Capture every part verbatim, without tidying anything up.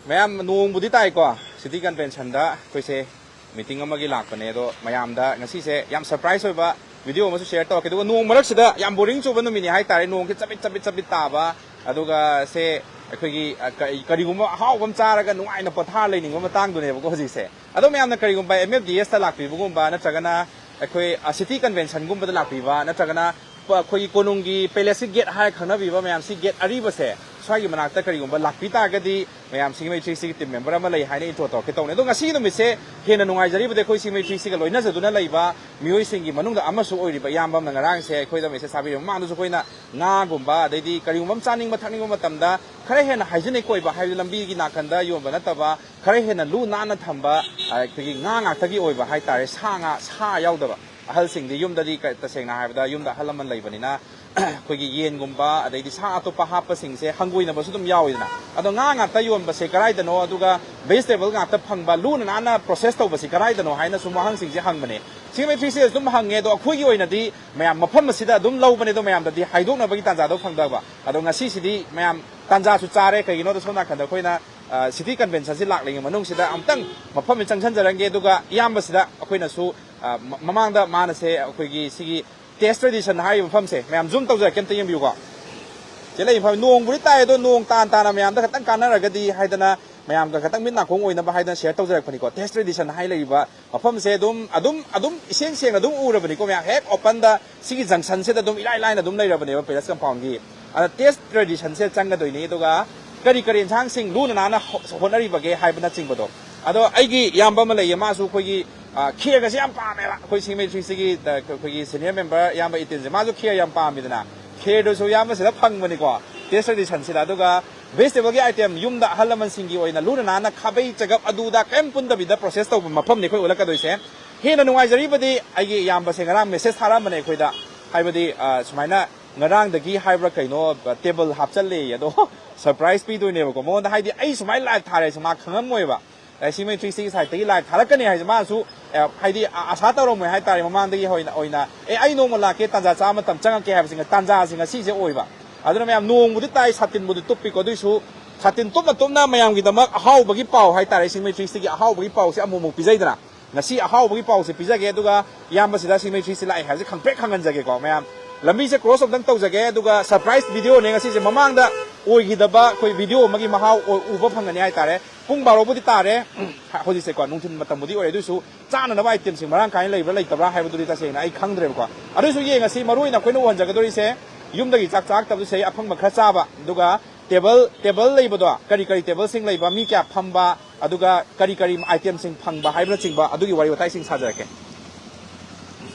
ꯃꯌꯥꯝ, ꯅꯣꯡꯕꯨꯗꯤ ꯇꯥꯏꯀꯣ꯫ ꯁꯤꯇꯤ ꯀꯟꯚꯦꯟꯁꯟꯗ ꯑꯩꯈꯣꯏꯁꯦ ꯃꯤꯇꯤꯡ ꯑꯃꯒꯤ ꯂꯥꯛꯄꯅꯦ, ꯑꯗꯣ ꯃꯌꯥꯝꯗ ꯉꯁꯤꯁꯦ ꯌꯥꯝ ꯁꯔꯄ꯭ꯔꯥꯏꯁ ꯑꯣꯏꯕ ꯚꯤꯗꯤꯑꯣ ꯑꯃꯁꯨ ꯁꯦꯌꯔ ꯇꯧꯔꯛꯀꯦ꯫ ꯑꯗꯨꯒ ꯅꯣꯡ ꯃꯔꯛꯁꯤꯗ ꯌꯥꯝ ꯕꯣꯔꯤꯡ ꯆꯨꯕ ꯅꯨꯃꯤꯠꯅꯤ ꯍꯥꯏꯇꯥꯔꯦ꯫ ꯅꯣꯡꯁꯦ ꯆꯕꯤꯠ ꯆꯕꯤꯠ ꯆꯕꯤꯠ ꯇꯥꯕ, ꯑꯗꯨꯒ ꯁꯦ ꯑꯩꯈꯣꯏꯒꯤ, ꯑ, ꯀ-, ꯀꯔꯤꯒꯨꯝꯕ ꯑꯍꯥꯎꯕ ꯑꯃ ꯆꯥꯔꯒ ꯅꯨꯡꯉꯥꯏꯅ ꯄꯣꯊꯥꯔ ꯂꯩꯅꯤꯡꯕ ꯃꯇꯥꯡꯗꯨꯅꯦꯕꯀꯣ ꯍꯧꯖꯤꯛꯁꯦ꯫ ꯑꯗꯣ ꯃꯌꯥꯝꯅ ꯀꯔꯤꯒꯨꯝꯕ ꯑꯦꯝ ꯑꯦꯐ ꯗꯤ ꯑꯦꯁꯇ ꯂꯥꯛꯄꯤꯕꯒꯨꯝꯕ, ꯅꯠꯇ꯭ꯔꯒꯅ ꯑꯩꯈꯣꯏ, ꯑ, ꯁꯤꯇꯤ ꯀꯟꯚꯦꯟꯁꯟꯒꯨꯝꯕꯗ ꯂꯥꯛꯄꯤꯕ, ꯅꯠꯇ꯭ꯔꯒꯅ ꯄ-, ꯑꯩꯈꯣꯏꯒꯤ ꯀꯣꯅꯨꯡꯒꯤ ꯄꯦꯂꯦꯁꯀꯤ ꯒꯦꯠ ꯍꯥꯏꯔ ꯈꯪꯅꯕꯤꯕ ꯃꯌꯥꯝꯁꯤ, ꯒꯦꯠ ꯑꯔꯤꯕꯁꯦ, ꯁ꯭ꯋꯥꯏꯒꯤ ꯃꯅꯥꯛꯇ ꯀꯔꯤꯒꯨꯝꯕ ꯂꯥꯛꯄꯤ ꯇꯥꯔꯒꯗꯤ, ꯃꯌꯥꯝ ꯁꯤꯡꯃꯩ ꯊ꯭ꯔꯤ ꯁꯤꯒꯤ ꯇꯤꯝ ꯃꯦꯝꯕꯔ ꯑꯃ ꯂꯩ ꯍꯥꯏꯅ ꯏꯟꯇ꯭ꯔꯣ ꯇꯧꯔꯛꯀꯦ ꯇꯧꯅꯤ꯫ ꯑꯗꯣ ꯉꯁꯤꯒꯤ ꯅꯨꯃꯤꯠꯁꯦ ꯍꯦꯟꯅ ꯅꯨꯡꯉꯥꯏꯖꯔꯤꯕꯗꯤ ꯑꯩꯈꯣꯏ ꯁꯤꯡꯃꯩ ꯊ꯭ꯔꯤ ꯁꯤꯒ ꯂꯣꯏꯅꯖꯗꯨꯅ ꯂꯩꯕ ꯃꯤꯑꯣꯏꯁꯤꯡꯒꯤ ꯃꯅꯨꯡꯗ ꯑꯃꯁꯨ ꯑꯣꯏꯔꯤꯕ ꯏꯌꯥꯝꯕ ꯑꯃꯅ ꯉꯔꯥꯡꯁꯦ ꯑꯩꯈꯣꯏꯗ ꯃꯦꯁꯦꯖ ꯊꯥꯕꯤꯔꯦ꯫ ꯃꯃꯥꯡꯗꯁꯨ ꯑꯩꯈꯣꯏꯅ ꯉꯥꯒꯨꯝꯕ, ꯑꯗꯩꯗꯤ ꯀꯔꯤꯒꯨꯝꯕ ꯑꯃ ꯆꯥꯅꯤꯡꯕ ꯊꯛꯅꯤꯡꯕ ꯃꯇꯝꯗ ꯈꯔ ꯍꯦꯟꯅ ꯍꯥꯏꯖꯤꯅꯤꯛ ꯑꯣꯏꯕ, ꯍꯥꯏꯕꯗꯤ ꯂꯝꯕꯤꯒꯤ ꯅꯥꯀꯟꯗ ꯌꯣꯟꯕ ꯅꯠꯇꯕ, ꯈꯔ ꯍꯦꯟꯅ ꯂꯨ ꯅꯥꯟꯅ ꯊꯝꯕ, ꯑ, ꯑꯩꯈꯣꯏꯒꯤ ꯉꯥ ꯉꯥꯛꯇꯒꯤ ꯑꯣꯏꯕ ꯍꯥꯏꯇꯥꯔꯦ, ꯁꯥ ꯉꯥ, ꯁꯥ ꯌꯥꯎꯗꯕ꯫ ꯑꯍꯜꯁꯤꯡꯗꯤ ꯌꯨꯝꯗꯗꯤ ꯀ-, ꯇꯁꯦꯡꯅ ꯍꯥꯏꯔꯕꯗ ꯌꯨꯝꯗ ꯑꯍꯜ ꯂꯃꯟ ꯂꯩꯕꯅꯤꯅ ꯑꯩꯈꯣꯏꯒꯤ ꯌꯦꯟꯒꯨꯝꯕ, ꯑꯗꯩꯗꯤ ꯁꯥ ꯑꯇꯣꯞꯄ ꯍꯥꯞꯄꯁꯤꯡꯁꯦ ꯍꯪꯒꯣꯏꯅꯕꯁꯨ ꯑꯗꯨꯝ ꯌꯥꯎꯋꯤꯗꯅ꯫ ꯑꯗꯣ ꯉꯥ ꯉꯥꯛꯇ ꯌꯣꯟꯕꯁꯦ ꯀꯗꯥꯏꯗꯅꯣ, ꯑꯗꯨꯒ ꯚꯦꯖꯤꯇꯦꯕꯜ ꯉꯥꯛꯇ ꯐꯪꯕ, ꯂꯨꯅ ꯅꯥꯟꯅ ꯄ꯭ꯔꯣꯁꯦꯁ ꯇꯧꯕꯁꯤ ꯀꯗꯥꯏꯗꯅꯣ ꯍꯥꯏꯅ ꯁꯨꯝ ꯋꯥꯍꯪꯁꯤꯡꯁꯦ ꯍꯪꯕꯅꯦ꯫ ꯁꯤꯡꯃꯩ ꯊ꯭ꯔꯤ ꯁꯤꯗ ꯑꯗꯨꯝ ꯍꯪꯉꯦ, ꯑꯗꯣ ꯑꯩꯈꯣꯏꯒꯤ ꯑꯣꯏꯅꯗꯤ ꯃꯌꯥꯝ ꯃꯐꯝ ꯑꯁꯤꯗ ꯑꯗꯨꯝ ꯂꯧꯕꯅꯦ, ꯑꯗꯣ ꯃꯌꯥꯝꯗꯗꯤ ꯍꯥꯏꯗꯣꯛꯅꯕꯒꯤ ꯇꯥꯟꯖꯥꯗꯣ ꯐꯪꯗꯕ꯫ ꯑꯗꯣ ꯉꯁꯤꯁꯤꯗꯤ ꯃꯌꯥꯝ ꯇꯥꯟꯖꯥꯁꯨ ꯆꯥꯔꯦ, ꯀꯩꯒꯤꯅꯣꯗ ꯁꯣꯝ ꯅꯥꯀꯟꯗ ꯑꯩꯈꯣꯏꯅ, ꯑ, ꯁꯤꯇꯤ ꯀꯟꯚꯦꯟꯁꯟꯁꯤ ꯂꯥꯛꯂꯤꯉꯩ ꯃꯅꯨꯡꯁꯤꯗ ꯑꯃꯨꯛꯇꯪ ꯃꯐꯝꯁꯤ ꯆꯪꯁꯤꯟꯖꯔꯝꯒꯦ, ꯑꯗꯨꯒ ꯏꯌꯥꯝꯕꯁꯤꯗ ꯑꯩꯈꯣꯏꯅꯁꯨ, ꯑ, ꯃ-, ꯃꯃꯥꯡꯗ ꯃꯥꯅꯁꯦ ꯑꯩꯈꯣꯏꯒꯤ ꯁꯤꯒꯤ ꯇꯦꯁ ꯇ꯭ꯔꯦꯗꯤꯁꯟ ꯍꯥꯏꯔꯤꯕ ꯃꯐꯝꯁꯦ, ꯃꯌꯥꯝ ꯖꯨꯝ ꯇꯧꯖꯔꯛꯀꯦ, ꯑꯝꯇ ꯌꯦꯡꯕꯤꯌꯨꯀꯣ꯫ ꯁꯤ ꯂꯩ ꯃꯐꯝ, ꯅꯣꯡꯕꯨꯗꯤ ꯇꯥꯏ, ꯑꯗꯣ ꯅꯣꯡ ꯇꯥꯅ ꯇꯥꯅ ꯃꯌꯥꯝꯗ ꯈꯤꯇꯪ ꯀꯥꯟꯅꯔꯒꯗꯤ ꯍꯥꯏꯗꯅ, ꯃꯌꯥꯝꯒ ꯈꯤꯇꯪ ꯃꯤꯠ ꯅꯥꯀꯣꯡ ꯑꯣꯏꯅꯕ ꯍꯥꯏꯗꯅ ꯁꯤꯌꯔ ꯇꯧꯖꯔꯛꯄꯅꯤꯀꯣ꯫ ꯇꯦꯁ ꯇ꯭ꯔꯦꯗꯤꯁꯟ ꯍꯥꯏ ꯂꯩꯔꯤꯕ ꯃꯐꯝꯁꯦ ꯑꯗꯨꯝ, ꯑꯗꯨꯝ, ꯑꯗꯨꯝ ꯏꯁꯦꯡ ꯁꯦꯡꯅ ꯑꯗꯨꯝ ꯎꯔꯕꯅꯤꯀꯣ ꯃꯌꯥꯝ꯫ ꯍꯦꯛ ꯑꯣꯄꯟꯗ ꯁꯤꯒꯤ ꯖꯪꯁꯟꯁꯤꯗ ꯑꯗꯨꯝ ꯏꯔꯥꯏ ꯂꯥꯏꯅ ꯑꯗꯨꯝ ꯂꯩꯔꯕꯅꯦꯕ ꯄꯦꯂꯦꯁ ꯀꯝꯄꯥꯎꯟꯒꯤ꯫ ꯑꯗ ꯇꯦꯁ ꯇ꯭ꯔꯦꯗꯤꯁꯟꯁꯦ ꯆꯪꯒꯗꯣꯏꯅꯤ, ꯑꯗꯨꯒ ꯀꯔꯤ ꯀꯔꯤ ꯏꯟꯁꯥꯡꯁꯤꯡ ꯂꯨꯅ ꯅꯥꯟꯅ ꯍꯣ-, ꯍꯣꯠꯅꯔꯤꯕꯒꯦ ꯍꯥꯏꯕꯅꯆꯤꯡꯕꯗꯣ꯫ ꯑꯗꯣ ꯑꯩꯒꯤ ꯏꯌꯥꯝꯕ ꯑꯃ ꯂꯩꯌꯦ, ꯃꯥꯁꯨ ꯑꯩꯈꯣꯏꯒꯤ, ꯑ, ꯈꯦꯔꯒꯁꯦ ꯌꯥꯝ ꯄꯥꯝꯃꯦꯕ꯫ ꯑꯩꯈꯣꯏ ꯁꯤꯡꯃꯩ ꯊ꯭ꯔꯤ ꯁꯤꯒꯤ, ꯑ, ꯑꯩꯈꯣꯏꯒꯤ ꯁꯤꯅꯤꯌꯔ ꯃꯦꯝꯕꯔ ꯏꯌꯥꯝꯕ ꯏꯇꯤꯟꯁꯦ, ꯃꯥꯁꯨ ꯈꯦꯔ ꯌꯥꯝ ꯄꯥꯝꯃꯤꯗꯅ꯫ ꯈꯦꯔꯗꯨꯁꯨ ꯏꯌꯥꯝꯕꯁꯤꯗ ꯐꯪꯕꯅꯤꯀꯣ, ꯇꯦꯁ ꯇ꯭ꯔꯦꯗꯤꯁꯟꯁꯤꯗ꯫ ꯑꯗꯨꯒ ꯚꯦꯖꯤꯇꯦꯕꯜꯒꯤ ꯑꯥꯏꯇꯦꯝ, ꯌꯨꯝꯗ ꯑꯍꯜ ꯂꯃꯟꯁꯤꯡꯒꯤ ꯑꯣꯏꯅ ꯂꯨꯅ ꯅꯥꯟꯅ ꯈꯥꯕꯩ ꯆꯒꯞ ꯑꯗꯨꯗ ꯀꯔꯤꯝ ꯄꯨꯟꯗꯕꯤꯗ ꯄ꯭ꯔꯣꯁꯦꯁ ꯇꯧꯕ ꯃꯐꯝꯅꯤ ꯑꯩꯈꯣꯏ ꯎꯠꯂꯛꯀꯗꯣꯏꯁꯦ꯫ ꯍꯦꯟꯅ ꯅꯨꯡꯉꯥꯏꯖꯔꯤꯕꯗꯤ ꯑꯩꯒꯤ ꯏꯌꯥꯝꯕꯁꯦ ꯉꯔꯥꯡ ꯃꯦꯁꯦꯖ ꯊꯥꯔꯛꯑꯝꯕꯅꯦ ꯑꯩꯈꯣꯏꯗ, ꯍꯥꯏꯕꯗꯤ, ꯑ, ꯁꯨꯃꯥꯏꯅ ꯉꯔꯥꯡꯗꯒꯤ ꯍꯥꯏꯕ꯭ꯔꯥ ꯀꯩꯅꯣ, ꯇꯦꯕꯜ ꯍꯥꯞꯆꯜꯂꯦꯌꯦ꯫ ꯑꯗꯣ ꯁꯔꯄ꯭ꯔꯥꯏꯁ ꯄꯤꯗꯣꯏꯅꯦꯕꯀꯣ ꯃꯉꯣꯟꯗ, ꯍꯥꯏꯗꯤ ꯑꯩ ꯁꯨꯃꯥꯏꯅ ꯂꯥꯏꯚ ꯊꯥꯔꯦꯁꯦ ꯃꯥ ꯈꯪꯉꯝꯃꯣꯏꯕ꯫ ꯑꯦ, ꯁꯤꯡꯃꯩ ꯊ꯭ꯔꯤ ꯁꯤꯒꯤ ꯁꯥꯏꯠꯇꯒꯤ ꯂꯥꯏꯚ ꯊꯥꯔꯛꯀꯅꯤ ꯍꯥꯏꯁꯦ ꯃꯥꯅꯁꯨ, ꯑꯦ, ꯍꯥꯏꯗꯤ ꯑ-, ꯑꯁꯥ ꯇꯧꯔꯝꯃꯣꯏ ꯍꯥꯏꯇꯥꯔꯦ꯫ ꯃꯃꯥꯡꯗꯒꯤ ꯑꯣꯏꯅ, ꯑꯣꯏꯅ, "ꯑꯦ, ꯑꯩ ꯅꯣꯡꯃ ꯂꯥꯛꯀꯦ, ꯇꯥꯟꯖꯥ ꯆꯥꯕ ꯃꯇꯝ ꯆꯪꯉꯛꯀꯦ" ꯍꯥꯏꯕꯁꯤ ꯇꯥꯟꯖꯥꯁꯤ ꯉꯁꯤꯁꯦ ꯑꯣꯏꯕ꯫ ꯑꯗꯨꯅ ꯃꯌꯥꯝ, ꯅꯣꯡꯕꯨꯗꯤ ꯇꯥꯏ, ꯁꯥꯇꯤꯟꯕꯨꯗꯤ ꯇꯨꯞꯄꯤꯀꯣ, ꯑꯗꯨꯏꯁꯨ ꯁꯥꯇꯤꯟ ꯇꯨꯞꯅ ꯇꯨꯞꯅ ꯃꯌꯥꯝꯒꯤꯗꯃꯛ ꯑꯍꯥꯎꯕꯒꯤ ꯄꯥꯎ ꯍꯥꯏꯇꯥꯔꯦ, ꯁꯤꯡꯃꯩ ꯊ꯭ꯔꯤ ꯁꯤꯛꯁꯇꯤꯒꯤ ꯑꯍꯥꯎꯕꯒꯤ ꯄꯥꯎꯁꯦ ꯑꯃꯨꯛ ꯑꯃꯨꯛ ꯄꯤꯖꯩꯗꯅ꯫ ꯉꯁꯤ ꯑꯍꯥꯎꯕꯒꯤ ꯄꯥꯎꯁꯦ ꯄꯤꯖꯒꯦ, ꯑꯗꯨꯒ ꯏꯌꯥꯝꯕꯁꯤꯗ ꯁꯤꯡꯃꯩ ꯊ꯭ꯔꯤ ꯁꯤꯛꯁꯇꯤ ꯂꯥꯛꯑꯦ ꯍꯥꯏꯕꯁꯦ ꯈꯪꯄ꯭ꯔꯦꯛ ꯈꯪꯍꯟꯖꯒꯦꯀꯣ ꯃꯌꯥꯝ꯫ ꯂꯝꯕꯤꯁꯦ ꯀ꯭ꯔꯣꯁ ꯑꯝꯇꯪ ꯇꯧꯖꯒꯦ, ꯑꯗꯨꯒ ꯁꯔꯄ꯭ꯔꯥꯏꯁ ꯚꯤꯗꯤꯑꯣꯅꯦ ꯉꯁꯤꯁꯦ꯫ ꯃꯃꯥꯡꯗ ꯑꯣꯏꯈꯤꯗꯕ ꯑꯩꯈꯣꯏ ꯚꯤꯗꯤꯑꯣ ꯑꯃꯒꯤ ꯃꯍꯥꯎ ꯑꯣ-, ꯎꯕ ꯐꯪꯒꯅꯤ ꯍꯥꯏꯇꯥꯔꯦ꯫ ꯄꯨꯡ ꯕꯥꯔꯣꯕꯨꯗꯤ ꯇꯥꯔꯦ ꯍꯧꯖꯤꯛꯁꯦꯀꯣ, ꯅꯨꯡꯊꯤꯜ ꯃꯇꯝꯕꯨꯗꯤ ꯑꯣꯏꯔꯦ, ꯑꯗꯨꯏꯁꯨ ꯆꯥꯅꯅꯕ ꯑꯥꯏꯇꯦꯝꯁꯤꯡ ꯃꯔꯥꯡ ꯀꯥꯏꯅ ꯂꯩꯕ꯭ꯔꯥ ꯂꯩꯇꯕ꯭ꯔꯥ ꯍꯥꯏꯕꯗꯨꯗꯤ ꯇꯁꯦꯡꯅ ꯑꯩ ꯈꯪꯗ꯭ꯔꯦꯕꯀꯣ꯫ ꯑꯗꯨꯏꯁꯨ ꯌꯦꯡꯉꯁꯤ꯫ ꯃꯔꯨ ꯑꯣꯏꯅ ꯑꯩꯈꯣꯏꯅ ꯎꯍꯟꯖꯒꯗꯧꯔꯤꯁꯦ ꯌꯨꯝꯗꯒꯤ ꯆꯥꯛ ꯆꯥꯔꯛꯇꯕꯗꯨꯁꯦ ꯑꯐꯪꯕ ꯈꯔ ꯆꯥꯕ, ꯑꯗꯨꯒ ꯇꯦꯕꯜ, ꯇꯦꯕꯜ ꯂꯩꯕꯗꯣ, ꯀꯔꯤ ꯀꯔꯤ ꯇꯦꯕꯜꯁꯤꯡ ꯂꯩꯕ, ꯃꯤ ꯀꯌꯥ ꯐꯝꯕ, ꯑꯗꯨꯒ ꯀꯔꯤ ꯀꯔꯤ ꯑꯥꯏꯇꯦꯝꯁꯤꯡ ꯐꯪꯕ ꯍꯥꯏꯕꯅꯆꯤꯡꯕ ꯑꯗꯨꯒꯤ ꯋꯥꯔꯤ ꯋꯥꯇꯥꯏꯁꯤꯡ ꯁꯥꯖꯔꯛꯀꯦ꯫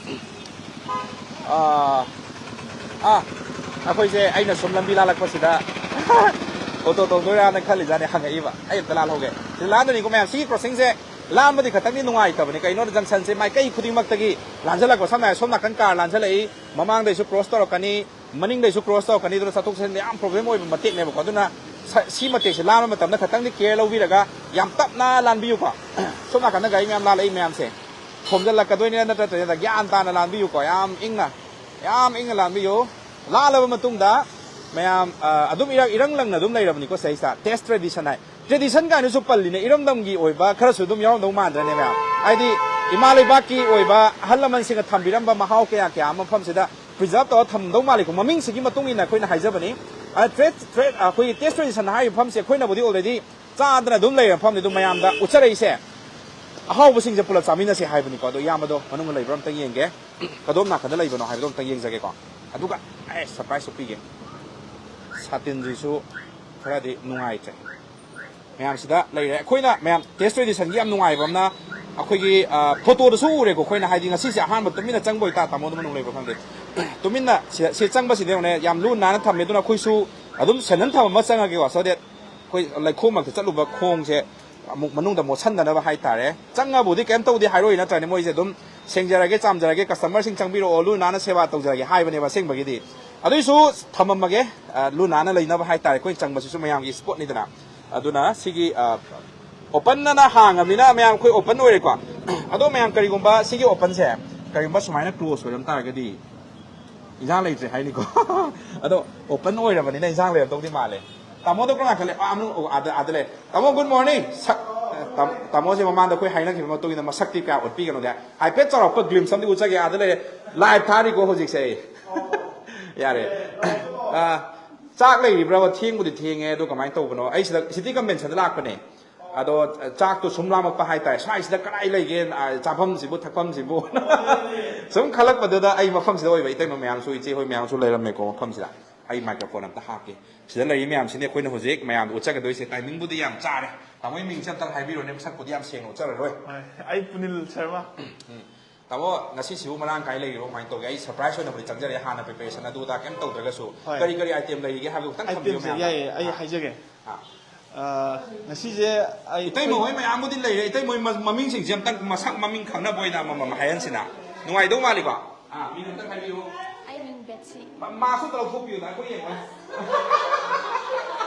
ꯑꯥ, ꯑꯥ, ꯑꯩꯈꯣꯏꯁꯦ, ꯑꯩꯅ ꯁꯨꯝ ꯂꯝꯕꯤ ꯂꯥꯜꯂꯛꯄꯁꯤꯗ ꯑꯣꯇꯣ ꯇꯧꯗꯣꯏꯔꯥꯅ ꯈꯜꯂꯤꯖꯥꯠꯅꯦ, ꯍꯪꯉꯛꯏꯕ꯫ ꯑꯩ ꯑꯝꯇ ꯂꯥꯜꯍꯧꯒꯦ꯫ ꯁꯤꯗ ꯂꯥꯟꯗꯣꯏꯅꯤꯀꯣ ꯃꯌꯥꯝ꯫ ꯁꯤꯒꯤ ꯀ꯭ꯔꯣꯁꯤꯡꯁꯦ ꯂꯥꯟꯕꯗꯤ ꯈꯇꯪꯗꯤ ꯅꯨꯡꯉꯥꯏꯇꯕꯅꯤ, ꯀꯩꯅꯣꯗ ꯖꯪꯁꯟꯁꯦ ꯃꯥꯏꯀꯩ ꯈꯨꯗꯤꯡꯃꯛꯇꯒꯤ ꯂꯥꯟꯖꯜꯂꯛꯄ꯫ ꯁꯝꯅ ꯍꯥꯏꯔꯕꯗ ꯁꯣꯝ ꯅꯥꯀꯟ ꯀꯥꯔ ꯂꯥꯟꯖꯜꯂꯛꯏ, ꯃꯃꯥꯡꯗꯩꯁꯨ ꯀ꯭ꯔꯣꯁ ꯇꯧꯔꯛꯀꯅꯤ, ꯃꯅꯤꯡꯗꯩꯁꯨ ꯀ꯭ꯔꯣꯁ ꯇꯧꯔꯛꯀꯅꯤ, ꯑꯗꯨꯅ ꯆꯠꯊꯣꯛ ꯆꯠꯁꯤꯟꯗ ꯌꯥꯝ ꯄ꯭ꯔꯣꯕ꯭ꯂꯦꯝ ꯑꯣꯏꯕ ꯃꯇꯦꯛꯅꯦꯕꯀꯣ꯫ ꯑꯗꯨꯅ ꯁ-, ꯁꯤ ꯃꯇꯦꯛꯁꯦ ꯂꯥꯟꯕ ꯃꯇꯝꯗ ꯈꯇꯪꯗꯤ ꯀꯦꯌꯔ ꯂꯧꯕꯤꯔꯒ ꯌꯥꯝ ꯇꯞꯅ ꯂꯥꯟꯕꯤꯌꯨꯀꯣ꯫ ꯁꯣꯝ ꯅꯥꯀꯟꯗ ꯒꯥꯔꯤ ꯃꯌꯥꯝ ꯂꯥꯜꯂꯛꯏ ꯃꯌꯥꯝꯁꯦ ꯊꯣꯝꯖꯤꯜꯂꯛꯀꯗꯣꯏꯅꯤꯅ, ꯅꯠꯇ꯭ꯔ ꯒ꯭ꯌꯥꯟ ꯇꯥꯅ ꯂꯥꯟꯕꯤꯌꯨꯀꯣ꯫ ꯌꯥꯝ ꯏꯪꯅ, ꯌꯥꯝ ꯏꯪꯅ ꯂꯥꯟꯕꯤꯌꯨ꯫ ꯂꯥꯜꯂꯕ ꯃꯇꯨꯡꯗ ꯃꯌꯥꯝ, ꯑ, ꯑꯗꯨꯝ ꯏꯔꯪ, ꯏꯔꯪ ꯂꯪꯅ ꯑꯗꯨꯝ ꯂꯩꯔꯕꯅꯤꯀꯣ ꯁꯤꯗꯩꯁꯤꯗ꯫ ꯇꯦꯁ ꯇ꯭ꯔꯦꯗꯤꯁꯟ ꯍꯥꯏ꯫ ꯇ꯭ꯔꯦꯗꯤꯁꯟ ꯀꯥꯏꯅꯁꯨ ꯄꯜꯂꯤꯅꯦ, ꯏꯔꯝꯗꯝꯒꯤ ꯑꯣꯏꯕ ꯈꯔꯁꯨ ꯑꯗꯨꯝ ꯌꯥꯎꯔꯝꯗꯧ ꯃꯥꯟꯗ꯭ꯔꯅꯦ ꯃꯌꯥꯝ? ꯍꯥꯏꯗꯤ ꯏꯃꯥ ꯂꯩꯕꯥꯛꯀꯤ ꯑꯣꯏꯕ ꯑꯍꯜ ꯂꯃꯟꯁꯤꯡꯅ ꯊꯝꯕꯤꯔꯝꯕ ꯃꯍꯥꯎ ꯀꯌꯥ ꯀꯌꯥ ꯑꯃ ꯃꯐꯝꯁꯤꯗ ꯄ꯭ꯔꯤꯖꯥꯔꯕ ꯇꯧꯔ ꯊꯝꯗꯧ ꯃꯥꯜꯂꯤꯀꯣ꯫ ꯃꯃꯤꯡꯁꯤꯒꯤ ꯃꯇꯨꯡ ꯏꯟꯅ ꯑꯩꯈꯣꯏꯅ ꯍꯥꯏꯖꯕꯅꯤ꯫ ꯑ, ꯇ꯭ꯔꯦꯗ, ꯇ꯭ꯔꯦꯗ, ꯑꯩꯈꯣꯏꯒꯤ ꯇꯦꯁ ꯇ꯭ꯔꯦꯗꯤꯁꯟ ꯍꯥꯏꯔꯤꯕ ꯃꯐꯝꯁꯦ ꯑꯩꯈꯣꯏꯅꯕꯨꯗꯤ already ꯆꯥꯗꯅ ꯑꯗꯨꯝ ꯂꯩꯔꯕ ꯃꯐꯝꯅꯤ꯫ ꯑꯗꯨꯝ ꯃꯌꯥꯝꯗ ꯎꯠꯆꯔꯛꯏꯁꯦ ꯑꯍꯥꯎꯕꯁꯤꯡꯁꯦ ꯄꯨꯂꯞ ꯆꯥꯃꯤꯟꯅꯁꯦ ꯍꯥꯏꯕꯅꯤꯀꯣ꯫ ꯑꯗꯣ ꯏꯌꯥꯝꯕꯗꯣ ꯃꯅꯨꯡꯗ ꯂꯩꯕ꯭ꯔꯥ ꯑꯝꯇ ꯌꯦꯡꯒꯦ꯫ ꯀꯗꯣꯝ ꯅꯥꯀꯟꯗ ꯂꯩꯕꯅꯣ ꯍꯥꯏꯕꯗꯣ ꯑꯝꯇ ꯌꯦꯡꯖꯒꯦꯀꯣ꯫ ꯑꯗꯨꯒ ꯑꯦ, ꯁꯔꯄ꯭ꯔꯥꯏꯖꯁꯨ ꯄꯤꯒꯦ꯫ ꯁꯥꯇꯤꯟꯁꯤꯁꯨ ꯈꯔꯗꯤ ꯅꯨꯡꯉꯥꯏꯇ꯭ꯔꯦ꯫ ꯃꯌꯥꯝꯁꯤꯗ ꯂꯩꯔꯦ꯫ ꯑꯩꯈꯣꯏꯅ ꯃꯌꯥꯝ ꯇꯦꯁ ꯇ꯭ꯔꯦꯗꯤꯁꯟꯒꯤ ꯌꯥꯝ ꯅꯨꯡꯉꯥꯏꯕ ꯑꯃꯅ ꯑꯩꯈꯣꯏꯒꯤ, ꯑ, ꯐꯣꯇꯣꯗꯁꯨ ꯎꯔꯦꯀꯣ꯫ ꯑꯩꯈꯣꯏꯅ ꯍꯥꯏꯗꯤ ꯉꯁꯤꯁꯦ ꯑꯍꯥꯟꯕ ꯇꯨꯃꯤꯟꯅ ꯆꯪꯕ ꯑꯣꯏꯇꯥ, ꯇꯥꯃꯣꯗꯣ ꯃꯅꯨꯡ ꯂꯩꯕ꯭ꯔꯥ ꯈꯪꯗꯦ꯫ ꯇꯨꯃꯤꯟꯅ ꯁꯤ, ꯁꯤ ꯆꯪꯕꯁꯤꯗ ꯌꯦꯡꯉꯨꯅꯦ, ꯌꯥꯝ ꯂꯨ ꯅꯥꯟꯅ ꯊꯝꯃꯦ꯫ ꯑꯗꯨꯅ ꯑꯩꯈꯣꯏꯁꯨ ꯑꯗꯨꯝ ꯁꯦꯟꯗꯟ ꯊꯝꯃ ꯆꯪꯉꯒꯦꯀꯣ, so that ꯑꯩꯈꯣꯏ ꯂꯩꯈꯣꯝ ꯃꯔꯛꯇ ꯆꯠꯂꯨꯕ ꯈꯣꯡꯁꯦ ꯑꯃꯨꯛ ꯃꯅꯨꯡꯗ ꯃꯣꯠꯁꯟꯗꯅꯕ ꯍꯥꯏꯇꯥꯔꯦ꯫ ꯆꯪꯉꯕꯨꯗꯤ ꯀꯩꯝ ꯇꯧꯗꯦ ꯍꯥꯏꯔꯣꯏ, ꯅꯠꯇ꯭ꯔꯅꯦ? ꯃꯣꯏꯁꯦ ꯑꯗꯨꯝ "ꯁꯦꯡꯖꯔꯒꯦ, ꯆꯥꯝꯖꯔꯒꯦ, ꯀꯁꯇꯃꯔꯁꯤꯡ ꯆꯪꯕꯤꯔꯛꯑꯣ, ꯂꯨ ꯅꯥꯟꯅ ꯁꯦꯕꯥ ꯇꯧꯖꯔꯒꯦ" ꯍꯥꯏꯕꯅꯦꯕ ꯑꯁꯦꯡꯕꯒꯤꯗꯤ꯫ ꯑꯗꯨꯏꯁꯨ ꯊꯝꯃꯝꯃꯒꯦ, ꯑ, ꯂꯨ ꯅꯥꯟꯅ ꯂꯩꯅꯕ ꯍꯥꯏꯇꯥꯔꯦ꯫ ꯑꯩꯈꯣꯏ ꯆꯪꯕꯁꯤꯁꯨ ꯃꯌꯥꯝꯒꯤ ꯏꯁꯄꯣꯠꯅꯤꯗꯅ꯫ ꯑꯗꯨꯅ ꯁꯤꯒꯤ, ꯑ, open ꯑꯅ ꯍꯥꯡꯉꯕꯅꯤꯅ ꯃꯌꯥꯝ ꯑꯩꯈꯣꯏ open ꯑꯣꯏꯔꯦꯀꯣ꯫ ꯑꯗꯣ ꯃꯌꯥꯝ, ꯀꯔꯤꯒꯨꯝꯕ ꯁꯤꯒꯤ openꯁꯦ ꯀꯔꯤꯒꯨꯝꯕ ꯁꯨꯃꯥꯏꯅ close ꯑꯣꯏꯔꯝ ꯇꯥꯔꯒꯗꯤ ꯏꯟꯖꯥꯡ ꯂꯩꯇ꯭ꯔꯦ ꯍꯥꯏꯅꯤꯀꯣ꯫ ꯑꯗꯣ open ꯑꯣꯏꯔꯕꯅꯤꯅ ꯏꯟꯖꯥꯡ ꯂꯩꯔꯝꯗꯧꯗꯤ ꯃꯥꯜꯂꯦ꯫ ꯇꯥꯃꯣꯗꯣ ꯀꯅꯥ ꯈꯜꯂꯦ? ꯑꯥ, ꯑꯃꯨꯛ, ꯑꯣ, ꯑꯥꯗ, ꯑꯥꯗ ꯂꯩꯔꯦ꯫ ꯇꯥꯃꯣ, good morning꯫ ꯁꯛ-, ꯇꯥꯝ-, ꯇꯥꯃꯣꯁꯦ ꯃꯃꯥꯡꯗ ꯑꯩꯈꯣꯏ ꯍꯥꯏꯅꯈꯤꯕ ꯃꯇꯨꯡ ꯏꯟꯅ ꯃꯁꯛꯇꯤ ꯀꯌꯥ ꯎꯠꯄꯤꯒꯅꯣꯗꯤ ꯍꯥꯏ꯫ ꯍꯥꯏꯐꯦꯠ ꯆꯥꯎꯔꯛꯄ glimpse ꯑꯃꯗꯤ ꯎꯠꯆꯒꯦ꯫ ꯑꯥꯗ ꯂꯩꯔꯦ꯫ Live ꯊꯥꯔꯤꯀꯣ ꯍꯧꯖꯤꯛꯁꯦ ꯑꯩ꯫ ꯌꯥꯔꯦ꯫ ꯑꯥ, ꯆꯥꯛ ꯂꯩꯔꯤꯕ꯭ꯔꯕ? ꯊꯦꯡꯕꯨꯗꯤ ꯊꯦꯡꯉꯦ, ꯑꯗꯣ ꯀꯃꯥꯏꯅ ꯇꯧꯕꯅꯣ? ꯑꯩ ꯁꯤꯗ city conventionꯗ ꯂꯥꯛꯄꯅꯦ꯫ ꯑꯗꯣ ꯆꯥꯛꯇꯣ ꯁꯨꯝ ꯂꯥꯝꯃꯛꯄ ꯍꯥꯏꯇꯥꯔꯦ꯫ ꯁ꯭ꯋꯥꯏꯁꯤꯗ ꯀꯗꯥꯏ ꯂꯩꯒꯦ, ꯑꯥ, ꯆꯥꯐꯝꯁꯤꯕꯨ, ꯊꯛꯐꯝꯁꯤꯕꯨ? ꯁꯨꯝ ꯈꯜꯂꯛꯄꯗꯨꯗ ꯑꯩ ꯃꯐꯝꯁꯤꯗ ꯑꯣꯏꯕ, ꯏꯇꯩꯃ ꯃꯌꯥꯝꯁꯨ, ꯏꯆꯦ ꯍꯣꯏ ꯃꯌꯥꯝꯁꯨ ꯂꯩꯔꯝꯃꯦꯀꯣ ꯃꯐꯝꯁꯤꯗ꯫ ꯑꯩ microphone ꯑꯝꯇ ꯍꯥꯞꯀꯦ꯫ ꯁꯤꯗ ꯂꯩꯔꯤ ꯃꯌꯥꯝꯁꯤꯅꯤ ꯑꯩꯈꯣꯏꯅ ꯍꯧꯖꯤꯛ ꯃꯌꯥꯝꯗ ꯎꯠꯆꯒꯗꯣꯏꯁꯦ꯫ Timingꯕꯨꯗꯤ ꯌꯥꯝ ꯆꯥꯔꯦ꯫ ꯇꯥꯃꯣꯒꯤ ꯃꯤꯡꯁꯦ ꯑꯝꯇꯪ ꯍꯥꯏꯕꯤꯔꯣꯅꯦ, ꯃꯁꯛꯄꯨꯗꯤ ꯌꯥꯝ ꯁꯦꯡꯅ ꯎꯠꯆꯔꯔꯣꯏ꯫ ꯍꯣꯏ, ꯑꯩ ꯄꯨꯅꯤꯜ ꯁꯔꯃ꯫ ꯎꯝ꯫ ꯇꯥꯃꯣ, ꯉꯁꯤꯁꯤꯕꯨ ꯃꯔꯥꯡ ꯀꯥꯏ ꯂꯩꯔꯤꯕꯣ? ꯀꯃꯥꯏꯅ ꯇꯧꯒꯦ? ꯑꯩ surprise ꯑꯣꯏꯅꯕꯨꯗꯤ ꯆꯪꯖꯔꯦ, ꯍꯥꯟꯅ preparation ꯑꯗꯨ ꯑꯗꯥ ꯀꯩꯝ ꯇꯧꯗ꯭ꯔꯒꯁꯨ꯫ ꯍꯣꯏ꯫ ꯀꯔꯤ ꯀꯔꯤ itemꯗ ꯂꯩꯔꯤꯒꯦ ꯍꯥꯏꯕꯗꯨ ꯈꯤꯇꯪ ꯊꯝꯕꯤꯌꯨ itemꯁꯦ ꯃꯌꯥꯝꯗ꯫ ꯌꯥꯏꯌꯦ, ꯑꯩ ꯑꯥ꯫ ꯍꯥꯏꯖꯒꯦ꯫ ꯑꯥ꯫ ꯑꯥ, ꯉꯁꯤꯁꯦ ꯑꯩ ꯏꯇꯩꯃ ꯍꯣꯏ ꯃꯌꯥꯝꯕꯨꯗꯤ ꯂꯩꯔꯦ꯫ ꯏꯇꯩꯃ ꯍꯣꯏ ꯃ-, ꯃꯃꯤꯡꯁꯤꯡꯁꯦ ꯑꯝꯇꯪ ꯃꯁꯛ ꯃꯃꯤꯡ ꯈꯪꯅꯕ ꯑꯣꯏꯅ ꯑꯃꯃꯝ ꯍꯥꯏꯍꯟꯁꯤꯅ꯫ ꯅꯨꯡꯉꯥꯏꯗꯧ ꯃꯥꯜꯂꯤꯀꯣ? ꯑꯥ, ꯃꯤꯡ ꯑꯝꯇꯪ ꯍꯥꯏꯕꯤꯌꯨ꯫ ꯑꯩ ꯃꯤꯡ ꯕꯦꯠꯁꯤ꯫ ꯃ-, maskꯁꯨ ꯑꯝꯇ ꯂꯧꯊꯣꯛꯄꯤꯌꯨꯗ, ꯑꯩꯈꯣꯏ ꯌꯦꯡꯉꯣꯏ꯫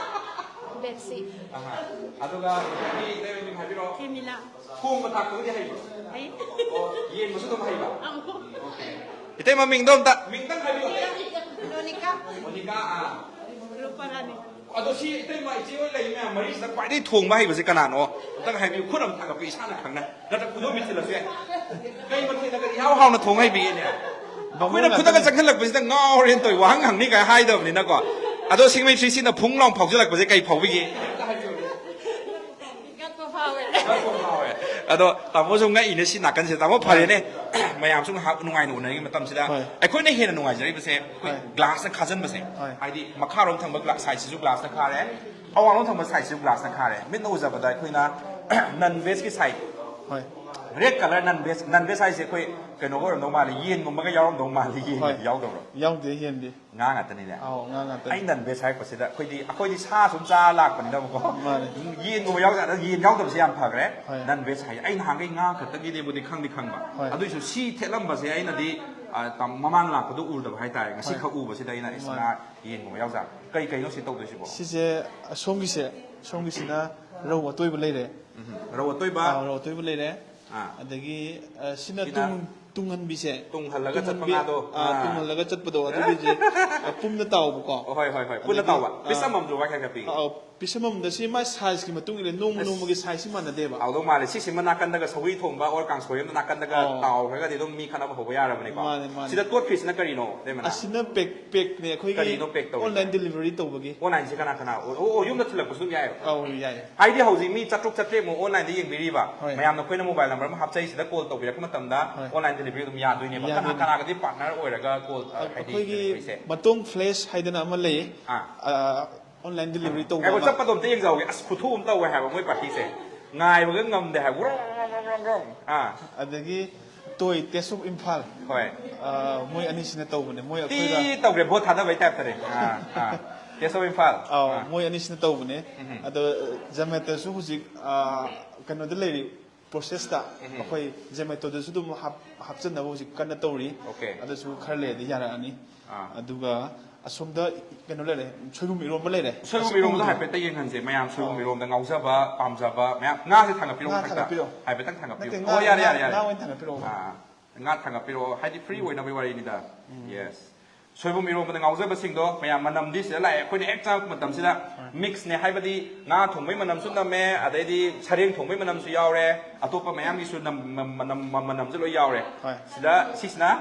ꯕꯦꯠꯁꯤ꯫ ꯑꯍꯥ꯫ ꯑꯗꯨꯒ ꯏꯇꯩꯃꯒꯤ ꯏꯇꯩꯃꯒꯤ ꯃꯤꯡ ꯍꯥꯏꯕꯤꯔꯣ꯫ ꯀꯦꯃꯤꯂꯥ꯫ ꯊꯣꯡꯕ ꯊꯥꯛꯄꯒꯗꯤ ꯍꯩꯕ꯭ꯔꯣ? ꯍꯩ꯫ ꯑꯣ, ꯌꯦꯡꯕꯁꯨ ꯑꯗꯨꯝ ꯍꯩꯕ? ꯑꯧ꯫ Okay꯫ ꯏꯇꯩꯃ ꯃꯤꯡꯗꯣ ꯑꯝꯇ, ꯃꯤꯡꯇꯪ ꯍꯥꯏꯕꯤꯌꯨ꯫ ꯃꯣꯅꯤꯀꯥ꯫ ꯃꯣꯅꯤꯀꯥ, ꯑꯥ꯫ ꯔꯨꯄꯥꯔꯥꯅꯤ꯫ ꯑꯗꯣ ꯁꯤ ꯏꯇꯩꯃ, ꯏꯆꯦ ꯍꯣꯏ ꯂꯩ ꯃꯌꯥꯝ ꯃꯔꯤꯁꯤꯗ ꯈ꯭ꯋꯥꯏꯗꯒꯤ ꯊꯣꯡꯕ ꯍꯩꯕꯁꯦ ꯀꯅꯥꯅꯣ? ꯑꯝꯇꯪ ꯍꯥꯏꯕꯤꯌꯨ, ꯈꯨꯠ ꯑꯝ ꯊꯥꯡꯒꯠꯄꯤꯌꯨ, ꯏꯁꯥꯅ ꯈꯪꯅ꯫ ꯅꯠꯇ꯭ꯔ ꯈꯨꯗꯣꯝꯕꯤ ꯊꯤꯜꯂꯁꯨ ꯌꯥꯏ꯫ ꯀꯩ ꯃꯊꯦꯜꯅ ꯀꯔꯤ ꯏꯍꯥꯎ ꯍꯥꯎꯅ ꯊꯣꯡ ꯍꯩꯕꯤꯒꯦꯅꯦ? ꯑꯩꯈꯣꯏꯅ ꯈꯨꯗꯛꯇ ꯆꯪꯁꯤꯜꯂꯛꯄꯁꯤꯗ ꯉꯥꯎꯔꯦꯅ ꯇꯧꯏ, ꯋꯥꯍꯪ ꯍꯪꯅꯤ ꯀꯥꯏ ꯍꯥꯏꯗꯕꯅꯤꯅꯀꯣ꯫ ꯑꯗꯣ ꯁꯤꯡꯃꯩ ꯊ꯭ꯔꯤꯁꯤꯅ ꯐꯨꯡ ꯂꯥꯎ ꯐꯥꯎꯖꯜꯂꯛꯄꯁꯦ ꯀꯩ ꯐꯥꯎꯕꯤꯒꯦ? ꯉꯛꯄ ꯐꯥꯎꯋꯦ꯫ ꯉꯛꯄ ꯐꯥꯎꯋꯦ꯫ ꯑꯗꯣ ꯇꯥꯃꯣꯁꯨ ꯉꯛꯏꯅꯦ ꯁꯤ ꯅꯥꯀꯟꯁꯤꯗ꯫ ꯇꯥꯃꯣ, ꯐꯔꯦꯅꯦ, ꯃꯌꯥꯝꯁꯨ ꯉꯥꯏꯍꯥꯛ ꯅꯨꯡꯉꯥꯏꯅ ꯎꯅꯔꯤꯉꯩ ꯃꯇꯝꯁꯤꯗ ꯍꯣꯏ꯫ ꯑꯩꯈꯣꯏꯅ ꯍꯦꯟꯅ ꯅꯨꯡꯉꯥꯏꯖꯔꯤꯕꯁꯦ ꯑꯩꯈꯣꯏ ꯍꯣꯏ꯫ Glassꯅ ꯈꯥꯖꯤꯟꯕꯁꯦ꯫ ꯍꯣꯏ꯫ ꯍꯥꯏꯗꯤ ꯃꯈꯥꯔꯣꯝ ꯊꯪꯕ glass sideꯁꯤꯁꯨ glassꯅ ꯈꯥꯔꯦ, ꯑꯋꯥꯡꯂꯣꯝ ꯊꯪꯕ sideꯁꯤꯁꯨ glassꯅ ꯈꯥꯔꯦ꯫ ꯃꯤꯠꯅ ꯎꯖꯕꯗ ꯑꯩꯈꯣꯏꯅ non vegꯀꯤ side, ꯍꯣꯏ꯫ Red colour non veg, non veg ꯍꯥꯏꯁꯦ ꯑꯩꯈꯣꯏ ꯀꯩꯅꯣꯒ ꯑꯣꯏꯔꯝꯗꯧ ꯃꯥꯜꯂꯦ, ꯌꯦꯟꯒꯨꯝꯕꯒ ꯌꯥꯎꯔꯝꯗꯧ ꯃꯥꯜꯂꯦ, ꯌꯦꯟꯒꯗꯤ ꯍꯣꯏ꯫ ꯌꯥꯎꯗꯕ꯭ꯔꯣ? ꯌꯥꯎꯗꯦ, ꯌꯦꯟꯗꯤ꯫ ꯉꯥ ꯉꯥꯛꯇꯅꯤꯅꯦ꯫ ꯑꯧ, ꯉꯥ ꯉꯥꯛꯇꯅꯤ꯫ ꯑꯩ non veg ꯍꯥꯏꯔꯛꯄꯁꯤꯗ ꯑꯩꯈꯣꯏꯗꯤ, ꯑꯩꯈꯣꯏꯗꯤ ꯁꯥ ꯁꯨꯝ ꯆꯥꯔ ꯂꯥꯛꯄꯅꯤꯅꯕꯀꯣ꯫ ꯃꯥꯅꯦ꯫ ꯌꯦꯟꯒꯨꯝꯕ ꯌꯥꯎꯗ-, ꯌꯦꯟ ꯌꯥꯎꯗꯕꯁꯦ ꯌꯥꯝ ꯐꯈ꯭ꯔꯦ꯫ ꯍꯣꯏ꯫ Non veg ꯍꯥꯏ꯫ ꯑꯩ ꯅꯍꯥꯟꯈꯩ ꯉꯥ ꯈꯛꯇꯒꯤꯗꯤꯕꯨꯗꯤ ꯈꯪꯗꯤ ꯈꯪꯕ꯫ ꯍꯣꯏ꯫ ꯑꯗꯨꯏꯁꯨ ꯁꯤ ꯊꯦꯠꯂꯝꯕꯁꯦ ꯑꯩꯅꯗꯤ, ꯑ, ꯇꯝ-, ꯃꯃꯥꯡ ꯂꯥꯛꯄꯗꯣ ꯎꯗꯕ ꯍꯥꯏꯇꯥꯔꯦ꯫ ꯉꯁꯤ ꯍꯣꯏ꯫ ꯈꯛ ꯎꯕꯁꯤꯗ ꯑꯩꯅ, "ꯏꯁ, ꯃꯥꯅꯦ꯫ ꯉꯥ ꯌꯦꯟꯒꯨꯝꯕ ꯌꯥꯎꯖꯥꯠꯂ?" ꯀꯩ ꯀꯩꯅꯣ ꯁꯤ ꯇꯧꯗꯣꯏꯁꯤꯕꯣ? ꯁꯤꯁꯦ, ꯑꯁꯣꯝꯒꯤꯁꯦ, ꯁꯣꯝꯒꯤꯁꯤꯅ ꯔꯧ ꯑꯇꯣꯏꯕ ꯂꯩꯔꯦ꯫ ꯎꯝ꯫ ꯔꯧ ꯑꯇꯣꯏꯕ꯫ ꯑꯥ, ꯔꯧ ꯑꯇꯣꯏꯕ ꯂꯩꯔꯦ꯫ ꯑꯥ꯫ ꯑꯗꯒꯤ, ꯑ, ꯁꯤꯅ ꯁꯤꯅ? ꯇꯨꯡ-, ꯇꯨꯡꯍꯟꯕꯤꯁꯦ, ꯇꯨꯡꯍꯜꯂꯒ ꯆꯠꯄ ꯇꯨꯡꯍꯟꯕꯤ, ꯉꯥꯗꯣ꯫ ꯑꯥ, ꯇꯨꯡꯍꯜꯂꯒ ꯆꯠꯄꯗꯣ ꯑꯗꯨꯒꯤꯁꯦ, ꯑ, ꯄꯨꯝꯅ ꯇꯥꯎꯕꯀꯣ꯫ ꯑꯣ, ꯍꯣꯏ, ꯍꯣꯏ, ꯍꯣꯏ꯫ ꯄꯨꯟꯅ ꯑꯗꯒꯤ, ꯇꯥꯎꯕ꯫ ꯄꯤꯁ ꯑꯥ, ꯑꯃꯃꯝꯗ ꯂꯨꯄꯥ ꯀꯌꯥ ꯀꯌꯥ ꯄꯤꯒꯦ? ꯑꯥ, ꯄꯤꯁ ꯑꯃꯃꯝꯗ ꯁꯤ ꯃꯥꯏ ꯁꯥꯏꯖꯀꯤ ꯃꯇꯨꯡ ꯏꯟꯅ ꯅꯣꯡꯃ ꯅꯣꯡꯃꯒꯤ ꯁꯥꯏꯖꯁꯤ ꯃꯥꯟꯅꯗꯦꯕ꯫ ꯍꯥꯎꯗꯧ ꯃꯥꯜꯂꯦ꯫ ꯁꯤꯁꯤꯃ ꯅꯥꯀꯟꯗꯒ ꯁꯧꯒ꯭ꯔꯤ ꯊꯣꯡꯕ ꯑꯣꯔ ꯀꯥꯡꯁꯣꯏ ꯑꯃ ꯅꯥꯀꯟꯗꯒ ꯑꯥꯎ꯫ ꯇꯥꯎꯈ꯭ꯔꯒꯗꯤ ꯑꯗꯨꯝ ꯃꯤ ꯈꯠꯅꯕ ꯍꯧꯕ ꯌꯥꯔꯕꯅꯤꯀꯣ꯫ ꯃꯥꯅꯦ, ꯃꯥꯅꯦ꯫ ꯁꯤꯗ ꯇꯣꯠꯈ꯭ꯔꯤꯁꯤꯅ ꯀꯔꯤꯅꯣ, ꯏꯇꯩꯃꯅ? ꯑꯁꯤꯅ ꯄꯦꯛ, ꯄꯦꯛꯅꯦ ꯑꯩꯈꯣꯏꯒꯤ ꯀꯔꯤꯅꯣ ꯄꯦꯛ ꯇꯧꯔꯤꯁꯦ? online delivery ꯇꯧꯕꯒꯤ꯫ Online-ꯁꯦ ꯀꯅꯥ ꯀꯅꯥ? ꯑꯣ, ꯑꯣ, ꯌꯨꯝꯗ ꯊꯤꯜꯂꯛꯄꯁꯨ ꯑꯗꯨꯝ ꯌꯥꯏꯑꯕ? ꯑꯧ, ꯌꯥꯏ꯫ ꯍꯥꯏꯗꯤ ꯍꯧꯖꯤꯛ ꯃꯤ ꯆꯥꯇ꯭ꯔꯨꯛ ꯆꯥꯇ꯭ꯔꯦꯠꯃꯨꯛ online-ꯗ ꯌꯦꯡꯕꯤꯔꯤꯕ ꯍꯣꯏ꯫ ꯃꯌꯥꯝꯅ ꯑꯩꯈꯣꯏꯅ mobile number ꯑꯃ ꯍꯥꯞꯆꯩꯁꯤꯗ call ꯇꯧꯕꯤꯔꯛꯄ ꯃꯇꯝꯗ ꯍꯣꯏ꯫ online delivery ꯑꯗꯨꯝ ꯌꯥꯗꯣꯏꯅꯦꯕ꯫ ꯀꯅꯥ ꯌꯥꯗꯣꯏꯅꯦ꯫ ꯀꯅꯥꯒꯗꯤ partner ꯑꯣꯏꯔꯒ call, ꯑ, ꯍꯥꯏꯗꯤ ꯑꯩꯈꯣꯏꯒꯤ delivery-ꯁꯦ? ꯃꯇꯣꯡ flesh ꯍꯥꯏꯗꯅ ꯑꯃ ꯂꯩꯌꯦ꯫ ꯑꯥ꯫ ꯑ, online delivery ꯇꯧꯕ ꯉꯥꯏꯈꯣ, ꯑꯃ꯫ ꯆꯠꯄꯗꯣ ꯑꯝꯇ ꯌꯦꯡꯖꯍꯧꯒꯦ꯫ ꯑꯁ, ꯈꯨꯊꯨ ꯑꯃ ꯇꯧꯋꯦ ꯍꯥꯏꯕ ꯃꯣꯏ party-ꯁꯦ꯫ ꯉꯥꯏꯕꯒ ꯉꯝꯗꯦ ꯍꯥꯏꯕ꯫ ꯒ꯭ꯔꯣꯡ, ꯒ꯭ꯔꯣꯡ, ꯒ꯭ꯔꯣꯡ, ꯒ꯭ꯔꯣꯡ꯫ ꯑꯥ꯫ ꯑꯗꯒꯤ ꯇꯣꯏ Taste of Imphal꯫ ꯍꯣꯏ꯫ ꯑ, ꯃꯣꯏ ꯑꯅꯤꯁꯤꯅ ꯇꯧꯕꯅꯦ꯫ ꯃꯣꯏ ꯇꯤ ꯑꯩꯈꯣꯏꯒ ꯇꯧꯈ꯭ꯔꯦ, vote ꯊꯥꯗꯕꯩ type-ꯇꯅꯦ꯫ Ah, ah. Taste of Imphal꯫ ꯑꯥꯎ, ꯑꯥ꯫ ꯃꯣꯏ ꯑꯅꯤꯁꯤꯅ ꯇꯧꯕꯅꯦ꯫ ꯎꯝ꯫ ꯑꯗꯣ Zomato-ꯁꯨ ꯍꯧꯖꯤꯛ, ꯑ, ꯀꯩꯅꯣꯗ ꯂꯩꯔꯤ, process-ꯇ꯫ ꯎꯝ꯫ ꯑꯩꯈꯣꯏ Zomato-ꯗꯁꯨ ꯑꯗꯨꯝ ꯍꯥꯞ-, ꯍꯥꯞꯆꯟꯅꯕ ꯍꯧꯖꯤꯛ ꯀꯟꯅ ꯇꯧꯔꯤ꯫ Okay꯫ ꯑꯗꯨꯁꯨ ꯈꯔ ꯂꯩꯔꯗꯤ ꯌꯥꯔꯛꯑꯅꯤ꯫ ꯑꯥ꯫ ꯑꯗꯨꯒ ꯑꯁꯣꯝꯗ ꯀꯩꯅꯣ ꯂꯩꯔꯦ, ꯁꯣꯏꯕꯨꯝ ꯏꯔꯣꯝꯕ ꯂꯩꯔꯦ꯫ ꯁꯣꯏꯕꯨꯝ ꯑꯁ, ꯏꯔꯣꯝꯕꯗꯣ ꯎꯗ꯭ꯔꯤ꯫ ꯍꯥꯏꯐꯦꯠꯇ ꯌꯦꯡꯍꯟꯁꯦ꯫ ꯃꯌꯥꯝ ꯁꯣꯏꯕꯨꯝ ꯑꯥꯎ꯫ ꯏꯔꯣꯝꯕꯗ ꯉꯥꯎꯖꯕ, ꯄꯥꯝꯖꯕ ꯃꯌꯥꯝ, ꯉꯥꯁꯦ ꯊꯥꯡꯒꯠꯄꯤꯔꯛꯑꯣ ꯉꯥ ꯃꯊꯛꯇ꯫ ꯊꯥꯡꯒꯠꯄꯤꯔꯛꯑꯣ꯫ ꯍꯥꯏꯐꯦꯠꯇꯪ ꯊꯥꯡꯒꯠꯄꯤꯌꯨ꯫ ꯅꯠꯇꯦ, ꯑꯣ, ꯉꯥ, ꯌꯥꯔꯦ, ꯉꯥ, ꯌꯥꯔꯦ, ꯌꯥꯔꯦ꯫ ꯉꯥ ꯑꯣꯏꯅ ꯊꯥꯡꯒꯠꯄꯤꯔꯛꯑꯣ꯫ ꯑꯥ, ꯉꯥ ꯊꯥꯡꯒꯠꯄꯤꯔꯛꯑꯣ꯫ ꯍꯥꯏꯗꯤ free ꯑꯣꯏꯅꯕꯒꯤ ꯋꯥꯔꯤꯅꯤꯗ꯫ ꯎꯝ꯫ Yes꯫ ꯁꯣꯏꯕꯨꯝ ꯏꯔꯣꯝꯕꯗ ꯉꯥꯎꯖꯕꯁꯤꯡꯗꯣ ꯃꯌꯥꯝ ꯃꯅꯝꯗꯤ ꯁꯤꯗ ꯂꯥꯛꯑꯦ꯫ ꯑꯩꯈꯣꯏꯅ ꯍꯦꯛ ꯆꯪꯉꯛꯄ ꯃꯇꯝꯁꯤꯗ ꯍꯣꯏ꯫ mix-ꯅꯦ, ꯍꯥꯏꯕꯗꯤ ꯉꯥ ꯊꯣꯡꯕꯩ ꯃꯅꯝꯁꯨ ꯅꯝꯃꯦ, ꯑꯗꯩꯗꯤ ꯁꯔꯦꯡ ꯊꯣꯡꯕꯩ ꯃꯅꯝꯁꯨ ꯌꯥꯎꯔꯦ, ꯑꯇꯣꯞꯄ ꯃꯌꯥꯝꯒꯤꯁꯨ ꯅꯝ-, ꯃ-, ꯃꯅꯝ, ꯃ-, ꯃꯅꯝꯁꯨ ꯂꯣꯏ ꯌꯥꯎꯔꯦ꯫ ꯍꯣꯏ꯫ ꯁꯤꯗ, ꯁꯤꯁꯤꯅ?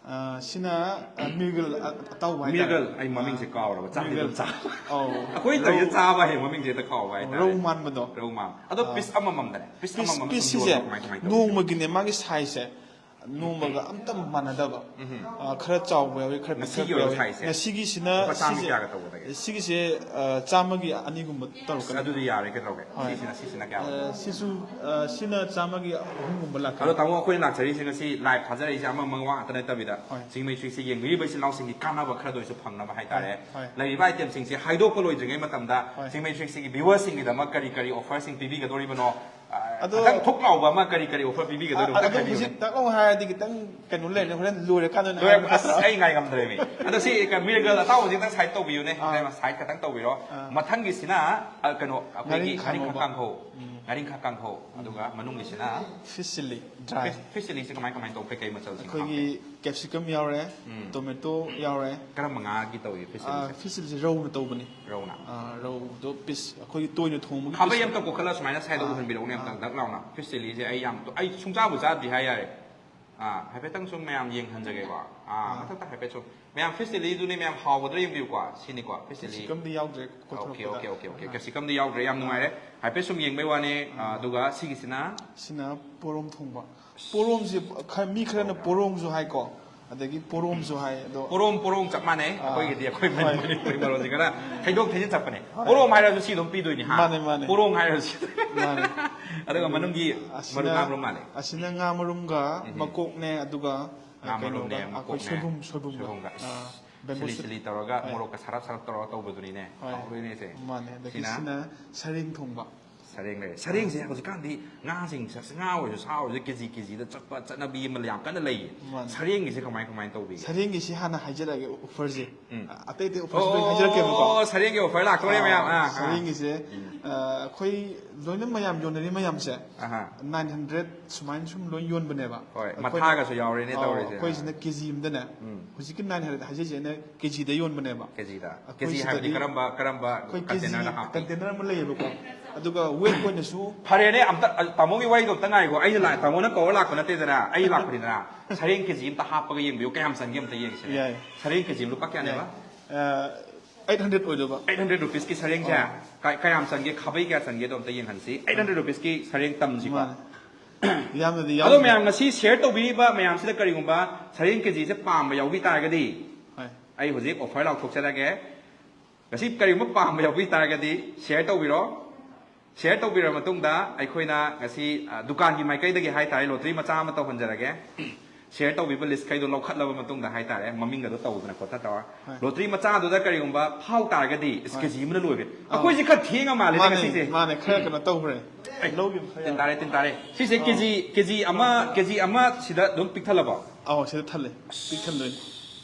ꯑ, ꯁꯤꯅ, ꯑ, ꯃꯤꯔꯒꯜ ꯑ-, ꯑꯇꯥꯎꯕ ꯍꯥꯏꯇꯥꯔꯦ꯫ ꯃꯤꯔꯒꯜ, ꯑꯩ ꯃꯃꯤꯡꯁꯦ ꯑ, ꯀꯥꯎꯔꯕ, ꯆꯥꯗꯤ ꯑꯗꯨꯝ ꯃꯤꯔꯒꯜ꯫ ꯆꯥ-, ꯑꯧ꯫ ꯑꯩꯈꯣꯏ ꯇꯧꯔꯤꯁꯦ ꯔꯧ-, ꯆꯥꯕ ꯍꯩ ꯃꯃꯤꯡꯁꯦ ꯍꯦꯛꯇ ꯀꯥꯎꯕ ꯍꯥꯏꯇꯥꯔꯦ꯫ ꯔꯧ ꯃꯥꯟꯕꯗꯣ꯫ ꯔꯧ ꯃꯥꯟ-, ꯑꯗꯣ ꯑ, piece ꯑꯃꯃꯝꯗꯅꯦ? Piece piece, ꯑꯃꯃꯝ ꯑꯗꯨꯝ piece-ꯁꯤꯁꯦ ꯌꯣꯟꯕ꯭ꯔꯣ? ꯀꯃꯥꯏ, ꯀꯃꯥꯏ ꯇꯧꯒꯦ? ꯅꯣꯡꯃꯒꯤꯅꯦ, ꯃꯥꯒꯤ size-ꯁꯦ ꯅꯣꯡꯃꯒ ꯑꯝꯇ ꯃꯥꯟꯅꯗꯕ꯫ ꯎꯝ꯫ ꯑ, ꯈꯔ ꯆꯥꯎꯕ ꯌꯥꯎꯏ, ꯈꯔ ꯉꯁꯤꯒꯤ ꯄꯤꯛꯊꯔꯛꯄ ꯑꯣꯏꯕ ꯌꯥꯎꯏ꯫ size-ꯁꯦ? ꯉꯁꯤꯒꯤꯁꯤꯅ, ꯂꯨꯄꯥ ꯆꯥꯝꯃꯒꯤ ꯁꯤꯁꯦ, ꯀꯌꯥꯒ ꯇꯧꯒꯗꯒꯦ? ꯁꯤꯒꯤꯁꯦ, ꯑ, ꯆꯥꯝꯃꯒꯤ ꯑꯅꯤꯒꯨꯝꯕ ꯑꯁ, ꯇꯧꯔꯛꯀꯅꯤ꯫ ꯑꯗꯨꯗꯤ ꯌꯥꯔꯦ, ꯀꯩꯗꯧꯔꯒꯦ? ꯍꯣꯏ꯫ ꯁꯤꯁꯤꯅ, ꯁꯤꯁꯤꯅ ꯀꯌꯥ ꯑ, ꯑꯣꯏꯒꯦ? ꯁꯤꯁꯨ, ꯑ, ꯁꯤꯅ ꯆꯥꯝꯃꯒꯤ ꯑꯍꯨꯝꯒꯨꯝꯕ ꯂꯥꯛꯀꯅꯤ꯫ ꯑꯗꯣ ꯇꯥꯃꯣ, ꯑꯩꯈꯣꯏꯅ ꯂꯥꯛꯆꯔꯤꯁꯦ ꯉꯁꯤ live ꯊꯥꯖꯔꯛꯏꯁꯦ ꯑꯃ ꯑꯃ ꯋꯥ ꯉꯥꯛꯇ ꯅꯠꯇꯕꯤꯗ, ꯍꯣꯏ꯫ ꯆꯤꯡꯃꯩ ꯁ꯭ꯋꯤꯠꯁꯦ ꯌꯦꯡꯕꯤꯔꯤꯕ ꯏꯆꯤꯜ ꯏꯅꯥꯎꯁꯤꯡꯒꯤ ꯀꯥꯟꯅꯕ ꯈꯔꯗ ꯑꯣꯏꯔꯁꯨ ꯐꯪꯅꯕ ꯍꯥꯏꯇꯥꯔꯦ꯫ ꯍꯣꯏ, ꯍꯣꯏ꯫ ꯂꯩꯔꯤꯕ item-ꯁꯤꯡꯁꯦ ꯍꯥꯏꯗꯣꯛꯄ ꯂꯣꯏꯗ꯭ꯔꯤꯉꯩ ꯃꯇꯝꯗ, ꯍꯣꯏ꯫ ꯆꯤꯡꯃꯩ ꯁ꯭ꯋꯤꯠꯁꯤꯒꯤ viewer-ꯁꯤꯡꯒꯤꯗꯃꯛ ꯀꯔꯤ ꯀꯔꯤ offer-ꯁꯤꯡ ꯄꯤꯕꯤꯒꯗꯧꯔꯤꯕꯅꯣ? ꯑ, ꯑꯗꯣ, ꯈꯤꯇꯪ ꯊꯨꯛ ꯂꯥꯎꯕ ꯑꯃ ꯀꯔꯤ ꯀꯔꯤ offer ꯄꯤꯕꯤꯒꯗꯣꯏꯅꯣ? ꯑ, ꯈꯤꯇꯪ ꯑꯗꯣ ꯍꯥꯏꯕꯤꯌꯨꯅꯦ꯫ ꯍꯧꯖꯤꯛ ꯇꯛ ꯂꯥꯎ ꯍꯥꯏꯔꯗꯤ ꯈꯤꯇꯪ ꯀꯩꯅꯣ ꯂꯩꯔꯅꯤ, ꯍꯣꯔꯦꯟ ꯂꯣꯏꯔꯀꯥꯟꯗ ꯑꯣꯏꯅ ꯂꯣꯏꯔ-, ꯍꯥꯏꯕꯅ ꯑꯁ, ꯐꯠꯇ꯭ꯔꯥ? ꯑꯩ ꯉꯥꯏ ꯉꯝꯗ꯭ꯔꯦꯃꯤ꯫ ꯑꯗꯣ ꯁꯤ ꯀ-, ꯃꯤꯔꯒꯜ ꯑꯇꯥꯎꯕꯁꯤ ꯈꯤꯇꯪ side ꯇꯧꯕꯤꯌꯨꯅꯦ꯫ ꯑꯥ꯫ ꯁꯥꯏꯠ ꯈꯤꯇꯪ ꯇꯧꯕꯤꯔꯣ꯫ ꯑꯥ꯫ ꯃꯊꯪꯒꯤꯁꯤꯅ, ꯑ, ꯀꯩꯅꯣ, ꯑꯩꯈꯣꯏꯒꯤ ꯉꯥꯔꯤꯡꯈꯥ ꯉꯥꯔꯤꯡꯈꯥ ꯉꯧꯕ꯫ ꯀꯥꯡꯍꯧ꯫ ꯎꯝ꯫ ꯉꯥꯔꯤꯡꯈꯥ ꯀꯥꯡꯍꯧ, ꯑꯗꯨꯒ ꯃꯅꯨꯡꯒꯤꯁꯤꯅ ꯐꯤꯁ ꯆꯤꯜꯂꯤ, ꯗ꯭ꯔꯥꯏ꯫ ꯐꯤꯁ ꯆꯤꯂꯤꯁꯦ ꯀꯃꯥꯏ ꯀꯃꯥꯏꯅ ꯇꯧ? ꯀꯩꯀꯩ ꯃꯆꯜꯁꯤꯡ ꯑꯩꯈꯣꯏꯒꯤ ꯀꯦꯞꯁꯤꯀꯝ ꯌꯥꯎꯔꯦ, ꯎꯝ꯫ ꯇꯣꯃꯦꯇꯣ ꯌꯥꯎꯔꯦ꯫ ꯀꯔꯝꯕ ꯉꯥꯒꯤ ꯇꯧꯏ ꯐꯤꯁ ꯑꯥ, ꯆꯤꯂꯤꯁꯦ? ꯐꯤꯁ ꯆꯤꯜꯂꯤꯁꯦ ꯔꯧꯅ ꯇꯧꯕꯅꯤ꯫ ꯔꯧꯅ꯫ ꯑꯥ, ꯔꯧꯗꯣ ꯄꯤꯁ ꯑꯩꯈꯣꯏꯒꯤ ꯇꯣꯏꯅ ꯊꯣꯡꯕꯒꯤ ꯈꯥꯕꯩ ꯄꯤꯁ꯫ ꯑꯝꯇ ꯀꯣꯠꯈꯠꯂ ꯁꯨꯃꯥꯏꯅ ꯁꯥꯏꯗ ꯑꯥ, ꯎꯍꯟꯕꯤꯔꯛꯎꯅꯦ ꯑꯝꯇꯪ ꯑꯥ꯫ ꯗꯛ ꯂꯥꯎꯅ꯫ ꯐꯤꯁ ꯆꯤꯂꯤꯁꯦ ꯑꯩ ꯌꯥꯝ ꯑꯩ ꯁꯨꯡꯆꯥꯕꯨ ꯆꯥꯗ꯭ꯔꯤ ꯍꯥꯏ ꯌꯥꯔꯦ꯫ ꯑꯥ, ꯍꯥꯏꯐꯦꯠꯇꯪ ꯁꯨꯝ ꯃꯌꯥꯝ ꯌꯦꯡꯍꯟꯖꯒꯦꯀꯣ꯫ ꯑꯥ, ꯑꯥ꯫ ꯃꯊꯛꯇ ꯍꯥꯏꯐꯦꯠ ꯁꯨꯝ꯫ ꯃꯌꯥꯝ ꯐꯤꯁ ꯆꯤꯂꯤꯗꯨꯅꯦ ꯃꯌꯥꯝ ꯍꯥꯎꯒꯗ꯭ꯔꯥ ꯌꯦꯡꯕꯤꯌꯨꯀꯣ꯫ ꯁꯤꯅꯤꯀꯣ ꯐꯤꯁ ꯆꯤꯂꯤ꯫ ꯀꯦꯞꯁꯤꯀꯝꯗꯤ ꯌꯥꯎꯗ꯭ꯔꯦ ꯑꯣꯀꯦ, ꯀꯣꯊꯣꯔꯛꯄꯗ꯫ Okay, okay, okay. ꯑꯥ꯫ ꯀꯦꯞꯁꯤꯀꯝꯗꯤ ꯌꯥꯎꯗ꯭ꯔꯦ, ꯌꯥꯝ ꯅꯨꯡꯉꯥꯏꯔꯦ꯫ ꯍꯥꯏꯐꯦꯠ ꯁꯨꯝ ꯌꯦꯡꯕꯩ ꯋꯥꯅꯤ꯫ ꯑꯥ, ꯑꯗꯨꯒ ꯁꯤꯒꯤꯁꯤꯅ ꯁꯤꯅ ꯄꯣꯔꯣꯝ ꯊꯣꯡꯕ꯫ ꯄꯣꯔꯣꯝꯁꯦ ꯈ- ꯃꯤ ꯈꯔꯅ ꯄꯣꯔꯣꯝꯁꯨ ꯍꯥꯏꯀꯣ, ꯑꯗꯒꯤ ꯄꯣꯔꯣꯝꯁꯨ ꯍꯥꯏ꯫ ꯑꯗꯣ ꯄꯣꯔꯣꯝ, ꯄꯣꯔꯣꯝ ꯆꯞ ꯃꯥꯟꯅꯩ꯫ ꯑꯥ, ꯑꯩꯈꯣꯏꯒꯤꯗꯤ ꯑꯩꯈꯣꯏ ꯍꯣꯏ꯫ ꯃꯅꯤꯄꯨꯔꯤ ꯃꯔꯣꯟꯁꯦ ꯈꯔ ꯊꯩꯗꯣꯛ ꯊꯩꯖꯤꯟ ꯆꯠꯄꯅꯦ꯫ ꯍꯣꯏ꯫ ꯄꯣꯔꯣꯝ ꯍꯥꯏꯔꯁꯨ ꯁꯤ ꯑꯗꯨꯝ ꯄꯤꯗꯣꯏꯅꯤ ꯍꯥ? ꯃꯥꯅꯦ, ꯃꯥꯅꯦ꯫ ꯄꯣꯔꯣꯝ ꯍꯥꯏꯔꯁꯨ꯫ ꯃꯥꯅꯦ꯫ ꯑꯗꯨꯒ ꯃꯅꯨꯡꯒꯤ ꯑꯁꯤꯅ ꯃꯔꯨ ꯉꯥ ꯃꯔꯨꯝ ꯃꯥꯜꯂꯦ꯫ ꯑꯁꯤꯅ ꯉꯥ ꯃꯔꯨꯝꯒ ꯎꯝ꯫ ꯃꯀꯣꯛꯅꯦ, ꯑꯗꯨꯒ ꯉꯥ ꯀꯩꯅꯣꯒ ꯃꯔꯨꯝꯅꯦ, ꯑꯩꯈꯣꯏ ꯃꯀꯣꯛꯅꯦ, ꯁꯣꯏꯕꯨꯝ, ꯁꯣꯏꯕꯨꯝꯒ꯫ ꯁꯣꯏꯕꯨꯝꯒ꯫ ꯑꯥ, ꯕꯦꯝꯕꯨ ꯁꯤꯂꯤ ꯁꯨꯠ꯫ ꯁꯤꯂꯤ ꯇꯧꯔꯒ ꯍꯣꯏ꯫ ꯃꯣꯔꯣꯛꯀ ꯁꯥꯔꯞ ꯁꯥꯔꯞ ꯇꯧꯔꯒ ꯇꯧꯕꯗꯨꯅꯤꯅꯦ꯫ ꯍꯣꯏ꯫ ꯍꯥꯎꯗꯣꯏꯅꯦ ꯁꯦ꯫ ꯃꯥꯅꯦ꯫ ꯑꯗꯒꯤ ꯁꯤꯅ ꯁꯤꯅ ꯁꯔꯦꯡ ꯊꯣꯡꯕ꯫ ꯁꯔꯦꯡ ꯂꯩꯔꯦ꯫ ꯁꯔꯦꯡꯁꯦ ꯍꯧꯖꯤꯛꯀꯥꯟꯗꯤ ꯉꯥꯁꯤꯡꯁꯦ, ꯉꯥ ꯑꯣꯏꯔꯁꯨ ꯁꯥ ꯑꯣꯏꯔꯁꯨ ꯀꯦꯖꯤ ꯀꯦꯖꯤꯗ ꯆꯠꯄ ꯆꯠꯅꯕꯤ ꯑꯃ ꯌꯥꯝ ꯀꯟꯅ ꯂꯩꯌꯦ꯫ ꯃꯥꯅꯦ꯫ ꯁꯔꯦꯡꯒꯤꯁꯦ ꯀꯃꯥꯏ ꯀꯃꯥꯏꯅ ꯇꯧꯕꯤꯒꯦ? ꯁꯔꯦꯡꯒꯤꯁꯤ ꯍꯥꯟꯅ ꯍꯥꯏꯖꯔꯛꯑꯒꯦ ꯑꯣꯐꯔꯁꯦ꯫ ꯎꯝ꯫ ꯑꯇꯩ ꯑꯇꯩ ꯑꯣꯐꯔꯁꯨ ꯂꯣꯏ ꯍꯥꯏꯖꯔꯛꯀꯦꯕꯀꯣ꯫ ꯑꯣ, ꯁꯔꯦꯡꯒꯤ ꯑꯣꯐꯔ ꯂꯥꯛꯇꯣꯔꯦ ꯃꯌꯥꯝ꯫ ꯑꯥ, ꯑꯥ꯫ ꯁꯔꯦꯡꯒꯤꯁꯦ ꯎꯝ꯫ ꯑ, ꯑꯩꯈꯣꯏ ꯂꯣꯏꯅ ꯃꯌꯥꯝ ꯌꯣꯟꯅꯔꯤ ꯃꯌꯥꯝꯁꯦ ꯑꯍꯥ꯫ ꯅꯥꯏꯟ ꯍꯟꯗ꯭ꯔꯦꯗ ꯁꯨꯃꯥꯏꯅ ꯁꯨꯝ ꯂꯣꯏ ꯌꯣꯟꯕꯅꯦꯕ꯫ ꯍꯣꯏ, ꯑꯩꯈꯣꯏꯅ- ꯃꯊꯥꯒꯁꯨ ꯌꯥꯎꯔꯦꯅꯦ ꯑꯧ, ꯇꯧꯔꯤꯁꯦ꯫ ꯑꯩꯈꯣꯏꯁꯤꯅ ꯀꯦꯖꯤ ꯑꯃꯗꯅꯦ ꯎꯝ꯫ ꯍꯧꯖꯤꯛꯀꯤ ꯅꯥꯏꯟ ꯍꯟꯗ꯭ꯔꯦꯗ ꯍꯥꯏꯖꯩꯁꯦ ꯑꯩꯅ ꯀꯦꯖꯤꯗ ꯌꯣꯟꯕꯅꯦꯕ꯫ ꯀꯦꯖꯤꯗ꯫ ꯑꯩꯈꯣꯏ ꯀꯦꯖꯤ ꯍꯥꯏꯕꯗꯤ ꯁꯤꯗꯗꯤ ꯀꯔꯝꯕ, ꯀꯔꯝꯕ ꯑꯩꯈꯣꯏ ꯀꯦꯖꯤ ꯀꯟꯇꯦꯅꯔꯗ ꯍꯥꯞꯄꯤ? ꯀꯟꯇꯦꯅꯔ ꯑꯃ ꯂꯩꯌꯦꯕꯀꯣ꯫ ꯑꯗꯨꯒ ꯋꯦꯠ ꯑꯣꯏꯅꯁꯨ ꯐꯔꯦꯅꯦ, ꯑꯝꯇ, ꯑ, ꯇꯥꯃꯣꯒꯤ ꯋꯥꯔꯤꯗꯣ ꯑꯝꯇ ꯉꯥꯏꯈꯣ꯫ ꯑꯩꯅ ꯂꯥꯛ-, ꯇꯥꯃꯣꯅ ꯀꯧꯔ ꯂꯥꯛꯄ ꯅꯠꯇꯦꯗꯅ, ꯑꯩ ꯂꯥꯛꯄꯅꯤꯗꯅ꯫ ꯁꯔꯦꯡ ꯀꯦꯖꯤ ꯑꯝꯇ ꯍꯥꯞꯄꯒ ꯌꯦꯡꯕꯤꯌꯨ, ꯀꯌꯥꯝ ꯆꯟꯒꯦ ꯑꯝꯇ ꯌꯦꯡꯁꯤꯅꯦ꯫ ꯌꯥꯏ꯫ ꯁꯔꯦꯡ ꯀꯦꯖꯤ ꯑꯃ ꯂꯨꯄꯥ ꯀꯌꯥꯅꯦꯕ? ꯑꯩꯠ ꯍꯟꯗ꯭ꯔꯦꯗ ꯑꯣꯏꯗꯣꯏꯕ꯫ ꯑꯩꯠ ꯍꯟꯗ꯭ꯔꯦꯗ ꯔꯨꯄꯤꯁꯀꯤ ꯁꯔꯦꯡꯁꯦ ꯑꯥ꯫ ꯀ-, ꯀꯌꯥꯝ ꯆꯟꯒꯦ, ꯈꯥꯕꯩ ꯀꯌꯥ ꯆꯟꯒꯦꯗꯣ ꯑꯝꯇ ꯌꯦꯡꯍꯟꯁꯤ꯫ Eight hundred ꯔꯨꯄꯤꯁꯀꯤ ꯁꯔꯦꯡ ꯇꯝꯁꯤꯀꯣ꯫ ꯃꯥꯅꯦ꯫ ꯌꯥꯝꯅꯗꯤ ꯑꯗꯣ ꯌꯥꯎꯗꯦ꯫ ꯃꯌꯥꯝ, ꯉꯁꯤ ꯁꯤꯌꯔ ꯇꯧꯕꯤꯔꯤꯕ ꯃꯌꯥꯝꯁꯤꯗ ꯀꯔꯤꯒꯨꯝꯕ ꯁꯔꯦꯡ ꯀꯦꯖꯤꯁꯦ ꯄꯥꯝꯕ ꯌꯥꯎꯕꯤ ꯇꯥꯔꯒꯗꯤ, ꯍꯣꯏ꯫ ꯑꯩ ꯍꯧꯖꯤꯛ ꯑꯣꯐꯔ ꯂꯥꯎꯊꯣꯛꯆꯔꯒꯦ꯫ ꯉꯁꯤ ꯀꯔꯤꯒꯨꯝꯕ ꯄꯥꯝꯕ ꯌꯥꯎꯕꯤ ꯇꯥꯔꯒꯗꯤ ꯁꯤꯌꯔ ꯇꯧꯕꯤꯔꯣ꯫ ꯁꯤꯌꯔ ꯇꯧꯕꯤꯔꯕ ꯃꯇꯨꯡꯗ ꯑꯩꯈꯣꯏꯅ ꯉꯁꯤ, ꯑ, ꯗꯨꯀꯥꯟꯒꯤ ꯃꯥꯏꯀꯩꯗꯒꯤ ꯍꯥꯏꯇꯥꯔꯦ, ꯂꯣꯇꯔꯤ ꯃꯆꯥ ꯑꯃ ꯇꯧꯍꯟꯖꯔꯒꯦ꯫ ꯁꯤꯌꯔ ꯇꯧꯕꯤꯕ ꯂꯤꯁꯈꯩꯗꯣ ꯂꯧꯈꯠꯂꯕ ꯃꯇꯨꯡꯗ ꯍꯥꯏꯇꯥꯔꯦ, ꯃꯃꯤꯡꯒꯗꯣ ꯇꯧꯗꯅ ꯈꯣꯠꯇꯅ ꯇꯧꯔ, ꯍꯣꯏ꯫ ꯂꯣꯇꯔꯤ ꯃꯆꯥꯗꯨꯗ ꯀꯔꯤꯒꯨꯝꯕ ꯐꯥꯎ ꯇꯥꯔꯒꯗꯤ, ꯏꯁ, ꯍꯣꯏ꯫ ꯀꯦꯖꯤ ꯑꯃꯅ ꯂꯣꯏꯈ꯭ꯔꯦ꯫ ꯑꯥ꯫ ꯑꯩꯈꯣꯏꯁꯦ ꯈꯔ ꯊꯦꯡꯉ ꯃꯥꯜꯂꯦ ꯃꯥꯅꯦ, ꯉꯁꯤꯁꯦ꯫ ꯃꯥꯅꯦ, ꯈꯔ ꯀꯩꯅꯣ ꯇꯧꯈ꯭ꯔꯦ꯫ ꯑꯩ, ꯂꯧꯈꯤꯕ ꯈꯔ ꯇꯤꯟ ꯌꯥꯝ- ꯇꯥꯔꯦ, ꯇꯤꯟ ꯇꯥꯔꯦ꯫ ꯁꯤꯁꯦ ꯀꯦꯖꯤ, ꯀꯦꯖꯤ ꯑꯃ, ꯀꯦꯖꯤ ꯑꯃ ꯁꯤꯗ ꯑꯗꯨꯝ ꯄꯤꯛꯊꯜꯂꯕꯣ? ꯑꯧ, ꯁꯤꯗ ꯊꯜꯂꯦ꯫ ꯄꯤꯛ ꯊꯟꯗꯣꯏꯅꯤ꯫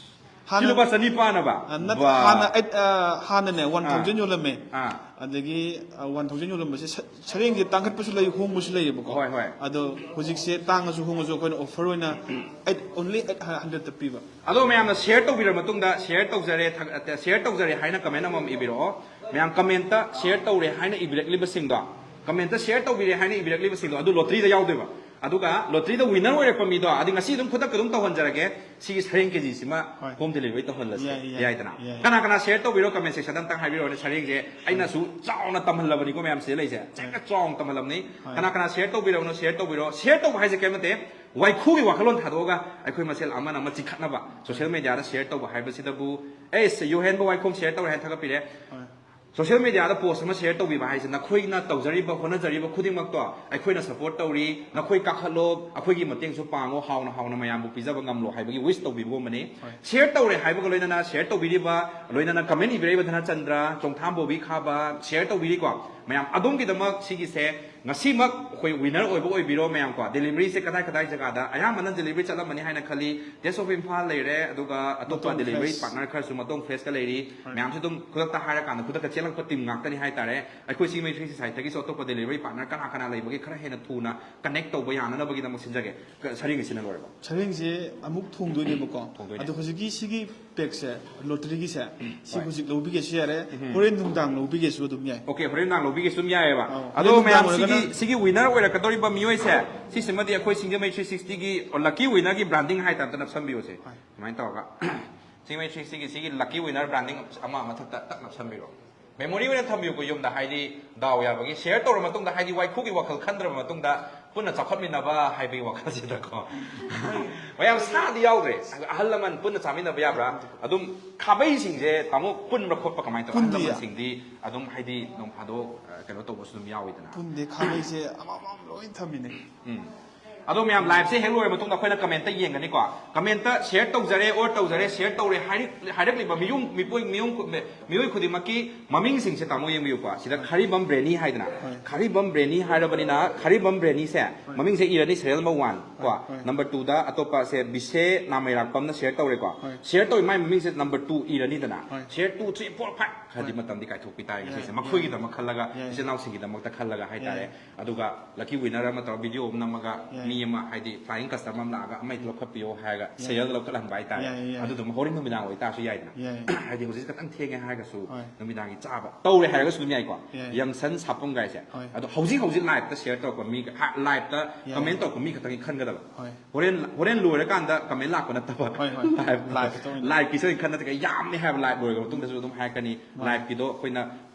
ꯁꯤ ꯂꯨꯄꯥ ꯆꯅꯤꯄꯥꯟ ꯑꯕ? ꯑ, ꯅꯠ- ꯕꯥ꯫ ꯍꯥꯟꯅ ꯑꯩꯠ- ꯑ, ꯍꯥꯟꯅꯅꯦ ꯋꯥꯟ ꯑꯥ꯫ ꯊꯥꯎꯖꯟ ꯌꯣꯜꯂꯝꯃꯦ꯫ ꯑꯥ꯫ ꯑꯗꯒꯤ ꯋꯥꯟ ꯊꯥꯎꯖꯟ ꯌꯣꯜꯂꯝꯕꯁꯦ ꯁ- ꯁꯔꯦꯡꯁꯦ ꯇꯥꯡꯈꯠꯄꯁꯨ ꯂꯩ, ꯍꯣꯡꯕꯁꯨ ꯂꯩꯌꯦꯕꯀꯣ꯫ ꯍꯣꯏ, ꯍꯣꯏ꯫ ꯑꯗꯣ ꯍꯧꯖꯤꯛꯁꯦ ꯇꯥꯡꯉꯁꯨ ꯍꯣꯡꯉꯁꯨ ꯑꯩꯈꯣꯏꯅ ꯑꯣꯐꯔ ꯑꯣꯏꯅ ꯑꯩꯠ ꯑꯣꯟꯂꯤ ꯑꯩꯠ ꯍꯟꯗ꯭ꯔꯦꯗꯇ ꯄꯤꯕ꯫ ꯑꯗꯣ ꯃꯌꯥꯝꯅ ꯁꯤꯌꯔ ꯇꯧꯕꯤꯔ ꯃꯇꯨꯡꯗ, ꯁꯤꯌꯔ ꯇꯧꯖꯔꯦ, ꯁꯤꯌꯔ ꯇꯧꯖꯔꯦ ꯍꯥꯏꯅ ꯀꯃꯦꯟ ꯑꯃꯃꯝ ꯏꯕꯤꯔꯛꯑꯣ꯫ ꯃꯌꯥꯝ ꯀꯃꯦꯟꯇ ꯁꯤꯌꯔ ꯇꯧꯔꯦ ꯍꯥꯏꯅ ꯏꯕꯤꯔꯛꯂꯤꯕꯁꯤꯡꯗꯣ, ꯀꯃꯦꯟꯇ ꯁꯤꯌꯔ ꯇꯧꯕꯤꯔꯦ ꯍꯥꯏꯅ ꯏꯕꯤꯔꯛꯂꯤꯕꯁꯤꯡꯗꯣ ꯑꯗꯨ ꯂꯣꯇ꯭ꯔꯤꯗ ꯌꯥꯎꯗꯣꯏꯕ꯫ ꯑꯗꯨꯒ ꯂꯣꯇ꯭ꯔꯤꯗ ꯋꯤꯅꯔ ꯑꯣꯏꯔꯛꯄ ꯃꯤꯗꯣ, ꯑꯗꯤ ꯉꯁꯤ ꯑꯗꯨꯝ ꯈꯨꯗꯛꯇ ꯑꯗꯨꯝ ꯇꯧꯍꯟꯖꯔꯒꯦ꯫ ꯁꯤꯒꯤ ꯁꯔꯦꯡ ꯀꯦꯖꯤꯁꯤꯃ ꯍꯣꯏ꯫ ꯍꯣꯝ ꯗꯦꯂꯤꯚꯔꯤ ꯇꯧꯍꯜꯂꯁꯤ꯫ ꯌꯥꯏ, ꯌꯥꯏ, ꯌꯥꯏꯗꯅ? ꯌꯥꯏ꯫ ꯀꯅꯥ ꯀꯅꯥ ꯁꯤꯌꯔ ꯇꯧꯕꯤꯔꯣ ꯀꯃꯦꯟ ꯁꯦꯛꯁꯟꯗ ꯑꯝꯇꯪ ꯍꯥꯏꯕꯤꯔꯛꯑꯣꯅꯦ꯫ ꯁꯔꯦꯡꯁꯦ ꯑꯩꯅꯁꯨ ꯆꯥꯎꯅ ꯇꯝꯍꯜꯂꯕꯅꯤꯀꯣ ꯃꯌꯥꯝ ꯁꯤꯗ ꯂꯩꯁꯦ꯫ ꯆꯦꯛꯀ ꯆꯥꯎꯅ ꯇꯝꯍꯜꯂꯕꯅꯤ꯫ ꯍꯣꯏ꯫ ꯀꯅꯥ ꯀꯅꯥ ꯁꯤꯌꯔ ꯇꯧꯕꯤꯔꯛꯎꯅꯣ, ꯁꯤꯌꯔ ꯇꯧꯕꯤꯔꯣ꯫ ꯁꯤꯌꯔ ꯇꯧꯕ ꯍꯥꯏꯁꯦ ꯀꯩꯝ ꯅꯠꯇꯦ, ꯋꯥꯏꯈꯨꯒꯤ ꯋꯥꯈꯜꯂꯣꯟ ꯊꯥꯗꯣꯛꯑꯒ ꯑꯩꯈꯣꯏ ꯃꯁꯦꯜ ꯑꯃꯅ ꯑꯃ ꯆꯤꯡꯈꯠꯅꯕ꯫ ꯁꯣꯁꯤꯌꯦꯜ ꯃꯦꯗꯤꯌꯥꯗ ꯁꯤꯌꯔ ꯇꯧꯕ ꯍꯥꯏꯕꯁꯤꯗꯕꯨ, ꯑꯦꯁ, ꯌꯣꯍꯦꯟꯕ ꯋꯥꯏꯈꯣꯝ ꯁꯤꯌꯔ ꯇꯧꯔꯦ ꯍꯥꯏꯅ ꯊꯥꯒꯠꯄꯤꯔꯦ꯫ ꯍꯣꯏ꯫ ꯁꯣꯁꯤꯌꯦꯜ ꯃꯦꯗꯤꯌꯥꯗ ꯄꯣꯁ ꯑꯃ ꯁꯤꯌꯔ ꯇꯧꯕꯤꯕ ꯍꯥꯏꯁꯦ ꯅꯈꯣꯏꯅ ꯇꯧꯖꯔꯤꯕ ꯍꯣꯠꯅꯖꯔꯤꯕ ꯈꯨꯗꯤꯡꯃꯛꯇꯣ ꯑꯩꯈꯣꯏꯅ ꯁꯄꯣꯔꯠ ꯇꯧꯔꯤ, ꯅꯈꯣꯏ ꯀꯥꯈꯠꯂꯣ, ꯑꯩꯈꯣꯏꯒꯤ ꯃꯇꯦꯡꯁꯨ ꯄꯥꯡꯉꯣ, ꯍꯥꯎꯅ ꯍꯥꯎꯅ ꯃꯌꯥꯝꯕꯨ ꯄꯤꯖꯕ ꯉꯝꯂꯣ ꯍꯥꯏꯕꯒꯤ ꯋꯤꯁ ꯇꯧꯕꯤꯕꯒꯨꯝꯕꯅꯤ꯫ ꯍꯣꯏ꯫ ꯁꯤꯌꯔ ꯇꯧꯔꯦ ꯍꯥꯏꯕꯒ ꯂꯣꯏꯅꯅ ꯁꯤꯌꯔ ꯇꯧꯕꯤꯔꯤꯕ, ꯂꯣꯏꯅꯅ ꯀꯃꯦꯟ ꯏꯕꯤꯔꯛꯏꯕ ꯙꯅꯆꯟꯗ꯭ꯔ, ꯆꯣꯡꯊꯥꯝ ꯕꯣꯕꯤ ꯈꯥꯕ, ꯁꯤꯌꯔ ꯇꯧꯕꯤꯔꯤꯀꯣ ꯃꯌꯥꯝ ꯑꯗꯣꯝꯒꯤꯗꯃꯛ ꯁꯤꯒꯤꯁꯦ ꯉꯁꯤꯃꯛ ꯑꯩꯈꯣꯏ ꯋꯤꯅꯔ ꯑꯣꯏꯕ ꯑꯣꯏꯕꯤꯔꯣ ꯃꯌꯥꯝ ꯀꯣ꯫ ꯗꯦꯂꯤꯚꯔꯤꯁꯦ ꯀꯗꯥꯏ ꯀꯗꯥꯏ ꯖꯒꯥꯗ ꯑꯌꯥꯝꯕꯅ ꯗꯦꯂꯤꯚꯔꯤ ꯆꯠꯂꯝꯃꯅꯤ ꯍꯥꯏꯅ ꯈꯜꯂꯤ꯫ ꯇꯦꯁ ꯑꯣꯐ ꯏꯝꯐꯥꯜ ꯂꯩꯔꯦ, ꯑꯗꯨꯒ ꯑꯇꯣꯞꯄ ꯃꯇꯣꯡ ꯗꯦꯂꯤꯚꯔꯤ ꯐ꯭ꯔꯦꯁ꯫ ꯄꯥꯔꯠꯅꯔ ꯈꯔꯁꯨ, ꯃꯇꯣꯡ ꯐ꯭ꯔꯦꯁꯀ ꯂꯩꯔꯤ꯫ ꯍꯣꯏ꯫ ꯃꯌꯥꯝꯁꯨ ꯑꯗꯨꯝ ꯈꯨꯗꯛꯇ ꯍꯥꯏꯔꯀꯥꯟꯗ ꯈꯨꯗꯛꯇ ꯆꯦꯜꯂꯛꯄ ꯇꯤꯝ ꯉꯥꯛꯇꯅꯤ ꯍꯥꯏꯇꯥꯔꯦ꯫ ꯑꯩꯈꯣꯏ ꯁꯤ ꯃꯩ ꯊ꯭ꯔꯤ ꯁꯤꯛꯁꯇꯤꯒꯤꯁꯨ ꯑꯇꯣꯞꯄ ꯗꯦꯂꯤꯚꯔꯤ ꯄꯥꯔꯠꯅꯔ ꯀꯅꯥ ꯀꯅꯥ ꯂꯩꯕꯒꯦ ꯈꯔ ꯍꯦꯟꯅ ꯊꯨꯅ ꯀꯅꯦꯛ ꯇꯧꯕ ꯌꯥꯅꯅꯕꯒꯤꯗꯃꯛ ꯁꯤꯟꯖꯒꯦ꯫ ꯀ-, ꯁꯔꯦꯡꯒꯤ ꯁꯤꯅ ꯂꯣꯏꯔꯕ? ꯁꯔꯦꯡꯁꯦ ꯑꯃꯨꯛ ꯊꯣꯡꯗꯣꯏꯅꯦꯕꯀꯣ꯫ ꯊꯣꯡꯗꯣꯏꯅꯦ꯫ ꯑꯗꯣ ꯍꯧꯖꯤꯛꯀꯤ ꯁꯤꯒꯤ ꯄꯦꯛꯁꯦ, ꯂꯣꯇ꯭ꯔꯤꯒꯤꯁꯦ, ꯁꯤ ꯍꯣꯏ꯫ ꯍꯧꯖꯤꯛ ꯂꯧꯕꯤꯒꯦꯁꯨ ꯌꯥꯔꯦ, ꯍꯣꯔꯦꯟ ꯅꯨꯡꯗꯥꯡ ꯂꯧꯕꯤꯒꯦꯁꯨ ꯑꯗꯨꯝ ꯌꯥꯏ꯫ ꯑꯣꯀꯦ, ꯍꯣꯔꯦꯟ ꯅꯨꯡꯗꯥꯡ ꯂꯧꯕꯤꯒꯦꯁꯨ ꯑꯗꯨꯝ ꯌꯥꯏꯑꯕ꯫ ꯑꯧ, ꯑꯗꯣ ꯍꯣꯔꯦꯟ ꯃꯌꯥꯝ ꯅꯨꯡꯗꯥꯡ ꯁꯤꯒꯤ, ꯑꯣꯏꯔꯒꯅ ꯁꯤꯒꯤ ꯋꯤꯅꯔ ꯑꯣꯏꯔꯛꯀꯗꯧꯔꯤꯕ ꯃꯤꯑꯣꯏꯁꯦ, ꯁꯤꯁꯤꯃꯗꯤ ꯑꯩꯈꯣꯏ ꯁꯤꯡꯖꯃꯩ ꯊ꯭ꯔꯤ ꯁꯤꯛꯁꯇꯤꯒꯤ ꯂꯛꯀꯤ ꯋꯤꯅꯔꯒꯤ ꯕ꯭ꯔꯥꯟꯗꯤꯡ ꯍꯥꯏꯇꯥꯔꯦ, ꯑꯝꯇ ꯅꯞꯁꯟꯕꯤꯌꯨꯁꯦ꯫ ꯍꯣꯏ꯫ ꯁꯨꯃꯥꯏꯅ ꯇꯧꯔꯒ ꯁꯤꯡꯖꯃꯩ ꯊ꯭ꯔꯤ ꯁꯤꯛꯁꯇꯤꯒꯤ ꯁꯤꯒꯤ ꯂꯛꯀꯤ ꯋꯤꯅꯔ ꯕ꯭ꯔꯥꯟꯗꯤꯡ ꯑꯃ ꯃꯊꯛꯇ ꯇꯛ ꯅꯞꯁꯟꯕꯤꯔꯣ꯫ ꯃꯦꯃꯣꯔꯤ ꯑꯣꯏꯅ ꯊꯝꯕꯤꯌꯨꯀꯣ ꯌꯨꯝꯗ, ꯍꯥꯏꯗꯤ ꯗꯥꯎ ꯌꯥꯕꯒꯤ ꯁꯤꯌꯔ ꯇꯧꯔ ꯃꯇꯨꯡꯗ, ꯍꯥꯏꯗꯤ ꯋꯥꯏꯈꯨꯒꯤ ꯋꯥꯈꯜ ꯈꯟꯗ꯭ꯔꯕ ꯃꯇꯨꯡꯗ ꯄꯨꯟꯅ ꯆꯥꯎꯈꯠꯃꯤꯟꯅꯕ ꯍꯥꯏꯕꯒꯤ ꯋꯥꯈꯜꯁꯤꯗꯀꯣ꯫ ꯃꯌꯥꯝ ꯁꯥꯗꯤ ꯌꯥꯎꯗ꯭ꯔꯦ꯫ ꯑꯍꯜ ꯂꯃꯟ ꯄꯨꯟꯅ ꯆꯥꯃꯤꯟꯅꯕ ꯌꯥꯕ꯭ꯔꯥ? ꯑꯗꯨꯝ ꯈꯥꯕꯩꯁꯤꯡꯁꯦ ꯇꯥꯃꯣ ꯄꯨꯟꯕ꯭ꯔꯥ ꯈꯣꯠꯄ ꯀꯃꯥꯏꯅ ꯇꯧꯋꯤ? ꯑꯍꯜ ꯄꯨꯟꯗꯤꯌꯦ꯫ ꯂꯃꯟꯁꯤꯡꯗꯤ ꯑꯗꯨꯝ ꯍꯥꯏꯗꯤ ꯅꯣꯡ ꯐꯥꯗꯣꯛ, ꯑ, ꯀꯩꯅꯣ ꯇꯧꯕꯁꯨ ꯑꯗꯨꯝ ꯌꯥꯎꯋꯤꯗꯅ꯫ ꯄꯨꯟꯗꯦ, ꯈꯥꯕꯩꯁꯦ ꯑꯃꯃꯝ ꯂꯣꯏ ꯊꯝꯃꯤꯅꯦ꯫ ꯎꯝ꯫ ꯑꯗꯣ ꯃꯌꯥꯝ, live ꯁꯦ ꯍꯦꯛ ꯂꯣꯏꯔ ꯃꯇꯨꯡꯗ ꯑꯩꯈꯣꯏꯅ comment ꯇ ꯌꯦꯡꯒꯅꯤꯀꯣ꯫ Comment ꯇ "share ꯇꯧꯖꯔꯦ" or "ꯇꯧꯖꯔꯦ", "share ꯇꯧꯔꯦ" ꯍꯥꯏꯔꯛ-, ꯍꯥꯏꯔꯛꯂꯤꯕ ꯃꯤꯌꯨꯝ, ꯃꯤꯄꯣꯏ-, ꯃꯤꯌꯨꯝ, ꯃꯤꯑꯣꯏ ꯈꯨꯗꯤꯡꯃꯛꯀꯤ ꯃꯃꯤꯡꯁꯤꯡꯁꯦ ꯇꯥꯃꯣ ꯌꯦꯡꯕꯤꯌꯨꯀꯣ꯫ ꯁꯤꯗ ꯈꯥꯔꯤꯕꯝ ꯕ꯭ꯔꯦꯅꯤ ꯍꯥꯏꯗꯅ, ꯍꯣꯏ꯫ ꯈꯥꯔꯤꯕꯝ ꯕ꯭ꯔꯦꯅꯤ ꯍꯥꯏꯔꯕꯅꯤꯅ, ꯈꯥꯔꯤꯕꯝ ꯕ꯭ꯔꯦꯅꯤꯁꯦ ꯍꯣꯏ꯫ ꯃꯃꯤꯡꯁꯦ ꯏꯔꯅꯤ, serial number one ꯀꯣ꯫ ꯍꯣꯏ, ꯍꯣꯏ꯫ Number two ꯗ ꯑꯇꯣꯞꯄꯁꯦ ꯕꯤꯁꯦ ꯅꯥꯃꯩꯔꯥꯛꯄꯝꯅ share ꯇꯧꯔꯦꯀꯣ꯫ ꯍꯣꯏ꯫ Share ꯇꯧꯔꯤ ꯃꯥꯏ ꯃꯃꯤꯡꯁꯦ number two ꯏꯔꯅꯤꯗꯅ꯫ ꯍꯣꯏ꯫ Share two, three, four, five ꯈꯔꯗꯤ ꯍꯣꯏ꯫ ꯃꯇꯝꯗꯤ ꯀꯥꯏꯊꯣꯛꯄꯤ ꯇꯥꯔꯦ ꯌꯥꯏ, ꯉꯁꯤꯁꯦ꯫ ꯌꯥꯏ꯫ ꯃꯈꯣꯏꯒꯤꯗꯃꯛ ꯈꯜꯂꯒ, ꯌꯥꯏ꯫ ꯏꯆꯤꯜ ꯏꯅꯥꯎꯁꯤꯡꯒꯤꯗꯃꯛꯇ ꯈꯜꯂꯒ ꯍꯥꯏꯇꯥꯔꯦ꯫ ꯌꯥꯏ꯫ ꯑꯗꯨꯒ lucky winner ꯑꯃ ꯇꯧꯔꯒ video ꯑꯃ ꯅꯝꯃꯒ ꯌꯥꯏ꯫ ꯃꯤ ꯑꯃ ꯍꯥꯏꯗꯤ flying customer ꯑꯃ ꯂꯥꯛꯑꯒ ꯑꯃ ꯍꯦꯛꯇ ꯂꯧꯈꯠꯄꯤꯌꯣ ꯍꯥꯏꯔꯒ ꯌꯥꯏ꯫ Serial ꯗ ꯂꯧꯈꯠꯍꯟꯕ ꯍꯥꯏꯇꯥꯔꯦ꯫ ꯌꯥꯏ, ꯌꯥꯏ꯫ ꯑꯗꯨꯗꯨꯝ ꯍꯣꯔꯦꯟ ꯅꯨꯃꯤꯗꯥꯡ ꯑꯣꯏꯇꯥꯔꯁꯨ ꯌꯥꯏꯗꯅ꯫ ꯌꯥꯏ꯫ ꯍꯥꯏꯗꯤ ꯍꯧꯖꯤꯛ ꯈꯤꯇꯪ ꯊꯦꯡꯉꯦ ꯍꯥꯏꯔꯒꯁꯨ ꯍꯣꯏ꯫ ꯅꯨꯃꯤꯗꯥꯡꯒꯤ ꯆꯥꯕ ꯇꯧꯔꯦ ꯍꯥꯏꯔꯒꯁꯨ ꯑꯗꯨꯝ ꯌꯥꯏꯀꯣ꯫ ꯌꯥꯏ꯫ ꯌꯪꯁꯟ ꯁꯥꯄꯨꯝꯒꯥꯏꯁꯦ꯫ ꯍꯣꯏ꯫ ꯑꯗꯣ ꯍꯧꯖꯤꯛ ꯍꯧꯖꯤꯛ live ꯇ share ꯇꯧꯔꯛꯄ ꯃꯤ, ꯍꯥ, live ꯇ ꯌꯥꯏ꯫ Comment ꯇꯧꯔꯛꯄ ꯃꯤ ꯈꯛꯇꯪꯒꯤ ꯈꯟꯒꯗꯕ꯫ ꯍꯣꯏ꯫ ꯍꯣꯔꯦꯟ, ꯍꯣꯔꯦꯟ ꯂꯣꯏꯔꯀꯥꯟꯗ comment ꯂꯥꯛꯄ ꯅꯠꯇꯕ꯫ ꯍꯣꯏ, ꯍꯣꯏ꯫ Live, live ꯇ ꯑꯣꯏꯅ꯫ Live ꯀꯤꯁꯦ ꯑꯣꯏꯅ ꯈꯟ ꯅꯠꯇ꯭ꯔꯒ ꯌꯥꯝꯃꯦ ꯍꯥꯏꯕ live ꯂꯣꯏꯔꯕ ꯃꯇꯨꯡꯗꯁꯨ ꯑꯗꯨꯝ ꯍꯥꯏꯔꯛꯀꯅꯤ꯫ ꯃꯥꯅꯦ꯫ Live ꯀꯤꯗꯣ ꯑꯩꯈꯣꯏꯅ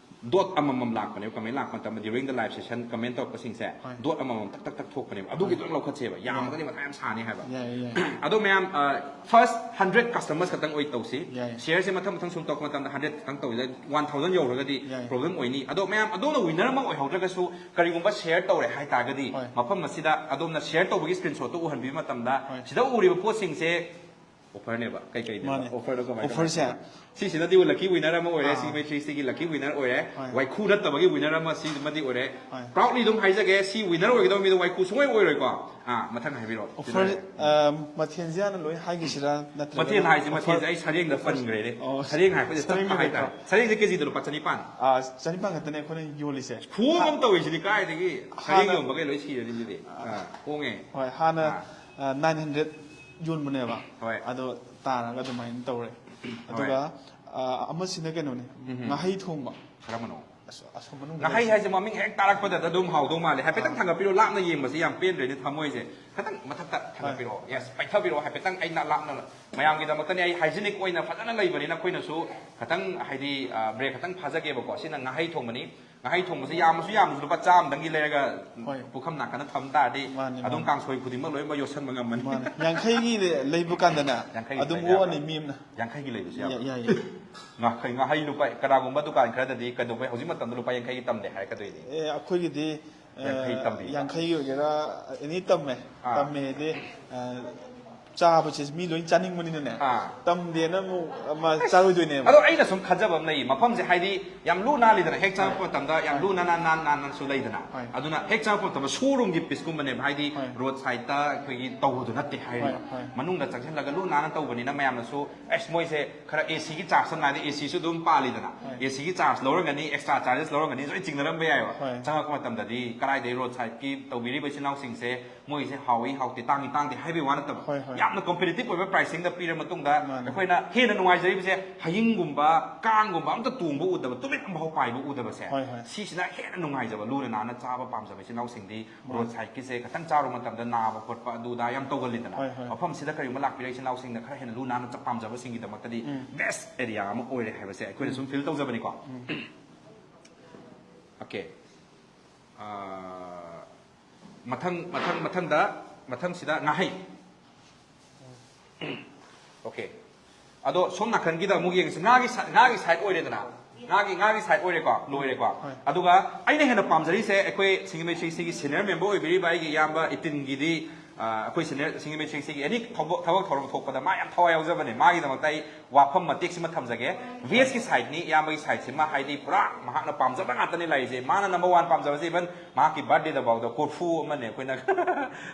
dot ꯑꯃꯃꯝ ꯂꯥꯛꯄꯅꯦꯕ, comment ꯂꯥꯛꯄ ꯃꯇꯝꯗ during the live session comment ꯇꯧꯔꯛꯄꯁꯤꯡꯁꯦ ꯍꯣꯏ꯫ Dot ꯑꯃꯃꯝ ꯇꯛ ꯇꯛ ꯇꯛ ꯊꯣꯛꯄꯅꯦꯕ꯫ ꯑꯗꯨꯒꯤꯗꯣ ꯍꯣꯏ꯫ ꯂꯧꯈꯠꯁꯦꯕ꯫ ꯌꯥꯏ꯫ ꯌꯥꯝꯃꯒꯗꯤ ꯃꯊꯥ ꯌꯥꯝ ꯁꯥꯅꯤ ꯍꯥꯏꯕ꯫ ꯌꯥꯏ, ꯌꯥꯏ꯫ ꯑꯗꯣ ꯃꯌꯥꯝ, ꯑ, first hundred customers ꯈꯛꯇꯪ ꯑꯣꯏ ꯇꯧꯁꯤ꯫ ꯌꯥꯏ꯫ Share ꯁꯦ ꯃꯊꯪ ꯃꯊꯪ ꯁꯨꯝ ꯇꯧꯔꯛꯄ ꯃꯇꯝꯗ hundred ꯈꯛꯇꯪ ꯇꯧꯁꯤꯗ one thousand ꯌꯧꯔꯒꯗꯤ ꯌꯥꯏ꯫ Problem ꯑꯣꯏꯅꯤ꯫ ꯑꯗꯣ ꯃꯌꯥꯝ, ꯑꯗꯣꯝꯅ winner ꯑꯃ ꯑꯣꯏꯍꯧꯗ꯭ꯔꯒꯁꯨ ꯀꯔꯤꯒꯨꯝꯕ share ꯇꯧꯔꯦ ꯍꯥꯏꯇꯥꯔꯒꯗꯤ ꯍꯣꯏ꯫ ꯃꯐꯝ ꯑꯁꯤꯗ ꯑꯗꯣꯝꯅ share ꯇꯧꯕꯒꯤ screenshot ꯇꯣ ꯎꯍꯟꯕꯤꯕ ꯃꯇꯝꯗ ꯍꯣꯏ꯫ ꯁꯤꯗ ꯎꯔꯤꯕ ꯄꯣꯠꯁꯤꯡꯁꯦ offer ꯅꯦꯕ꯫ ꯀꯩ ꯀꯩꯅꯦꯕ? ꯃꯥꯅꯦ꯫ Offer ꯗꯣ ꯀꯃꯥꯏ offer ꯁꯦ ꯀꯃꯥꯏ? ꯁꯤꯁꯤꯅꯗꯤ lucky winner ꯑꯃ ꯑꯣꯏꯔꯦ, ꯑꯥ꯫ ꯁꯤꯒꯤ ꯃꯩꯇ꯭ꯔꯤꯁꯤꯒꯤ lucky winner ꯑꯣꯏꯔꯦ꯫ ꯍꯣꯏ꯫ ꯋꯥꯏꯈꯨ ꯅꯠꯇꯕꯒꯤ winner ꯑꯃ ꯁꯤꯃꯗꯤ ꯑꯣꯏꯔꯦ꯫ ꯍꯣꯏ꯫ Proudly ꯑꯗꯨꯝ ꯍꯥꯏꯖꯒꯦ, ꯁꯤ winner ꯑꯣꯏꯒꯗꯕ ꯃꯤꯗꯣ ꯋꯥꯏꯈꯨ ꯁꯨꯡꯑꯣꯏ ꯑꯣꯏꯔꯣꯏꯀꯣ꯫ ꯑꯥ, ꯃꯊꯪ ꯍꯥꯏꯕꯤꯔꯛꯑꯣ꯫ Offer, ꯑ, ꯃꯊꯦꯜꯁꯦ ꯍꯥꯟꯅ ꯂꯣꯏ ꯍꯥꯏꯈꯤꯁꯤꯔꯥ ꯅꯠꯇ꯭ꯔꯒꯅ ꯃꯊꯦꯜ ꯍꯥꯏꯁꯦ, offer? ꯃꯊꯦꯜꯁꯦ ꯑꯩ ꯁꯔꯦꯡꯗ ꯄꯟꯈ꯭ꯔꯦꯅꯦ꯫ ꯑꯣ, ꯁꯔꯦꯡ ꯍꯥꯏꯕꯁꯦ ꯁꯔꯦꯡ ꯇꯞꯄ ꯍꯥꯏꯇꯥꯔꯦ꯫ ꯂꯩꯇ꯭ꯔꯣ? ꯁꯔꯦꯡꯁꯦ ꯀꯦꯖꯤꯗ ꯂꯨꯄꯥ ꯆꯅꯤꯄꯥꯟ꯫ ꯑꯥ, ꯆꯅꯤꯄꯥꯟ ꯈꯛꯇꯅꯦ ꯑꯩꯈꯣꯏꯅ ꯌꯣꯜꯂꯤꯁꯦ꯫ ꯈꯨꯍꯣꯡ ꯑꯃ ꯇꯧꯔꯤꯁꯤꯗꯤ ꯀꯥꯏꯗꯒꯤ? ꯁꯔꯦꯡ ꯍꯥꯟꯅ ꯌꯣꯟꯕꯈꯩ ꯂꯣꯏ ꯁꯤꯔꯅꯤ ꯁꯤꯗꯤ꯫ ꯑꯥ, ꯍꯣꯡꯉꯦ꯫ ꯍꯣꯏ, ꯍꯥꯟꯅ, ꯑꯥ꯫ ꯑ, nine hundred ꯌꯣꯟꯕꯅꯦꯕ꯫ ꯍꯣꯏ꯫ ꯑꯗꯣ ꯇꯥꯔꯒ ꯑꯗꯨꯃꯥꯏꯅ ꯇꯧꯔꯦ꯫ ꯍꯣꯏ꯫ ꯑꯗꯨꯒ, ꯑ, ꯑꯃꯁꯤꯅ ꯀꯩꯅꯣꯅꯦ, ꯎꯝ꯫ ꯉꯥꯍꯩ ꯊꯣꯡꯕ꯫ ꯀꯔꯝꯕꯅꯣ? ꯑꯁ, ꯑꯁꯣꯝ ꯃꯅꯨꯡꯗ ꯉꯥꯍꯩ ꯂꯩꯁꯦ꯫ ꯍꯥꯏꯁꯦ ꯃꯃꯤꯡ ꯍꯦꯛ ꯇꯥꯔꯛꯄꯗ ꯑꯗꯨꯝ ꯍꯥꯎꯗꯧ ꯃꯥꯜꯂꯦ꯫ ꯍꯥꯏꯐꯦꯠꯇꯪ ꯑꯥ꯫ ꯊꯥꯡꯒꯠꯄꯤꯔꯣ, ꯂꯥꯞꯅ ꯌꯦꯡꯕꯁꯦ ꯌꯥꯝ ꯄꯦꯟꯗ꯭ꯔꯦꯅꯦ ꯊꯃꯣꯏꯁꯦ꯫ ꯈꯤꯇꯪ ꯃꯊꯛꯇ ꯍꯣꯏ꯫ ꯊꯥꯡꯒꯠꯄꯤꯔꯛꯑꯣ꯫ Yes, ꯄꯩꯊꯕꯤꯔꯛꯑꯣ ꯍꯥꯏꯐꯦꯠꯇꯪ꯫ ꯑꯩ ꯅꯥ-, ꯂꯥꯞꯅ, ꯃꯌꯥꯝꯒꯤꯗꯃꯛꯇꯅꯦ, ꯑꯩ hygienic ꯑꯣꯏꯅ ꯐꯖꯅ ꯂꯩꯕꯅꯤꯅ ꯑꯩꯈꯣꯏꯅꯁꯨ ꯈꯤꯇꯪ ꯍꯥꯏꯗꯤ, ꯑ, break ꯈꯤꯇꯪ ꯐꯥꯖꯒꯦꯕꯀꯣ꯫ ꯁꯤꯅ ꯉꯥꯍꯩ ꯊꯣꯡꯕꯅꯤ꯫ ꯉꯥꯍꯩ ꯊꯣꯡꯕꯁꯦ ꯌꯥꯝꯃꯁꯨ ꯌꯥꯝꯗ꯭ꯔꯁꯨ ꯂꯨꯄꯥ ꯆꯥꯝꯃꯗꯪꯒꯤ ꯂꯩꯔꯒ ꯍꯣꯏ꯫ ꯄꯨꯈꯝ ꯅꯥꯀꯟꯗ ꯊꯝ ꯇꯥꯔꯗꯤ ꯃꯥꯅꯤ, ꯑꯗꯨꯝ ꯃꯥꯅꯤ꯫ ꯀꯥꯡꯁꯣꯏ ꯈꯨꯗꯤꯡꯃꯛ ꯂꯣꯏꯅꯃꯛ ꯌꯣꯠꯁꯟꯕ ꯉꯝꯃꯅꯤ꯫ ꯃꯥꯅꯤ꯫ ꯌꯥꯡꯈꯩꯒꯤ ꯂꯩꯕ ꯀꯥꯟꯗꯅꯦ ꯌꯥꯡꯈꯩꯒꯤ ꯑꯗꯨꯝ ꯂꯩꯕ ꯑꯣꯛꯑꯅꯤ ꯌꯥꯕ꯭ꯔꯥ? ꯃꯤ ꯑꯃꯅ꯫ ꯌꯥꯡꯈꯩꯒꯤ ꯂꯩꯕꯁꯨ ꯌꯥꯕ꯭ꯔꯥ? ꯌꯥ-, ꯌꯥꯏꯌꯦ꯫ ꯉꯥꯍꯩ, ꯉꯥꯍꯩ ꯂꯨꯄꯥ, ꯀꯅꯥꯒꯨꯝꯕ ꯗꯨꯀꯥꯟ ꯈꯔꯗꯗꯤ ꯀꯩꯗꯧꯕꯩ ꯍꯧꯖꯤꯛ ꯃꯇꯝꯗ ꯂꯨꯄꯥ ꯌꯥꯡꯈꯩꯒꯤ ꯇꯝꯗꯦ ꯍꯥꯏꯔꯛꯀꯗꯣꯏꯅꯤ꯫ ꯑꯦ, ꯑꯩꯈꯣꯏꯒꯤꯗꯤ ꯌꯥꯡꯈꯩ ꯇꯝꯕꯤꯕ? ꯌꯥꯡꯈꯩꯒꯤ ꯑꯣꯏꯒꯦꯔꯥ ꯑꯦꯅꯤ ꯇꯝꯃꯦ꯫ ꯑꯥ꯫ ꯇꯝꯃꯦ ꯍꯥꯏꯗꯤ ꯑ, ꯆꯥꯕꯁꯦ ꯃꯤ ꯂꯣꯏ ꯆꯥꯅꯤꯡꯕꯅꯤꯅꯅꯦ꯫ ꯑꯥ꯫ ꯇꯝꯗꯦꯅ ꯑꯃꯨꯛ ꯑꯃ ꯆꯥꯔꯣꯏꯗꯣꯏꯅꯦꯕ꯫ ꯑꯗꯣ ꯑꯩꯅ ꯁꯨꯝ ꯈꯟꯖꯕ ꯑꯃ ꯂꯩ, ꯃꯐꯝꯁꯦ ꯍꯥꯏꯗꯤ ꯌꯥꯝ ꯂꯨ ꯅꯥꯜꯂꯤꯗꯅ, ꯍꯦꯛ ꯆꯪꯉꯛꯄ ꯃꯇꯝꯗ ꯌꯥꯝ ꯂꯨ ꯅꯥꯟꯅ ꯅꯥꯟ ꯅꯥꯟꯅꯁꯨ ꯂꯩꯗꯅ꯫ ꯍꯣꯏ꯫ ꯑꯗꯨꯅ ꯍꯦꯛ ꯆꯪꯉꯛꯄ ꯃꯇꯝꯗ ꯁꯣꯔꯨꯝꯒꯤ ꯄꯤꯁꯀꯨꯝꯕꯅꯦꯕ, ꯍꯥꯏꯗꯤ ꯍꯣꯏ꯫ ꯔꯣꯗ ꯁꯥꯏꯗꯇ ꯑꯩꯈꯣꯏꯒꯤ ꯇꯧꯕꯗꯣ ꯅꯠꯇꯦ ꯍꯥꯏꯔꯤꯕ꯫ ꯍꯣꯏ, ꯍꯣꯏ꯫ ꯃꯅꯨꯡꯗ ꯆꯪꯁꯤꯜꯂꯒ ꯂꯨ ꯅꯥꯟꯅ ꯇꯧꯕꯅꯤꯅ ꯃꯌꯥꯝꯅꯁꯨ ꯑꯁ ꯃꯣꯏꯁꯦ ꯈꯔ ꯑꯦ ꯁꯤꯒꯤ ꯆꯥꯔꯖ ꯁꯝꯅ ꯍꯥꯏꯗꯤ ꯑꯦ ꯁꯤꯁꯨ ꯑꯗꯨꯝ ꯄꯥꯜꯂꯤꯗꯅ, ꯍꯣꯏ꯫ ꯑꯦ ꯁꯤꯒꯤ ꯆꯥꯔꯖ ꯂꯧꯔꯝꯒꯅꯤ, ꯑꯦꯛꯁꯇ꯭ꯔꯥ ꯆꯥꯔꯖꯦꯁ ꯂꯧꯔꯝꯒꯅꯤ ꯂꯣꯏ ꯆꯤꯡꯅꯔꯝꯕ ꯌꯥꯏꯑꯕ꯫ ꯍꯣꯏ꯫ ꯆꯪꯉꯛꯄ ꯃꯇꯝꯗꯗꯤ ꯀꯗꯥꯏꯗꯒꯤ ꯔꯣꯗ ꯁꯥꯏꯗꯀꯤ ꯇꯧꯕꯤꯔꯤꯕ ꯏꯆꯤꯟ ꯏꯅꯥꯎꯁꯤꯡꯁꯦ ꯃꯣꯏꯁꯦ ꯍꯥꯎꯏ ꯍꯥꯎꯇꯦ ꯇꯥꯡꯏ ꯇꯥꯡꯗꯦ ꯍꯥꯏꯕꯒꯤ ꯋꯥ ꯅꯠꯇꯕ, ꯍꯣꯏ, ꯍꯣꯏ꯫ ꯌꯥꯝꯅ ꯀꯣꯝꯄꯤꯇꯤꯇꯤꯞ ꯑꯣꯏꯕ ꯄ꯭ꯔꯥꯏꯁꯤꯡꯗ ꯄꯤꯔ ꯃꯇꯨꯡꯗ ꯃꯥꯅꯦ꯫ ꯑꯩꯈꯣꯏꯅ ꯍꯦꯟꯅ ꯅꯨꯡꯉꯥꯏꯖꯔꯤꯕꯁꯦ ꯍꯌꯤꯡꯒꯨꯝꯕ, ꯀꯥꯡꯒꯨꯝꯕ ꯑꯝꯇ ꯇꯣꯡꯕ ꯎꯗꯕ, ꯇꯨꯃꯤꯠ ꯑꯃꯐꯥꯎ ꯄꯥꯏꯕ ꯎꯗꯕꯁꯦ꯫ ꯍꯣꯏ, ꯍꯣꯏ꯫ ꯁꯤꯁꯤꯅ ꯍꯦꯟꯅ ꯅꯨꯡꯉꯥꯏꯖꯕ, ꯂꯨꯅ ꯅꯥꯟꯅ ꯆꯥꯕ ꯄꯥꯝꯖꯕ ꯏꯆꯤꯟ ꯏꯅꯥꯎꯁꯤꯡꯗꯤ ꯃꯥꯅꯦ꯫ ꯔꯣꯗ ꯁꯥꯏꯗꯀꯤꯁꯦ ꯈꯤꯇꯪ ꯆꯥꯔꯨ ꯃꯇꯝꯗ ꯅꯥꯕ ꯈꯣꯠꯄ ꯑꯗꯨꯗ ꯌꯥꯝ ꯇꯧꯒꯜꯂꯤꯗꯅ꯫ ꯍꯣꯏ, ꯍꯣꯏ꯫ ꯃꯐꯝꯁꯤꯗ ꯀꯔꯤꯒꯨꯝꯕ ꯂꯥꯛꯄꯤꯔ ꯏꯆꯤꯟ ꯏꯅꯥꯎꯁꯤꯡꯅ ꯈꯔ ꯍꯦꯟꯅ ꯂꯨ ꯅꯥꯟꯅ ꯆ-, ꯄꯥꯝꯖꯕꯁꯤꯡꯒꯤꯗꯃꯛꯇꯗꯤ ꯎꯝ꯫ ꯕꯦꯁ ꯑꯦꯔꯤꯌꯥ ꯑꯃ ꯑꯣꯏꯔꯦ ꯍꯥꯏꯕꯁꯦ ꯑꯩꯈꯣꯏꯅ ꯁꯨꯝ ꯐꯤꯜ ꯇꯧꯖꯕꯅꯤꯀꯣ꯫ ꯑꯣꯀꯦ꯫ ꯑꯥ, ꯃꯊꯪ ꯃꯊꯪ ꯃꯊꯪꯗ ꯃꯊꯪꯁꯤꯗ ꯉꯥꯍꯩ꯫ ꯑꯣꯀꯦ꯫ ꯑꯗꯣ ꯁꯣꯝ ꯅꯥꯀꯟꯒꯤꯗ ꯑꯃꯨꯛ ꯌꯦꯡꯉꯁꯤ꯫ ꯉꯥꯒꯤ ꯁꯥ-, ꯉꯥꯒꯤ ꯁꯥꯏꯠ ꯑꯣꯏꯔꯦꯗꯅ꯫ ꯉꯥꯒꯤ, ꯉꯥꯒꯤ ꯁꯥꯏꯠ ꯑꯣꯏꯔꯦꯀꯣ, ꯂꯣꯏꯔꯦꯀꯣ꯫ ꯍꯣꯏ꯫ ꯑꯗꯨꯒ ꯑꯩꯅ ꯍꯦꯟꯅ ꯄꯥꯝꯖꯔꯤꯁꯦ ꯑꯩꯈꯣꯏ ꯁꯤꯡꯖꯃꯩ ꯁꯤꯒꯤ ꯁꯤꯅꯤꯌꯔ ꯃꯦꯝꯕꯔ ꯑꯣꯏꯕꯤꯔꯤꯕ ꯑꯩꯒꯤ ꯏꯌꯥꯝꯕ ꯏꯇꯤꯟꯒꯤꯗꯤ, ꯑꯥ, ꯑꯩꯈꯣꯏ ꯁꯤꯅꯤꯌꯔ ꯁꯤꯡꯖꯃꯩ ꯁꯤꯒꯤ ꯑꯦꯅꯤ ꯊꯕꯛ, ꯊꯕꯛ ꯊꯧꯔꯝ ꯊꯣꯛꯄꯗ ꯃꯥ ꯌꯥꯝ ꯊꯋꯥꯏ ꯌꯥꯎꯖꯕꯅꯦ꯫ ꯃꯥꯒꯤꯗꯃꯛꯇ ꯑꯩ ꯋꯥꯐꯝ ꯃꯇꯦꯛꯁꯤꯃ ꯊꯝꯖꯒꯦ꯫ ꯚꯦꯖꯀꯤ ꯁꯥꯏꯠꯅꯤ, ꯏꯌꯥꯝꯕꯒꯤ ꯁꯥꯏꯠꯁꯤꯃ ꯍꯥꯏꯗꯤ ꯄꯨꯔꯥ ꯃꯍꯥꯛꯅ ꯄꯥꯝꯖꯕ ꯉꯥꯛꯇꯅꯤ ꯂꯩꯔꯤꯁꯦ꯫ ꯃꯥꯅ ꯅꯝꯕꯔ ꯋꯥꯟ ꯄꯥꯝꯖꯕꯁꯦ ꯏꯚꯟ ꯃꯍꯥꯛꯀꯤ ꯕꯥꯔꯗꯦꯗꯐꯥꯎꯗ ꯀꯣꯔꯐꯨ ꯑꯃꯅꯦ ꯑꯩꯈꯣꯏꯅ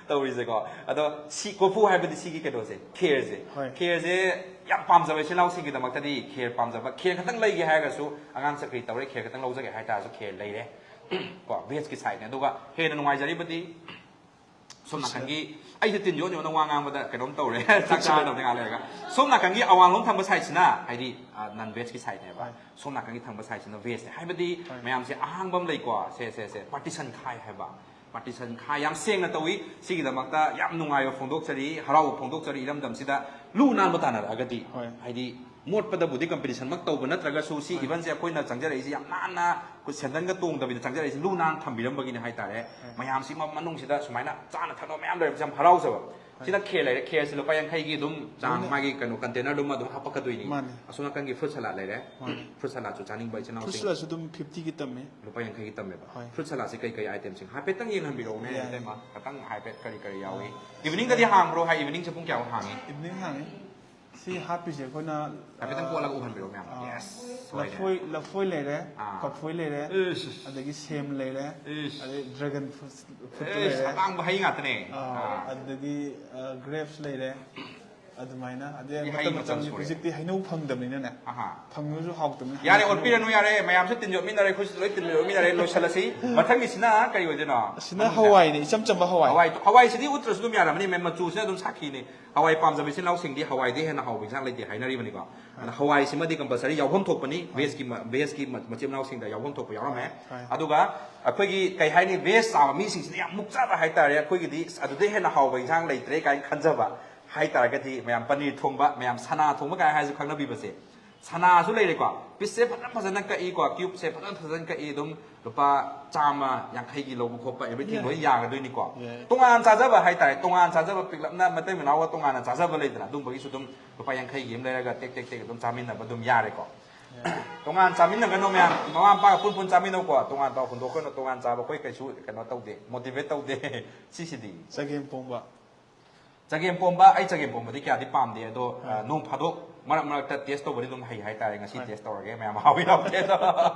ꯇꯧꯔꯤꯁꯦꯀꯣ꯫ ꯑꯗꯣ ꯁꯤ ꯀꯣꯔꯐꯨ ꯍꯥꯏꯕꯗꯤ ꯁꯤꯒꯤ ꯀꯩꯅꯣꯁꯦ, ꯈꯦꯔꯁꯦ꯫ ꯍꯣꯏ꯫ ꯈꯦꯔꯁꯦ ꯌꯥꯝ ꯄꯥꯝꯖꯕ ꯏꯆꯤꯜ ꯏꯅꯥꯎꯁꯤꯡꯒꯤꯗꯃꯛꯇꯗꯤ ꯈꯦꯔ ꯄꯥꯝꯖꯕ, ꯈꯦꯔ ꯈꯛꯇꯪ ꯂꯩꯒꯦ ꯍꯥꯏꯔꯒꯁꯨ ꯑꯉꯥꯡ ꯆꯀ꯭ꯔꯤ ꯇꯧꯔꯦ, ꯈꯦꯔ ꯈꯛꯇꯪ ꯂꯧꯖꯒꯦ ꯍꯥꯏꯇꯥꯔꯁꯨ ꯈꯦꯔ ꯂꯩꯔꯦ꯫ ꯀꯣ, ꯚꯦꯖꯀꯤ ꯁꯥꯏꯠꯅꯦ꯫ ꯑꯗꯨꯒ ꯍꯦꯟꯅ ꯅꯨꯡꯉꯥꯏꯖꯔꯤꯕꯗꯤ ꯁꯣꯝ ꯅꯥꯀꯟꯒꯤ ꯑꯩꯁꯦ ꯇꯤꯟ ꯌꯣꯠ ꯌꯣꯠꯅ ꯋꯥ ꯉꯥꯡꯕꯗ ꯀꯩꯅꯣꯝ ꯇꯧꯔꯦ꯫ ꯆꯥꯛ ꯆꯥꯔꯗꯕꯅꯤ ꯉꯥꯏꯍꯥꯛ ꯂꯩꯔꯒ꯫ ꯁꯣꯝ ꯅꯥꯀꯟꯒꯤ ꯑꯋꯥꯡꯂꯣꯝ ꯊꯪꯕ ꯁꯥꯏꯠꯁꯤꯅ ꯍꯥꯏꯗꯤ, ꯑ, ꯅꯟ ꯚꯦꯖꯀꯤ ꯁꯥꯏꯠꯅꯦꯕ꯫ ꯍꯣꯏ꯫ ꯁꯣꯝ ꯅꯥꯀꯟꯒꯤ ꯊꯪꯕ ꯁꯥꯏꯠꯁꯤꯅ ꯚꯦꯖꯅꯦ꯫ ꯍꯥꯏꯕꯗꯤ ꯍꯣꯏ꯫ ꯃꯌꯥꯝꯁꯦ ꯑꯍꯥꯡꯕ ꯑꯃ ꯂꯩꯀꯣ꯫ ꯁꯦ, ꯁꯦ, ꯁꯦ꯫ ꯄꯥꯔꯇꯤꯁꯟ ꯈꯥꯏ ꯍꯥꯏꯕ꯫ ꯄꯥꯔꯇꯤꯁꯟ ꯈꯥꯏ ꯌꯥꯝ ꯁꯦꯡꯅ ꯇꯧꯏ꯫ ꯁꯤꯒꯤꯗꯃꯛꯇ ꯌꯥꯝ ꯅꯨꯡꯉꯥꯏꯕ ꯐꯣꯡꯗꯣꯛꯆꯔꯤ, ꯍꯔꯥꯎꯕ ꯐꯣꯡꯗꯣꯛꯆꯔꯤ ꯏꯔꯝꯗꯝꯁꯤꯗ꯫ ꯂꯨ ꯅꯥꯟꯕ ꯇꯥꯟꯅꯔꯛꯑꯒꯗꯤ, ꯍꯣꯏ꯫ ꯍꯥꯏꯗꯤ ꯃꯣꯠꯄꯗꯕꯨꯗꯤ ꯀꯝꯄꯤꯇꯤꯁꯟꯃꯛ ꯇꯧꯕ ꯅꯠꯇ꯭ꯔꯒꯁꯨ, ꯁꯤ ꯏꯚꯟꯁꯦ ꯑꯩꯈꯣꯏꯅ ꯆꯪꯖꯔꯛꯏꯁꯦ ꯌꯥꯝ ꯅꯥꯟꯅ, ꯑꯩꯈꯣꯏ ꯁꯦꯟꯗꯟꯒ ꯇꯣꯡꯗꯕꯤꯗ ꯆꯪꯖꯔꯛꯏꯁꯦ ꯂꯨ ꯅꯥꯟꯅ ꯊꯝꯕꯤꯔꯝꯕꯒꯤꯅꯦ ꯍꯥꯏꯇꯥꯔꯦ꯫ ꯃꯌꯥꯝꯁꯤ ꯃ- ꯃꯅꯨꯡꯁꯤꯗ ꯁꯨꯃꯥꯏꯅ ꯆꯥꯅ ꯊꯛꯅꯕ ꯃꯌꯥꯝ ꯂꯩꯔꯝꯕꯁꯦ ꯌꯥꯝ ꯍꯔꯥꯎꯖꯕ꯫ ꯁꯤꯗ ꯈꯦꯔ ꯂꯩꯔꯦ, ꯈꯦꯔꯁꯤ ꯂꯨꯄꯥ ꯌꯥꯡꯈꯩꯒꯤ ꯑꯗꯨꯝ ꯆꯥꯡ, ꯃꯥꯒꯤ ꯀꯩꯅꯣ ꯀꯟꯇꯦꯅꯔꯗꯨꯃ ꯑꯗꯨꯝ ꯍꯥꯄꯛꯀꯗꯣꯏꯅꯤ꯫ ꯃꯥꯅꯦ꯫ ꯑꯁꯣꯝ ꯅꯥꯀꯟꯒꯤ ꯐ꯭ꯔꯨꯠ ꯁꯂꯥꯗ ꯂꯩꯔꯦ꯫ ꯃꯥꯅꯦ꯫ ꯐ꯭ꯔꯨꯠ ꯁꯂꯥꯗꯁꯨ ꯆꯥꯅꯤꯡꯕ ꯏꯆꯤꯟ ꯐ꯭ꯔꯨꯠ ꯏꯅꯥꯎꯁꯤꯡ꯫ ꯁꯂꯥꯗꯁꯨ ꯑꯗꯨꯝ ꯐꯤꯐꯇꯤꯒꯤ ꯇꯝꯃꯦ꯫ ꯂꯨꯄꯥ ꯌꯥꯡꯈꯩꯒꯤ ꯇꯝꯃꯦꯕ꯫ ꯍꯣꯏ꯫ ꯐ꯭ꯔꯨꯠ ꯁꯂꯥꯗꯁꯤ ꯀꯩ ꯀꯩ ꯑꯥꯏꯇꯦꯝꯁꯤꯡ ꯍꯥꯏꯐꯦꯠꯇꯪ ꯌꯦꯡꯍꯟꯕꯤꯔꯛꯎꯅꯦ, ꯌꯥꯏ꯫ ꯏꯇꯩꯃ꯫ ꯈꯤꯇꯪ ꯍꯥꯏꯐꯦꯠ ꯀꯔꯤ ꯀꯔꯤ ꯌꯥꯎꯏ? ꯏꯚꯤꯅꯤꯡꯗꯗꯤ ꯍꯥꯡꯕ꯭ꯔꯣ? ꯍꯥꯏ, ꯏꯚꯤꯅꯤꯡꯁꯦ ꯄꯨꯡ ꯀꯌꯥꯐꯥꯎ ꯍꯥꯡꯉꯤ? ꯏꯚꯤꯅꯤꯡ ꯍꯥꯡꯉꯤ꯫ ꯁꯤ ꯍꯥꯞꯄꯤꯁꯦ ꯑꯩꯈꯣꯏꯅ ꯍꯥꯏꯐꯦꯠꯇꯪ ꯀꯣꯠꯂꯒ ꯎꯍꯟꯕꯤꯔꯛꯑꯣ ꯃꯌꯥꯝ꯫ ꯑꯥ, ꯌꯦꯁ, ꯁꯣꯏꯗ꯭ꯔꯦ꯫ ꯂꯐꯣꯏ, ꯂꯐꯣꯏ ꯂꯩꯔꯦ, ꯑꯥ꯫ ꯀꯐꯣꯏ ꯂꯩꯔꯦ, ꯏꯁ꯫ ꯑꯗꯒꯤ ꯁꯦꯝ ꯂꯩꯔꯦ, ꯏꯁ꯫ ꯑꯗꯩ ꯗ꯭ꯔꯦꯒꯟ ꯐ꯭ꯔꯨꯠ, ꯐ꯭ꯔꯨꯠꯇꯨ ꯏꯁ, ꯂꯩꯔꯦ꯫ ꯑꯇꯥꯡꯕ ꯍꯩ ꯉꯥꯛꯇꯅꯦ꯫ ꯑꯥ, ꯑꯥ꯫ ꯑꯗꯨꯗꯒꯤ, ꯑꯥ, ꯒ꯭ꯔꯦꯞꯁ ꯂꯩꯔꯦ꯫ ꯑꯗꯨꯃꯥꯏꯅ ꯑꯗꯩ ꯁꯤ ꯍꯩ ꯃꯇꯝ ꯃꯆꯜ ꯃꯇꯝꯒꯤ ꯁꯨꯔꯦ꯫ ꯍꯧꯖꯤꯛꯇꯤ ꯍꯩꯅꯧ ꯐꯪꯗꯕꯅꯤꯅꯅꯦ꯫ ꯑꯍꯥ꯫ ꯐꯪꯉꯁꯨ ꯍꯥꯎꯇꯕꯅꯤꯅ ꯌꯥꯔꯦ, ꯍꯩꯅꯧ ꯑꯣꯠꯄꯤꯔꯅꯨ, ꯌꯥꯔꯦ꯫ ꯃꯌꯥꯝꯁꯨ ꯇꯤꯟ ꯌꯣꯠꯃꯤꯟꯅꯔꯦ, ꯑꯩꯈꯣꯏꯁꯨ ꯂꯣꯏ ꯇꯤꯟ ꯌꯣꯠꯃꯤꯟꯅꯔꯦ, ꯂꯣꯏꯁꯤꯜꯂꯁꯤ꯫ ꯃꯊꯪꯒꯤꯁꯤꯅ ꯀꯔꯤ ꯑꯣꯏꯗꯣꯏꯅꯣ? ꯑꯁꯤꯅ ꯃꯅꯨꯡꯗ? ꯍꯋꯥꯏꯅꯦ, ꯏꯆꯝ ꯆꯝꯕ ꯍꯋꯥꯏ꯫ ꯍꯋꯥꯏ, ꯍꯋꯥꯏꯁꯤꯗꯤ ꯎꯠꯇ꯭ꯔꯁꯨ ꯑꯗꯨꯝ ꯌꯥꯔꯝꯃꯅꯤ, ꯃꯦꯝ, ꯃꯆꯨꯁꯤꯅ ꯑꯗꯨꯝ ꯁꯥꯈꯤꯅꯤ꯫ ꯍꯋꯥꯏ ꯄꯥꯝꯖꯕ ꯏꯆꯤꯟ ꯏꯅꯥꯎꯁꯤꯡꯗꯤ ꯍꯋꯥꯏꯗꯤ ꯍꯦꯟꯅ ꯍꯥꯎꯕ ꯏꯟꯁꯥꯡ ꯂꯩꯇꯦ ꯍꯥꯏꯅꯔꯤꯕꯅꯤꯀꯣ꯫ ꯑꯗꯨꯅ ꯍꯋꯥꯏꯁꯤꯃꯗꯤ ꯀꯝꯄꯜꯁꯔꯤ ꯌꯥꯎꯐꯝ ꯊꯣꯛꯄꯅꯤ, ꯍꯣꯏ꯫ ꯚꯦꯖꯀꯤ ꯃ-, ꯚꯦꯖꯀꯤ ꯃ-, ꯃꯆꯤꯟ ꯃꯅꯥꯎꯁꯤꯡꯗ ꯌꯥꯎꯐꯝ ꯊꯣꯛꯄ ꯌꯥꯎꯔꯝꯃꯦ꯫ ꯍꯣꯏ꯫ ꯑꯗꯨꯒ ꯑꯩꯈꯣꯏꯒꯤ ꯀꯩ ꯍꯥꯏꯅꯤ, ꯚꯦꯖ ꯆꯥꯕ ꯃꯤꯁꯤꯡꯁꯤꯅ ꯌꯥꯝ ꯃꯨꯛꯆꯕ ꯍꯥꯏꯇꯥꯔꯦ꯫ ꯑꯩꯈꯣꯏꯒꯤꯗꯤ ꯑꯗꯨꯗꯩ ꯍꯦꯟꯅ ꯍꯥꯎꯕ ꯏꯟꯁꯥꯡ ꯂꯩꯇ꯭ꯔꯦ ꯀꯥꯏꯅ ꯈꯟꯖꯕ ꯍꯥꯏꯇꯥꯔꯒꯗꯤ, ꯃꯌꯥꯝ ꯄꯅꯤꯔ ꯊꯣꯡꯕ, ꯃꯌꯥꯝ ꯁꯅꯥ ꯊꯣꯡꯕ ꯀꯥꯏꯅ ꯍꯥꯏꯔꯁꯨ ꯈꯪꯅꯕꯤꯕꯁꯦ꯫ ꯁꯅꯥꯁꯨ ꯂꯩꯔꯦꯀꯣ, ꯄꯤꯁꯁꯦ ꯐꯖꯅ ꯐꯖꯅ ꯀꯛꯏꯀꯣ, ꯀ꯭ꯌꯨꯕꯁꯦ ꯐꯖꯅ ꯐꯖꯅ ꯀꯛꯏ, ꯑꯗꯨꯝ ꯂꯨꯄꯥ ꯆꯥꯝꯃ ꯌꯥꯡꯈꯩꯒꯤ ꯂꯧꯕ ꯈꯣꯠꯄ, ꯑꯦꯚ꯭ꯔꯤꯊꯤꯡ ꯌꯥꯏ꯫ ꯂꯣꯏ ꯌꯥꯒꯗꯣꯏꯅꯤꯀꯣ꯫ ꯌꯥꯏ꯫ ꯇꯣꯉꯥꯟ ꯆꯥꯖꯕ ꯍꯥꯏꯇꯥꯔꯦ, ꯇꯣꯉꯥꯟ ꯆꯥꯖꯕ, ꯄꯤꯛꯂꯞꯅ ꯃꯇꯩ ꯃꯅꯥꯎꯒ ꯇꯣꯉꯥꯟꯅ ꯆꯥꯖꯕ ꯂꯩꯗꯅ, ꯑꯗꯨꯝꯕꯒꯤꯁꯨ ꯑꯗꯨꯝ ꯂꯨꯄꯥ ꯌꯥꯡꯈꯩꯒꯤ ꯑꯃ ꯂꯩꯔꯒ ꯇꯦꯛ ꯇꯦꯛ ꯇꯦꯛ ꯑꯗꯨꯝ ꯆꯥꯃꯤꯟꯅꯕ ꯑꯗꯨꯝ ꯌꯥꯔꯦꯀꯣ꯫ ꯌꯥꯏ꯫ ꯇꯣꯉꯥꯟ ꯆꯥꯃꯤꯟꯅꯒꯅꯣ ꯃꯌꯥꯝ, ꯃꯃꯥ ꯃꯄꯥꯒ ꯄꯨꯟ ꯄꯨꯟ ꯆꯥꯃꯤꯟꯅꯧꯀꯣ, ꯇꯣꯉꯥꯟ ꯇꯣꯉꯥꯟ ꯍꯨꯟꯗꯣꯛꯀꯅꯨ, ꯇꯣꯉꯥꯟ ꯆꯥꯕ ꯑꯩꯈꯣꯏ ꯀꯩꯁꯨ ꯀꯩꯅꯣ ꯇꯧꯗꯦ, ꯃꯣꯇꯤꯚꯦꯠ ꯇꯧꯗꯦ꯫ ꯁꯤꯁꯤꯗꯤ ꯆꯒꯦꯝ ꯄꯣꯝꯕ꯫ ꯆꯒꯦꯝ ꯄꯣꯝꯕ, ꯑꯩ ꯆꯒꯦꯝ ꯄꯣꯝꯕꯗꯤ ꯀꯌꯥꯗꯤ ꯄꯥꯝꯗꯦ, ꯑꯗꯣ, ꯑ, ꯍꯣꯏ꯫ ꯅꯣꯡ ꯐꯥꯗꯣꯛ ꯃꯔꯛ ꯃꯔꯛꯇ ꯇꯦꯁ ꯇꯧꯕꯗꯤ ꯑꯗꯨꯝ ꯍꯩ ꯍꯥꯏꯇꯥꯔꯦ꯫ ꯉꯁꯤ ꯍꯣꯏ꯫ ꯇꯦꯁ ꯇꯧꯔꯒꯦ, ꯃꯌꯥꯝ ꯍꯥꯎꯏ ꯍꯥꯎꯇꯦ ꯑꯗꯣ꯫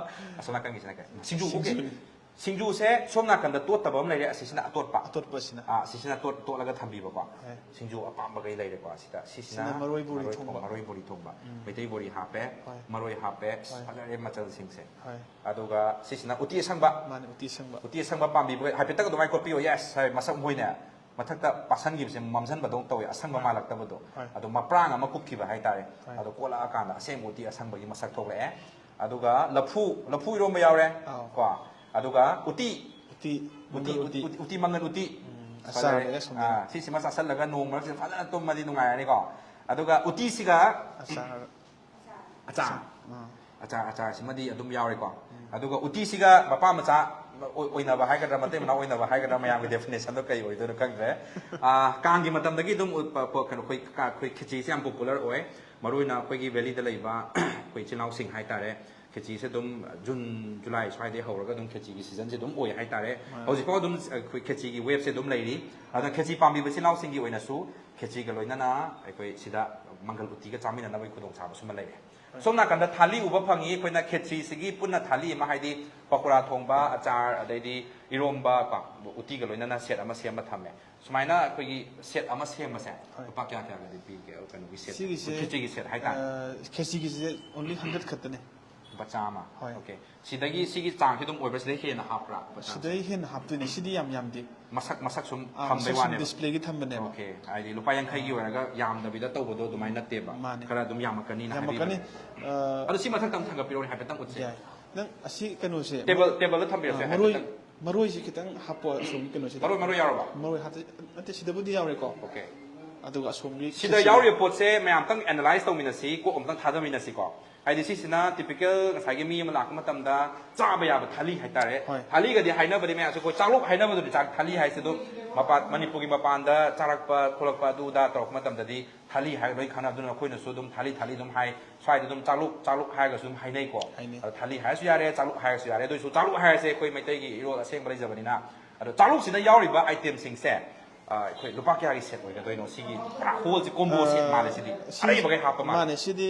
ꯑꯁꯣꯝ ꯅꯥꯀꯟꯒꯤꯁꯤꯅ ꯀꯩ? ꯁꯤꯡꯖꯨ, ꯁꯤꯡꯖꯨꯅꯤ꯫ ꯁꯤꯡꯖꯨꯁꯦ ꯁꯣꯝ ꯅꯥꯀꯟꯗ ꯇꯣꯠꯇꯕ ꯑꯃ ꯂꯩꯔꯦ, ꯑꯁꯤꯁꯤꯅ ꯑꯇꯣꯠꯄ꯫ ꯑꯇꯣꯠꯄꯁꯤꯅ꯫ ꯑꯥ, ꯑꯁꯤꯁꯤꯅ ꯇꯣꯠ-, ꯇꯣꯠꯂꯒ ꯊꯝꯕꯤꯕꯀꯣ꯫ ꯍꯣꯏ꯫ ꯁꯤꯡꯖꯨ ꯑꯄꯥꯝꯕꯈꯩ ꯂꯩꯔꯦꯀꯣ꯫ ꯑꯁꯤꯗ, ꯁꯤꯁꯤꯅ ꯁꯤꯅ ꯃꯔꯣꯏ ꯕꯣꯔꯤ ꯃꯔꯣꯏ ꯊꯣꯡ-, ꯊꯣꯡꯕ꯫ ꯃꯔꯣꯏ ꯕꯣꯔꯤ ꯊꯣꯡꯕ꯫ ꯎꯝ꯫ ꯃꯩꯇꯩ ꯕꯣꯔꯤ ꯍꯥꯞꯄꯦ, ꯍꯣꯏ꯫ ꯃꯔꯣꯏ ꯍꯥꯞꯄꯦ꯫ ꯑꯁ, ꯍꯣꯏ꯫ ꯐꯖꯔꯦ ꯃꯆꯜꯁꯤꯡꯁꯦ꯫ ꯍꯣꯏ꯫ ꯑꯗꯨꯒ ꯁꯤꯁꯤꯅ ꯎꯇꯤ ꯑꯁꯪꯕ꯫ ꯃꯥꯅꯦ, ꯎꯇꯤ ꯑꯁꯪꯕ꯫ ꯎꯇꯤ ꯑꯁꯪꯕ ꯄꯥꯝꯕꯤꯕ ꯍꯥꯏꯐꯦꯠꯇꯪ ꯑꯗꯨꯃꯥꯏꯅ ꯀꯣꯠꯄꯤꯌꯣ꯫ ꯌꯦꯁ, ꯍꯥꯏ, ꯃꯁꯛ ꯃꯣꯏꯅ ꯃꯊꯛꯇ ꯄꯥꯁꯟꯈꯤꯕꯁꯦ ꯃꯝꯁꯟꯕꯗꯧ ꯇꯧꯋꯦ, ꯑꯁꯪꯕ ꯍꯣꯏ꯫ ꯃꯥꯜꯂꯛꯇꯕꯗꯣ꯫ ꯍꯣꯏ꯫ ꯑꯗꯣ ꯃꯄ꯭ꯔꯥꯡ ꯑꯃ ꯀꯨꯞꯈꯤꯕ ꯍꯥꯏꯇꯥꯔꯦ꯫ ꯍꯣꯏ꯫ ꯑꯗꯣ ꯀꯣꯠꯂꯛꯑꯀꯥꯟꯗ ꯑꯁꯦꯡꯕ ꯎꯇꯤ ꯑꯁꯪꯕꯒꯤ ꯃꯁꯛ ꯊꯣꯛꯂꯛꯑꯦ꯫ ꯑꯗꯨꯒ ꯂꯐꯨ, ꯂꯐꯨ ꯏꯔꯣꯝꯕ ꯌꯥꯎꯔꯦ꯫ ꯑꯥꯎ꯫ ꯀꯣ꯫ ꯑꯗꯨꯒ ꯎꯇꯤ꯫ ꯎꯇꯤ, ꯎꯇꯤ, ꯃꯪꯒꯜ ꯎꯇꯤ꯫ ꯎꯇꯤ, ꯎꯇꯤ, ꯃꯪꯒꯜ ꯎꯇꯤ꯫ ꯎꯝ, ꯐꯖꯔꯦ꯫ ꯑꯆꯥꯔꯅꯦ, ꯁꯣꯝꯗ꯫ ꯑꯥ, ꯁꯤꯁꯤꯃ ꯆꯥꯁꯤꯜꯂꯒ ꯅꯣꯡ ꯃꯔꯛꯁꯤꯗ ꯐꯖꯅ ꯇꯨꯝꯃꯗꯤ ꯅꯨꯡꯉꯥꯏꯔꯅꯤꯀꯣ꯫ ꯑꯗꯨꯒ ꯎꯇꯤꯁꯤꯒ ꯑꯆꯥꯔ꯫ ꯑꯆꯥꯔ꯫ ꯑꯆꯥꯔ, ꯑꯆꯥꯔꯁꯤꯃꯗꯤ ꯑꯗꯨꯝ ꯌꯥꯎꯔꯦꯀꯣ꯫ ꯑꯗꯨꯒ ꯎꯇꯤꯁꯤꯒ ꯃꯄꯥ ꯃꯆꯥ ꯑꯣꯏ-, ꯑꯣꯏꯅꯕ ꯍꯥꯏꯒꯗ꯭ꯔꯥ, ꯃꯇꯩ ꯃꯅꯥꯎ ꯑꯣꯏꯅꯕ ꯍꯥꯏꯒꯗ꯭ꯔꯥ, ꯃꯌꯥꯝꯒꯤ definitionꯗꯣ ꯀꯩ ꯑꯣꯏꯗꯣꯏꯅꯣ ꯈꯪꯗ꯭ꯔꯦ꯫ ꯑꯥ, ꯀꯥꯡꯒꯤ ꯃꯇꯝꯗꯒꯤ ꯑꯗꯨꯝ ꯎ-, ꯄ-, ꯄ-, ꯀꯩꯅꯣ, ꯑꯩꯈꯣꯏ ꯀ-, ꯑꯩꯈꯣꯏ ꯈꯦꯆꯤꯁꯦ ꯌꯥꯝ popular ꯑꯣꯏ꯫ ꯃꯔꯨꯑꯣꯏꯅ ꯑꯩꯈꯣꯏꯒꯤ valleyꯗ ꯂꯩꯕ ꯑꯩꯈꯣꯏ ꯏꯆꯤꯜ ꯏꯅꯥꯎꯁꯤꯡ ꯍꯥꯏꯇꯥꯔꯦ, ꯈꯦꯆꯤꯁꯦ ꯑꯗꯨꯝ June, July ꯁ꯭ꯋꯥꯏꯗꯩ ꯍꯧꯔꯒ ꯑꯗꯨꯝ ꯈꯦꯆꯤꯒꯤ seasonꯁꯦ ꯑꯗꯨꯝ ꯑꯣꯏ ꯍꯥꯏꯇꯥꯔꯦ꯫ ꯍꯣꯏ꯫ ꯍꯧꯖꯤꯛꯐꯥꯎ ꯑꯗꯨꯝ ꯑꯩꯈꯣꯏ ꯈꯦꯆꯤꯒꯤ waveꯁꯦ ꯑꯗꯨꯝ ꯂꯩꯔꯤ꯫ ꯑꯗꯨꯅ ꯈꯦꯆꯤ ꯄꯥꯝꯕꯤꯕ ꯏꯆꯤꯜ ꯏꯅꯥꯎꯁꯤꯡꯒꯤ ꯑꯣꯏꯅꯁꯨ ꯈꯦꯆꯤꯒ ꯂꯣꯏꯅꯅ ꯑꯩꯈꯣꯏ ꯁꯤꯗ ꯃꯪꯒꯜ ꯎꯇꯤꯒ ꯆꯥꯃꯤꯟꯅꯅꯕꯒꯤ ꯈꯨꯗꯣꯡꯆꯥꯕꯁꯨ ꯑꯃ ꯂꯩꯔꯦ꯫ ꯁꯣꯝ ꯅꯥꯀꯟꯗ ꯊꯥꯂꯤ ꯎꯕ ꯐꯪꯉꯤ꯫ ꯑꯩꯈꯣꯏꯅ ꯈꯦꯆꯤꯁꯤꯒꯤ ꯄꯨꯟꯅ ꯊꯥꯂꯤ ꯑꯃ, ꯍꯥꯏꯗꯤ ꯄꯀꯣꯔꯥ ꯊꯣꯡꯕ, ꯑꯆꯥꯔ, ꯑꯗꯩꯗꯤ ꯏꯔꯣꯝꯕ ꯀꯣ, ꯎꯇꯤꯒ ꯂꯣꯏꯅꯅ set ꯑꯃ ꯁꯦꯝꯃ ꯊꯝꯃꯦ꯫ ꯁꯨꯃꯥꯏꯅ ꯑꯩꯈꯣꯏꯒꯤ set ꯑꯃ ꯁꯦꯝꯕꯁꯦ ꯍꯣꯏ꯫ ꯂꯨꯄꯥ ꯀꯌꯥ ꯀꯌꯥꯒꯗꯤ ꯄꯤꯒꯦ? ꯀꯩꯅꯣꯒꯤ set, ꯁꯤꯒꯤꯁꯦ, ꯈꯦꯆꯤꯒꯤ set ꯍꯥꯏꯇꯥꯔꯦ꯫ ꯑ, ꯈꯦꯆꯤꯒꯤꯁꯦ only hundred ꯈꯛꯇꯅꯦ꯫ ꯂꯨꯄꯥ ꯆꯥꯝꯃ꯫ ꯍꯣꯏ꯫ Okay꯫ ꯁꯤꯗꯒꯤ ꯁꯤꯒꯤ ꯆꯥꯡꯁꯤ ꯑꯗꯨꯝ ꯑꯣꯏꯕ꯭ꯔꯥ? ꯁꯤꯗꯩ ꯍꯦꯟꯅ ꯍꯥꯞꯄ꯭ꯔꯥ? ꯂꯨꯄꯥ ꯆꯥꯝꯃ꯫ ꯁꯤꯗꯩ ꯍꯦꯟꯅ ꯍꯥꯞꯇꯣꯏꯅꯦ꯫ ꯁꯤꯗꯤ ꯌꯥꯝ ꯌꯥꯝꯗꯦ꯫ ꯃꯁꯛ, ꯃꯁꯛ ꯁꯨꯝ ꯑꯥ, ꯊꯝꯕꯩ ꯃꯁꯛ ꯁꯨꯝ ꯋꯥꯅꯦꯕ꯫ Displayꯒꯤ ꯊꯝꯕꯅꯦꯕ꯫ Okay꯫ ꯍꯥꯏꯗꯤ ꯂꯨꯄꯥ ꯌꯥꯡꯈꯩꯒꯤ ꯑꯣꯏꯔꯒ ꯌꯥꯝꯗꯕꯤꯗ ꯇꯧꯕꯗꯣ ꯑꯗꯨꯃꯥꯏꯅ ꯅꯠꯇꯦꯕ꯫ ꯃꯥꯅꯦ꯫ ꯈꯔ ꯑꯗꯨꯝ ꯌꯥꯝꯃꯛꯀꯅꯤꯅ ꯌꯥꯝꯃꯛꯀꯅꯤ꯫ ꯍꯥꯏꯕꯤꯕꯅꯦ꯫ ꯑ, ꯑꯗꯣ ꯁꯤ ꯃꯊꯛꯇ ꯑꯃꯨꯛ ꯊꯥꯡꯒꯠꯄꯤꯔꯛꯑꯣꯅꯦ, ꯍꯥꯏꯐꯦꯠꯇꯪ ꯎꯠꯁꯦ꯫ ꯌꯥꯏ꯫ ꯅꯪ ꯑꯁꯤ ꯀꯩꯅꯣꯁꯦ, table, tableꯗ ꯊꯝꯕꯤꯔꯁꯦ, ꯑ, ꯃꯔꯣꯏ, ꯍꯥꯏꯐꯦꯠꯇꯪ꯫ ꯃꯔꯣꯏꯁꯤ ꯈꯤꯇꯪ ꯍꯥꯞꯄꯣ ꯑꯁꯣꯝꯒꯤ ꯀꯩꯅꯣꯁꯤꯗ꯫ ꯃꯔꯣꯏ, ꯃꯔꯣꯏ ꯌꯥꯎꯔꯕ? ꯃꯔꯣꯏ ꯍꯥꯞꯇ-, ꯅꯠꯇꯦ, ꯁꯤꯗꯕꯨꯗꯤ ꯌꯥꯎꯔꯦꯀꯣ꯫ Okay꯫ ꯑꯗꯨꯒ ꯑꯁꯣꯝꯒꯤ ꯁꯤꯗ ꯈꯦꯆꯤ ꯌꯥꯎꯔꯤꯕ ꯄꯣꯠꯁꯦ ꯃꯌꯥꯝꯇꯪ analyze ꯇꯧꯃꯤꯟꯅꯁꯤ, ꯀꯣꯛ ꯑꯝꯇꯪ ꯊꯥꯗꯃꯤꯟꯅꯁꯤꯀꯣ꯫ ꯍꯥꯏꯗꯤ ꯁꯤꯁꯤꯅ typical ꯉꯁꯥꯏꯒꯤ ꯃꯤ ꯑꯃ ꯂꯥꯛꯄ ꯃꯇꯝꯗ ꯆꯥꯕ ꯌꯥꯕ ꯊꯥꯂꯤ ꯍꯥꯏꯇꯥꯔꯦ꯫ ꯍꯣꯏ꯫ ꯊꯥꯂꯤꯒꯗꯤ ꯍꯥꯏꯅꯕꯗꯤ ꯃꯌꯥꯝꯁꯦ ꯑꯩꯈꯣꯏ ꯆꯥꯛꯂꯨꯛ ꯍꯥꯏꯅꯕꯗꯨꯗꯤ ꯆꯥꯛ ꯊꯥꯂꯤ ꯍꯥꯏꯁꯦ ꯑꯗꯨꯝ ꯃꯄꯥꯟ, ꯃꯅꯤꯄꯨꯔꯒꯤ ꯃꯄꯥꯟꯗ ꯆꯥꯔꯛꯄ ꯈꯣꯠꯂꯛꯄ ꯑꯗꯨ ꯑꯗꯥ ꯇꯧꯔꯛꯄ ꯃꯇꯝꯗꯗꯤ ꯊꯥꯂꯤ ꯍꯥꯏꯔꯒ ꯂꯣꯏ ꯈꯪꯅꯕ꯫ ꯑꯗꯨꯅ ꯑꯩꯈꯣꯏꯅꯁꯨ ꯑꯗꯨꯝ ꯊꯥꯂꯤ, ꯊꯥꯂꯤ ꯑꯗꯨꯝ ꯍꯥꯏ꯫ ꯁ꯭ꯋꯥꯏꯗ ꯑꯗꯨꯝ ꯆꯥꯛꯂꯨꯛ, ꯆꯥꯛꯂꯨꯛ ꯍꯥꯏꯔꯒꯁꯨ ꯑꯗꯨꯝ ꯍꯥꯏꯅꯩꯀꯣ꯫ ꯍꯥꯏꯅꯩ꯫ ꯑꯗꯣ ꯊꯥꯂꯤ ꯍꯥꯏꯔꯁꯨ ꯌꯥꯔꯦ, ꯆꯥꯛꯂꯨꯛ ꯍꯥꯏꯔꯁꯨ ꯌꯥꯔꯦ꯫ ꯑꯗꯨ ꯑꯣꯏꯔꯁꯨ ꯆꯥꯛꯂꯨꯛ ꯍꯥꯏꯔꯁꯦ ꯑꯩꯈꯣꯏ ꯃꯩꯇꯩꯒꯤ ꯏꯔꯣꯜ ꯑꯁꯦꯡꯕ ꯂꯩꯖꯕꯅꯤꯅ꯫ ꯑꯗꯣ ꯆꯥꯛꯂꯨꯛꯁꯤꯗ ꯌꯥꯎꯔꯤꯕ itemꯁꯤꯡꯁꯦ, ꯑ, ꯑꯩꯈꯣꯏ ꯂꯨꯄꯥ ꯀꯌꯥꯒꯤ set ꯑꯣꯏꯒꯗꯣꯏꯅꯣ? ꯁꯤꯒꯤ ꯄꯨꯔꯥ wholeꯁꯤ combo set ꯃꯥꯜꯂꯦ ꯁꯤꯗꯤ꯫ ꯁꯤ ꯑꯔꯩꯕꯈꯩ ꯍꯥꯞꯄ ꯃꯥꯜꯂꯦ꯫ ꯃꯥꯅꯦ, ꯁꯤꯗꯤ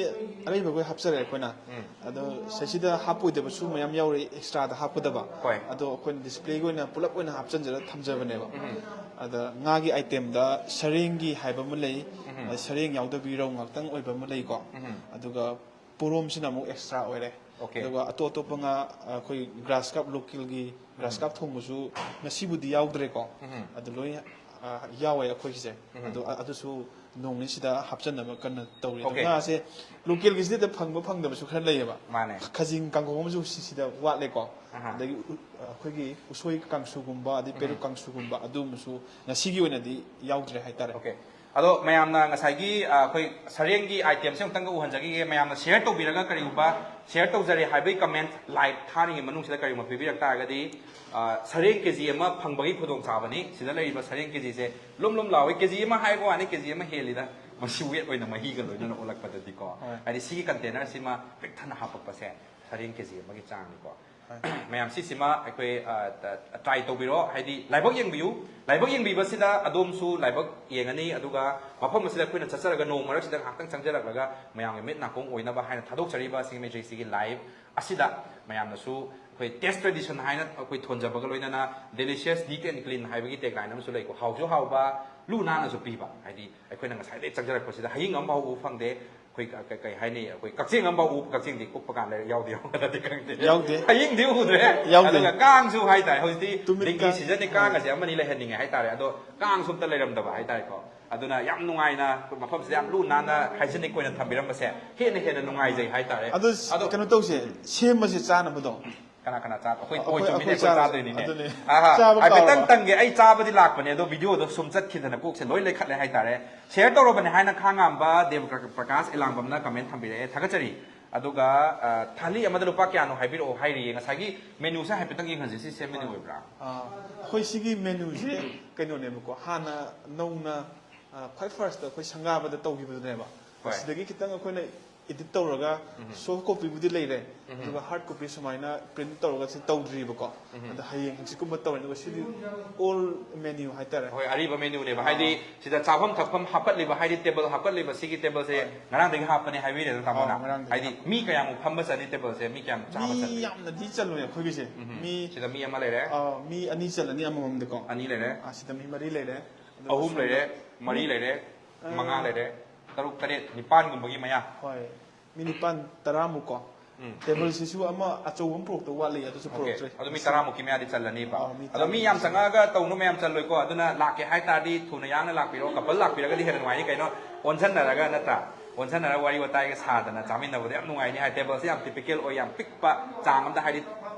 ꯑꯔꯩꯕꯈꯩ ꯍꯥꯞꯆꯔꯦ ꯑꯩꯈꯣꯏꯅ꯫ ꯎꯝ꯫ ꯑꯗꯣ ꯁꯤꯗꯩꯁꯤꯗ ꯍꯥꯞꯄꯣꯏꯗꯕꯁꯨ ꯃꯌꯥꯝ ꯌꯥꯎꯔꯤ, extraꯗ ꯍꯥꯞꯀꯗꯕ꯫ ꯍꯣꯏ꯫ ꯑꯗꯣ ꯑꯩꯈꯣꯏꯅ displayꯒꯤ ꯑꯣꯏꯅ ꯄꯨꯂꯞ ꯑꯣꯏꯅ ꯍꯥꯞꯆꯤꯟꯖꯔꯒ ꯊꯝꯖꯕꯅꯦꯕ꯫ ꯎꯝ꯫ ꯑꯗ ꯉꯥꯒꯤ itemꯗ ꯁꯔꯦꯡꯒꯤ ꯍꯥꯏꯕ ꯑꯃ ꯂꯩ, ꯎꯝ꯫ ꯑꯗ ꯁꯔꯦꯡ ꯌꯥꯎꯗꯕꯤ ꯔꯧ ꯉꯥꯛꯇꯪ ꯑꯣꯏꯕ ꯑꯃ ꯂꯩꯀꯣ꯫ ꯎꯝ꯫ ꯑꯗꯨꯒ ꯄꯣꯔꯣꯝꯁꯤꯅ ꯑꯃꯨꯛ extra ꯑꯣꯏꯔꯦ꯫ Okay꯫ ꯑꯗꯨꯒ ꯑꯇꯣꯞ ꯑꯇꯣꯞꯄ ꯉꯥ, ꯑꯩꯈꯣꯏ grass carp, localꯒꯤ grass carp ꯊꯣꯡꯕꯁꯨ ꯉꯁꯤꯕꯨꯗꯤ ꯌꯥꯎꯗ꯭ꯔꯦꯀꯣ꯫ ꯎꯝ꯫ ꯑꯗꯨ ꯂꯣꯏ, ꯑ, ꯌꯥꯎꯋꯦ ꯑꯩꯈꯣꯏꯒꯤꯁꯦ꯫ ꯎꯝ꯫ ꯑꯗꯣ, ꯑ-, ꯑꯗꯨꯁꯨ ꯅꯣꯡ ꯅꯤꯅꯤꯁꯤꯗ ꯍꯥꯞꯆꯟꯅꯕ ꯀꯟꯅ ꯇꯧꯔꯤ꯫ ꯑꯗꯣ okay꯫ ꯉꯥꯁꯦ localꯒꯤꯁꯤꯗ ꯐꯪꯕ ꯐꯪꯗꯕꯁꯨ ꯈꯔ ꯂꯩꯌꯦꯕ꯫ ꯃꯥꯅꯦ꯫ ꯈꯖꯤꯡ ꯀꯥꯡꯒꯧ ꯑꯃꯁꯨ ꯁꯤꯁꯤꯗ ꯋꯥꯠꯂꯦꯀꯣ꯫ ꯑꯍꯥ꯫ ꯑꯗꯒꯤ ꯎ-, ꯑꯩꯈꯣꯏꯒꯤ ꯎꯁꯣꯏ ꯀꯥꯡꯁꯨꯒꯨꯝꯕ, ꯑꯗꯩ ꯄꯦꯔꯨꯛ ꯎꯝ꯫ ꯀꯥꯡꯁꯨꯒꯨꯝꯕ, ꯑꯗꯨꯒꯨꯝꯕꯁꯨ ꯉꯁꯤꯒꯤ ꯑꯣꯏꯅꯗꯤ ꯌꯥꯎꯗ꯭ꯔꯦ ꯍꯥꯏꯇꯥꯔꯦ꯫ Okay꯫ ꯑꯗꯣ ꯃꯌꯥꯝꯅ ꯉꯁꯥꯏꯒꯤ ꯑ, ꯑꯩꯈꯣꯏ ꯁꯔꯦꯡꯒꯤ item ꯁꯦ ꯑꯃꯨꯛꯇꯪꯒ ꯎꯍꯟꯖꯈꯤꯒꯦ꯫ ꯃꯌꯥꯝꯅ share ꯇꯧꯕꯤꯔꯒ, ꯀꯔꯤꯒꯨꯝꯕ share ꯇꯧꯖꯔꯦ ꯍꯥꯏꯕꯒꯤ comment live ꯊꯥꯔꯤꯉꯩ ꯃꯅꯨꯡꯁꯤꯗ ꯀꯔꯤꯒꯨꯝꯕ ꯄꯤꯕꯤꯔꯛ ꯇꯥꯔꯒꯗꯤ, ꯑ, ꯁꯔꯦꯡ ꯀꯦꯖꯤ ꯑꯃ ꯐꯪꯕꯒꯤ ꯈꯨꯗꯣꯡꯆꯥꯕꯅꯤ꯫ ꯁꯤꯗ ꯂꯩꯔꯤꯕ ꯁꯔꯦꯡ ꯀꯦꯖꯤꯁꯦ ꯂꯨꯝ ꯂꯨꯝ ꯂꯥꯎꯏ꯫ ꯀꯦꯖꯤ ꯑꯃ ꯍꯥꯏꯕ ꯋꯥꯅꯤ, ꯀꯦꯖꯤ ꯑꯃ ꯍꯦꯜꯂꯤꯗ꯫ ꯃꯁꯤ weight ꯑꯣꯏꯅ ꯃꯍꯤꯒ ꯂꯣꯏꯅꯅ ꯑꯣꯜꯂꯛꯄꯗꯗꯤꯀꯣ꯫ ꯍꯣꯏ꯫ ꯍꯥꯏꯗꯤ ꯁꯤꯒꯤ container ꯁꯤꯃ ꯄꯤꯛ ꯊꯟꯅ ꯍꯥꯄꯛꯄꯁꯦ ꯁꯔꯦꯡ ꯀꯦꯖꯤ ꯑꯃꯒꯤ ꯆꯥꯡꯅꯤꯀꯣ꯫ ꯍꯣꯏ꯫ ꯃꯌꯥꯝ ꯁꯤꯁꯤꯃ ꯑꯩꯈꯣꯏ, ꯑ, ꯇ-, try ꯇꯧꯕꯤꯔꯣ꯫ ꯍꯥꯏꯗꯤ ꯂꯥꯏꯕꯛ ꯌꯦꯡꯕꯤꯌꯨ꯫ ꯂꯥꯏꯕꯛ ꯌꯦꯡꯕꯤꯕꯁꯤꯗ ꯑꯗꯣꯝꯁꯨ ꯂꯥꯏꯕꯛ ꯌꯦꯡꯉꯅꯤ, ꯑꯗꯨꯒ ꯃꯐꯝ ꯑꯁꯤꯗ ꯑꯩꯈꯣꯏꯅ ꯆꯠꯆꯔꯒ ꯅꯣꯡ ꯃꯔꯛꯁꯤꯗ ꯉꯥꯏꯍꯥꯛꯇꯪ ꯆꯪꯖꯔꯛꯂꯒ ꯃꯌꯥꯝꯒꯤ ꯃꯤꯠ ꯅꯥꯀꯣꯡ ꯑꯣꯏꯅꯕ ꯍꯥꯏꯅ ꯊꯥꯗꯣꯛꯆꯔꯤꯕ ꯁꯤꯡꯃꯩꯖꯩ ꯁꯤꯒꯤ live ꯑꯁꯤꯗ ꯃꯌꯥꯝꯅꯁꯨ ꯑꯩꯈꯣꯏ Taste Tradition ꯍꯥꯏꯅ ꯑꯩꯈꯣꯏ ꯊꯣꯟꯖꯕꯒ ꯂꯣꯏꯅꯅ Delicious, Neat and Clean ꯍꯥꯏꯕꯒꯤ tagline ꯑꯃꯁꯨ ꯂꯩꯀꯣ꯫ ꯍꯥꯎꯁꯨ ꯍꯥꯎꯕ, ꯂꯨ ꯅꯥꯟꯅꯁꯨ ꯄꯤꯕ꯫ ꯍꯥꯏꯗꯤ ꯑꯩꯈꯣꯏꯅ ꯉꯁꯥꯏꯗꯩ ꯆꯪꯖꯔꯛꯄꯁꯤꯗ ꯍꯌꯤꯡ ꯑꯃꯐꯥꯎ ꯎꯕ ꯐꯪꯗꯦ꯫ ꯑꯩꯈꯣꯏ ꯀ-, ꯀ-, ꯀꯩ ꯍꯥꯏꯅꯤ, ꯑꯩꯈꯣꯏ ꯀꯛꯆꯦꯡ ꯑꯃꯐꯥꯎ ꯎꯕ, ꯀꯛꯆꯦꯡꯗꯤ ꯀꯨꯞꯄ ꯀꯥꯟꯗ ꯌꯥꯎꯗꯤ ꯌꯥꯎꯒꯗ꯭ꯔꯗꯤ ꯈꯪꯗꯦ꯫ ꯌꯥꯎꯗꯦ꯫ ꯍꯌꯤꯡꯗꯤ ꯎꯗ꯭ꯔꯦ꯫ ꯌꯥꯎꯗꯦ꯫ ꯑꯗꯨꯒ ꯀꯥꯡꯁꯨ ꯍꯥꯏꯇꯥꯔꯦ, ꯍꯧꯖꯤꯛꯇꯤ ꯇꯨꯃꯤꯠ dengue ꯀꯥꯡ꯫ Season ꯅꯤ, ꯀꯥꯡ ꯑꯁꯦ ꯑꯃꯅꯤ ꯂꯩꯍꯟꯅꯤꯡꯉꯦ ꯍꯥꯏꯇꯥꯔꯦ꯫ ꯑꯗꯣ ꯀꯥꯡꯁꯨ ꯑꯝꯇ ꯂꯩꯔꯝꯗꯕ ꯍꯥꯏꯇꯥꯔꯦꯀꯣ꯫ ꯑꯗꯨꯅ ꯌꯥꯝ ꯅꯨꯡꯉꯥꯏꯅ ꯃꯐꯝꯁꯤꯗ ꯌꯥꯝ ꯂꯨ ꯅꯥꯟꯅ hygienic ꯑꯣꯏꯅ ꯊꯝꯕꯤꯔꯝꯕꯁꯦ ꯍꯦꯟꯅ ꯍꯦꯟꯅ ꯅꯨꯡꯉꯥꯏꯖꯩ ꯍꯥꯏꯇꯥꯔꯦ꯫ ꯑꯗꯣ ꯑꯗꯣ ꯀꯩꯅꯣ ꯇꯧꯁꯦ, ꯁꯦꯝꯕꯁꯦ ꯆꯥꯅꯕꯗꯣ꯫ ꯀꯅꯥ ꯀꯅꯥ ꯆꯥ-, ꯑꯩꯈꯣꯏ, ꯑꯩꯈꯣꯏ, ꯍꯣꯏ, ꯆꯨꯝꯃꯤꯅꯦ, ꯑꯩꯈꯣꯏ ꯑꯩꯈꯣꯏ ꯆꯥ-, ꯆꯥꯗꯣꯏꯅꯤꯅꯦ꯫ ꯑꯗꯨꯅꯦ꯫ ꯑꯍꯥ, ꯆꯥꯕ ꯍꯥꯏꯐꯦꯠꯇꯪ ꯀꯥꯎꯔꯕ꯫ ꯇꯪꯒꯦ, ꯑꯩ ꯆꯥꯕꯗꯤ ꯂꯥꯛꯄꯅꯦ, ꯑꯗꯣ video ꯗꯣ ꯁꯨꯝ ꯆꯠꯈꯤꯗꯅ ꯀꯣꯛꯁꯦ ꯂꯣꯏ ꯂꯩꯈꯠꯂꯦ ꯍꯥꯏꯇꯥꯔꯦ꯫ Share ꯇꯧꯔꯕꯅꯦ ꯍꯥꯏꯅ ꯈꯥꯡꯉꯥꯝꯕ ꯗꯦꯕ ꯄ꯭ꯔꯀꯥꯁ ꯏꯂꯥꯡꯕꯝꯅ comment ꯊꯝꯕꯤꯔꯛꯑꯦ, ꯊꯥꯒꯠꯆꯔꯤ꯫ ꯑꯗꯨꯒ, ꯑ, ꯊꯥꯂꯤ ꯑꯃꯗ ꯂꯨꯄꯥ ꯀꯌꯥꯅꯣ ꯍꯥꯏꯕꯤꯔꯛꯑꯣ ꯍꯥꯏꯔꯤꯌꯦ꯫ ꯉꯁꯥꯏꯒꯤ menu ꯁꯦ ꯍꯥꯏꯐꯦꯠꯇꯪ ꯌꯦꯡꯍꯟꯁꯦ, ꯁꯤ same menu ꯑꯣꯏꯕ꯭ꯔꯥ? ꯑ, ꯑꯩꯈꯣꯏ ꯁꯤꯒꯤ menu ꯁꯦ ꯀꯩꯅꯣꯅꯦꯕꯀꯣ, ꯍꯥꯟꯅ ꯅꯧꯅ, ꯑ, ꯈ꯭ꯋꯥꯏ first ꯑꯩꯈꯣꯏ ꯁꯪꯒꯥꯕꯗ ꯇꯧꯈꯤꯕꯗꯨꯅꯦꯕ꯫ ꯍꯣꯏ꯫ ꯁꯤꯗꯒꯤ ꯈꯤꯇꯪ ꯑꯩꯈꯣꯏꯅ edit ꯇꯧꯔꯒ ꯎꯝ꯫ Soft copy ꯕꯨꯗꯤ ꯂꯩꯔꯦ, ꯎꯝ꯫ ꯑꯗꯨꯒ hard copy ꯁꯨꯃꯥꯏꯅ print ꯇꯧꯔꯒ ꯁꯤ ꯇꯧꯗ꯭ꯔꯤꯕꯀꯣ꯫ ꯎꯝ꯫ ꯑꯗ ꯍꯌꯦꯡ ꯍꯪꯆꯤꯠꯀꯨꯝꯕ ꯇꯧꯔꯅꯤ, ꯑꯗꯨꯒ ꯁꯤꯗꯤ old menu ꯍꯥꯏꯇꯥꯔꯦ꯫ ꯍꯣꯏ, ꯑꯔꯤꯕ menu ꯅꯦꯕ꯫ ꯑꯥ꯫ ꯍꯥꯏꯗꯤ ꯁꯤꯗ ꯆꯥꯐꯝ ꯊꯛꯐꯝ ꯍꯥꯞꯀꯠꯂꯤꯕ, ꯍꯥꯏꯗꯤ table ꯍꯥꯞꯀꯠꯂꯤꯕ, ꯁꯤꯒꯤ table ꯁꯦ ꯍꯣꯏ꯫ ꯉꯔꯥꯡꯗꯒꯤ ꯍꯥꯞꯄꯅꯦ ꯍꯥꯏꯕꯤꯔꯦꯗꯅ ꯇꯥꯃꯣꯅ꯫ ꯑꯥ, ꯉꯔꯥꯡꯗꯒꯤ ꯍꯥꯏꯗꯤ ꯍꯥꯞꯄ꯫ ꯃꯤ ꯀꯌꯥꯃꯨꯛ ꯐꯝꯕ ꯆꯟꯅꯤ table ꯁꯦ? ꯃꯤ ꯀꯌꯥꯝ ꯆꯥꯕ ꯃꯤ ꯆꯟꯅꯤ? ꯌꯥꯝꯅꯗꯤ ꯆꯜꯂꯣꯏ ꯑꯩꯈꯣꯏꯒꯤꯁꯦ꯫ ꯎꯝ꯫ ꯃꯤ, ꯁꯤꯗ ꯃꯤ ꯑꯃ ꯂꯩꯔꯦ꯫ ꯑꯥ, ꯃꯤ ꯑꯅꯤ ꯆꯜꯂꯅꯤ ꯑꯃꯃꯝꯗꯀꯣ꯫ ꯑꯅꯤ ꯂꯩꯔꯦ꯫ ꯑꯥ, ꯁꯤꯗ ꯃꯤ ꯃꯔꯤ ꯂꯩꯔꯦ꯫ ꯑꯗꯨꯒ ꯑꯍꯨꯝ ꯁꯣꯝꯗ ꯂꯩꯔꯦ, ꯃꯔꯤ ꯂꯩꯔꯦ, ꯑꯥ꯫ ꯃꯉꯥ ꯂꯩꯔꯦ, ꯇꯔꯨꯛ, ꯇꯔꯦꯠ, ꯅꯤꯄꯥꯟꯒꯨꯝꯕꯒꯤ ꯃꯌꯥ꯫ ꯍꯣꯏ, ꯃꯤ ꯅꯤꯄꯥꯟ, ꯇꯔꯥꯃꯨꯛ ꯀꯣ꯫ ꯎꯝ꯫ Table ꯁꯤꯁꯨ ꯑꯃ ꯑꯆꯧꯕ ꯑꯃ ꯄꯨꯔꯛꯇꯧ ꯋꯥꯠꯂꯤ, ꯑꯗꯨꯁꯨ OK, ꯄꯨꯔꯛꯇ꯭ꯔꯤ꯫ ꯑꯗꯨ ꯃꯤ ꯇꯔꯥꯃꯨꯛꯀꯤ ꯃꯌꯥꯗꯤ ꯆꯜꯂꯅꯤꯕ꯫ ꯑꯥ, ꯃꯤ ꯑꯗꯣ ꯃꯤ ꯌꯥꯝ ꯇꯔꯥꯃꯨꯛ꯫ ꯆꯪꯉꯛꯑꯒ ꯇꯧꯅꯨ ꯃꯌꯥꯝ ꯆꯜꯂꯣꯏꯀꯣ, ꯑꯗꯨꯅ ꯂꯥꯛꯀꯦ ꯍꯥꯏ ꯇꯥꯔꯗꯤ ꯊꯨꯅ ꯌꯥꯡꯅ ꯂꯥꯛꯄꯤꯔꯣ, couple ꯂꯥꯛꯄꯤꯔꯒꯗꯤ ꯍꯦꯟꯅ ꯅꯨꯡꯉꯥꯏꯅꯤ ꯀꯩꯅꯣ, ꯑꯣꯟꯁꯟꯅꯔꯒ ꯅꯠꯇ꯭ꯔꯥ, ꯑꯣꯟꯁꯟꯅꯔꯒ ꯋꯥꯔꯤ ꯋꯥꯇꯥꯏꯒ ꯁꯥꯗꯅ ꯆꯥꯃꯤꯟꯅꯕꯗꯣ ꯌꯥꯝ ꯅꯨꯡꯉꯥꯏꯅꯤ ꯍꯥꯏ꯫ Table ꯁꯦ ꯌꯥꯝ typical ꯑꯣꯏ, ꯌꯥꯝ ꯄꯤꯛꯄ ꯆꯥꯡ ꯑꯝꯗ ꯍꯥꯏꯗꯤ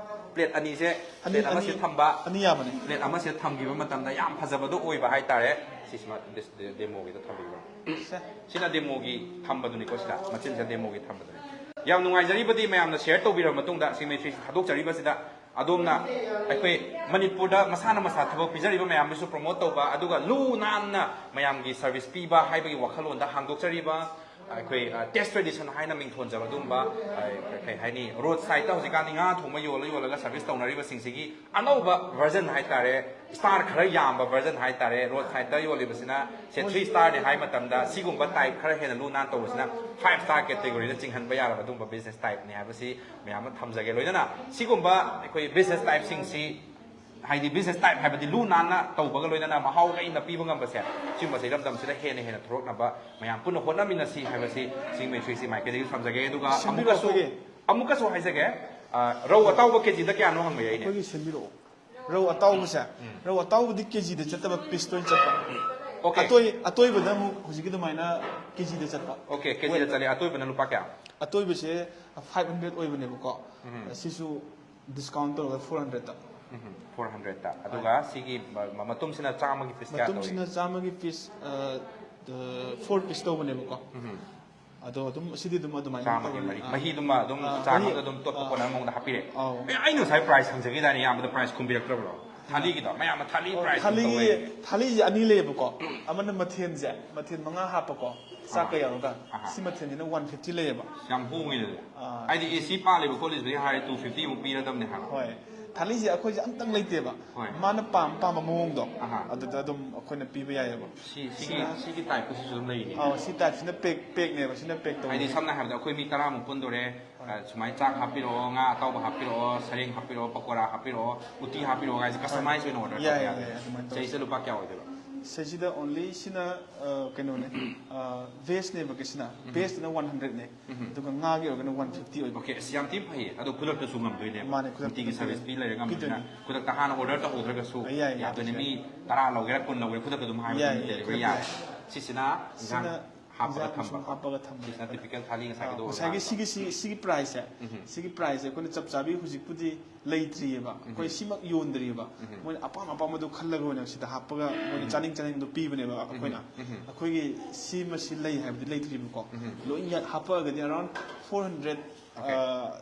ꯄ꯭ꯂꯦꯠ ꯑꯅꯤꯁꯦ, ꯑꯅꯤ ꯄ꯭ꯂꯦꯠ ꯑꯃꯁꯦ ꯑꯅꯤ ꯊꯝꯕ, ꯑꯅꯤ ꯌꯥꯕꯅꯦ꯫ ꯄ꯭ꯂꯦꯠ ꯑꯃꯁꯦ ꯊꯝꯈꯤꯕ ꯃꯇꯝꯗ ꯌꯥꯝ ꯐꯖꯕꯗꯣ ꯑꯣꯏꯕ ꯍꯥꯏꯇꯥꯔꯦ꯫ ꯁꯤꯁꯤꯃ ꯗꯦꯃꯣꯒꯤꯗ ꯊꯝꯕꯤꯕ꯫ ꯁꯦ, ꯁꯤꯅ ꯗꯦꯃꯣꯒꯤ ꯊꯝꯕꯗꯨꯅꯤꯀꯣ, ꯁꯤꯗ ꯃꯆꯤꯟꯁꯤꯗ ꯗꯦꯃꯣꯒꯤ ꯊꯝꯕꯗꯨꯅꯤ꯫ ꯌꯥꯝ ꯅꯨꯡꯉꯥꯏꯖꯔꯤꯕꯗꯤ ꯃꯌꯥꯝꯅ ꯁꯤꯌꯔ ꯇꯧꯕꯤꯔꯕ ꯃꯇꯨꯡꯗ, ꯁꯤꯃꯦꯇ꯭ꯔꯤꯁꯤ ꯊꯥꯗꯣꯛꯆꯔꯤꯕꯁꯤꯗ ꯑꯗꯣꯝꯅ ꯑꯩꯈꯣꯏ ꯃꯅꯤꯄꯨꯔꯗ ꯃꯁꯥꯅ ꯃꯁꯥ ꯊꯕꯛ ꯄꯤꯖꯔꯤꯕ ꯃꯌꯥꯝꯗꯨꯁꯨ ꯄ꯭ꯔꯣꯃꯣꯠ ꯇꯧꯕ, ꯑꯗꯨꯒ ꯂꯨ ꯅꯥꯟꯅ ꯃꯌꯥꯝꯒꯤ ꯁꯔꯚꯤꯁ ꯄꯤꯕ ꯍꯥꯏꯕꯒꯤ ꯋꯥꯈꯜꯂꯣꯟꯗ ꯍꯥꯡꯗꯣꯛꯆꯔꯤꯕ ꯑꯩꯈꯣꯏ ꯇꯦꯁ ꯇ꯭ꯔꯦꯗꯤꯁꯟ ꯍꯥꯏꯅ ꯃꯤꯡꯊꯣꯟꯖꯕ ꯑꯗꯨꯒꯨꯝꯕ, ꯑ, ꯀꯩ ꯍꯥꯏꯅꯤ, ꯔꯣꯗ ꯁꯥꯏꯗꯇ ꯍꯧꯖꯤꯛꯀꯥꯟꯗꯤ ꯉꯥ ꯊꯣꯡꯕ ꯌꯣꯜꯂ ꯌꯣꯜꯂꯒ ꯁꯔꯚꯤꯁ ꯇꯧꯅꯔꯤꯕꯁꯤꯡꯁꯤꯒꯤ ꯑꯅꯧꯕ ꯚꯔꯖꯟ ꯍꯥꯏꯇꯥꯔꯦ, ꯁ꯭ꯇꯥꯔ ꯈꯔ ꯌꯥꯝꯕ ꯚꯔꯖꯟ ꯍꯥꯏꯇꯥꯔꯦ꯫ ꯔꯣꯗ ꯁꯥꯏꯗꯇ ꯌꯣꯜꯂꯤꯕꯁꯤꯅ ꯁꯦ ꯊ꯭ꯔꯤ ꯁ꯭ꯇꯥꯔꯅꯤ ꯍꯥꯏ ꯃꯇꯝꯗ, ꯁꯤꯒꯨꯝꯕ ꯇꯥꯏꯞ ꯈꯔ ꯍꯦꯟꯅ ꯂꯨ ꯅꯥꯟ ꯇꯧꯕꯁꯤꯅ ꯐꯥꯏꯚ ꯁ꯭ꯇꯥꯔ ꯀꯦꯇꯦꯒꯣꯔꯤꯗ ꯆꯤꯡꯍꯟꯕ ꯌꯥꯔꯕ ꯑꯗꯨꯒꯨꯝꯕ ꯕꯤꯖꯤꯅꯦꯁ ꯇꯥꯏꯞꯅꯤ ꯍꯥꯏꯕꯁꯤ ꯃꯌꯥꯝ ꯑꯃ ꯊꯝꯖꯒꯦ꯫ ꯂꯣꯏꯅꯅ ꯁꯤꯒꯨꯝꯕ ꯑꯩꯈꯣꯏ ꯕꯤꯖꯤꯅꯦꯁ ꯇꯥꯏꯞꯁꯤꯡꯁꯤ, ꯍꯥꯏꯗꯤ ꯕꯤꯖꯤꯅꯦꯁ ꯇꯥꯏꯞ ꯍꯥꯏꯕꯗꯤ ꯂꯨ ꯅꯥꯟꯅ ꯇꯧꯕꯒ ꯂꯣꯏꯅꯅ ꯃꯍꯥꯎ ꯂꯩꯅ ꯄꯤꯕ ꯉꯝꯕꯁꯦ, ꯁꯤꯒꯨꯝꯕꯁꯦ ꯏꯔꯝꯗꯝꯁꯤꯗ ꯍꯦꯟꯅ ꯍꯦꯟꯅ ꯊꯣꯔꯛꯅꯕ ꯃꯌꯥꯝ ꯄꯨꯟꯅ ꯍꯣꯠꯅꯃꯤꯟꯅꯁꯤ ꯍꯥꯏꯕꯁꯤ ꯁꯤꯡꯃꯩ ꯊ꯭ꯔꯤ ꯁꯤ ꯃꯥꯏꯀꯩꯗꯒꯤ ꯊꯝꯖꯒꯦ꯫ ꯑꯗꯨꯒ ꯁꯦꯝꯕꯤꯔꯣ ꯑꯃꯨꯛꯀꯁꯨ, ꯑꯩꯈꯣꯏꯒꯤ꯫ ꯑꯃꯨꯛꯀꯁꯨ ꯍꯥꯏꯖꯒꯦ, ꯑ, ꯔꯧ ꯑꯇꯥꯎꯕ ꯀꯦꯖꯤꯗ ꯀꯌꯥꯅꯣ ꯍꯪꯕ ꯌꯥꯏꯅꯦ? ꯑꯩꯈꯣꯏꯒꯤ ꯁꯦꯝꯕꯤꯔꯛꯑꯣ꯫ ꯔꯧ ꯑꯇꯥꯎꯕꯁꯦ, ꯔꯧ ꯑꯇꯥꯎꯕꯗꯤ ꯀꯦꯖꯤꯗ ꯆꯠꯇꯕ, ꯄꯤꯁꯇ ꯑꯣꯏꯅ ꯆꯠꯄ꯫ Okay. ꯑꯇꯣꯏ ꯑꯇꯣꯏꯕꯗ ꯑꯃꯨꯛ ꯍꯧꯖꯤꯛꯀꯤ ꯑꯗꯨꯃꯥꯏꯅ ꯀꯦꯖꯤꯗ ꯆꯠꯄ꯫ Okay, ꯀꯦꯖꯤꯗ Weight. ꯆꯠꯂꯦ꯫ ꯑꯇꯣꯏꯕꯅ ꯂꯨꯄꯥ ꯀꯌꯥ? ꯑꯇꯣꯏꯕꯁꯦ ꯐꯥꯏꯚ ꯍꯟꯗ꯭ꯔꯦꯗ ꯑꯣꯏꯕꯅꯦꯕꯀꯣ꯫ ꯁꯤꯁꯨ ꯗꯤꯁꯀꯥꯎꯟ ꯇꯧꯔꯒ ꯐꯣꯔ ꯍꯟꯗ꯭ꯔꯦꯗꯇ꯫ ꯎꯝ, ꯐꯣꯔ ꯍꯟꯗ꯭ꯔꯦꯗꯇ꯫ ꯑꯗꯨꯒ ꯁꯤꯒꯤ ꯃ-, ꯃ-, ꯃꯇꯨꯝꯁꯤꯅ ꯆꯥꯝꯃꯒꯤ ꯄꯤꯁ ꯀꯌꯥ ꯇꯧꯏ? ꯃꯇꯨꯝꯁꯤꯅ ꯆꯥꯝꯃꯒꯤ ꯄꯤꯁ, ꯐꯣꯔ ꯄꯤꯁ ꯇꯧꯕꯅꯦꯕꯀꯣ꯫ ꯑꯗꯣ ꯑꯗꯨꯝ ꯁꯤꯗꯤ ꯑꯗꯨꯝ ꯑꯗꯨꯃꯥꯏꯅ ꯆꯥꯝꯃꯒꯤ ꯇꯧꯔꯅꯤ꯫ ꯃꯔꯤ, ꯑꯥ, ꯃꯍꯤꯗꯨꯃ ꯑꯗꯨꯝ ꯑꯥ, ꯆꯥꯝꯃꯒ ꯃꯍꯤ-, ꯑꯗꯨꯝ ꯇꯣꯠꯄ ꯑꯥ, ꯀꯣꯟꯅ ꯃꯑꯣꯡꯗ ꯍꯥꯞꯄꯤꯔꯦ꯫ ꯑꯥꯎ꯫ ꯑꯦ, ꯑꯩꯅ ꯉꯁꯥꯏ ꯄ꯭ꯔꯥꯏꯁ ꯍꯪꯖꯈꯤꯗꯥꯏꯅꯦ, ꯏꯌꯥꯝꯕꯗ ꯄ꯭ꯔꯥꯏꯁ ꯈꯨꯝꯕꯤꯔꯛꯇ꯭ꯔꯕ꯭ꯔꯣ? ꯊꯥꯂꯤꯒꯤꯗꯣ ꯃꯌꯥꯝꯅ ꯊꯥꯂꯤ ꯑꯣ, ꯄ꯭ꯔꯥꯏꯁ ꯑꯗꯨꯝ ꯊꯥꯂꯤꯒꯤ ꯇꯧ ꯂꯩꯔꯦ꯫ ꯊꯥꯂꯤꯁꯦ ꯑꯅꯤ ꯂꯩꯌꯦꯕꯀꯣ꯫ ꯑꯃꯅ ꯃꯊꯦꯜꯁꯦ, ꯃꯊꯦꯜ ꯃꯉꯥ ꯍꯥꯞꯄꯀꯣ, ꯆꯥꯛꯀ ꯑꯍꯥ꯫ ꯌꯥꯎꯔꯒ꯫ ꯑꯍꯥ꯫ ꯁꯤ ꯃꯊꯦꯜꯁꯤꯅ ꯋꯥꯟ ꯐꯤꯐꯇꯤ ꯂꯩꯌꯦꯕ꯫ ꯌꯥꯝ ꯍꯣꯡꯉꯤꯗꯨꯗꯤ꯫ ꯑꯥ꯫ ꯍꯥꯏꯗꯤ ꯑꯦ ꯁꯤ ꯄꯥꯜꯂꯤꯕ ꯈꯣꯠꯂꯤꯁꯤꯗꯒꯤ ꯍꯥꯏꯔꯗꯤ ꯇꯨ ꯐꯤꯐꯇꯤ ꯃꯨꯛ ꯄꯤꯔꯗꯕꯅꯦ ꯍꯥꯏꯕ꯫ ꯍꯣꯏ꯫ ꯊꯥꯂꯤꯁꯦ ꯑꯩꯈꯣꯏꯁꯦ ꯑꯝꯇꯪ ꯂꯩꯇꯦꯕ꯫ ꯍꯣꯏ꯫ ꯃꯥꯅ ꯄꯥꯝ ꯄꯥꯝꯕ ꯃꯑꯣꯡꯗꯣ, ꯑꯍꯥ꯫ ꯑꯗꯨꯗ ꯑꯗꯨꯝ ꯑꯩꯈꯣꯏꯅ ꯄꯤꯕ ꯌꯥꯏꯌꯦꯕ꯫ ꯁꯤ, ꯁꯤꯒꯤ, ꯁꯤꯅ ꯁꯤꯒꯤ ꯇꯥꯏꯞꯇꯁꯤꯁꯨ ꯑꯗꯨꯝ ꯂꯩꯔꯤꯅꯦ꯫ ꯑꯥꯎ, ꯁꯤ ꯇꯥꯏꯞꯁꯤꯅ ꯄꯦꯛ, ꯄꯦꯛꯅꯦꯕ, ꯁꯤꯅ ꯄꯦꯛ ꯇꯧꯕ꯫ ꯍꯥꯏꯗꯤ ꯁꯝꯅ ꯍꯥꯏꯔꯕꯗ ꯑꯩꯈꯣꯏ ꯃꯤ ꯇꯔꯥꯃꯨꯛ ꯄꯨꯟꯗꯣꯔꯦ, ꯑ, ꯁꯨꯃꯥꯏꯅ ꯆꯥꯛ ꯍꯥꯞꯄꯤꯔꯛꯑꯣ, ꯉꯥ ꯑꯇꯥꯎꯕ ꯍꯥꯞꯄꯤꯔꯛꯑꯣ, ꯁꯔꯦꯡ ꯍꯥꯞꯄꯤꯔꯛꯑꯣ, ꯄꯀꯣꯔꯥ ꯍꯥꯞꯄꯤꯔꯛꯑꯣ, ꯎꯇꯤ ꯍꯥꯞꯄꯤꯔꯛꯑꯣ ꯍꯥꯏꯁꯦ ꯀꯁꯇꯃꯥꯏꯁ ꯑꯣꯏꯅ ꯑꯣꯔꯗꯔ ꯌꯥꯏ, ꯇꯧꯕ ꯌꯥꯏ, ꯌꯥꯗꯣꯏꯅꯦ꯫ ꯌꯥꯏ, ꯑꯗꯨꯃꯥꯏꯅ ꯇꯧ꯫ ꯁꯤꯁꯤꯗ ꯂꯨꯄꯥ ꯀꯌꯥ ꯑꯣꯏꯗꯣꯏꯕ? ꯁꯤꯁꯤꯗ ꯑꯣꯟꯂꯤ ꯁꯤꯅ, ꯑ, ꯀꯩꯅꯣꯅꯦ, ꯚꯦꯖꯅꯦꯕ ꯀꯁꯤꯅ꯫ ꯚꯦꯖꯇꯨꯅ ꯋꯥꯟ ꯍꯟꯗ꯭ꯔꯦꯗꯅꯦ꯫ ꯑꯗꯨꯒ ꯉꯥꯒꯤ ꯑꯣꯏꯔꯒꯅ ꯋꯥꯟ ꯐꯤꯐꯇꯤ ꯑꯣꯏꯕ꯫ ꯑꯣꯀꯦ, ꯑꯁ, ꯌꯥꯝ ꯊꯤꯅ ꯐꯩꯌꯦ꯫ ꯑꯗꯣ ꯈꯨꯗꯛꯇꯁꯨ ꯉꯝꯗꯣꯏꯅꯦꯕ꯫ ꯃꯥꯅꯦ, ꯈꯨꯗꯛꯇ ꯅꯨꯡꯇꯤꯒꯤ ꯁꯔꯚꯤꯁ ꯄꯤ ꯂꯩꯔꯦ, ꯉꯝꯕꯅꯤꯅ꯫ ꯄꯤꯗꯣꯏꯅꯦ꯫ ꯈꯨꯗꯛꯇ ꯍꯥꯟꯅ ꯑꯣꯔꯗꯔ ꯇꯧꯍꯧꯗ꯭ꯔꯒꯁꯨ ꯌꯥꯏ, ꯌꯥꯏ, ꯌꯥꯗꯣꯏꯅꯦ꯫ ꯌꯥꯏ꯫ ꯃꯤ ꯇꯔꯥ ꯂꯧꯒꯦꯔꯥ, ꯀꯨꯟ ꯂꯧꯒꯦꯔꯥ, ꯈꯨꯗꯛꯇ ꯑꯗꯨꯝ ꯍꯥꯏꯕ ꯌꯥꯏ, ꯑꯗꯨꯝ ꯌꯥꯏ, ꯗꯦꯂꯤꯚꯔꯤ ꯈꯨꯗꯛꯇ ꯌꯥꯔꯦ꯫ ꯁꯤꯁꯤꯅ ꯏꯟꯁꯥꯡ ꯁꯤꯅ ꯍꯥꯞꯄꯒ ꯍꯤꯟꯖꯥꯡ ꯁꯨꯝ ꯊꯝꯕꯀꯣ꯫ ꯍꯥꯞꯄꯒ ꯊꯝꯕꯅꯦ꯫ ꯁꯤꯁꯤꯅ ꯇꯤꯄꯤꯀꯦꯜ ꯊꯥꯂꯤ ꯑꯥ, ꯉꯁꯥꯏꯒꯤꯗꯣ ꯑꯣꯏ ꯉꯁꯥꯏꯒꯤ ꯃꯥꯜꯂꯦ꯫ ꯁꯤꯒꯤ ꯁꯤ- ꯁꯤꯒꯤ ꯄ꯭ꯔꯥꯏꯁꯁꯦ ꯎꯝ꯫ ꯁꯤꯒꯤ ꯄ꯭ꯔꯥꯏꯁꯁꯦ ꯑꯩꯈꯣꯏꯅ ꯆꯞ ꯆꯥꯕꯤ ꯍꯧꯖꯤꯛꯄꯨꯗꯤ ꯂꯩꯇ꯭ꯔꯤꯑꯕ꯫ ꯑꯩꯈꯣꯏ ꯎꯝ꯫ ꯁꯤꯃꯛ ꯌꯣꯟꯗ꯭ꯔꯤꯕ꯫ ꯎꯝ꯫ ꯃꯣꯏꯅ ꯑꯄꯥꯝ ꯑꯄꯥꯝꯕꯗꯣ ꯈꯜꯂꯒ ꯑꯣꯏꯅ ꯁꯤꯗ ꯍꯥꯞꯄꯒ ꯃꯣꯏꯅ ꯎꯝ꯫ ꯆꯥꯅꯤꯡ ꯆꯥꯅꯤꯡꯕꯗꯣ ꯄꯤꯕꯅꯦꯕ ꯑꯩꯈꯣꯏꯅ꯫ ꯎꯝ꯫ ꯑꯩꯈꯣꯏꯒꯤ ꯁꯤꯃ ꯁꯤ ꯂꯩ ꯍꯥꯏꯕꯗꯤ ꯂꯩꯇ꯭ꯔꯤꯕꯀꯣ꯫ ꯎꯝ꯫ ꯂꯣꯏ ꯌꯥ- ꯍꯥꯞꯄꯛꯑꯒꯗꯤ ꯑꯔꯥꯎꯟ ꯐꯣꯔ ꯍꯟꯗ꯭ꯔꯦꯠ Okay꯫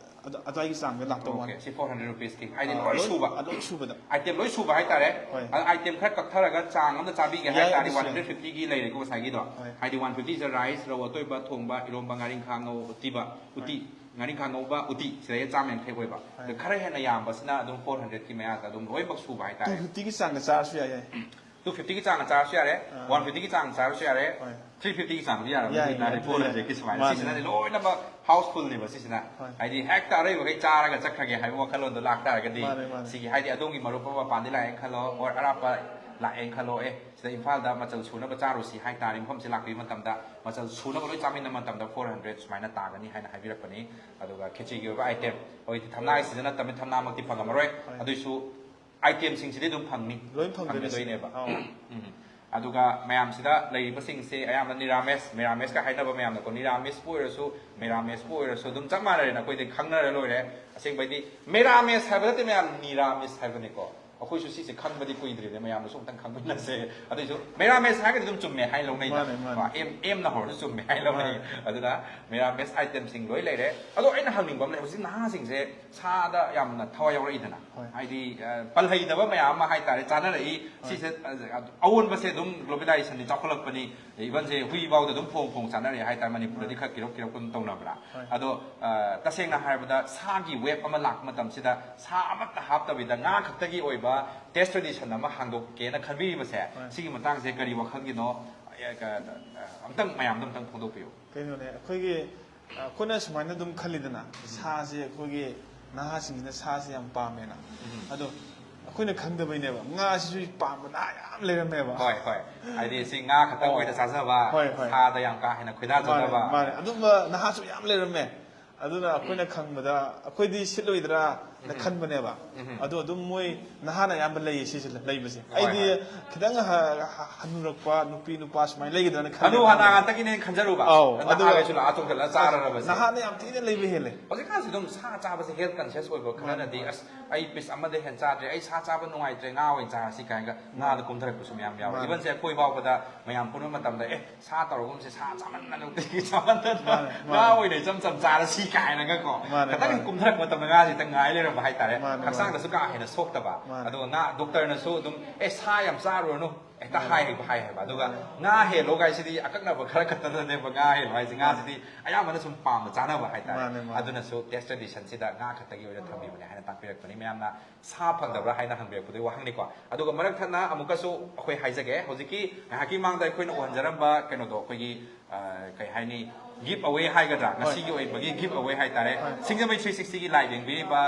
ꯑꯗꯨꯋꯥꯏꯒꯤ ꯆꯥꯡꯗ ꯂꯥꯛꯇꯧ Okay, ꯃꯥꯜꯂꯦ꯫ ꯁꯤ ꯐꯣꯔ ꯍꯟꯗ꯭ꯔꯦꯠ ꯔꯨꯄꯤꯁꯀꯤ ꯍꯥꯏꯗꯤ ꯑꯥ, ꯂꯣꯏ ꯂꯣꯏ- ꯁꯨꯕ꯫ ꯑ, ꯂꯣꯏ ꯁꯨꯕꯗ꯫ ꯑꯥꯏꯇꯦꯝ ꯂꯣꯏ ꯁꯨꯕ ꯍꯥꯏꯇꯥꯔꯦ꯫ ꯍꯣꯏ꯫ ꯑꯗ ꯑꯥꯏꯇꯦꯝ ꯈꯔ ꯀꯛꯊꯔꯒ ꯆꯥꯡ ꯑꯃꯗ ꯆꯥꯕꯤꯒꯦ ꯌꯥꯏ, ꯍꯥꯏꯇꯥꯔꯗꯤ ꯑꯗꯨꯁꯨ ꯋꯥꯟ ꯌꯥꯏ꯫ ꯍꯟꯗ꯭ꯔꯦꯠ ꯐꯤꯐꯇꯤꯒꯤ ꯂꯩꯔꯦꯀꯣ ꯉꯁꯥꯏꯒꯤꯗꯣ꯫ ꯍꯣꯏ꯫ ꯍꯥꯏꯗꯤ ꯋꯥꯟ ꯐꯤꯐꯇꯤꯁꯦ ꯔꯥꯏꯁ, ꯔꯧ ꯑꯇꯣꯏꯕ ꯊꯣꯡꯕ, ꯏꯔꯣꯝꯕ, ꯉꯥꯔꯤꯡꯈꯥ ꯉꯧ ꯎꯇꯤꯕ, ꯎꯇꯤ, ꯉꯥꯔꯤꯡꯈꯥ ꯉꯧꯕ ꯎꯇꯤ, ꯁꯤꯗꯩ ꯆꯥꯝ ꯌꯥꯡꯈꯩ ꯑꯣꯏꯕ꯫ ꯍꯣꯏ꯫ ꯑꯗ ꯈꯔ ꯍꯦꯟꯅ ꯌꯥꯝꯕꯁꯤꯅ ꯑꯗꯨꯝ ꯐꯣꯔ ꯍꯟꯗ꯭ꯔꯦꯠꯀꯤ ꯃꯌꯥꯗ ꯑꯗꯨꯝ ꯂꯣꯏꯅꯃꯛ ꯁꯨꯕ ꯇꯨ ꯍꯥꯏꯇꯥꯔꯦ꯫ ꯐꯤꯐꯇꯤꯒꯤ ꯆꯥꯡꯗ ꯆꯥꯔꯁꯨ ꯌꯥꯏ, ꯌꯥꯏ꯫ ꯇꯨ ꯐꯤꯐꯇꯤꯒꯤ ꯆꯥꯡꯗ ꯆꯥꯔꯁꯨ ꯌꯥꯔꯦ, ꯑꯥ꯫ ꯋꯥꯟ ꯐꯤꯐꯇꯤꯒꯤ ꯆꯥꯡꯗ ꯆꯥꯔꯁꯨ ꯌꯥꯔꯦ, ꯍꯣꯏ꯫ ꯊ꯭ꯔꯤ ꯐꯤꯐꯇꯤꯒꯤ ꯆꯥꯡꯗ ꯌꯥꯏ, ꯌꯥꯔꯕꯅꯤꯅ ꯌꯥꯏ, ꯐꯣꯔ ꯌꯥꯏ꯫ ꯍꯟꯗ꯭ꯔꯦꯠꯀꯤ ꯁꯨꯃꯥꯏꯅ꯫ ꯃꯥꯅꯦ꯫ ꯁꯤꯁꯤꯅꯗꯤ ꯂꯣꯏꯅꯃꯛ ꯍꯥꯎꯁꯐꯨꯜꯅꯦꯕ ꯁꯤꯁꯤꯅ꯫ ꯍꯣꯏ꯫ ꯍꯥꯏꯗꯤ ꯍꯦꯛꯇ ꯑꯔꯩꯕꯈꯩ ꯆꯥꯔꯒ ꯆꯠꯈ꯭ꯔꯒꯦ ꯍꯥꯏꯕ ꯋꯥꯈꯜꯂꯣꯟꯗꯣ ꯂꯥꯛꯇꯥꯔꯒꯗꯤ, ꯃꯥꯅꯦ, ꯃꯥꯅꯦ꯫ ꯁꯤꯒꯤ ꯍꯥꯏꯗꯤ ꯑꯗꯣꯝꯒꯤ ꯃꯔꯨꯞ ꯑꯃ ꯃꯄꯥꯟꯗꯤ ꯂꯥꯛꯑꯦꯅ ꯈꯜꯂꯣ, ꯑꯣꯔ ꯑꯔꯥꯞꯄ ꯂꯥꯛꯑꯦꯅ ꯈꯜꯂꯣ, ꯑꯦ ꯁꯤꯗ ꯏꯝꯐꯥꯜꯗ ꯃꯆꯜ ꯁꯨꯅꯕ ꯆꯥꯔꯨꯁꯤ ꯍꯥꯏꯇꯥꯔꯦ, ꯃꯐꯝꯁꯤ ꯂꯥꯛꯄꯤꯕ ꯃꯇꯝꯗ ꯃꯆꯜ ꯁꯨꯅꯕ ꯂꯣꯏ ꯆꯥꯃꯤꯟꯅꯕ ꯃꯇꯝꯗ ꯐꯣꯔ ꯍꯟꯗ꯭ꯔꯦꯠ ꯁꯨꯃꯥꯏꯅ ꯇꯥꯒꯅꯤ ꯍꯥꯏꯅ ꯍꯥꯏꯕꯤꯔꯛꯄꯅꯤ꯫ ꯑꯗꯨꯒ ꯈꯦꯆꯤꯒꯤ ꯑꯣꯏꯕ ꯑꯥꯏꯇꯦꯝ, ꯍꯧꯖꯤꯛꯇꯤ ꯊꯝꯅꯥꯒꯤ ꯁꯤꯖꯟ ꯅꯠꯇꯕꯅꯤꯅ ꯊꯝꯅꯥꯃꯛꯇꯤ ꯐꯪꯉꯝꯃꯔꯣꯏ, ꯍꯣꯏ꯫ ꯑꯗꯨꯏꯁꯨ ꯑꯥꯏꯇꯦꯝꯁꯤꯡꯁꯤꯗꯤ ꯑꯗꯨꯝ ꯐꯪꯅꯤ꯫ ꯂꯣꯏ ꯐꯪꯗꯣꯏꯅꯤ꯫ ꯐꯪꯒꯗꯣꯏꯅꯦꯕ꯫ ꯑꯧ꯫ ꯎꯝ꯫ ꯑꯗꯨꯒ ꯃꯌꯥꯝꯁꯤꯗ ꯂꯩꯔꯤꯕꯁꯤꯡꯁꯦ ꯑꯌꯥꯝꯕ ꯅꯤꯔꯥꯃꯦꯁ, ꯃꯤꯔꯥꯃꯦꯁꯀ ꯍꯥꯏꯅꯕ ꯃꯌꯥꯝꯅꯀꯣ, ꯅꯤꯔꯥꯃꯤꯁꯄꯨ ꯑꯣꯏꯔꯁꯨ ꯃꯤꯔꯥꯃꯦꯁꯄꯨ ꯑꯣꯏꯔꯁꯨ ꯑꯗꯨꯝ ꯆꯞ ꯃꯥꯟꯅꯔꯦꯅ ꯑꯩꯈꯣꯏꯗꯤ ꯈꯪꯅꯔ ꯂꯣꯏꯔꯦ꯫ ꯑꯁꯦꯡꯕꯩꯗꯤ ꯃꯤꯔꯥꯃꯦꯁ ꯍꯥꯏꯕ ꯅꯠꯇꯦ ꯃꯌꯥꯝ, ꯅꯤꯔꯥꯃꯤꯁ ꯍꯥꯏꯕꯅꯤꯀꯣ꯫ ꯑꯩꯈꯣꯏꯁꯨ ꯁꯤꯁꯦ ꯈꯪꯕꯗꯤ ꯀꯨꯏꯗ꯭ꯔꯤꯕꯅꯦ, ꯃꯌꯥꯝꯅꯁꯨ ꯑꯝꯇꯪ ꯈꯪꯃꯤꯟꯅꯁꯦ꯫ ꯑꯗꯨꯏꯁꯨ ꯃꯤꯔꯥꯃꯦꯁ ꯍꯥꯏꯔꯒꯗꯤ ꯑꯗꯨꯝ ꯆꯨꯝꯃꯦ ꯍꯥꯏ ꯂꯧꯅꯩꯗ꯫ ꯃꯥꯅꯦ, ꯃꯥꯅꯦ꯫ ꯀꯣ, ꯑꯦꯝ ꯑꯦꯝꯅ ꯍꯧꯔꯁꯨ ꯆꯨꯝꯃꯦ ꯍꯥꯏ ꯂꯧꯅꯩ꯫ ꯃꯥꯅꯦ꯫ ꯑꯗꯨꯅ ꯃꯤꯔꯥꯃꯦꯁ ꯑꯥꯏꯇꯦꯝꯁꯤꯡ ꯂꯣꯏ ꯂꯩꯔꯦ꯫ ꯑꯗꯣ ꯑꯩꯅ ꯍꯪꯅꯤꯡꯕ ꯑꯃ ꯂꯩ, ꯍꯧꯖꯤꯛ ꯅꯍꯥꯁꯤꯡꯁꯦ ꯁꯥꯗ ꯌꯥꯝꯅ ꯊꯋꯥꯏ ꯌꯥꯎꯔꯛꯏꯗꯅ꯫ ꯍꯣꯏ꯫ ꯍꯥꯏꯗꯤ ꯑ, ꯄꯜꯍꯩꯗꯕ ꯃꯌꯥꯝ ꯑꯃ ꯍꯥꯏꯇꯥꯔꯦ ꯆꯥꯅꯔꯛꯏ꯫ ꯍꯣꯏ꯫ ꯁꯤꯁꯦ ꯑ, ꯑꯑꯣꯟꯕꯁꯦ ꯑꯗꯨꯝ ꯒ꯭ꯂꯣꯕꯦꯂꯥꯏꯖꯦꯁꯟꯗꯤ ꯆꯥꯎꯈꯠꯂꯛꯄꯅꯤ꯫ ꯏꯚꯟꯁꯦ ꯍꯨꯏ ꯐꯥꯎꯗ ꯑꯗꯨꯝ ꯐꯣꯡ ꯐꯣꯡ ꯆꯥꯅꯔꯛꯑꯦ ꯍꯥꯏꯇꯥꯔꯦ, ꯃꯅꯤꯄꯨꯔꯗꯗꯤ ꯍꯣꯏ꯫ ꯈꯔ ꯀꯤꯔꯞ ꯀꯤꯔꯞ ꯑꯗꯨꯝ ꯇꯧꯅꯕ꯭ꯔꯥ? ꯍꯣꯏ꯫ ꯑꯗꯣ ꯑ, ꯇꯁꯦꯡꯅ ꯍꯥꯏꯔꯕꯗ ꯁꯥꯒꯤ ꯋꯦꯕ ꯑꯃ ꯂꯥꯛꯄ ꯃꯇꯝꯁꯤꯗ ꯁꯥ ꯑꯃꯠꯇ ꯍꯥꯞꯇꯕꯤꯗ ꯉꯥ ꯈꯛꯇꯒꯤ ꯑꯣꯏꯕ ꯇꯦꯁ ꯇ꯭ꯔꯦꯗꯤꯁꯟ ꯑꯃ ꯍꯥꯡꯗꯣꯛꯀꯦꯅ ꯈꯟꯕꯤꯔꯤꯕꯁꯦ, ꯍꯣꯏ꯫ ꯁꯤꯒꯤ ꯃꯇꯥꯡꯁꯦ ꯀꯔꯤ ꯋꯥꯈꯜꯒꯤꯅꯣ? ꯑ, ꯀ-, ꯑ, ꯑꯝꯇꯪ ꯃꯌꯥꯝꯗ ꯑꯝꯇꯪ ꯐꯣꯡꯗꯣꯛꯄꯤꯌꯨ꯫ ꯀꯩꯅꯣꯅꯦ, ꯑꯩꯈꯣꯏꯒꯤ ꯑ, ꯑꯩꯈꯣꯏꯅ ꯁꯨꯃꯥꯏꯅ ꯑꯗꯨꯝ ꯈꯜꯂꯤꯗꯅ, ꯁꯥꯁꯦ ꯑꯩꯈꯣꯏꯒꯤ ꯅꯍꯥꯁꯤꯡꯁꯤꯅ ꯁꯥꯁꯦ ꯌꯥꯝ ꯄꯥꯝꯃꯦꯅ꯫ ꯎꯝ꯫ ꯑꯗꯣ ꯑꯩꯈꯣꯏꯅ ꯈꯪꯗꯕꯩꯅꯦꯕ, ꯉꯥꯁꯤꯁꯨ ꯄꯥꯝꯕ ꯅꯍꯥ ꯌꯥꯝ ꯂꯩꯔꯝꯃꯦꯕ꯫ ꯍꯣꯏ, ꯍꯣꯏ꯫ ꯍꯥꯏꯗꯤ ꯁꯤ ꯉꯥ ꯈꯛꯇꯪ ꯑꯣ꯫ ꯑꯣꯏꯅ ꯆꯥꯖꯕ, ꯍꯣꯏ, ꯍꯣꯏ꯫ ꯁꯥꯗ ꯌꯥꯝ ꯀꯥ ꯍꯦꯟꯅ ꯈꯣꯏꯗꯥꯖꯗꯕ꯫ ꯃꯥꯅꯦ, ꯃꯥꯅꯦ꯫ ꯑꯗꯨꯝꯕ ꯅꯍꯥꯁꯨ ꯌꯥꯝ ꯂꯩꯔꯝꯃꯦ꯫ ꯑꯗꯨꯅ ꯑꯩꯈꯣꯏꯅ ꯈꯪꯕꯗ, ꯑꯩꯈꯣꯏꯗꯤ ꯁꯤꯠꯂꯣꯏꯗ꯭ꯔꯥ, ꯅ ꯈꯟꯕꯅꯦꯕ꯫ ꯎꯝ꯫ ꯑꯗꯣ ꯑꯗꯨꯝ ꯃꯣꯏ ꯅꯍꯥꯅ ꯑꯌꯥꯝꯕ ꯂꯩꯌꯦ ꯁꯤꯁꯦ ꯂꯩꯕꯁꯦ꯫ ꯍꯣꯏ, ꯑꯩꯗꯤ ꯍꯣꯏ꯫ ꯈꯤꯇꯪ ꯍ- ꯍ- ꯍꯅꯨꯔꯛꯄ ꯅꯨꯄꯤ ꯅꯨꯄꯥ ꯁꯨꯃꯥꯏꯅ ꯂꯩꯒꯗ꯭ꯔꯥꯅ ꯈꯜꯂꯦ꯫ ꯑꯗꯨ ꯍꯥꯟꯅ ꯉꯥꯛꯇꯒꯤꯅꯦ ꯈꯟꯖꯔꯨꯕ꯫ ꯑꯧ, ꯑꯗꯨꯒ ꯅꯍꯥꯈꯩꯁꯤꯅ ꯑꯥ ꯆꯣꯡꯁꯤꯜꯂ ꯆꯥꯔꯔꯕꯁꯦ꯫ ꯅꯍꯥꯅ ꯌꯥꯝ ꯊꯤꯅ ꯂꯩꯕ ꯍꯦꯜꯂꯦ꯫ ꯍꯧꯖꯤꯛꯀꯥꯟꯁꯤ ꯑꯗꯨꯝ ꯁꯥ ꯆꯥꯕꯁꯦ ꯍꯦꯜꯊ ꯀꯟꯁꯤꯌꯁ ꯑꯣꯏꯕ ꯈꯔꯅꯗꯤ, "ꯑꯁ, ꯑꯩ ꯄꯤꯁ ꯑꯃꯗ ꯍꯦꯟꯅ ꯆꯥꯗ꯭ꯔꯦ, ꯑꯩ ꯁꯥ ꯆꯥꯕ ꯅꯨꯡꯉꯥꯏꯇ꯭ꯔꯦ, ꯉꯥ ꯑꯣꯏꯅ ꯆꯥꯔꯁꯤ" ꯀꯥꯏꯅꯒ ꯉꯥꯗ ꯀꯨꯝꯊꯔꯛꯄꯁꯨ ꯃꯌꯥꯝ ꯌꯥꯎꯋꯦ꯫ ꯃꯥꯅꯦ꯫ ꯏꯚꯟꯁꯦ ꯑꯩꯈꯣꯏ ꯐꯥꯎꯕꯗ ꯃꯌꯥꯝ ꯄꯨꯟꯕ ꯃꯇꯝꯗ, "ꯑꯦ, ꯁꯥ ꯇꯧꯔꯒꯨꯝꯁꯦ, ꯁꯥ ꯆꯥꯃꯟꯗꯅ ꯅꯨꯡꯇꯤꯒꯤ ꯆꯥꯃꯟꯗꯅ ꯃꯥꯅꯦ, ꯉꯥ ꯃꯥꯅꯦ꯫ ꯑꯣꯏꯅ ꯏꯆꯝ ꯆꯝ ꯆꯥꯔꯁꯤ" ꯀꯥꯏꯅꯒꯀꯣ꯫ ꯃꯥꯅꯦ, ꯈꯤꯇꯪ ꯃꯥꯅꯦ꯫ ꯀꯨꯝꯊꯔꯛꯄ ꯃꯇꯝꯗ ꯉꯥꯁꯦ ꯍꯦꯛꯇ ꯉꯥꯏ ꯂꯩꯔꯝꯕ ꯍꯥꯏꯇꯥꯔꯦ꯫ ꯃꯥꯅꯦ, ꯍꯛꯆꯥꯡꯗꯁꯨ ꯀꯥ ꯍꯦꯟꯅ ꯁꯣꯛꯇꯕ꯫ ꯃꯥꯅꯦ꯫ ꯑꯗꯨꯒ ꯉꯥ, ꯗꯣꯛꯇꯔꯅꯁꯨ ꯑꯗꯨꯝ, "ꯑꯦ, ꯁꯥ ꯌꯥꯝ ꯆꯥꯔꯨꯔꯅꯨ", ꯍꯦꯛꯇ ꯃꯥꯅꯦ꯫ ꯍꯥꯏ ꯍꯥꯏ ꯍꯥꯏꯕ꯫ ꯑꯗꯨꯒ ꯉꯥ ꯍꯦꯜꯂꯣ ꯀꯥꯏꯁꯤꯗꯤ ꯑꯀꯛꯅꯕ ꯈꯔ ꯈꯛꯇꯗꯅꯦꯕ ꯉꯥ ꯍꯦꯜꯂꯣ ꯍꯥꯏꯁꯦ꯫ ꯉꯥꯁꯤꯗꯤ ꯑꯌꯥꯝꯕꯅ ꯁꯨꯝ ꯄꯥꯝꯅ ꯆꯥꯅꯕ ꯍꯥꯏꯇꯥꯔꯦ꯫ ꯃꯥꯅꯦ, ꯃꯥꯅꯦ꯫ ꯑꯗꯨꯅꯁꯨ ꯇꯦꯁ ꯇ꯭ꯔꯦꯗꯤꯁꯟꯁꯤꯗ ꯉꯥ ꯈꯛꯇꯒꯤ ꯑꯣꯏꯅ ꯊꯝꯕꯤꯕꯅꯦ ꯍꯥꯏꯅ ꯇꯥꯛꯄꯤꯔꯛꯄꯅꯤ꯫ ꯃꯌꯥꯝꯅ ꯁꯥ ꯐꯪꯗꯕ꯭ꯔꯥ ꯍꯥꯏꯅ ꯍꯪꯕꯤꯔꯛꯄꯗꯨꯒꯤ ꯋꯥꯍꯪꯅꯤꯀꯣ꯫ ꯑꯗꯨꯒ ꯃꯔꯛ ꯊꯠꯅ ꯑꯃꯨꯛꯀꯁꯨ ꯑꯩꯈꯣꯏ ꯍꯥꯏꯖꯒꯦ, ꯍꯧꯖꯤꯛꯀꯤ ꯉꯥꯏꯍꯥꯛꯀꯤ ꯃꯃꯥꯡꯗ ꯑꯩꯈꯣꯏꯅ ꯎꯍꯟꯖꯔꯝꯕ ꯀꯩꯅꯣꯗꯣ, ꯑꯩꯈꯣꯏꯒꯤ, ꯑ, ꯀꯩ ꯍꯥꯏꯅꯤ, ꯒꯤꯐ ꯑꯋꯦ ꯍꯥꯏꯒꯗ꯭ꯔꯥ, ꯉꯁꯤꯒꯤ ꯑꯣꯏꯕꯒꯤ ꯒꯤꯐ ꯑꯋꯦ ꯍꯥꯏꯇꯥꯔꯦ꯫ ꯍꯣꯏ꯫ ꯁꯤꯡꯖꯃꯩ ꯊ꯭ꯔꯤ ꯁꯤꯛꯁꯇꯤꯒꯤ ꯂꯥꯏꯚ ꯌꯦꯡꯕꯤꯔꯤꯕ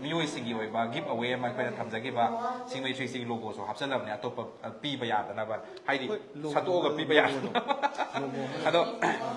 ꯃꯤꯑꯣꯏꯁꯤꯡꯒꯤ ꯑꯣꯏꯕ ꯒꯤꯐ ꯑꯋꯦ ꯑꯃ ꯑꯩꯈꯣꯏꯅ ꯊꯝꯖꯈꯤꯕ, ꯁꯤꯡꯖꯃꯩ ꯊ꯭ꯔꯤ ꯁꯤꯛꯁꯇꯤꯒꯤ ꯂꯣꯒꯣꯁꯨ ꯍꯥꯞꯆꯜꯂꯕꯅꯦ, ꯑꯇꯣꯞꯄ, ꯑ, ꯄꯤꯕ ꯌꯥꯗꯅꯕ, ꯍꯥꯏꯗꯤ ꯍꯣꯏ, ꯂꯣꯒꯣ, ꯁꯠꯇꯣꯛꯑꯒ ꯄꯤꯕ ꯌꯥꯗꯅꯕ꯫ ꯂꯣꯒꯣ꯫ ꯑꯗꯣ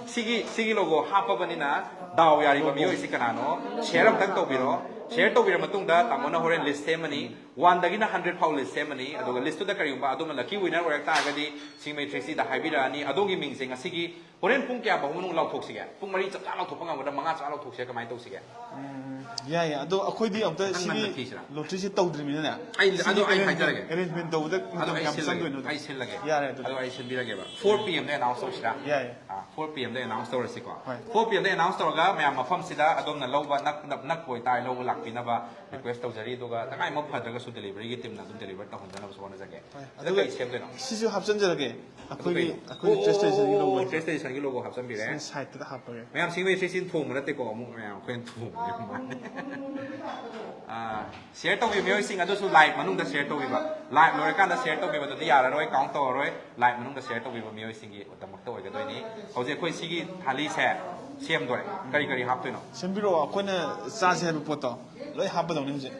ꯁꯤꯒꯤ, ꯁꯤꯒꯤ ꯂꯣꯒꯣ ꯍꯥꯞꯄꯕꯅꯤꯅ ꯗꯥꯎ ꯌꯥꯔꯤꯕ ꯃꯤꯑꯣꯏꯁꯤ ꯀꯅꯥꯅꯣ? ꯁꯤꯌꯔ ꯑꯝꯇꯪ ꯇꯧꯕꯤꯔꯣ꯫ ꯁꯤꯌꯔ ꯇꯧꯕꯤꯔ ꯃꯇꯨꯡꯗ ꯇꯥꯃꯣꯅ ꯍꯣꯔꯦꯟ ꯂꯤꯁ ꯁꯦꯝꯃꯅꯤ꯫ ꯋꯥꯟꯗꯒꯤꯅ ꯍꯟꯗ꯭ꯔꯦꯗ ꯐꯥꯎ ꯂꯤꯁ ꯁꯦꯝꯃꯅꯤ꯫ ꯑꯗꯨꯒ ꯂꯤꯁꯇꯨꯗ ꯀꯔꯤꯒꯨꯝꯕ ꯑꯗꯣꯝꯅ ꯂꯛꯀꯤ ꯋꯤꯅꯔ ꯑꯣꯏꯔꯛ ꯇꯥꯔꯒꯗꯤ ꯁꯤꯡꯖꯃꯩ ꯊ꯭ꯔꯤ ꯁꯤꯛꯁꯇꯤꯗ ꯍꯥꯏꯕꯤꯔꯛꯑꯅꯤ꯫ ꯑꯗꯣꯝꯒꯤ ꯃꯤꯡꯁꯦ ꯉꯁꯤꯒꯤ ꯍꯣꯔꯦꯟ ꯄꯨꯡ ꯀꯌꯥ ꯐꯥꯎꯕ ꯃꯅꯨꯡ ꯂꯥꯎꯊꯣꯛꯁꯤꯒꯦ? ꯄꯨꯡ ꯃꯔꯤ ꯆꯞ ꯆꯥ ꯂꯥꯎꯊꯣꯛꯄ ꯉꯝꯒꯗ꯭ꯔꯥ? ꯃꯉꯥ ꯆꯞ ꯆꯥ ꯂꯥꯎꯊꯣꯛꯁꯤꯒꯦ? ꯀꯃꯥꯏꯅ ꯇꯧꯁꯤꯒꯦ? ꯎꯝ, ꯌꯥꯏꯌꯦ꯫ ꯑꯗꯣ ꯑꯩꯈꯣꯏꯗꯤ ꯑꯝꯇ ꯈꯤꯇꯪ ꯁꯤꯒꯤ ꯉꯟꯅ ꯊꯤꯁꯤꯔꯥ? ꯂꯣꯇ꯭ꯔꯤꯁꯦ ꯇꯧꯗ꯭ꯔꯤꯕꯅꯤꯅꯅꯦ꯫ ꯑꯩ, ꯁꯤꯒꯤ ꯑꯗꯣ ꯑꯩ ꯑꯦꯔꯦꯟꯖꯃꯦꯟ, ꯍꯥꯏꯖꯔꯒꯦ꯫ ꯑꯦꯔꯦꯟꯖꯃꯦꯟ ꯇꯧꯕꯗ ꯑꯗꯣ ꯃꯇꯝ ꯑꯩ ꯌꯥꯝ ꯁꯤꯜꯂꯒꯦ, ꯆꯪꯗꯣꯏꯅꯣ? ꯑꯩ ꯁꯤꯜꯂꯒꯦ꯫ ꯌꯥꯔꯦ ꯑꯗꯨꯗꯤ꯫ ꯑꯗꯣ ꯑꯩ ꯁꯤꯟꯕꯤꯔꯒꯦꯕ꯫ ꯐꯣꯔ ꯄꯤ ꯑꯦꯝꯗ ꯑꯦꯅꯥꯎꯟꯁ ꯇꯧꯁꯤꯔꯥ? ꯌꯥꯏꯌꯦ꯫ ꯑꯥ, ꯐꯣꯔ ꯄꯤ ꯑꯦꯝꯗ ꯑꯦꯅꯥꯎꯟꯁ ꯇꯧꯔꯁꯤꯀꯣ꯫ ꯍꯣꯏ꯫ ꯐꯣꯔ ꯄꯤ ꯑꯦꯝꯗ ꯑꯦꯅꯥꯎꯟꯁ ꯇꯧꯔꯒ ꯃꯌꯥꯝ ꯃꯐꯝꯁꯤꯗ ꯑꯗꯣꯝꯅ ꯂꯧꯕ ꯅꯛ-, ꯅꯛ-, ꯅꯛꯄ ꯑꯣꯏꯇꯥꯔꯦ ꯂꯧꯕ ꯂꯥꯛꯄꯤꯅꯕ ꯔꯤꯀ꯭ꯋꯦꯁ ꯇꯧꯖꯔꯤ꯫ ꯑꯗꯨꯒ ꯇꯉꯥꯏ ꯑꯃ ꯐꯗ꯭ꯔꯒꯁꯨ ꯗꯦꯂꯤꯚꯔꯤꯒꯤ ꯇꯤꯝꯅ ꯑꯗꯨꯝ ꯗꯦꯂꯤꯚꯔ ꯇꯧꯍꯟꯖꯅꯕꯁꯨ ꯍꯣꯠꯅꯖꯒꯦ꯫ ꯍꯣꯏ꯫ ꯑꯗꯨ ꯀꯩ ꯁꯦꯝꯗꯣꯏꯅꯣ? ꯁꯤꯁꯨ ꯍꯥꯞꯆꯤꯟꯖꯔꯒꯦ꯫ ꯑꯩꯈꯣꯏꯒꯤ, ꯀꯩꯅꯣ? ꯑꯩꯈꯣꯏꯒꯤ ꯇ꯭ꯔꯦꯁ ꯁ꯭ꯇꯦꯁꯟꯒꯤ ꯂꯣꯒꯣ꯫ ꯇ꯭ꯔꯦꯁ ꯁ꯭ꯇꯦꯁꯟꯒꯤ ꯂꯣꯒꯣ ꯍꯥꯞꯆꯤꯟꯕꯤꯔꯦ꯫ ꯁꯤ ꯁꯥꯏꯠꯇꯨꯗ ꯍꯥꯞꯄꯒꯦ꯫ ꯃꯌꯥꯝ ꯁꯤꯡꯃꯩ ꯁꯤꯁꯤꯅ ꯊꯣꯡꯕ ꯅꯠꯇꯦꯀꯣ, ꯑꯃꯨꯛ ꯃꯌꯥꯝ ꯑꯩꯈꯣꯏꯅ ꯊꯣꯡꯕꯅꯦ꯫ ꯑꯥ, ꯁꯤꯌꯔ ꯇꯧꯕꯤꯕ ꯃꯤꯑꯣꯏꯁꯤꯡ ꯑꯗꯨꯁꯨ ꯂꯥꯏꯚ ꯃꯅꯨꯡꯗ ꯁꯤꯌꯔ ꯇꯧꯕꯤꯕ꯫ ꯂꯥꯏꯚ ꯂꯣꯏꯔꯀꯥꯟꯗ ꯁꯤꯌꯥꯔ ꯇꯧꯕꯤꯕꯗꯨꯗꯤ ꯌꯥꯔꯔꯣꯏ, ꯀꯥꯎꯟ ꯇꯧꯔꯔꯣꯏ꯫ ꯂꯥꯏꯚ ꯃꯅꯨꯡꯗ ꯁꯤꯌꯥꯔ ꯇꯧꯕꯤꯕ ꯃꯤꯑꯣꯏꯁꯤꯡꯒꯤꯗꯃꯛꯇ ꯑꯣꯏꯒꯗꯣꯏꯅꯤ꯫ ꯍꯧꯖꯤꯛ ꯑꯩꯈꯣꯏ ꯁꯤꯒꯤ ꯊꯥꯂꯤꯁꯦ ꯁꯦꯝꯗꯣꯔꯦ꯫ ꯀꯔꯤ ꯀꯔꯤ ꯍꯥꯞꯇꯣꯏꯅꯣ? ꯁꯦꯝꯕꯤꯔꯛꯑꯣ, ꯑꯩꯈꯣꯏꯅ ꯆꯥꯁꯦ ꯍꯥꯏꯕ ꯄꯣꯠꯇꯣ ꯂꯣꯏ ꯍꯥꯞꯄꯗꯧꯅꯤ ꯍꯧꯖꯤꯛ꯫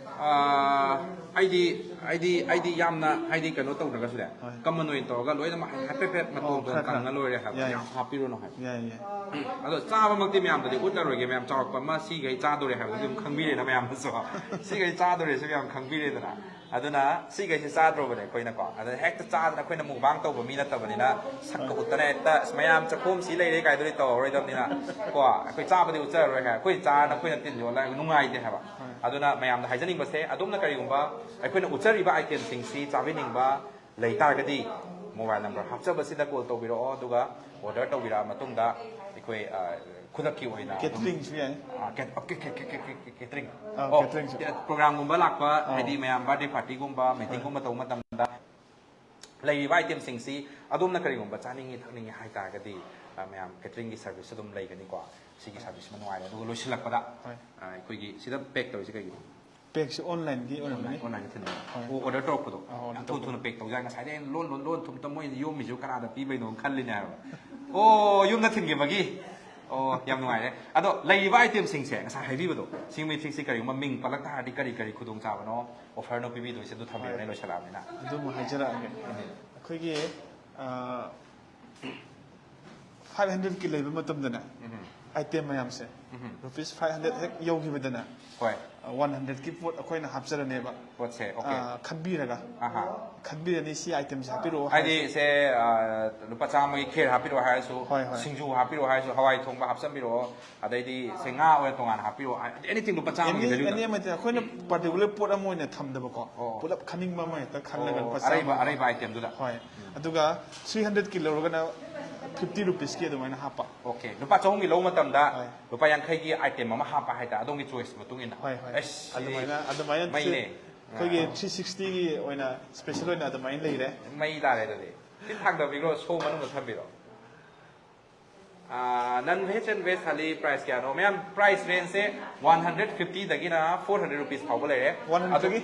ꯑꯩꯗꯤ ꯑꯩꯗꯤ ꯑꯩꯗꯤ ꯌꯥꯝꯅ ꯍꯥꯏꯗꯤ ꯀꯩꯅꯣ ꯇꯧꯗ꯭ꯔꯒꯁꯨꯅꯦ, ꯍꯣꯏ꯫ ꯀꯃꯟ ꯑꯣꯏꯅ ꯇꯧꯔꯒ ꯂꯣꯏꯅꯃꯛ ꯍꯥꯏꯐꯦꯠ ꯍꯥꯏꯐꯦꯠ ꯃꯇꯣꯟ ꯑꯣ, ꯃꯇꯣꯟ ꯈꯔ ꯈꯔ꯫ ꯀꯪꯉ ꯂꯣꯏꯔꯦ ꯍꯥꯏꯕ꯫ ꯌꯥꯏ, ꯌꯥꯝ ꯌꯥꯏ꯫ ꯍꯥꯞꯄꯤꯔꯨꯅꯨ ꯍꯥꯏꯕ꯫ ꯌꯥꯏ, ꯌꯥꯏ꯫ ꯑꯗꯣ ꯆꯥꯕꯃꯛꯇꯤ ꯃꯌꯥꯝꯗꯗꯤ ꯎꯠꯂꯔꯣꯏꯒꯦ, ꯃꯌꯥꯝ ꯆꯥꯎꯔꯛꯄ ꯑꯃ ꯁꯤꯈꯩ ꯆꯥꯗꯣꯔꯦ ꯍꯥꯏꯕꯗꯨꯗꯤ ꯑꯗꯨꯝ ꯈꯪꯕꯤꯔꯦꯅ ꯃꯌꯥꯝꯅꯁꯨ꯫ ꯁꯤꯈꯩ ꯆꯥꯗꯣꯔꯦꯁꯨ ꯃꯌꯥꯝ ꯈꯪꯕꯤꯔꯦꯗꯅ꯫ ꯑꯗꯨꯅ ꯁꯤꯈꯩꯁꯦ ꯆꯥꯗ꯭ꯔꯣꯕꯅꯦ ꯑꯩꯈꯣꯏꯅꯀꯣ꯫ ꯑꯗꯨꯅ ꯍꯦꯛꯇ ꯆꯥꯗꯅ ꯑꯩꯈꯣꯏꯅ ꯃꯨꯛꯕꯥꯡ ꯇꯧꯕ ꯃꯤ ꯅꯠꯇꯕꯅꯤꯅ ꯁꯛꯀ ꯎꯠꯇꯅ ꯍꯦꯛꯇ "ꯑꯁ, ꯃꯌꯥꯝ ꯆꯥꯛꯈꯣꯝ ꯁꯤ ꯂꯩꯔꯦ" ꯀꯥꯏꯗꯨꯗꯤ ꯇꯧꯔꯔꯣꯏꯗꯕꯅꯤꯅ ꯀꯣ꯫ ꯑꯩꯈꯣꯏ ꯆꯥꯕꯗꯤ ꯎꯠꯆꯔꯔꯣꯏ ꯍꯥꯏ, ꯑꯩꯈꯣꯏ ꯆꯥꯔꯅ ꯑꯩꯈꯣꯏꯅ ꯇꯤꯟ ꯌꯣꯠꯂ ꯅꯨꯡꯉꯥꯏꯇꯦ ꯍꯥꯏꯕ꯫ ꯑꯗꯨꯅ ꯃꯌꯥꯝꯗ ꯍꯥꯏꯖꯅꯤꯡꯕꯁꯦ, ꯑꯗꯣꯝꯅ ꯀꯔꯤꯒꯨꯝꯕ ꯑꯩꯈꯣꯏꯅ ꯎꯠꯆꯔꯤꯕ items ꯁꯤꯡꯁꯤ ꯆꯥꯕꯤꯅꯤꯡꯕ ꯂꯩ ꯇꯥꯔꯒꯗꯤ mobile number ꯍꯥꯞꯆꯕꯁꯤꯗ call ꯇꯧꯕꯤꯔꯛꯑꯣ, ꯑꯗꯨꯒ order ꯇꯧꯕꯤꯔꯛꯑ ꯃꯇꯨꯡꯗ ꯑꯩꯈꯣꯏ, ꯑ, ꯈꯨꯗꯛꯀꯤ ꯑꯣꯏꯅ ꯑꯗꯨꯝ, Catering ꯁꯨ ꯌꯥꯏ꯫ ꯑ, cat-, ꯑ, cat-, cat-, cat-, cat-, catering꯫ ꯑ, ꯑꯣ, catering ꯁꯨ꯫ Program ꯒꯨꯝꯕ ꯂꯥꯛꯄ, ꯑꯣ꯫ ꯍꯥꯏꯗꯤ ꯃꯌꯥꯝ birthday party ꯒꯨꯝꯕ, meeting ꯒꯨꯝꯕ ꯇꯧꯕ ꯃꯇꯝꯗ ꯂꯩꯔꯤꯕ item ꯁꯤꯡꯁꯤ ꯑꯗꯣꯝꯅ ꯀꯔꯤꯒꯨꯝꯕ ꯆꯥꯅꯤꯡꯉꯤ ꯊꯛꯅꯤꯡꯉꯤ ꯍꯥꯏ ꯇꯥꯔꯒꯗꯤ, ꯑ, ꯃꯌꯥꯝ catering ꯒꯤ service ꯑꯗꯨꯝ ꯂꯩꯒꯅꯤꯀꯣ꯫ ꯁꯤꯒꯤ service ꯑꯃ ꯅꯨꯡꯉꯥꯏꯔꯦ꯫ ꯑꯗꯨꯒ ꯂꯣꯏꯁꯤꯜꯂꯛꯄꯗ, ꯍꯣꯏ꯫ ꯑ, ꯑꯩꯈꯣꯏꯒꯤ ꯁꯤꯗ pack ꯇꯧꯔꯤꯁꯦ ꯀꯩꯒꯤꯅꯣ? Pack ꯁꯦ online ꯒꯤ ꯑꯣꯏꯔꯝꯒꯅꯤ꯫ Online ꯊꯤꯟꯕ꯫ ꯍꯣꯏ꯫ ꯑꯣ, order ꯇꯧꯔꯛꯄꯗꯣ꯫ ꯑ, order ꯌꯥꯝ ꯊꯨ ꯊꯨꯅ pack ꯇꯧꯖꯥꯠꯅꯤ꯫ ꯉꯁꯥꯏꯗꯩ ꯑꯩꯅ ꯂꯣꯟ, ꯂꯣꯟ, ꯂꯣꯟ, ꯊꯨꯝꯇ ꯃꯣꯏꯅ ꯌꯣꯝꯃꯤꯁꯤꯕꯨ ꯀꯅꯥꯗ ꯄꯤꯕꯩꯅꯣ ꯈꯜꯂꯤꯅꯦ ꯍꯥꯏꯕ꯫ ꯑꯣ, ꯌꯨꯝꯗ ꯊꯤꯟꯈꯤꯕꯒꯤ꯫ ꯑꯣ, ꯌꯥꯝ ꯅꯨꯡꯉꯥꯏꯔꯦ꯫ ꯑꯗꯣ ꯂꯩꯔꯤꯕ item ꯁꯤꯡꯁꯦ ꯉꯁꯥꯏ ꯍꯥꯏꯕꯤꯕꯗꯣ, ꯁꯤ ꯃꯩ ꯁꯤꯡꯁꯤ ꯀꯔꯤꯒꯨꯝꯕ ꯃꯤꯡ ꯄꯜꯂꯛ ꯇꯥꯔꯗꯤ ꯀꯔꯤ ꯀꯔꯤ ꯈꯨꯗꯣꯡꯆꯥꯕꯅꯣ, offer ꯅꯣ ꯄꯤꯕꯤꯗꯣꯏꯁꯦ? ꯑꯗꯨ ꯊꯝꯕꯤꯔꯣꯅꯦ, ꯍꯣꯏ꯫ ꯂꯣꯏꯁꯤꯜꯂꯛꯑꯕꯅꯤꯅ꯫ ꯑꯗꯨꯃ ꯍꯥꯏꯖꯔꯛꯑꯒꯦ꯫ ꯑꯩꯈꯣꯏꯒꯤ, ꯑ, five hundred ꯀꯤ ꯂꯩꯕ ꯃꯇꯝꯗꯅꯦ, item ꯃꯌꯥꯝꯁꯦ, rupees five hundred ꯍꯦꯛ ꯌꯧꯈꯤꯕꯗꯅ, ꯍꯣꯏ꯫ ꯑ, one hundred ꯀꯤ ꯄꯣꯠ ꯑꯩꯈꯣꯏꯅ ꯍꯥꯞꯆꯔꯅꯦꯕ꯫ ꯄꯣꯠꯁꯦ, okay꯫ ꯑ, ꯈꯟꯕꯤꯔꯒ, ꯑꯍꯥ꯫ ꯈꯟꯕꯤꯔꯅꯤ, "ꯁꯤ item ꯁꯦ ꯍꯥꯞꯄꯤꯔꯛꯑꯣ" ꯍꯥꯏꯗꯤ ꯍꯥꯏꯔꯁꯨ꯫ ꯁꯦ, ꯑ, ꯂꯨꯄꯥ ꯆꯥꯝꯃꯒꯤ ꯈꯦꯔ ꯍꯥꯞꯄꯤꯔꯛꯑꯣ ꯍꯥꯏꯔꯁꯨ, ꯍꯣꯏ, ꯍꯣꯏ꯫ ꯁꯤꯡꯖꯨ ꯍꯥꯞꯄꯤꯔꯛꯑꯣ ꯍꯥꯏꯔꯁꯨ, ꯍꯋꯥꯏ ꯊꯣꯡꯕ ꯍꯥꯞꯆꯟꯕꯤꯔꯛꯑꯣ, ꯑꯗꯩꯗꯤ ꯁꯦ ꯉꯥ ꯑꯣꯏꯅ ꯇꯣꯉꯥꯟꯅ ꯍꯥꯞꯄꯤꯔꯛꯑꯣ, anything ꯂꯨꯄꯥ ꯆꯥꯝꯃꯒꯤ Any, value ꯗ꯫ any ꯑꯃ, ꯑꯩꯈꯣꯏꯅ particular ꯄꯣꯠ ꯑꯃ ꯑꯣꯏꯅ ꯊꯝꯗꯕꯀꯣ, ꯑꯣ꯫ ꯄꯨꯂꯞ ꯈꯟꯅꯤꯡꯕ ꯑꯃ ꯍꯦꯛꯇ ꯈꯜꯂꯒ ꯑꯣ, ꯂꯨꯄꯥ ꯑꯔꯩꯕ, ꯆꯥꯝꯃ꯫ ꯑꯔꯩꯕ item ꯗꯨꯗ꯫ ꯍꯣꯏ꯫ ꯑꯗꯨꯒ three hundred ꯀꯤ ꯂꯧꯔꯒꯅ fifty rupees ꯀꯤ ꯑꯗꯨꯃꯥꯏꯅ ꯍꯥꯞꯄ꯫ Okay, ꯂꯨꯄꯥ ꯆꯍꯨꯝꯒꯤ ꯂꯧꯕ ꯃꯇꯝꯗ ꯍꯣꯏ꯫ ꯂꯨꯄꯥ ꯌꯥꯡꯈꯩꯒꯤ item ꯑꯃ ꯍꯥꯞꯄ ꯍꯥꯏꯇꯥꯔꯦ, ꯑꯗꯣꯝꯒꯤ choice ꯃꯇꯨꯡ ꯏꯟꯅ꯫ ꯍꯣꯏ, ꯍꯣꯏ꯫ ꯑꯁ, ꯁꯤ ꯑꯗꯨꯃꯥꯏꯅ, ꯑꯗꯨꯃꯥꯏꯅ ꯃꯩꯅꯦ꯫ ꯑꯩꯈꯣꯏꯒꯤ three sixty ꯒꯤ ꯑꯣꯏꯅ special ꯑꯣꯏꯅ ꯑꯗꯨꯃꯥꯏꯅ ꯂꯩꯔꯦ꯫ ꯃꯩ ꯇꯥꯔꯦ ꯑꯗꯨꯗꯤ꯫ ꯁꯤ ꯊꯥꯡꯗꯕꯤꯈ꯭ꯔꯣ, show ꯃꯅꯨꯡꯗ ꯊꯝꯕꯤꯔꯣ꯫ ꯑꯥ, non veg and veg ꯊꯥꯂꯤ price ꯀꯌꯥꯅꯣ? ꯃꯌꯥꯝ, price range ꯁꯦ one hundred fifty ꯗꯒꯤꯅ four hundred rupees ꯐꯥꯎꯕ ꯂꯩꯔꯦ꯫ One hundred ꯗꯒꯤ?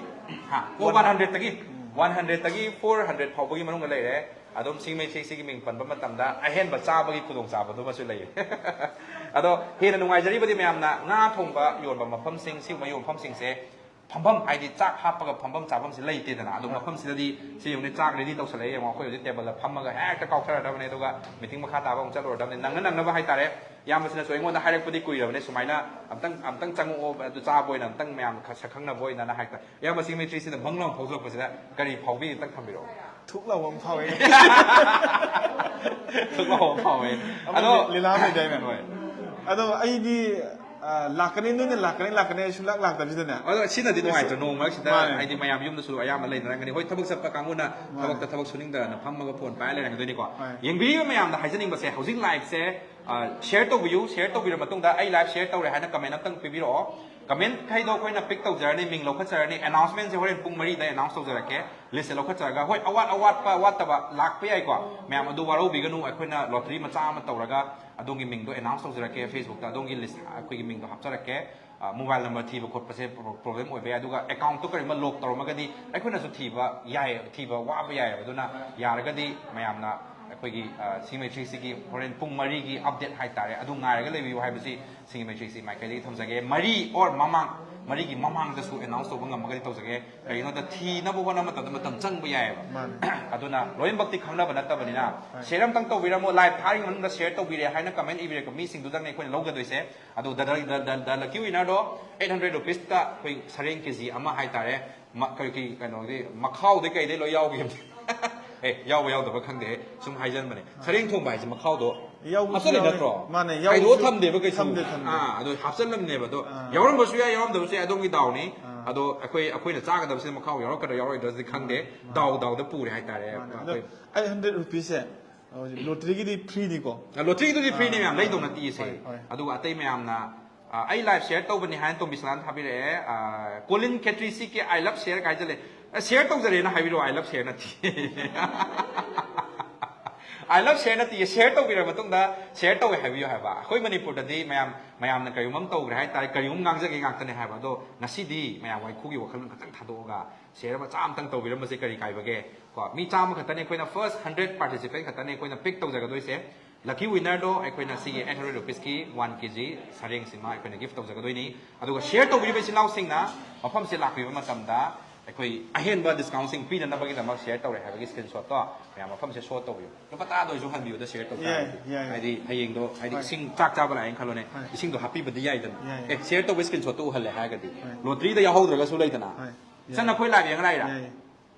ꯍꯥ, ꯑꯣ, one hundred ꯗꯒꯤ, one hundred ꯗꯒꯤ four hundred ꯐꯥꯎꯕꯒꯤ ꯃꯅꯨꯡꯗ ꯂꯩꯔꯦ꯫ ꯑꯗꯨꯝ ꯁꯤꯡꯃꯩ ꯁꯤꯒꯤ ꯃꯤꯡ ꯄꯟꯕ ꯃꯇꯝꯗ ꯑꯍꯦꯟꯕ ꯆꯥꯕꯒꯤ ꯈꯨꯗꯣꯡꯆꯥꯕꯗꯨꯃꯁꯨ ꯂꯩ꯫ ꯑꯗꯣ ꯍꯦꯟꯅ ꯅꯨꯡꯉꯥꯏꯖꯔꯤꯕꯗꯤ ꯃꯌꯥꯝꯅ ꯉꯥ ꯊꯣꯡꯕ ꯌꯣꯟꯕ ꯃꯐꯝꯁꯤꯡ, ꯁꯤꯒꯨꯝꯕ ꯌꯣꯟꯐꯝꯁꯤꯡꯁꯦ ꯐꯝꯐꯝ, ꯍꯥꯏꯗꯤ ꯆꯥꯛ ꯍꯥꯞꯄꯒ ꯐꯝꯐꯝ ꯆꯥꯐꯝꯁꯤ ꯂꯩꯇꯦꯗꯅ꯫ ꯑꯗꯣ ꯃꯐꯝꯁꯤꯗꯗꯤ ꯁꯤ ꯌꯦꯡꯉꯨꯅꯦ, ꯆꯥꯛ ꯔꯦꯗꯤ ꯇꯧꯁꯜꯂꯛꯑꯦ ꯌꯦꯡꯉꯣ, ꯑꯩꯈꯣꯏ ꯍꯧꯖꯤꯛ ꯇꯦꯕꯜꯗ ꯐꯝꯃꯒ ꯍꯦꯛꯇ ꯀꯥꯎꯊꯔꯗꯕꯅꯦ, ꯑꯗꯨꯒ ꯃꯤꯇꯤꯡ ꯃꯈꯥ ꯇꯥꯕ ꯑꯃꯨꯛ ꯆꯠꯂꯨꯔꯗꯕꯅꯦ, ꯅꯪꯅ ꯅꯪꯅꯕ ꯍꯥꯏꯇꯥꯔꯦ꯫ ꯏꯌꯥꯝꯕꯁꯤꯅꯁꯨ ꯑꯩꯉꯣꯟꯗ ꯍꯥꯏꯔꯛꯄꯗꯤ ꯀꯨꯏꯔꯕꯅꯦ, ꯁꯨꯃꯥꯏꯅ ꯑꯝꯇꯪ ꯑꯝꯇꯪ ꯆꯪꯉꯛꯑꯣ, ꯑꯗꯨ ꯆꯥꯕ ꯑꯣꯏꯅ ꯑꯝꯇꯪ ꯃꯌꯥꯝ ꯈꯔ ꯁꯛꯈꯪꯅꯕ ꯑꯣꯏꯅꯅ ꯍꯥꯏꯇꯥꯔꯦ꯫ ꯏꯌꯥꯝꯕ, ꯁꯤꯡꯃꯩ ꯁꯤꯗ ꯕꯪ ꯂꯥꯎ ꯐꯥꯎꯖꯤꯜꯂꯛꯄꯁꯤꯗ ꯀꯔꯤ ꯐꯥꯎꯕꯤ ꯑꯝꯇꯪ ꯊꯝꯕꯤꯔꯛꯑꯣ꯫ ꯊꯨꯛ ꯂꯥꯎꯕ ꯑꯃ ꯐꯥꯎꯋꯦ꯫ ꯊꯨꯛ ꯂꯥꯎꯕ ꯑꯃ ꯐꯥꯎꯋꯦ꯫ ꯑꯃ ꯑꯗꯣ ꯂꯤ-, ꯂꯤꯂꯥ ꯑꯃ ꯂꯩꯗꯥꯏꯅꯦ? ꯍꯣꯏ꯫ ꯑꯗꯣ ꯑꯩꯗꯤ, ꯑ, ꯂꯥꯛꯀꯅꯤ, ꯅꯣꯏꯅ ꯂꯥꯛꯀꯅꯤ, ꯂꯥꯛꯀꯅꯤ, ꯑꯩ ꯁꯨꯡꯂꯥꯛ ꯂꯥꯛꯇꯕꯁꯤꯗꯅꯦ꯫ ꯑꯗꯣ ꯁꯤꯅꯗꯤ ꯅꯨꯡꯉꯥꯏꯇ꯭ꯔꯣ? ꯅꯣꯡ ꯃꯔꯛꯁꯤꯗ ꯃꯥꯅꯦ꯫ ꯍꯥꯏꯗꯤ ꯃꯌꯥꯝ ꯌꯨꯝꯗꯁꯨ ꯑꯌꯥꯝꯕ ꯂꯩꯅꯔꯝꯒꯅꯤ꯫ ꯍꯣꯏ, ꯊꯕꯛ ꯆꯠꯄ ꯀꯥꯡꯕꯨꯅ ꯃꯥꯅꯦ꯫ ꯊꯕꯛꯇ ꯊꯕꯛ ꯁꯨꯅꯤꯡꯗꯅ ꯐꯝꯃꯒ ꯐꯣꯟ ꯄꯥꯏꯔ ꯂꯩꯔꯝꯒꯗꯣꯏꯅꯤꯀꯣ꯫ ꯍꯣꯏ꯫ ꯌꯦꯡꯕꯤꯔꯤꯕ ꯃꯌꯥꯝꯗ ꯍꯥꯏꯖꯅꯤꯡꯕꯁꯦ, ꯍꯧꯖꯤꯛ ꯂꯥꯏꯞꯁꯦ, ꯑ, ꯁꯤꯌꯔ ꯇꯧꯕꯤꯌꯨ꯫ ꯁꯤꯌꯔ ꯇꯧꯕꯤꯔ ꯃꯇꯨꯡꯗ ꯑꯩ ꯂꯥꯏꯞ ꯁꯤꯌꯔ ꯇꯧꯔꯦ ꯍꯥꯏꯅ ꯀꯃꯦꯟ ꯑꯝꯇꯪ ꯄꯤꯕꯤꯔꯛꯑꯣ꯫ ꯀꯃꯦꯟ ꯈꯩꯗꯣ ꯑꯩꯈꯣꯏꯅ ꯄꯤꯛ ꯇꯧꯖꯔꯅꯤ, ꯃꯤꯡ ꯂꯧꯈꯠꯆꯔꯅꯤ꯫ ꯑꯦꯅꯥꯎꯟꯁꯃꯦꯟꯁꯦ ꯍꯣꯔꯦꯟ ꯄꯨꯡ ꯃꯔꯤꯗ ꯑꯦꯅꯥꯎꯟꯁ ꯇꯧꯖꯔꯛꯀꯦ꯫ ꯂꯤꯁꯁꯦ ꯂꯧꯈꯠꯆꯔꯒ, ꯍꯣꯏ, ꯑꯋꯥꯠ ꯑꯋꯥꯠꯄ ꯋꯥꯠꯇꯕ ꯂꯥꯛꯄ ꯌꯥꯏꯀꯣ꯫ ꯃꯌꯥꯝ ꯑꯗꯨ ꯋꯥꯔꯧꯕꯤꯒꯅꯨ, ꯑꯩꯈꯣꯏꯅ ꯂꯣꯇꯔꯤ ꯃꯆꯥ ꯑꯃ ꯇꯧꯔꯒ ꯑꯗꯣꯝꯒꯤ ꯃꯤꯡꯗꯣ ꯑꯦꯅꯥꯎꯟꯁ ꯇꯧꯖꯔꯛꯀꯦ꯫ ꯐꯦꯁꯕꯨꯛꯇ ꯑꯗꯣꯝꯒꯤ ꯂꯤꯁ, ꯑꯩꯈꯣꯏꯒꯤ ꯃꯤꯡꯗꯣ ꯍꯥꯞꯆꯔꯛꯀꯦ꯫ ꯑ, ꯃꯣꯕꯥꯏꯜ ꯅꯝꯕꯔ ꯊꯤꯕ ꯈꯣꯠꯄꯁꯦ ꯄ꯭ꯔꯣ-, ꯄ꯭ꯔꯣꯕ꯭ꯂꯦꯝ ꯑꯣꯏꯕ ꯌꯥꯏ, ꯑꯗꯨꯒ ꯑꯦꯀꯥꯎꯟꯠꯇꯣ ꯀꯔꯤꯒꯨꯝꯕ ꯂꯣꯛ ꯇꯧꯔꯝꯃꯒꯗꯤ ꯑꯩꯈꯣꯏꯅꯁꯨ ꯊꯤꯕ ꯌꯥꯏ, ꯊꯤꯕ ꯋꯥꯕ ꯌꯥꯏꯑꯕ꯫ ꯑꯗꯨꯅ ꯌꯥꯔꯒꯗꯤ ꯃꯌꯥꯝꯅ ꯑꯩꯈꯣꯏꯒꯤ, ꯑ, ꯁꯤꯡꯃꯩ ꯊ꯭ꯔꯤ ꯁꯤꯒꯤ ꯍꯣꯔꯦꯟ ꯄꯨꯡ ꯃꯔꯤꯒꯤ ꯑꯞꯗꯦꯠ ꯍꯥꯏꯇꯥꯔꯦ, ꯑꯗꯨ ꯉꯥꯏꯔꯒ ꯂꯩꯕꯤꯌꯨ ꯍꯥꯏꯕꯁꯤ ꯁꯤꯡꯃꯩ ꯊ꯭ꯔꯤ ꯁꯤ ꯃꯥꯏꯀꯩꯗꯒꯤ ꯊꯝꯖꯒꯦ꯫ ꯃꯔꯤ ꯑꯣꯔ ꯃꯃꯥꯡ, ꯃꯔꯤꯒꯤ ꯃꯃꯥꯡꯗꯁꯨ ꯑꯦꯅꯥꯎꯟꯁ ꯇꯧꯕ ꯉꯝꯃꯒꯗꯤ ꯇꯧꯖꯒꯦ꯫ ꯀꯔꯤꯒꯤꯅꯣꯗ ꯊꯤꯅꯕ ꯍꯣꯠꯅꯕ ꯃꯇꯝꯗ ꯃꯇꯝ ꯆꯪꯕ ꯌꯥꯏꯑꯕ꯫ ꯃꯥꯅꯦ꯫ ꯑꯗꯨꯅ ꯂꯣꯏꯅꯃꯛꯇꯤ ꯈꯪꯅꯕ ꯅꯠꯇꯕꯅꯤꯅ, ꯍꯣꯏ꯫ ꯁꯤꯌꯔ ꯑꯝꯇꯪ ꯇꯧꯕꯤꯔꯝꯃꯣ꯫ ꯂꯥꯏꯚ ꯊꯥꯔꯤꯉꯩ ꯃꯅꯨꯡꯗ ꯁꯤꯌꯔ ꯇꯧꯕꯤꯔꯦ ꯍꯥꯏꯅ ꯀꯃꯦꯟ ꯏꯕꯤꯔꯛꯄ ꯃꯤꯁꯤꯡꯗꯨꯗꯪꯅꯦ ꯑꯩꯈꯣꯏꯅ ꯂꯧꯒꯗꯣꯏꯁꯦ꯫ ꯑꯗꯣ the, the, the, the lucky winner ꯗꯣ eight hundred rupees ꯇ ꯑꯩꯈꯣꯏ ꯁꯔꯦꯡ ꯀꯦꯖꯤ ꯑꯃ ꯍꯥꯏꯇꯥꯔꯦ꯫ ꯃ-, ꯀꯩ, ꯀꯩ, ꯀꯩꯅꯣꯗꯤ, ꯃꯈꯥꯎꯗꯩ ꯀꯩꯗꯩ ꯂꯣꯏ ꯌꯥꯎꯈꯤꯕꯅꯤ꯫ ꯑꯦ, ꯌꯥꯎꯕ ꯌꯥꯎꯗꯕ ꯈꯪꯗꯦ, ꯁꯨꯝ ꯍꯥꯏꯖꯟꯕꯅꯦ꯫ ꯁꯔꯦꯡ ꯊꯣꯡꯕ ꯍꯥꯏꯁꯦ ꯃꯈꯥꯎꯗꯣ ꯌꯥꯎꯕꯁꯨ ꯍꯥꯞꯆꯜꯂꯤ ꯌꯥꯎꯋꯦ꯫ ꯅꯠꯇ꯭ꯔꯣ? ꯃꯥꯅꯦ, ꯈꯥꯏꯗꯣꯛꯑ ꯌꯥꯎꯕꯁꯨ ꯊꯝꯗꯦꯕ ꯀꯩꯁꯨ꯫ ꯊꯝꯗꯦ, ꯊꯝꯗꯦ꯫ ꯑꯥ, ꯑꯗꯣ ꯍꯥꯞꯆꯜꯂꯝꯅꯦꯕ꯫ ꯑꯗꯣ ꯑꯥ꯫ ꯌꯥꯎꯔꯝꯕꯁꯨ ꯌꯥꯏ, ꯌꯥꯎꯔꯝꯗꯕꯁꯨ ꯌꯥꯏ, ꯑꯗꯣꯝꯒꯤ ꯗꯥꯎꯅꯤ꯫ ꯑꯥ꯫ ꯑꯗꯣ ꯑꯩꯈꯣꯏ, ꯑꯩꯈꯣꯏꯅ ꯆꯥꯒꯗꯕꯁꯤꯅ ꯃꯈꯥꯎ ꯌꯥꯎꯔꯛꯀꯗ꯭ꯔꯥ ꯌꯥꯎꯔꯣꯏꯗ꯭ꯔꯗꯤ ꯈꯪꯗꯦ꯫ ꯃꯥꯅꯦ꯫ ꯗꯥꯎ ꯗꯥꯎꯗ ꯄꯨꯔꯦ ꯍꯥꯏꯇꯥꯔꯦ꯫ ꯃꯥꯅꯦ꯫ ꯑꯗꯣ ꯑꯩꯈꯣꯏ eight hundred rupees ꯁꯦ ꯍꯧꯖꯤꯛ ꯂꯣꯇꯔꯤꯒꯤꯗꯤ ꯐ꯭ꯔꯤꯅꯤꯀꯣ? ꯑ, ꯂꯣꯇꯔꯤꯗꯨꯗꯤ ꯐ꯭ꯔꯤꯅꯤ ꯑꯥ, ꯃꯌꯥꯝ, ꯂꯩꯗꯧ ꯑꯥ, ꯅꯠꯇꯤꯌꯦ ꯁꯦ꯫ ꯍꯣꯏ, ꯍꯣꯏ꯫ ꯑꯗꯨꯒ ꯑꯇꯩ ꯃꯌꯥꯝꯅ, ꯑ, ꯑꯩ ꯂꯥꯏꯚ ꯁꯤꯌꯔ ꯇꯧꯕꯅꯤ ꯍꯥꯏꯅ ꯇꯣꯝꯕꯤꯁꯅꯥꯅ ꯊꯥꯕꯤꯔꯛꯑꯦ꯫ ꯑ, ꯀꯣꯂꯤꯟ ꯈꯦꯇ꯭ꯔꯤ ꯁꯤ ꯀꯦ I love share ꯀꯥꯏꯁꯤꯜꯂꯦ꯫ ꯑ, ꯁꯤꯌꯔ ꯇꯧꯖꯔꯦꯅ ꯍꯥꯏꯕꯤꯔꯛꯑꯣ, I love share ꯅꯠꯇꯦ꯫ I love share ꯅꯠꯇꯦ, share ꯇꯧꯕꯤꯔ ꯃꯇꯨꯡꯗ share ꯇꯧꯋꯦ ꯍꯥꯏꯕꯤꯌꯨ ꯍꯥꯏꯕ꯫ ꯑꯩꯈꯣꯏ ꯃꯅꯤꯄꯨꯔꯗꯗꯤ ꯃꯌꯥꯝ ꯃꯌꯥꯝꯅ ꯀꯔꯤꯒꯨꯝꯕ ꯑꯃ ꯇꯧꯈ꯭ꯔꯦ ꯍꯥꯏꯇꯥꯔꯦ, ꯀꯔꯤꯒꯨꯝꯕ ꯉꯥꯡꯖꯒꯦ ꯉꯥꯛꯇꯅꯦ ꯍꯥꯏꯕ꯫ ꯑꯗꯣ ꯉꯁꯤꯗꯤ ꯃꯌꯥꯝ ꯋꯥꯏꯈꯨꯒꯤ ꯋꯥꯈꯜꯂꯣꯟ ꯈꯛꯇꯪ ꯊꯥꯗꯣꯛꯑꯒ share ꯃꯆꯥ ꯑꯃꯇꯪ ꯇꯧꯕꯤꯔꯝꯕꯁꯦ ꯀꯔꯤ ꯀꯥꯏꯕꯒꯦ? ꯀꯣ, ꯃꯤ ꯆꯥꯝꯃ ꯈꯛꯇꯅꯦ, ꯑꯩꯈꯣꯏꯅ first hundred participant ꯈꯛꯇꯅꯦ ꯑꯩꯈꯣꯏꯅ pick ꯇꯧꯖꯒꯗꯣꯏꯁꯦ꯫ Lucky winner ꯗꯣ ꯑꯩꯈꯣꯏꯅ ꯁꯤꯒꯤ eight hundred rupees ꯀꯤ one K G ꯁꯔꯦꯡꯁꯤꯃ ꯑꯩꯈꯣꯏꯅ gift ꯇꯧꯖꯒꯗꯣꯏꯅꯤ꯫ ꯑꯗꯨꯒ share ꯇꯧꯕꯤꯔꯤꯕ ꯏꯆꯤꯜ ꯏꯅꯥꯎꯁꯤꯡꯅ ꯃꯐꯝꯁꯦ ꯂꯥꯛꯄꯤꯕ ꯃꯇꯝꯗ ꯑꯩꯈꯣꯏ ꯑꯍꯦꯟꯕ discount ꯁꯤꯡ ꯄꯤꯅꯅꯕꯒꯤꯗꯃꯛ share ꯇꯧꯔꯦ ꯍꯥꯏꯕꯒꯤ screenshot ꯇꯣ ꯃꯌꯥꯝ ꯃꯐꯝꯁꯦ show ꯇꯧꯕꯤꯌꯨ꯫ ꯂꯨꯄꯥ ꯇꯔꯥꯗ ꯑꯣꯏꯁꯨ ꯍꯟꯕꯤꯌꯨꯗ share ꯇꯧ ꯌꯥꯏ, ꯇꯥꯔꯒꯗꯤ꯫ ꯌꯥꯏ꯫ ꯍꯥꯏꯗꯤ ꯍꯌꯦꯡꯗꯣ, ꯍꯥꯏꯗꯤ ꯍꯣꯏ꯫ ꯏꯁꯤꯡ ꯆꯥꯛ ꯆꯥꯕ ꯂꯥꯛꯑꯦꯅ ꯈꯜꯂꯣꯅꯦ, ꯍꯣꯏ꯫ ꯏꯁꯤꯡꯗꯣ ꯍꯥꯞꯄꯤꯕꯗꯤ ꯌꯥꯏꯗꯅ꯫ ꯌꯥꯏ꯫ ꯑꯦ, share ꯇꯧꯕ screenshot ꯇꯣ ꯎꯍꯜꯂꯦ ꯍꯥꯏꯔꯒꯗꯤ꯫ ꯍꯣꯏ꯫ Lottery ꯗ ꯌꯥꯎꯍꯧꯗ꯭ꯔꯒꯁꯨ ꯂꯩꯗꯅ꯫ ꯍꯣꯏ꯫ ꯏꯆꯟ, ꯅꯈꯣꯏ live ꯌꯦꯡꯉ ꯂꯥꯛꯏꯔꯥ? ꯌꯥꯏ꯫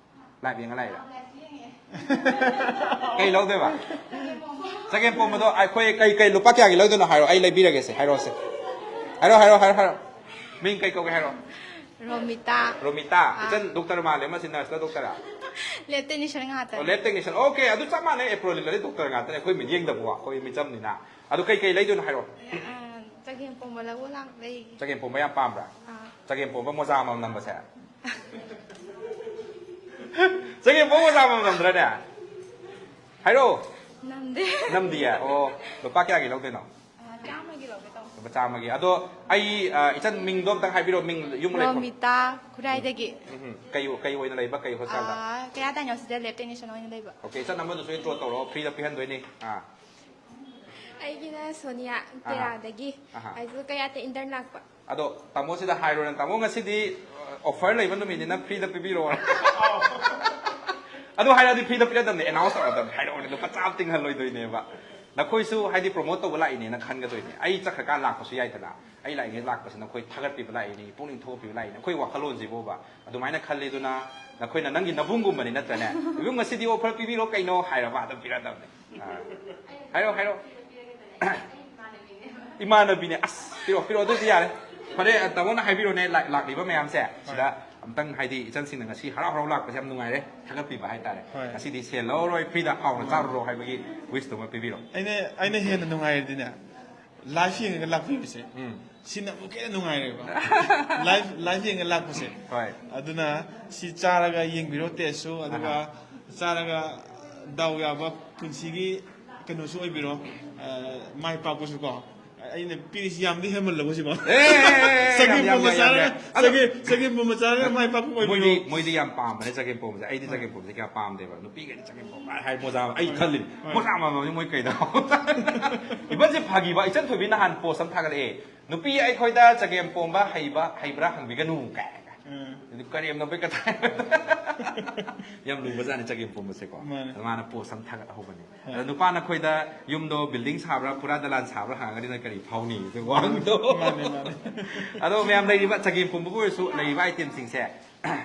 Live ꯌꯦꯡꯉ ꯂꯥꯛꯏꯔꯥ? ꯀꯩ ꯂꯧꯗꯣꯏꯕ? ꯆꯒꯦꯝ ꯄꯣꯝꯕꯗꯣ ꯑꯩꯈꯣꯏ ꯀꯩ, ꯀꯩ, ꯂꯨꯄꯥ ꯀꯌꯥꯒꯤ ꯂꯧꯗꯣꯏꯅꯣ ꯍꯥꯏꯔꯣ, ꯑꯩ ꯂꯩꯕꯤꯔꯒꯦꯁꯦ꯫ ꯍꯥꯏꯔꯛꯑꯣꯁꯦ꯫ ꯍꯥꯏꯔꯣ, ꯍꯥꯏꯔꯣ, ꯍꯥꯏꯔꯣ, ꯍꯥꯏꯔꯣ꯫ ꯃꯤꯡ ꯀꯩ ꯀꯧꯒꯦ ꯍꯥꯏꯔꯣ꯫ ꯔꯣꯃꯤꯇꯥ꯫ ꯔꯣꯃꯤꯇꯥ꯫ ꯑꯥ꯫ ꯏꯆꯟ, doctor ꯃꯥꯜꯂꯦ, ꯑꯃꯁꯤ nurse ꯂ doctor ꯔ? Lab technician ꯉꯥꯛꯇꯅꯦ꯫ ꯑꯣ, lab technician꯫ Okay, ꯑꯗꯨ ꯆꯞ ꯃꯥꯟꯅꯩ꯫ April ꯂꯤꯂꯗꯤ doctor ꯉꯥꯛꯇꯅꯦ꯫ ꯑꯩꯈꯣꯏ ꯃꯤꯠꯌꯦꯡꯗꯕꯨ, ꯑꯩꯈꯣꯏ ꯃꯤꯆꯝꯅꯤꯅ꯫ ꯑꯗꯨ ꯀꯩ ꯀꯩ ꯂꯩꯗꯣꯏꯅꯣ ꯍꯥꯏꯔꯣ꯫ ꯑꯥ, ꯆꯒꯦꯝ ꯄꯣꯝꯕ ꯂꯧꯕ ꯂꯥꯛ-, ꯂꯩꯒꯦ꯫ ꯆꯒꯦꯝ ꯄꯣꯝꯕ ꯌꯥꯝ ꯄꯥꯝꯕ꯭ꯔꯥ? ꯑꯥ꯫ ꯆꯒꯦꯝ ꯄꯣꯝꯕ ꯃꯣꯖꯥ ꯑꯃꯃꯝ ꯅꯝꯕꯁꯦ꯫ ꯆꯒꯦꯝ ꯄꯣꯝꯕ ꯃꯣꯖꯥ ꯑꯃꯃꯝ ꯅꯝꯗ꯭ꯔꯅꯦ? ꯍꯥꯏꯔꯣ꯫ ꯅꯝꯗꯦ꯫ ꯅꯝꯗꯤꯌꯦ? ꯑꯣ, ꯂꯨꯄꯥ ꯀꯌꯥꯒꯤ ꯂꯧꯗꯣꯏꯅꯣ? ꯑꯥ, ꯆꯥꯝꯃꯒꯤ ꯂꯧꯒꯦ ꯇꯧꯕ꯫ ꯂꯨꯄꯥ ꯆꯥꯝꯃꯒꯤ꯫ ꯑꯗꯣ ꯑꯩ, ꯑ, ꯏꯆꯟ ꯃꯤꯡꯗꯣ ꯑꯝꯇꯪ ꯍꯥꯏꯕꯤꯔꯣ, ꯃꯤꯡ, ꯌꯨꯝ ꯂꯩꯐꯝ꯫ ꯔꯣꯃꯤꯇꯥ, ꯈꯨꯔꯥꯏꯗꯒꯤ꯫ ꯎꯝ, ꯎꯝ꯫ ꯀꯩ, ꯀꯩ ꯑꯣꯏꯅ ꯂꯩꯕ, ꯀꯩ hospital ꯗ? ꯑꯥ, ꯀꯌꯥ ꯇꯥꯏꯅꯣꯁꯤꯗ lab technician ꯑꯣꯏꯅ ꯂꯩꯕ꯫ Okay, ꯏꯆꯟ ꯑꯃꯗꯨꯁꯨ intro ꯇꯧꯔꯣ, free ꯗ ꯄꯤꯍꯟꯗꯣꯏꯅꯤ꯫ ꯑꯥ꯫ ꯑꯩꯒꯤꯅ ꯁꯣꯅꯤꯌꯥ, ꯑꯍꯥ꯫ ꯇꯦꯔꯥꯗꯒꯤ꯫ ꯑꯍꯥ꯫ ꯑꯩꯁꯨ ꯀꯌꯥꯇ intern ꯂꯥꯛꯄ꯫ ꯑꯗꯣ ꯇꯥꯃꯣꯁꯤꯗ ꯍꯥꯏꯔꯣꯅꯦ, ꯇꯥꯃꯣ, ꯉꯁꯤꯗꯤ, ꯑ, offer ꯂꯩꯕ ꯅꯨꯃꯤꯠꯅꯤꯅ free ꯗ ꯄꯤꯕꯤꯔꯛꯑꯣ꯫ ꯑꯗꯨ ꯍꯥꯏꯔꯛꯑꯗꯤ free ꯗ ꯄꯤꯔꯛꯑꯗꯕꯅꯦ, announce ꯇꯧꯔꯛꯑꯗꯕꯅꯦ, ꯍꯥꯏꯔꯛꯑꯣꯅꯦ, ꯂꯨꯄꯥ ꯆꯥꯝꯃ ꯇꯤꯡꯍꯜꯂꯣꯏꯗꯣꯏꯅꯦꯕ꯫ ꯅꯈꯣꯏꯁꯨ ꯍꯥꯏꯗꯤ promote ꯇꯧꯕ ꯂꯥꯛꯏꯅꯦꯅ ꯈꯟꯒꯗꯣꯏꯅꯦ꯫ ꯑꯩ ꯆꯠꯈ꯭ꯔꯀꯥꯟ ꯂꯥꯛꯄꯁꯨ ꯌꯥꯏꯗꯅ, ꯑꯩ ꯂꯥꯛꯏꯉꯩ ꯂꯥꯛꯄꯁꯤ ꯅꯈꯣꯏ ꯊꯥꯒꯠꯄꯤꯕ ꯂꯥꯛꯏꯅꯤ, ꯄꯨꯛꯅꯤꯡ ꯊꯧꯒꯠꯄꯤꯕ ꯂꯥꯛꯏꯅꯤ꯫ ꯑꯩꯈꯣꯏ ꯋꯥꯈꯜꯂꯣꯟꯁꯤꯕꯣꯕ ꯑꯗꯨꯃꯥꯏꯅ ꯈꯜꯂꯤ꯫ ꯑꯗꯨꯅ ꯅꯈꯣꯏꯅ ꯅꯪꯒꯤ ꯅꯕꯨꯡꯒꯨꯝꯕꯅꯤ ꯅꯠꯇ꯭ꯔꯅꯦ? "ꯏꯕꯨꯡ, ꯉꯁꯤꯗꯤ offer ꯄꯤꯕꯤꯔꯣ ꯀꯩꯅꯣ" ꯍꯥꯏꯔꯕ ꯑꯗꯨꯝ ꯄꯤꯔꯛꯑꯗꯕꯅꯦ꯫ ꯑꯥ꯫ ꯍꯥꯏꯔꯣ, ꯍꯥꯏꯔꯣ꯫ ꯏꯃꯥꯟꯅꯕꯤꯅꯦ꯫ ꯑꯁ, ꯄꯤꯔꯛꯑꯣ, ꯄꯤꯔꯛꯑꯣ, ꯑꯗꯨꯗꯤ ꯌꯥꯔꯦ꯫ ꯐꯔꯦ, ꯇꯥꯃꯣꯅ ꯍꯥꯏꯕꯤꯔꯣꯅꯦ, ꯂꯥꯛ-, ꯂꯥꯛꯂꯤꯕ ꯃꯌꯥꯝꯁꯦ ꯁꯤꯗ ꯑꯝꯇꯪ, ꯍꯥꯏꯗꯤ ꯏꯆꯟꯁꯤꯡꯅ ꯉꯁꯤ ꯍꯔꯥꯎ ꯍꯔꯥꯎ ꯂꯥꯛꯄꯁꯦ ꯌꯥꯝ ꯅꯨꯡꯉꯥꯏꯔꯦ, ꯊꯥꯒꯠꯄꯤꯕ ꯍꯥꯏꯇꯥꯔꯦ꯫ ꯍꯣꯏ꯫ ꯉꯁꯤꯗꯤ ꯁꯦꯜ ꯂꯧꯔꯔꯣꯏ, free ꯗ ꯍꯥꯎꯅ ꯆꯥꯔꯨꯔꯣ ꯍꯥꯏꯕꯒꯤ wish ꯇꯨꯃ ꯄꯤꯕꯤꯔꯣ꯫ ꯑꯩꯅ, ꯑꯩꯅ ꯍꯦꯟꯅ ꯅꯨꯡꯉꯥꯏꯔꯗꯤꯅꯦ, live ꯌꯦꯡꯉꯒ ꯂꯥꯛꯄꯤꯕꯁꯦ, ꯎꯝ꯫ ꯁꯤꯅ ꯑꯃꯨꯛꯀ ꯍꯦꯟꯅ ꯅꯨꯡꯉꯥꯏꯔꯦꯕ꯫ Live, live ꯌꯦꯡꯉ ꯂꯥꯛꯄꯁꯦ꯫ ꯍꯣꯏ꯫ ꯑꯗꯨꯅ ꯁꯤ ꯆꯥꯔꯒ ꯌꯦꯡꯕꯤꯔꯣ test ꯁꯨ, ꯑꯗꯨꯒ ꯑꯍꯥ꯫ ꯆꯥꯔꯒ ꯗꯥꯎ ꯌꯥꯕ ꯄꯨꯟꯁꯤꯒꯤ ꯀꯩꯅꯣꯁꯨ ꯑꯣꯏꯕꯤꯔꯣ, ꯑ, ꯃꯥꯏ ꯄꯥꯛꯄꯁꯨ ꯀꯣ꯫ ꯑꯩꯅ ꯄꯤꯔꯤꯁꯤ ꯌꯥꯝꯗꯤ ꯍꯦꯟꯃꯜꯂꯕ ꯁꯤꯕꯣ꯫ ꯑꯦ, ꯌꯥꯝ, ꯆꯒꯦꯝ ꯌꯥꯝ, ꯄꯣꯝꯕ ꯌꯥꯝ, ꯆꯥꯔꯒ ꯌꯥꯝ꯫ ꯑꯗꯣ ꯆꯒꯦꯝ ꯆꯒꯦꯝ ꯄꯣꯝꯕ ꯆꯥꯔꯒ ꯃꯥꯏ ꯄꯥꯛꯄ ꯑꯣꯏꯕꯤꯔꯣ꯫ ꯃꯣꯏꯗꯤ ꯃꯣꯏꯗꯤ ꯌꯥꯝ ꯄꯥꯝꯕꯅꯦ ꯆꯒꯦꯝ ꯄꯣꯝꯕꯁꯦ꯫ ꯑꯩꯗꯤ ꯆꯒꯦꯝ ꯄꯣꯝꯕꯁꯦ ꯀꯌꯥ ꯄꯥꯝꯗꯦꯕ꯫ ꯅꯨꯄꯤꯈꯩꯗꯤ ꯆꯒꯦꯝ ꯄꯣꯝꯕ ꯍꯥꯏ ꯃꯣꯖꯥ ꯑꯩ ꯈꯜꯂꯤꯅꯤ꯫ ꯍꯣꯏ꯫ ꯃꯣꯖꯥ ꯃꯥꯟꯕꯅꯤ ꯃꯣꯏ ꯀꯩꯗ꯫ ꯏꯕꯟꯁꯦ ꯐꯥꯒꯤꯕ ꯏꯆꯟ ꯊꯣꯏꯕꯤ ꯅꯍꯥꯟ ꯄꯣꯁ ꯑꯃ ꯊꯥꯒꯠꯂꯛꯑꯦ꯫ "ꯅꯨꯄꯤ ꯑꯩꯈꯣꯏꯗ ꯆꯒꯦꯝ ꯄꯣꯝꯕ ꯍꯩꯕ ꯍꯩꯕ꯭ꯔꯥ ꯍꯪꯕꯤꯒꯅꯨ" ꯀꯥꯏꯅ꯫ ꯎꯝ꯫ ꯑꯗꯨ ꯀꯔꯦꯝꯅꯕꯩ ꯀꯊꯥ꯫ ꯌꯥꯝ ꯂꯨꯕꯖꯥꯠꯅꯤ ꯆꯒꯦꯝ ꯄꯣꯝꯕꯁꯦꯀꯣ꯫ ꯃꯥꯅꯦ꯫ ꯑꯗ ꯃꯥꯅ ꯄꯣꯁ ꯑꯃ ꯊꯥꯒꯠꯍꯧꯕꯅꯦ꯫ ꯍꯣꯏ꯫ ꯑꯗ ꯅꯨꯄꯥ ꯅꯈꯣꯏꯗ ꯌꯨꯝꯗꯣ ꯕꯤꯜꯗꯤꯡ ꯁꯥꯕ꯭ꯔꯥ ꯄꯨꯔꯥ ꯗꯂꯥꯟ ꯁꯥꯕ꯭ꯔꯥ ꯍꯪꯉꯒꯗꯤ ꯅꯣꯏ ꯀꯔꯤ ꯐꯥꯎꯅꯤ? ꯑꯗꯨ ꯋꯥꯍꯪꯗꯣ꯫ ꯃꯥꯅꯦ, ꯃꯥꯅꯦ꯫ ꯑꯗꯣ ꯃꯌꯥꯝ ꯂꯩꯔꯤꯕ ꯆꯒꯦꯝ ꯄꯣꯝꯕꯕꯨ ꯑꯣꯏꯔꯁꯨ ꯂꯩꯔꯤꯕ ꯑꯥꯏꯇꯦꯝꯁꯤꯡꯁꯦ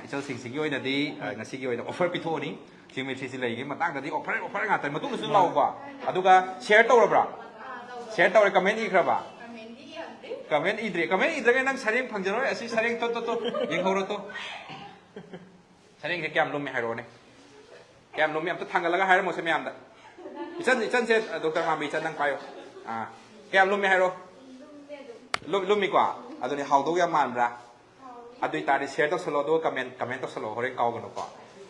ꯏꯆꯜꯁꯤꯡꯁꯤꯒꯤ ꯑꯣꯏꯅꯗꯤ ꯑ, ꯉꯁꯤꯒꯤ ꯑꯣꯏꯅ ꯑꯣꯐꯔ ꯄꯤꯊꯣꯛꯑꯅꯤ꯫ ꯁꯤ ꯃꯦꯇ꯭ꯔꯤꯁꯤ ꯂꯩꯔꯤꯉꯩ ꯃꯇꯥꯡꯗꯗꯤ ꯑꯣꯐꯔ ꯑꯣꯐꯔ ꯉꯥꯛꯇꯅꯤ꯫ ꯃꯇꯨꯡꯗꯁꯨ ꯂꯥꯛꯎꯀꯣ꯫ ꯑꯗꯨꯒ ꯁꯤꯌꯔ ꯇꯧꯔꯕ꯭ꯔꯥ? ꯁꯤꯌꯔ ꯇꯧꯔꯦ꯫ ꯀꯃꯦꯟ ꯏꯈ꯭ꯔꯕ? ꯀꯃꯦꯟꯗꯤ ꯏꯔꯝꯗꯦ꯫ ꯀꯃꯦꯟ ꯏꯗ꯭ꯔꯦ꯫ ꯀꯃꯦꯟ ꯏꯗ꯭ꯔꯒ ꯅꯪ ꯁꯔꯦꯡ ꯐꯪꯖꯔꯣꯏ꯫ ꯑꯁꯤ ꯁꯔꯦꯡ ꯇꯣ ꯇꯣ ꯇꯣ ꯌꯦꯡꯍꯧꯔꯣ ꯇꯣ꯫ ꯁꯔꯦꯡꯁꯦ ꯀꯌꯥꯝ ꯂꯨꯝꯃꯤ ꯍꯥꯏꯔꯛꯑꯣꯅꯦ꯫ ꯀꯌꯥꯝ ꯂꯨꯝꯃꯤ ꯑꯝꯇ ꯊꯥꯡꯒꯠꯂꯒ ꯍꯥꯏꯔꯝꯃꯣꯁꯦ ꯃꯌꯥꯝꯗ꯫ ꯏꯆꯟ ꯏꯆꯟꯁꯦ ꯗꯣꯛꯇꯔ ꯃꯥꯝꯕꯤ ꯏꯆꯟ ꯅꯪ ꯄꯥꯏꯌꯣ꯫ ꯑꯥ꯫ ꯀꯌꯥꯝ ꯂꯨꯝꯃꯤ ꯍꯥꯏꯔꯣ꯫ ꯂꯨꯝ- ꯂꯨꯝꯃꯤꯀꯣ꯫ ꯑꯗꯨꯅꯤ ꯍꯥꯎꯗꯧ ꯌꯥꯝ ꯃꯥꯟꯕ꯭ꯔꯥ? ꯑꯗꯨ ꯑꯣꯏꯇꯥꯔꯗꯤ ꯁꯤꯌꯔ ꯇꯧꯁꯜꯂꯣ ꯑꯗꯨꯒ ꯀꯃꯦꯟ ꯀꯃꯦꯟ ꯇꯧꯁꯜꯂꯣ ꯍꯣꯔꯦꯟ ꯀꯥꯎꯒꯅꯨꯀꯣ꯫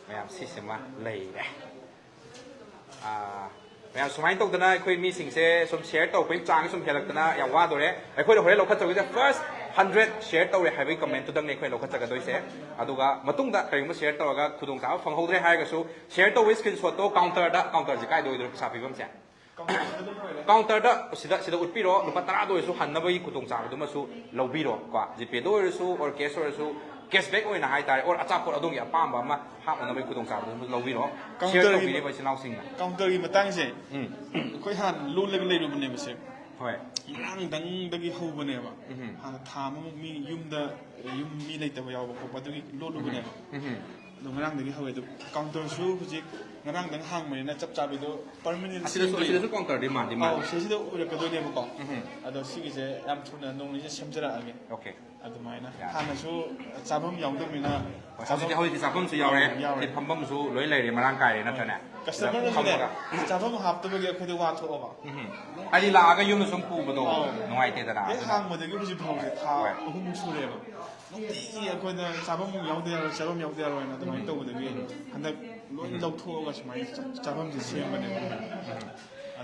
ꯃꯌꯥꯝ ꯁꯤꯁꯤꯃ ꯂꯩꯔꯦ꯫ ꯑꯥ, ꯃꯌꯥꯝ ꯁꯨꯃꯥꯏꯅ ꯇꯧꯗꯅ ꯑꯩꯈꯣꯏ ꯃꯤꯁꯤꯡꯁꯦ ꯁꯨꯝ ꯁꯤꯌꯔ ꯇꯧꯔꯛꯄꯒꯤ ꯆꯥꯡꯁꯦ ꯁꯨꯝ ꯍꯦꯜꯂꯛꯇꯅ ꯌꯥꯝ ꯋꯥꯗꯣꯔꯦ꯫ ꯑꯩꯈꯣꯏꯅ ꯍꯣꯔꯦꯟ ꯂꯧꯈꯠꯆꯗꯣꯏꯁꯦ ꯐꯥꯔꯁ ꯍꯟꯗ꯭ꯔꯦꯠ ꯁꯤꯌꯔ ꯇꯧꯔꯦ ꯍꯥꯏꯕꯒꯤ ꯀꯃꯦꯟꯇꯨꯗꯪꯅꯦ ꯑꯩꯈꯣꯏꯅ ꯂꯧꯈꯠꯆꯒꯗꯣꯏꯁꯦ꯫ ꯑꯗꯨꯒ ꯃꯇꯨꯡꯗ ꯀꯔꯤꯒꯨꯝꯕ ꯁꯤꯌꯔ ꯇꯧꯔꯒ ꯈꯨꯗꯣꯡꯆꯥꯕ ꯐꯪꯍꯧꯗ꯭ꯔꯦ ꯍꯥꯏꯔꯒꯁꯨ ꯁꯤꯌꯔ ꯇꯧꯕꯒꯤ ꯁ꯭ꯀ꯭ꯔꯤꯟꯁꯣꯠꯇꯣ ꯀꯥꯎꯟꯇꯔꯗ, ꯀꯥꯎꯟꯇꯔꯁꯦ ꯀꯥꯏꯗ ꯑꯣꯏꯗꯣꯏꯅꯣ ꯄꯩꯁꯥ ꯄꯤꯐꯝꯁꯦ? ꯀꯥꯎꯟꯇꯔꯗ ꯁꯤꯗ ꯁꯤꯗ ꯎꯠꯄꯤꯔꯣ꯫ ꯂꯨꯄꯥ ꯇꯔꯥꯗ ꯑꯣꯏꯔꯁꯨ ꯍꯟꯅꯕꯒꯤ ꯈꯨꯗꯣꯡꯆꯥꯕꯗꯨꯃꯁꯨ ꯂꯧꯕꯤꯔꯣ ꯀꯣ꯫ ꯖꯤꯄꯦꯗ ꯑꯣꯏꯔꯁꯨ ꯑꯣꯔ ꯀꯦꯁ ꯑꯣꯏꯔꯁꯨ ꯀꯦꯁꯕꯦꯛ ꯑꯣꯏꯅ ꯍꯥꯏꯇꯥꯔꯦ ꯑꯣꯔ ꯑꯆꯥꯄꯣꯠ ꯑꯗꯣꯝꯒꯤ ꯑꯄꯥꯝꯕ ꯑꯃ ꯍꯥꯞꯅꯅꯕꯒꯤ ꯈꯨꯗꯣꯡꯆꯥꯕꯗꯨꯃꯁꯨ ꯂꯧꯕꯤꯔꯣ꯫ ꯁꯤꯌꯔ ꯀꯥꯎꯟꯇꯔꯒꯤ ꯇꯧꯕꯤꯔꯤꯕ ꯏꯆꯤꯜ ꯏꯅꯥꯎꯁꯤꯡꯅ꯫ ꯀꯥꯎꯟꯇꯔꯒꯤ ꯃꯇꯥꯡꯁꯦ ꯎꯝ꯫ ꯑꯩꯈꯣꯏ ꯍꯥꯟꯅ ꯂꯣꯜꯂꯒ ꯂꯩꯔꯨꯕꯅꯦꯕꯁꯦ꯫ ꯍꯣꯏ꯫ ꯉꯔꯥꯡꯗꯪꯗꯒꯤ ꯍꯧꯕꯅꯦꯕ꯫ ꯎꯝ꯫ ꯍꯥꯟꯅ ꯊꯥ ꯑꯃꯃꯨꯛ ꯃꯤ ꯌꯨꯝꯗ ꯌꯨꯝ ꯃꯤ ꯂꯩꯇꯕ ꯌꯥꯎꯕ ꯈꯣꯠꯄ ꯑꯗꯨꯒꯤ ꯂꯣꯜꯂꯨꯕꯅꯦꯕ꯫ ꯎꯝ꯫ ꯑꯗꯣ ꯉꯔꯥꯡꯗꯒꯤ ꯍꯧꯋꯦ꯫ ꯑꯗꯣ ꯀꯥꯎꯟꯇꯔꯁꯨ ꯍꯧꯖꯤꯛ ꯉꯔꯥꯡꯗꯪ ꯍꯥꯡꯕꯅꯤꯅ ꯆꯞ ꯆꯥꯕꯤꯗꯣ ꯄꯔꯃꯅꯦꯟ ꯑꯁꯤꯗꯁꯨ ꯑꯁꯤꯗꯁꯨ ꯀꯥꯎꯟꯇꯔꯗꯤ ꯃꯥꯟꯗꯤ ꯑꯧ, ꯃꯥꯟꯂꯦ꯫ ꯁꯤꯗ ꯑꯣꯏꯔꯛꯀꯗꯣꯏꯅꯦꯕꯀꯣ꯫ ꯎꯝ꯫ ꯑꯗꯣ ꯁꯤꯒꯤꯁꯦ ꯌꯥꯝ ꯊꯨꯅ ꯅꯣꯡ ꯅꯤꯅꯤꯁꯦ ꯁꯦꯝꯖꯔꯛꯑꯒꯦ꯫ ꯑꯣꯀꯦ꯫ ꯑꯗꯨꯃꯥꯏꯅ ꯌꯥꯔꯦ꯫ ꯍꯥꯟꯅꯁꯨ ꯆꯥꯐꯝ ꯌꯥꯎꯗꯕꯅꯤꯅ ꯍꯣꯏ, ꯍꯧꯖꯤꯛꯇꯤ ꯍꯧꯖꯤꯛꯇꯤ ꯆꯥꯐꯝꯁꯨ ꯌꯥꯎꯔꯦ꯫ ꯌꯥꯎꯔꯦ꯫ ꯁꯤ ꯐꯝꯐꯝꯁꯨ ꯂꯣꯏ ꯂꯩꯔꯦ ꯃꯔꯥꯡ ꯀꯥꯏꯔꯦ ꯅꯠꯇ꯭ꯔꯅꯦ? ꯀꯁꯇꯃꯔꯅꯁꯨꯅꯦ ꯐꯝꯃꯒ꯫ ꯆꯥꯐꯝ ꯍꯥꯞꯇꯕꯒꯤ ꯑꯩꯈꯣꯏꯗ ꯋꯥꯊꯣꯛꯑꯕ꯫ ꯎꯝ꯫ ꯍꯥꯏꯗꯤ ꯂꯥꯛꯑꯒ ꯌꯨꯝꯗ ꯁꯨꯝ ꯄꯨꯕꯗꯣ ꯑꯧ꯫ ꯅꯨꯡꯉꯥꯏꯇꯦꯗꯅ꯫ ꯍꯦꯛ ꯑꯗꯨꯅ ꯍꯥꯡꯕꯗꯒꯤ ꯍꯧꯖꯤꯛ ꯐꯥꯎꯁꯦ ꯊꯥ ꯍꯣꯏ꯫ ꯑꯍꯨꯝꯃꯨꯛ ꯁꯨꯔꯦꯕ꯫ ꯅꯨꯡꯇꯤꯒꯤ ꯑꯩꯈꯣꯏꯗ ꯆꯥꯐꯝ ꯌꯥꯎꯗ ꯌꯥꯔꯣꯏ, ꯆꯥꯐꯝ ꯌꯥꯎꯗ ꯌꯥꯔꯣꯏꯅ ꯑꯗꯨꯃꯥꯏꯅ ꯇꯧꯕꯗꯒꯤ ꯍꯟꯗꯛ ꯂꯣꯏ ꯂꯧꯊꯣꯛꯑꯒ ꯁꯨꯃꯥꯏꯅ ꯆꯥꯐꯝꯁꯦ ꯁꯦꯝꯕꯅꯦꯕ꯫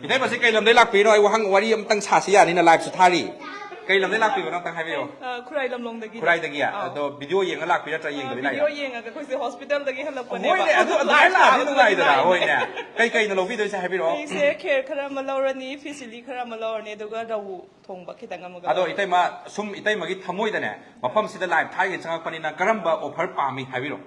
ꯏꯇꯩꯃꯁꯤ ꯀꯩ ꯂꯝꯗꯩ ꯂꯥꯛꯄꯤꯅꯣ? ꯑꯩ ꯋꯥꯍꯪ ꯋꯥꯔꯤ ꯑꯝꯇꯪ ꯁꯥꯁꯤ ꯌꯥꯅꯤꯅ, live ꯁꯨ ꯊꯥꯔꯤ꯫ ꯀꯩ ꯂꯝꯗꯩ ꯂꯥꯛꯄꯤꯕꯅꯣ ꯑꯝꯇꯪ ꯍꯥꯏꯕꯤꯌꯣ꯫ ꯑ, ꯈꯨꯔꯥꯏ ꯂꯝꯂꯣꯡꯗꯒꯤ꯫ ꯈꯨꯔꯥꯏꯗꯒꯤ? ꯑꯗꯣ video ꯌꯦꯡꯉ ꯂꯥꯛꯄꯤꯔꯥ ꯅꯠꯇ꯭ꯔꯒ ꯌꯦꯡꯗꯕꯤ ꯂꯥꯛꯏꯔꯥ? Video ꯌꯦꯡꯉꯒ ꯑꯩꯈꯣꯏꯁꯦ hospital ꯗꯒꯤ ꯍꯜꯂꯛꯄꯅꯦꯕ꯫ ꯍꯣꯏꯅꯦ, ꯑꯗꯨ ꯑꯗꯨꯃꯥꯏꯅ ꯂꯥꯛꯑꯗꯤ ꯅꯨꯡꯉꯥꯏꯗꯅ꯫ ꯍꯣꯏꯅꯦ꯫ ꯀꯩ ꯀꯩꯅꯣ ꯂꯧꯕꯤꯗꯣꯏꯁꯦ ꯍꯥꯏꯕꯤꯔꯛꯑꯣ꯫ ꯑꯩꯁꯦ ꯈꯦꯔ ꯈꯔ ꯑꯃ ꯂꯧꯔꯅꯤ, ꯐꯤꯁꯤꯂꯤ ꯈꯔ ꯑꯃ ꯂꯧꯔꯅꯤ, ꯑꯗꯨꯒ ꯔꯧ ꯊꯣꯡꯕ ꯈꯤꯇꯪ ꯑꯃꯒ꯫ ꯑꯗꯣ ꯏꯇꯩꯃ, ꯁꯨꯝ ꯏꯇꯩꯃꯒꯤ ꯊꯃꯣꯏꯗꯅꯦ, ꯃꯐꯝꯁꯤꯗ live ꯊꯥꯔꯤꯉꯩ ꯆꯪꯉꯛꯄꯅꯤꯅ ꯀꯔꯝꯕ offer ꯄꯥꯝꯃꯤ ꯍꯥꯏꯕꯤꯔꯣ?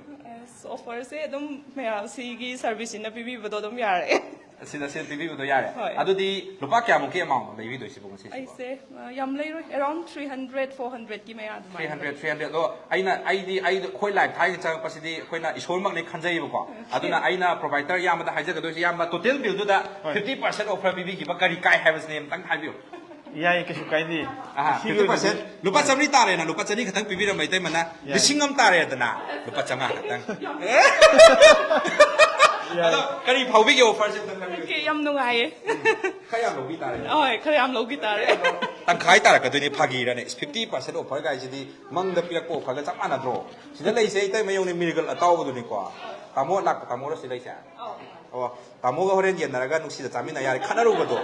ꯑꯁ, offer ꯁꯦ ꯑꯗꯨꯝ ꯃꯌꯥꯝ ꯁꯤꯒꯤ service ꯁꯤꯅ ꯄꯤꯕꯤꯕꯗꯣ ꯑꯗꯨꯝ ꯌꯥꯔꯦ꯫ ꯁꯤꯗ ꯁꯤ ꯄꯤꯕꯤꯕꯗꯣ ꯌꯥꯔꯦ꯫ ꯍꯣꯏ꯫ ꯑꯗꯨꯗꯤ ꯂꯨꯄꯥ ꯀꯌꯥꯃꯨꯛꯀꯤ amount ꯂꯩꯕꯤꯗꯣꯏꯁꯤꯕꯣ ꯉꯁꯤꯁꯤꯕꯣ? ꯑꯩꯁꯦ ꯑ, ꯌꯥꯝ ꯂꯩꯔꯣꯏ, around three hundred, four hundred ꯀꯤ ꯃꯌꯥ ꯑꯗꯨꯃꯥꯏꯅ꯫ Three hundred, three hundred꯫ ꯑꯗꯣ ꯑꯩꯅ, ꯑꯩꯗꯤ, ꯑꯩꯗꯣ ꯑꯩꯈꯣꯏ live ꯊꯥꯔꯤꯉꯩ ꯆꯪꯉꯛꯄꯁꯤꯗꯤ ꯑꯩꯈꯣꯏꯅ ꯏꯁꯣꯔꯃꯛꯅꯦ ꯈꯟꯖꯩꯌꯦꯕꯀꯣ꯫ ꯑꯗꯨꯅ ꯑꯩꯅ provider ꯏꯌꯥꯝꯕꯗ ꯍꯥꯏꯖꯒꯗꯣꯏꯁꯦ, ꯏꯌꯥꯝꯕ, total bill ꯗꯨꯗ fifty percent offer ꯄꯤꯕꯤꯈꯤꯕ ꯀꯔꯤ ꯀꯥꯏ ꯍꯥꯏꯕꯁꯤꯅꯦ ꯑꯝꯇꯪ ꯍꯥꯏꯕꯤꯌꯨ꯫ ꯌꯥꯏꯌꯦ, ꯀꯩꯁꯨ ꯀꯥꯏꯗꯦ꯫ ꯑꯍꯥ, ꯁꯤꯒꯤ fifty percent꯫ ꯑꯣꯏꯅꯗꯤ ꯂꯨꯄꯥ ꯆꯥꯝꯃꯔꯤ ꯇꯥꯔꯦꯅ, ꯂꯨꯄꯥ ꯆꯅꯤ ꯈꯛꯇꯪ ꯄꯤꯕꯤꯔꯝꯕ ꯏꯇꯩꯃꯅ ꯌꯥꯏ꯫ ꯂꯤꯁꯤꯡ ꯑꯃ ꯇꯥꯔꯦꯗꯅ, ꯂꯨꯄꯥ ꯆꯥꯝꯃꯉꯥ ꯈꯛꯇꯪ꯫ ꯌꯥꯏ꯫ ꯑꯗꯣ ꯀꯔꯤ ꯐꯥꯎꯕꯤꯒꯦ offer ꯁꯦ ꯑꯝꯇꯪ ꯍꯥꯏꯕꯤꯌꯨ꯫ Okay, ꯌꯥꯝ ꯅꯨꯡꯉꯥꯏꯌꯦ꯫ ꯈꯔ ꯌꯥꯝ ꯂꯧꯕꯤ ꯇꯥꯔꯦ꯫ ꯍꯣꯏ, ꯈꯔ ꯌꯥꯝ ꯂꯧꯕꯤ ꯇꯥꯔꯦ꯫ ꯇꯪꯈꯥꯏ ꯇꯥꯔꯛꯀꯗꯣꯏꯅꯦ, ꯐꯥꯒꯤꯔꯅꯦ? Fifty percent offer ꯀꯥꯏꯁꯤꯗꯤ ꯃꯪꯗ ꯄꯤꯔꯛꯄ offer ꯒ ꯆꯞ ꯃꯥꯟꯅꯗ꯭ꯔꯣ? ꯁꯤꯗ ꯂꯩꯁꯦ ꯏꯇꯩꯃ ꯌꯦꯡꯉꯨꯅꯦ, miracle ꯑꯇꯥꯎꯕꯗꯨꯅꯤꯀꯣ꯫ ꯇꯥꯃꯣ ꯂꯥꯛꯄ, ꯇꯥꯃꯣꯔꯣ ꯁꯤ ꯂꯩꯁꯦ? ꯑꯣ, ꯇꯥꯃꯣꯒ ꯍꯣꯔꯦꯟ ꯌꯦꯟꯅꯔꯒ ꯅꯨꯡꯁꯤꯅ ꯆꯥꯃꯤꯟꯅ ꯌꯥꯔꯦ, ꯈꯠꯅꯔꯨꯕꯗꯣ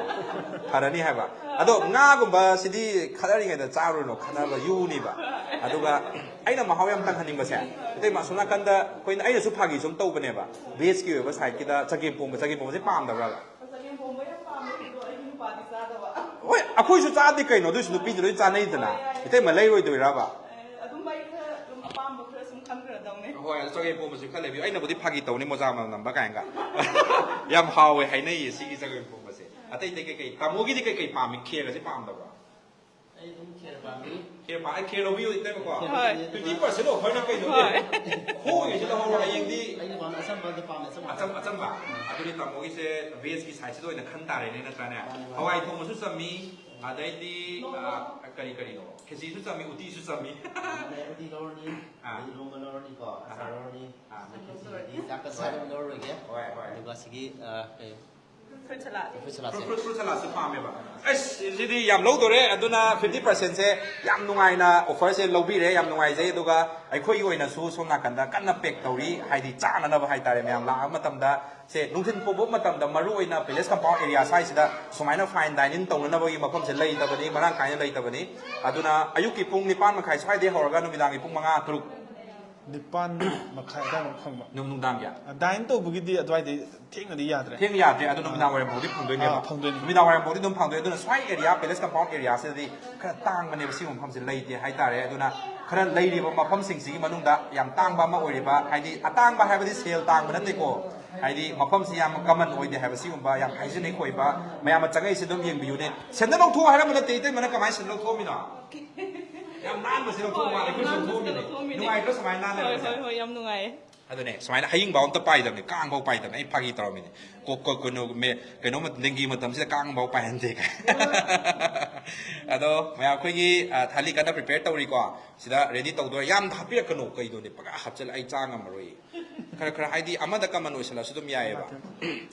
ꯐꯔꯅꯤ ꯍꯥꯏꯕ꯫ ꯑꯗꯣ ꯉꯥꯒꯨꯝꯕ ꯁꯤꯗꯤ ꯈꯠꯅꯔꯤꯉꯩꯗ ꯆꯥꯔꯨꯅꯨ, ꯈꯠꯅꯕ ꯌꯨꯅꯤꯕ꯫ ꯑꯗꯨꯒ ꯑꯩꯅ ꯃꯍꯥꯎ ꯌꯥꯝ ꯇꯪꯍꯟꯅꯤꯡꯕꯁꯦ, ꯏꯇꯩꯃ ꯑꯁꯣꯝ ꯅꯥꯀꯟꯗ ꯑꯩꯈꯣꯏꯅ, ꯑꯩꯅꯁꯨ ꯐꯥꯒꯤ ꯁꯨꯝ ꯇꯧꯕꯅꯦꯕ, veg ꯀꯤ ꯑꯣꯏꯕ side ꯀꯤꯗ ꯆꯒꯦꯝ ꯄꯣꯝꯕ, ꯆꯒꯦꯝ ꯄꯣꯝꯕꯁꯦ ꯄꯥꯝꯗꯕ꯭ꯔꯕ? ꯆꯒꯦꯝ ꯄꯣꯝꯕ ꯌꯥꯝ ꯄꯥꯝꯃꯦ, ꯑꯗꯣ ꯑꯩꯒꯤ ꯅꯨꯄꯥꯗꯤ ꯆꯥꯗꯕ꯫ ꯍꯣꯏ, ꯑꯩꯈꯣꯏꯁꯨ ꯆꯥꯗꯦ ꯀꯩꯅꯣ, ꯑꯗꯨꯏꯁꯨ ꯅꯨꯄꯤꯗꯤ ꯂꯣꯏ ꯆꯥꯅꯩꯗꯅ꯫ ꯏꯇꯩꯃ ꯂꯩꯔꯣꯏꯗꯣꯏꯔꯕ? ꯑꯗꯨꯝ ꯑꯩ ꯈꯔ ꯑꯗꯨꯝ ꯑꯄꯥꯝꯕ ꯈꯔ ꯁꯨꯝ ꯈꯟꯈ꯭ꯔꯗꯧꯅꯦ꯫ ꯍꯣꯏ, ꯑꯗꯣ ꯆꯒꯦꯝ ꯄꯣꯝꯕꯁꯨ ꯈꯔ ꯂꯩꯕꯤꯌꯨ꯫ ꯑꯩꯅꯕꯨꯗꯤ ꯐꯥꯒꯤ ꯇꯧꯅꯤ, ꯃꯣꯖꯥ ꯃꯅꯝ ꯅꯝꯕ ꯀꯥꯏꯅꯒ꯫ ꯌꯥꯝ ꯍꯥꯎꯋꯦ ꯍꯥꯏꯅꯩꯌꯦ ꯁꯤꯒꯤ ꯆꯒꯦꯝ ꯄꯣꯝꯕꯁꯦ꯫ ꯑꯇꯩ ꯑꯇꯩ ꯀꯩꯀꯩ, ꯇꯥꯃꯣꯒꯤꯗꯤ ꯀꯩꯀꯩ ꯄꯥꯝꯃꯤ? ꯈꯦꯔꯒꯁꯦ ꯄꯥꯝꯗꯕ꯭ꯔꯣ? ꯑꯩ ꯑꯗꯨꯝ ꯈꯦꯔ ꯄꯥꯝꯃꯤ꯫ ꯈꯦꯔ ꯄꯥꯝꯃꯤ꯫ ꯑꯩ ꯈꯦꯔ ꯂꯧꯕꯤꯌꯨ ꯏꯇꯩꯃꯀꯣ꯫ ꯍꯣꯏ꯫ Fifty percent offer ꯅꯤ ꯀꯩꯅꯣ꯫ ꯍꯣꯏ꯫ ꯍꯣꯡꯉꯤꯁꯤ ꯂꯧꯍꯧꯔꯣ ꯍꯌꯦꯡꯗꯤ꯫ ꯑꯩꯅ ꯄꯥꯝꯃꯤ ꯑꯆꯝꯕꯗ ꯄꯥꯝꯃꯤ, ꯑꯆꯝꯕ꯫ ꯑꯆꯝ ꯑꯆꯝꯕ꯫ ꯑꯗꯨꯗꯤ ꯇꯥꯃꯣꯒꯤꯁꯦ veg ꯀꯤ side ꯁꯤꯗ ꯑꯣꯏꯅ ꯈꯟ ꯇꯥꯔꯦꯅꯦ, ꯅꯠꯇ꯭ꯔꯥꯅꯦ? ꯍꯋꯥꯏ ꯊꯣꯡꯕꯁꯨ ꯆꯝꯃꯤ, ꯑꯗꯩꯗꯤ, ꯑ, ꯀꯔꯤ ꯀꯔꯤꯅꯣ? ꯈꯦꯆꯤꯁꯨ ꯆꯝꯃꯤ, ꯎꯇꯤꯁꯨ ꯆꯝꯃꯤ꯫ ꯑꯗꯩ ꯎꯇꯤ ꯂꯧꯔꯅꯤ, ꯑꯥ꯫ ꯑꯗꯩ ꯏꯔꯣꯝꯕ ꯂꯧꯔꯅꯤꯀꯣ, ꯑꯆꯥꯔ ꯂꯧꯔꯅꯤ, ꯑꯥ꯫ ꯑꯗꯩ ꯈꯦꯆꯤꯗꯤ ꯆꯥꯛꯀ ꯆꯥꯕ ꯂꯧꯔꯔꯣꯏꯒꯦ꯫ ꯍꯣꯏ, ꯍꯣꯏ꯫ ꯑꯗꯨꯒ ꯁꯤꯒꯤ, ꯑ, ꯀꯩ, Fruit salad. Fruit salad ꯁꯦ꯫ Fruit fruit salad ꯁꯦ ꯄꯥꯝꯃꯦꯕ꯫ ꯑꯁ, ꯁꯤꯗꯤ ꯌꯥꯝ ꯂꯧꯗꯣꯔꯦ꯫ ꯑꯗꯨꯅ fifty percent ꯁꯦ ꯌꯥꯝ ꯅꯨꯡꯉꯥꯏꯅ offer ꯁꯦ ꯂꯧꯕꯤꯔꯦ꯫ ꯌꯥꯝ ꯅꯨꯡꯉꯥꯏꯖꯩ꯫ ꯑꯗꯨꯒ ꯑꯩꯈꯣꯏꯒꯤ ꯑꯣꯏꯅꯁꯨ ꯁꯣꯝ ꯅꯥꯀꯟꯗ ꯀꯟꯅ pack ꯇꯧꯔꯤ, ꯍꯥꯏꯗꯤ ꯆꯥꯅꯅꯕ ꯍꯥꯏꯇꯥꯔꯦ꯫ ꯃꯌꯥꯝ ꯂꯥꯛꯄ ꯃꯇꯝꯗ ꯁꯦ, ꯅꯨꯡꯊꯤꯜ ꯄꯣꯕ ꯃꯇꯝꯗ ꯃꯔꯨ ꯑꯣꯏꯅ Palace Compound area ꯁ꯭ꯋꯥꯏꯁꯤꯗ ꯁꯨꯃꯥꯏꯅ fine dining ꯇꯧꯅꯅꯕꯒꯤ ꯃꯐꯝꯁꯦ ꯂꯩꯇꯕꯅꯤ, ꯃꯔꯥꯡ ꯀꯥꯏꯅ ꯂꯩꯇꯕꯅꯤ꯫ ꯑꯗꯨꯅ ꯑꯌꯨꯛꯀꯤ ꯄꯨꯡ ꯅꯤꯄꯥꯟ ꯃꯈꯥꯏ ꯁ꯭ꯋꯥꯏꯗꯒꯤ ꯍꯧꯔꯒ ꯅꯨꯃꯤꯗꯥꯡꯒꯤ ꯄꯨꯡ ꯃꯉꯥ, ꯇꯔꯨꯛ꯫ ꯅꯤꯄꯥꯟ ꯃꯈꯥꯏ ꯑꯗꯥꯏꯃꯨꯛ ꯐꯪꯕ꯫ ꯅꯨꯡ-, ꯅꯨꯡꯗꯥꯡꯒꯤ? Dine ꯇꯧꯕꯒꯤꯗꯤ ꯑꯗꯨꯋꯥꯏꯗꯩ ꯊꯦꯡꯅꯗꯤ ꯌꯥꯗ꯭ꯔꯦ꯫ ꯊꯦꯡꯅ ꯌꯥꯗ꯭ꯔꯦ, ꯑꯗꯣ ꯅꯨꯃꯤꯗꯥꯡ ꯋꯥꯏꯔꯝ ꯐꯥꯎꯗꯤ ꯐꯪꯗꯣꯏꯅꯦꯕ꯫ ꯑꯥ, ꯐꯪꯗꯣꯏꯅꯤ꯫ ꯅꯨꯃꯤꯗꯥꯡ ꯋꯥꯏꯔꯝ ꯐꯥꯎꯗꯤ ꯑꯗꯨꯝ ꯐꯪꯗꯣꯏ꯫ ꯑꯗꯨꯅ ꯁ꯭ꯋꯥꯏ area, Palace Compound area ꯁꯤꯗꯗꯤ ꯈꯔ ꯇꯥꯡꯕꯅꯦꯕ, ꯁꯤꯒꯨꯝꯕ ꯃꯐꯝꯁꯦ ꯂꯩꯇꯦ ꯍꯥꯏꯇꯥꯔꯦ꯫ ꯑꯗꯨꯅ ꯈꯔ ꯂꯩꯔꯤꯕ ꯃꯐꯝꯁꯤꯡꯁꯤꯒꯤ ꯃꯅꯨꯡꯗ ꯌꯥꯝ ꯇꯥꯡꯕ ꯑꯃ ꯑꯣꯏꯔꯤꯕ, ꯍꯥꯏꯗꯤ ꯑꯇꯥꯡꯕ ꯍꯥꯏꯕꯗꯤ ꯁꯦꯜ ꯇꯥꯡꯕ ꯅꯠꯇꯦꯀꯣ, ꯍꯥꯏꯗꯤ ꯃꯐꯝꯁꯤ ꯌꯥꯝ common ꯑꯣꯏꯗꯦ ꯍꯥꯏꯕ, ꯁꯤꯒꯨꯝꯕ ꯌꯥꯝ hygienic ꯑꯣꯏꯕ, ꯃꯌꯥꯝ ꯑꯃ ꯆꯪꯉꯛꯏꯁꯦ ꯑꯗꯨꯝ ꯌꯦꯡꯕꯤꯌꯨꯅꯦ꯫ ꯁꯦꯟꯗꯜ ꯂꯧꯊꯣꯛꯑꯣ ꯍꯥꯏꯔꯝꯕ ꯅꯠꯇꯦ, ꯏꯇꯩꯃꯅ ꯀꯃꯥꯏꯅ ꯁꯦꯟꯗꯜ ꯂꯧꯊꯣꯛꯑꯝꯃꯤꯅꯣ? ꯌꯥꯝ ꯅꯥꯟꯕꯁꯦ ꯂꯧꯊꯣꯛꯑꯣ ꯃꯥꯜꯂꯦ, ꯑꯩꯈꯣꯏꯁꯨ ꯂꯧꯊꯣꯛꯑꯝꯃꯤꯅꯦ꯫ ꯅꯨꯡꯉꯥꯏꯇ꯭ꯔꯣ ꯁꯨꯃꯥꯏꯅ ꯅꯥꯟꯅ ꯍꯣꯏ, ꯂꯩꯕꯁꯦ? ꯍꯣꯏ, ꯍꯣꯏ, ꯌꯥꯝ ꯅꯨꯡꯉꯥꯏꯌꯦ꯫ ꯑꯗꯨꯅꯦ, ꯁꯨꯃꯥꯏꯅ ꯍꯌꯤꯡꯐꯥꯎ ꯑꯝꯇ ꯄꯥꯏꯗꯕꯅꯦ, ꯀꯥꯡꯐꯥꯎ ꯄꯥꯏꯗꯕꯅꯦ꯫ ꯑꯩ ꯐꯥꯒꯤ ꯇꯧꯔꯝꯃꯤꯅꯦ꯫ ꯀꯣ-, ꯀꯣ-, ꯀꯩꯅꯣ, ꯃꯦ-, ꯀꯩꯅꯣ ꯃ-, dengue ꯃꯇꯝꯁꯤꯗ ꯀꯥꯡꯐꯥꯎ ꯄꯥꯏꯍꯟꯗꯦ ꯀꯥꯏ꯫ ꯑꯗꯣ ꯃꯌꯥꯝ ꯑꯩꯈꯣꯏꯒꯤ, ꯑ, ꯊꯥꯂꯤ ꯀꯟꯅ prepare ꯇꯧꯔꯤꯀꯣ꯫ ꯁꯤꯗ ready ꯇꯧꯗꯣꯏꯔ꯫ ꯌꯥꯝ ꯍꯥꯞꯄꯤꯔꯛꯀꯅꯨ, ꯀꯩꯅꯣꯅꯦ, ꯄꯪꯍꯥꯞ ꯍꯥꯞꯆꯤꯜꯂ ꯑꯩ ꯆꯥ ꯉꯝꯃꯔꯣꯏ꯫ ꯈꯔ ꯈꯔ ꯍꯥꯏꯗꯤ ꯑꯃꯗ common ꯑꯣꯏꯁꯜꯂꯁꯨ ꯑꯗꯨꯝ ꯌꯥꯏꯑꯕ꯫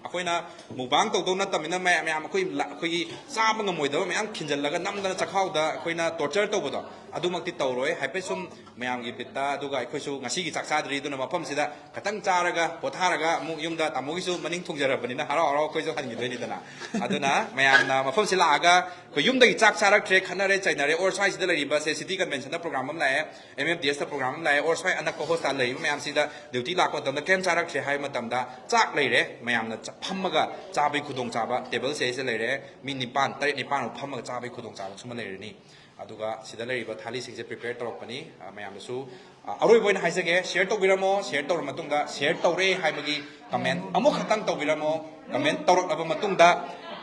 ꯑꯩꯈꯣꯏꯅ mukbang ꯇꯧꯗꯧ ꯅꯠꯇꯕꯅꯤꯅ ꯃꯌꯥꯝ, ꯃꯌꯥꯝ ꯑꯩꯈꯣꯏ ꯂ-, ꯑꯩꯈꯣꯏꯒꯤ ꯆꯥꯕ ꯉꯝꯃꯣꯏꯗꯕ ꯃꯌꯥꯝ ꯈꯤꯟꯖꯜꯂꯒ ꯅꯝꯗꯅ ꯆꯈꯥꯎꯗ ꯑꯩꯈꯣꯏꯅ torture ꯇꯧꯕꯗꯣ ꯑꯗꯨꯃꯛꯇꯤ ꯇꯧꯔꯣꯏ꯫ ꯍꯥꯏꯐꯦꯠ ꯁꯨꯝ ꯃꯌꯥꯝꯒꯤ ꯕꯤꯠꯇ, ꯑꯗꯨꯒ ꯑꯩꯈꯣꯏꯁꯨ ꯉꯁꯤꯒꯤ ꯆꯥꯛ ꯆꯥꯗ꯭ꯔꯤ, ꯑꯗꯨꯅ ꯃꯐꯝꯁꯤꯗ ꯈꯇꯪ ꯆꯥꯔꯒ ꯄꯣꯊꯥꯔꯒ ꯑꯃꯨꯛ ꯌꯨꯝꯗ ꯇꯥꯃꯣꯒꯤꯁꯨ ꯃꯅꯤꯡ ꯊꯨꯡꯖꯔꯕꯅꯤꯅ ꯍꯔꯥꯎ ꯍꯔꯥꯎ ꯑꯩꯈꯣꯏꯁꯨ ꯍꯟꯈꯤꯗꯣꯏꯅꯤꯗꯅ꯫ ꯑꯗꯨꯅ ꯃꯌꯥꯝꯅ ꯃꯐꯝꯁꯤ ꯂꯥꯛꯑꯒ ꯑꯩꯈꯣꯏ ꯌꯨꯝꯗꯒꯤ ꯆꯥꯛ ꯆꯥꯔꯛꯇ꯭ꯔꯦ, ꯈꯠꯅꯔꯦ, ꯆꯩꯅꯔꯦ, or ꯁ꯭ꯋꯥꯏꯁꯤꯗ ꯂꯩꯔꯤꯕ ꯁꯦ city conventionꯗ program ꯑꯃ ꯂꯥꯛꯑꯦ, M M D Sꯇ program ꯑꯃ ꯂꯥꯛꯑꯦ, or ꯁ꯭ꯋꯥꯏ ꯑꯅꯛꯄ hospital ꯂꯩꯔꯤꯕ ꯃꯌꯥꯝꯁꯤꯗ duty ꯂꯥꯛꯄ ꯃꯇꯝꯗ ꯀꯩꯝ ꯆꯥꯔꯛꯇ꯭ꯔꯦ ꯍꯥꯏꯕ ꯃꯇꯝꯗ ꯆꯥꯛ ꯂꯩꯔꯦ, ꯃꯌꯥꯝꯅ ꯆ-, ꯐꯝꯃꯒ ꯆꯥꯕꯒꯤ ꯈꯨꯗꯣꯡꯆꯥꯕ tableꯁꯦ ꯑꯩꯁꯤꯗ ꯂꯩꯔꯦ, ꯃꯤ ꯅꯤꯄꯥꯟ, ꯇꯔꯦꯠ ꯅꯤꯄꯥꯟꯃꯨꯛ ꯐꯝꯃꯒ ꯆꯥꯕꯒꯤ ꯈꯨꯗꯣꯡꯆꯥꯕꯁꯨ ꯑꯃ ꯂꯩꯔꯅꯤ꯫ ꯑꯗꯨꯒ ꯁꯤꯗ ꯂꯩꯔꯤꯕ ꯊꯥꯂꯤꯁꯤꯡꯁꯦ prepare ꯇꯧꯔꯛꯄꯅꯤ꯫ ꯑ, ꯃꯌꯥꯝꯗꯁꯨ, ꯑ, ꯑꯔꯣꯏꯕ ꯑꯣꯏꯅ ꯍꯥꯏꯖꯒꯦ, share ꯇꯧꯕꯤꯔꯝꯃꯣ, share ꯇꯧꯔ ꯃꯇꯨꯡꯗ share ꯇꯧꯔꯦ ꯍꯥꯏꯕꯒꯤ comment ꯑꯃꯨꯛꯈꯛꯇꯪ ꯇꯧꯕꯤꯔꯝꯃꯣ꯫ Comment ꯇꯧꯔꯛꯂꯕ ꯃꯇꯨꯡꯗ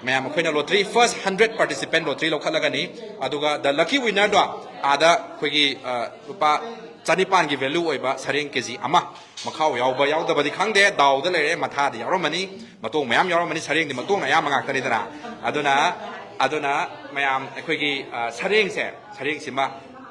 ꯃꯌꯥꯝ ꯑꯩꯈꯣꯏꯅ lottery first hundred participant lottery ꯂꯧꯈꯠꯂꯒꯅꯤ꯫ ꯑꯗꯨꯒ the lucky winnerꯗꯣ ꯑꯥꯗ ꯑꯩꯈꯣꯏꯒꯤ, ꯑ, ꯂꯨꯄꯥ ꯆꯅꯤꯄꯥꯟꯒꯤ value ꯑꯣꯏꯕ ꯁꯔꯦꯡ KG ꯑꯃ, ꯃꯈꯥꯎ ꯌꯥꯎꯕ ꯌꯥꯎꯗꯕꯗꯤ ꯈꯪꯗꯦ, ꯗꯥꯎꯗ ꯂꯩꯔꯦ, ꯃꯊꯥꯗꯤ ꯌꯥꯎꯔꯝꯃꯅꯤ, ꯃꯇꯣꯡ ꯃꯌꯥꯝ ꯌꯥꯎꯔꯝꯃꯅꯤ, ꯁꯔꯦꯡꯗꯤ ꯃꯇꯣꯡꯅ ꯑꯌꯥꯝꯕ ꯉꯥꯛꯇꯅꯤꯗꯅ꯫ ꯑꯗꯨꯅ, ꯑꯗꯨꯅ ꯃꯌꯥꯝ ꯑꯩꯈꯣꯏꯒꯤ, ꯑ, ꯁꯔꯦꯡꯁꯦ, ꯁꯔꯦꯡꯁꯤꯃ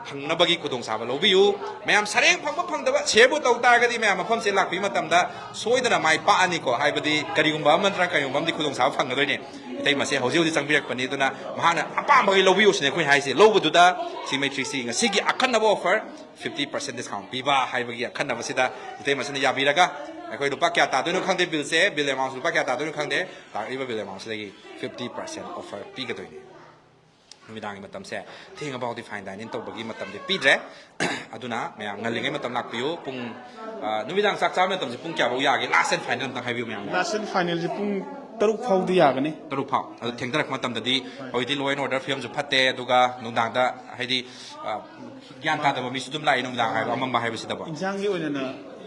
ꯐꯪꯅꯕꯒꯤ ꯈꯨꯗꯣꯡꯆꯥꯕ ꯂꯧꯕꯤꯌꯨ꯫ ꯃꯌꯥꯝ ꯁꯔꯦꯡ ꯐꯪꯕ ꯐꯪꯗꯕ ꯁꯤꯌꯔꯕꯨ ꯇꯧ ꯇꯥꯔꯒꯗꯤ ꯃꯌꯥꯝ ꯃꯐꯝꯁꯦ ꯂꯥꯛꯄꯤꯕ ꯃꯇꯝꯗ ꯁꯣꯏꯗꯅ ꯃꯥꯏ ꯄꯥꯛꯑꯅꯤꯀꯣ꯫ ꯍꯥꯏꯕꯗꯤ ꯀꯔꯤꯒꯨꯝꯕ ꯑꯃ ꯅꯠꯇ꯭ꯔꯒ ꯀꯔꯤꯒꯨꯝꯕ ꯑꯃꯗꯤ ꯈꯨꯗꯣꯡꯆꯥꯕ ꯐꯪꯒꯗꯣꯏꯅꯦ꯫ ꯏꯇꯩꯃꯁꯦ ꯍꯧꯖꯤꯛ ꯍꯧꯖꯤꯛ ꯆꯪꯕꯤꯔꯛꯄꯅꯤ, ꯑꯗꯨꯅ ꯃꯍꯥꯛꯅ ꯑꯄꯥꯝꯕꯒꯤ ꯂꯧꯕꯤꯌꯨ ꯁꯤꯅꯦ ꯑꯩꯈꯣꯏꯅ ꯍꯥꯏꯁꯦ꯫ ꯂꯧꯕꯗꯨꯗ ꯁꯤꯃꯦꯇ꯭ꯔꯤꯁꯤ ꯉꯁꯤꯒꯤ ꯑꯈꯟꯅꯕ ꯑꯣꯐꯔ, ꯐꯤꯐꯇꯤ ꯄꯥꯔꯁꯦꯟ ꯗꯤꯁꯀꯥꯎꯟ ꯄꯤꯕ ꯍꯥꯏꯕꯒꯤ ꯑꯈꯟꯅꯕꯁꯤꯗ ꯏꯇꯩꯃꯁꯤꯅ ꯌꯥꯕꯤꯔꯒ, ꯑꯩꯈꯣꯏ ꯂꯨꯄꯥ ꯀꯌꯥ ꯇꯥꯗꯣꯏꯅꯣ ꯈꯪꯗꯦ, ꯕꯤꯜꯁꯦ, ꯕꯤꯜ ꯑꯦꯃꯥꯎꯟꯁꯦ ꯂꯨꯄꯥ ꯀꯌꯥ ꯇꯥꯗꯣꯏꯅꯣ ꯈꯪꯗꯦ, ꯇꯥꯔꯛꯂꯤꯕ ꯕꯤꯜ ꯑꯦꯃꯥꯎꯟꯁꯤꯗꯒꯤ ꯐꯤꯐꯇꯤ ꯄꯥꯔꯁꯦꯟ ꯑꯣꯐꯔ ꯄꯤꯒꯗꯣꯏꯅꯤ꯫ ꯅꯨꯃꯤꯗꯥꯡꯒꯤ ꯃꯇꯝꯁꯦ ꯊꯦꯡꯉꯐꯥꯎꯗꯤ ꯐꯥꯏꯟ ꯗꯥꯏꯅꯤꯡ ꯇꯧꯕꯒꯤ ꯃꯇꯝꯗꯤ ꯄꯤꯗ꯭ꯔꯦ꯫ ꯑꯗꯨꯅ ꯃꯌꯥꯝ ꯉꯜꯂꯤꯉꯩ ꯃꯇꯝ ꯂꯥꯛꯄꯤꯌꯨ꯫ ꯄꯨꯡ, ꯑ, ꯅꯨꯃꯤꯗꯥꯡ ꯆꯥꯛ ꯆꯥꯕ ꯃꯇꯝꯁꯦ ꯄꯨꯡ ꯀꯌꯥꯐꯧ ꯌꯥꯒꯦ? ꯂꯥꯁ ꯑꯦꯟ ꯐꯥꯏꯅꯦꯜ ꯑꯝꯇꯪ ꯍꯥꯏꯕꯤꯌꯨ ꯃꯌꯥꯝ꯫ ꯂꯥꯁ ꯑꯦꯟ ꯐꯥꯏꯅꯦꯜꯁꯦ ꯄꯨꯡ ꯇꯔꯨꯛ ꯐꯥꯎꯗꯤ ꯌꯥꯒꯅꯤ꯫ ꯇꯔꯨꯛ ꯐꯥꯎ꯫ ꯑꯗꯨ ꯊꯦꯡꯊꯔꯛꯄ ꯃꯇꯝꯗꯗꯤ ꯍꯧꯖꯤꯛꯇꯤ ꯂꯣ ꯑꯦꯟ ꯑꯣꯔꯗꯔ ꯐꯤꯕꯝꯁꯨ ꯐꯠꯇꯦ, ꯑꯗꯨꯒ ꯅꯨꯡꯗꯥꯡꯗ ꯍꯥꯏꯗꯤ, ꯑ, ꯒ꯭ꯌꯥꯟ ꯇꯥꯗꯕ ꯃꯤꯁꯨ ꯑꯗꯨꯝ ꯂꯥꯛꯏ ꯅꯨꯡꯗꯥꯡ ꯍꯥꯏꯕ ꯑꯃꯝꯕ ꯍꯥꯏꯕꯁꯤꯗꯀꯣ꯫ ꯏꯟꯁꯥꯡꯒꯤ ꯑꯣꯏꯅꯅ,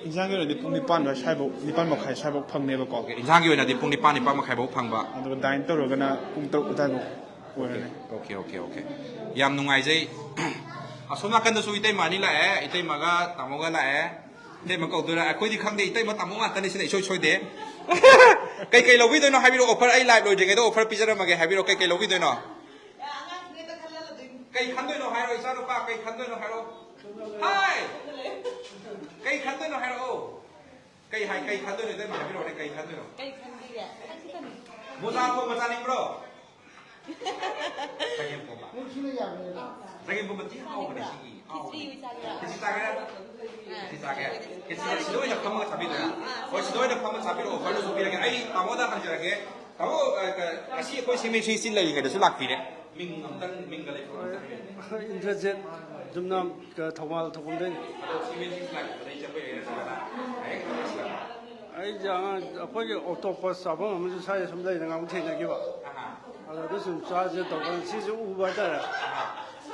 ꯏꯟꯁꯥꯡꯒꯤ ꯑꯣꯏꯅꯗꯤ ꯄꯨꯡ ꯅꯤꯄꯥꯟ ꯑꯗꯨꯋꯥꯏ ꯁ꯭ꯋꯥꯏꯐꯧ, ꯅꯤꯄꯥꯟ ꯃꯈꯥꯏ ꯁ꯭ꯋꯥꯏꯐꯧ ꯐꯪꯅꯦꯕꯀꯣ꯫ ꯑꯣꯀꯦ, ꯏꯟꯁꯥꯡꯒꯤ ꯑꯣꯏꯅꯗꯤ ꯄꯨꯡ ꯅꯤꯄꯥꯟ, ꯅꯤꯄꯥꯟ ꯃꯈꯥꯏꯐꯧ ꯐꯪꯕ꯫ ꯑꯗꯨꯒ ꯗꯥꯏꯟ ꯇꯧꯔꯒꯅ ꯄꯨꯡ ꯇꯔꯨꯛ ꯑꯗꯨꯋꯥꯏꯐꯧ ꯑꯣꯏꯔꯅꯤ꯫ Okay, okay, okay. ꯌꯥꯝ ꯅꯨꯡꯉꯥꯏꯖꯩ꯫ ꯑꯁꯣꯝ ꯅꯥꯀꯟꯗꯁꯨ ꯏꯇꯩꯃ ꯑꯅꯤ ꯂꯥꯛꯑꯦ, ꯏꯇꯩꯃꯒ ꯇꯥꯃꯣꯒ ꯂꯥꯛꯑꯦ꯫ ꯏꯇꯩꯃ ꯀꯧꯗꯣꯏꯔꯥ? ꯑꯩꯈꯣꯏꯗꯤ ꯈꯪꯗꯦ, ꯏꯇꯩꯃ ꯇꯥꯃꯣ ꯉꯥꯛꯇꯅꯤ, ꯁꯤꯅ ꯏꯁꯣꯏ ꯁꯣꯏꯗꯦ꯫ ꯀꯩ ꯀꯩ ꯂꯧꯕꯤꯗꯣꯏꯅꯣ ꯍꯥꯏꯕꯤꯔꯛꯑꯣ, ꯑꯣꯐꯔ ꯑꯩ ꯂꯥꯏꯚ ꯂꯣꯏꯗ꯭ꯔꯤꯉꯩꯗ ꯑꯣꯐꯔ ꯄꯤꯖꯔꯝꯃꯒꯦ, ꯍꯥꯏꯕꯤꯔꯛꯑꯣ, ꯀꯩ ꯀꯩ ꯂꯧꯕꯤꯗꯣꯏꯅꯣ? ꯀꯩ ꯈꯟꯗꯣꯏꯅꯣ ꯍꯥꯏꯔꯣ, ꯏꯆꯥꯅꯨꯄꯥ, ꯀꯩ ꯈꯟꯗꯣꯏꯅꯣ ꯍꯥꯏꯔꯣ? ꯍꯥꯏ! ꯀꯩ ꯈꯟꯗꯣꯏꯅꯣ ꯍꯥꯏꯔꯛꯑꯣ꯫ ꯀꯩ ꯍꯥꯏ, ꯀꯩ ꯈꯟꯗꯣꯏꯅꯣ? ꯏꯇꯩꯃ ꯍꯥꯏꯕꯤꯔꯛꯑꯣꯅꯦ, ꯀꯩ ꯈꯟꯗꯣꯏꯅꯣ? ꯀꯩ ꯈꯟꯕꯤꯒꯦ? ꯃꯣꯖꯥ ꯊꯣꯡꯕ ꯆꯥꯅꯤꯡꯕ꯭ꯔꯣ? ꯆꯒꯦꯝ ꯄꯣꯝꯕ꯫ ꯆꯒꯦꯝ ꯄꯣꯝꯕ ꯊꯤ ꯍꯥꯎꯕꯅꯦ, ꯁꯤꯒꯤ꯫ ꯈꯦꯆ꯭ꯔꯤ ꯑꯣꯏ ꯆꯥꯒꯦꯔꯥ? ꯈꯦꯆ꯭ꯔꯤ ꯆꯥꯒꯦꯔꯥ? ꯑꯥ꯫ ꯈꯦꯆ꯭ꯔꯤ ꯆꯥꯒꯦ? ꯈꯦꯆ꯭ꯔꯤ ꯁꯤꯗ ꯑꯣꯏꯅ ꯐꯝꯃꯒ ꯆꯥꯕꯤꯗꯣꯏꯔꯥ? ꯑꯥ, ꯑꯥ꯫ ꯍꯣꯏ, ꯁꯤꯗ ꯑꯣꯏꯅ ꯐꯝꯃꯒ ꯆꯥꯕꯤꯔꯛꯑꯣ, ꯑꯣꯐꯔꯗꯨꯁꯨ ꯄꯤꯔꯒꯦ꯫ ꯑꯩ ꯇꯥꯃꯣꯗ ꯍꯪꯖꯔꯒꯦ꯫ ꯇꯥꯃꯣ, ꯑ, ꯀ-, ꯉꯁꯤ ꯑꯩꯈꯣꯏ ꯁꯤꯃꯦꯟ ꯁꯤ ꯂꯩꯔꯤꯉꯩꯗꯁꯨ ꯂꯥꯛꯄꯤꯔꯦ꯫ ꯃꯤꯡ ꯑꯝꯇꯪ, ꯃꯤꯡꯒ ꯂꯩꯕ꯭ꯔꯣ? ꯑꯝꯇꯪ ꯍꯥꯏꯕꯤꯌꯨ꯫ ꯏꯟꯗ꯭ꯔꯖꯤꯠ, ꯖꯨꯝꯅꯥꯝ, ꯊꯧꯕꯥꯜ ꯊꯧꯕꯨꯝꯗꯩꯅꯤ꯫ ꯑꯗꯣ ꯁꯤꯃꯦꯟ ꯁꯤ ꯂꯥꯛꯄꯗ ꯑꯩ ꯆꯠꯄ ꯌꯥꯏꯅ ꯅꯠꯇ꯭ꯔꯒꯅ ꯗꯥꯏꯔꯦꯛ ꯆꯠꯂꯒ? ꯑꯩꯁꯦ ꯑꯉꯥꯡ, ꯑꯩꯈꯣꯏꯒꯤ ꯑꯣꯛꯇꯣꯄꯁ ꯆꯥꯐꯝ ꯑꯃꯁꯨ ꯁ꯭ꯋꯥꯏꯗ ꯁꯨꯝ ꯂꯩꯅ ꯉꯥꯃꯨ ꯊꯦꯡꯅꯈꯤꯕ꯫ ꯑꯍꯥ꯫ ꯑꯗꯨꯗ ꯁꯨꯝ ꯆꯥꯁꯦ ꯇꯧꯕ, ꯁꯤꯁꯨ ꯎꯕ ꯍꯥꯏꯇꯥꯔꯦ꯫ ꯑꯍꯥ꯫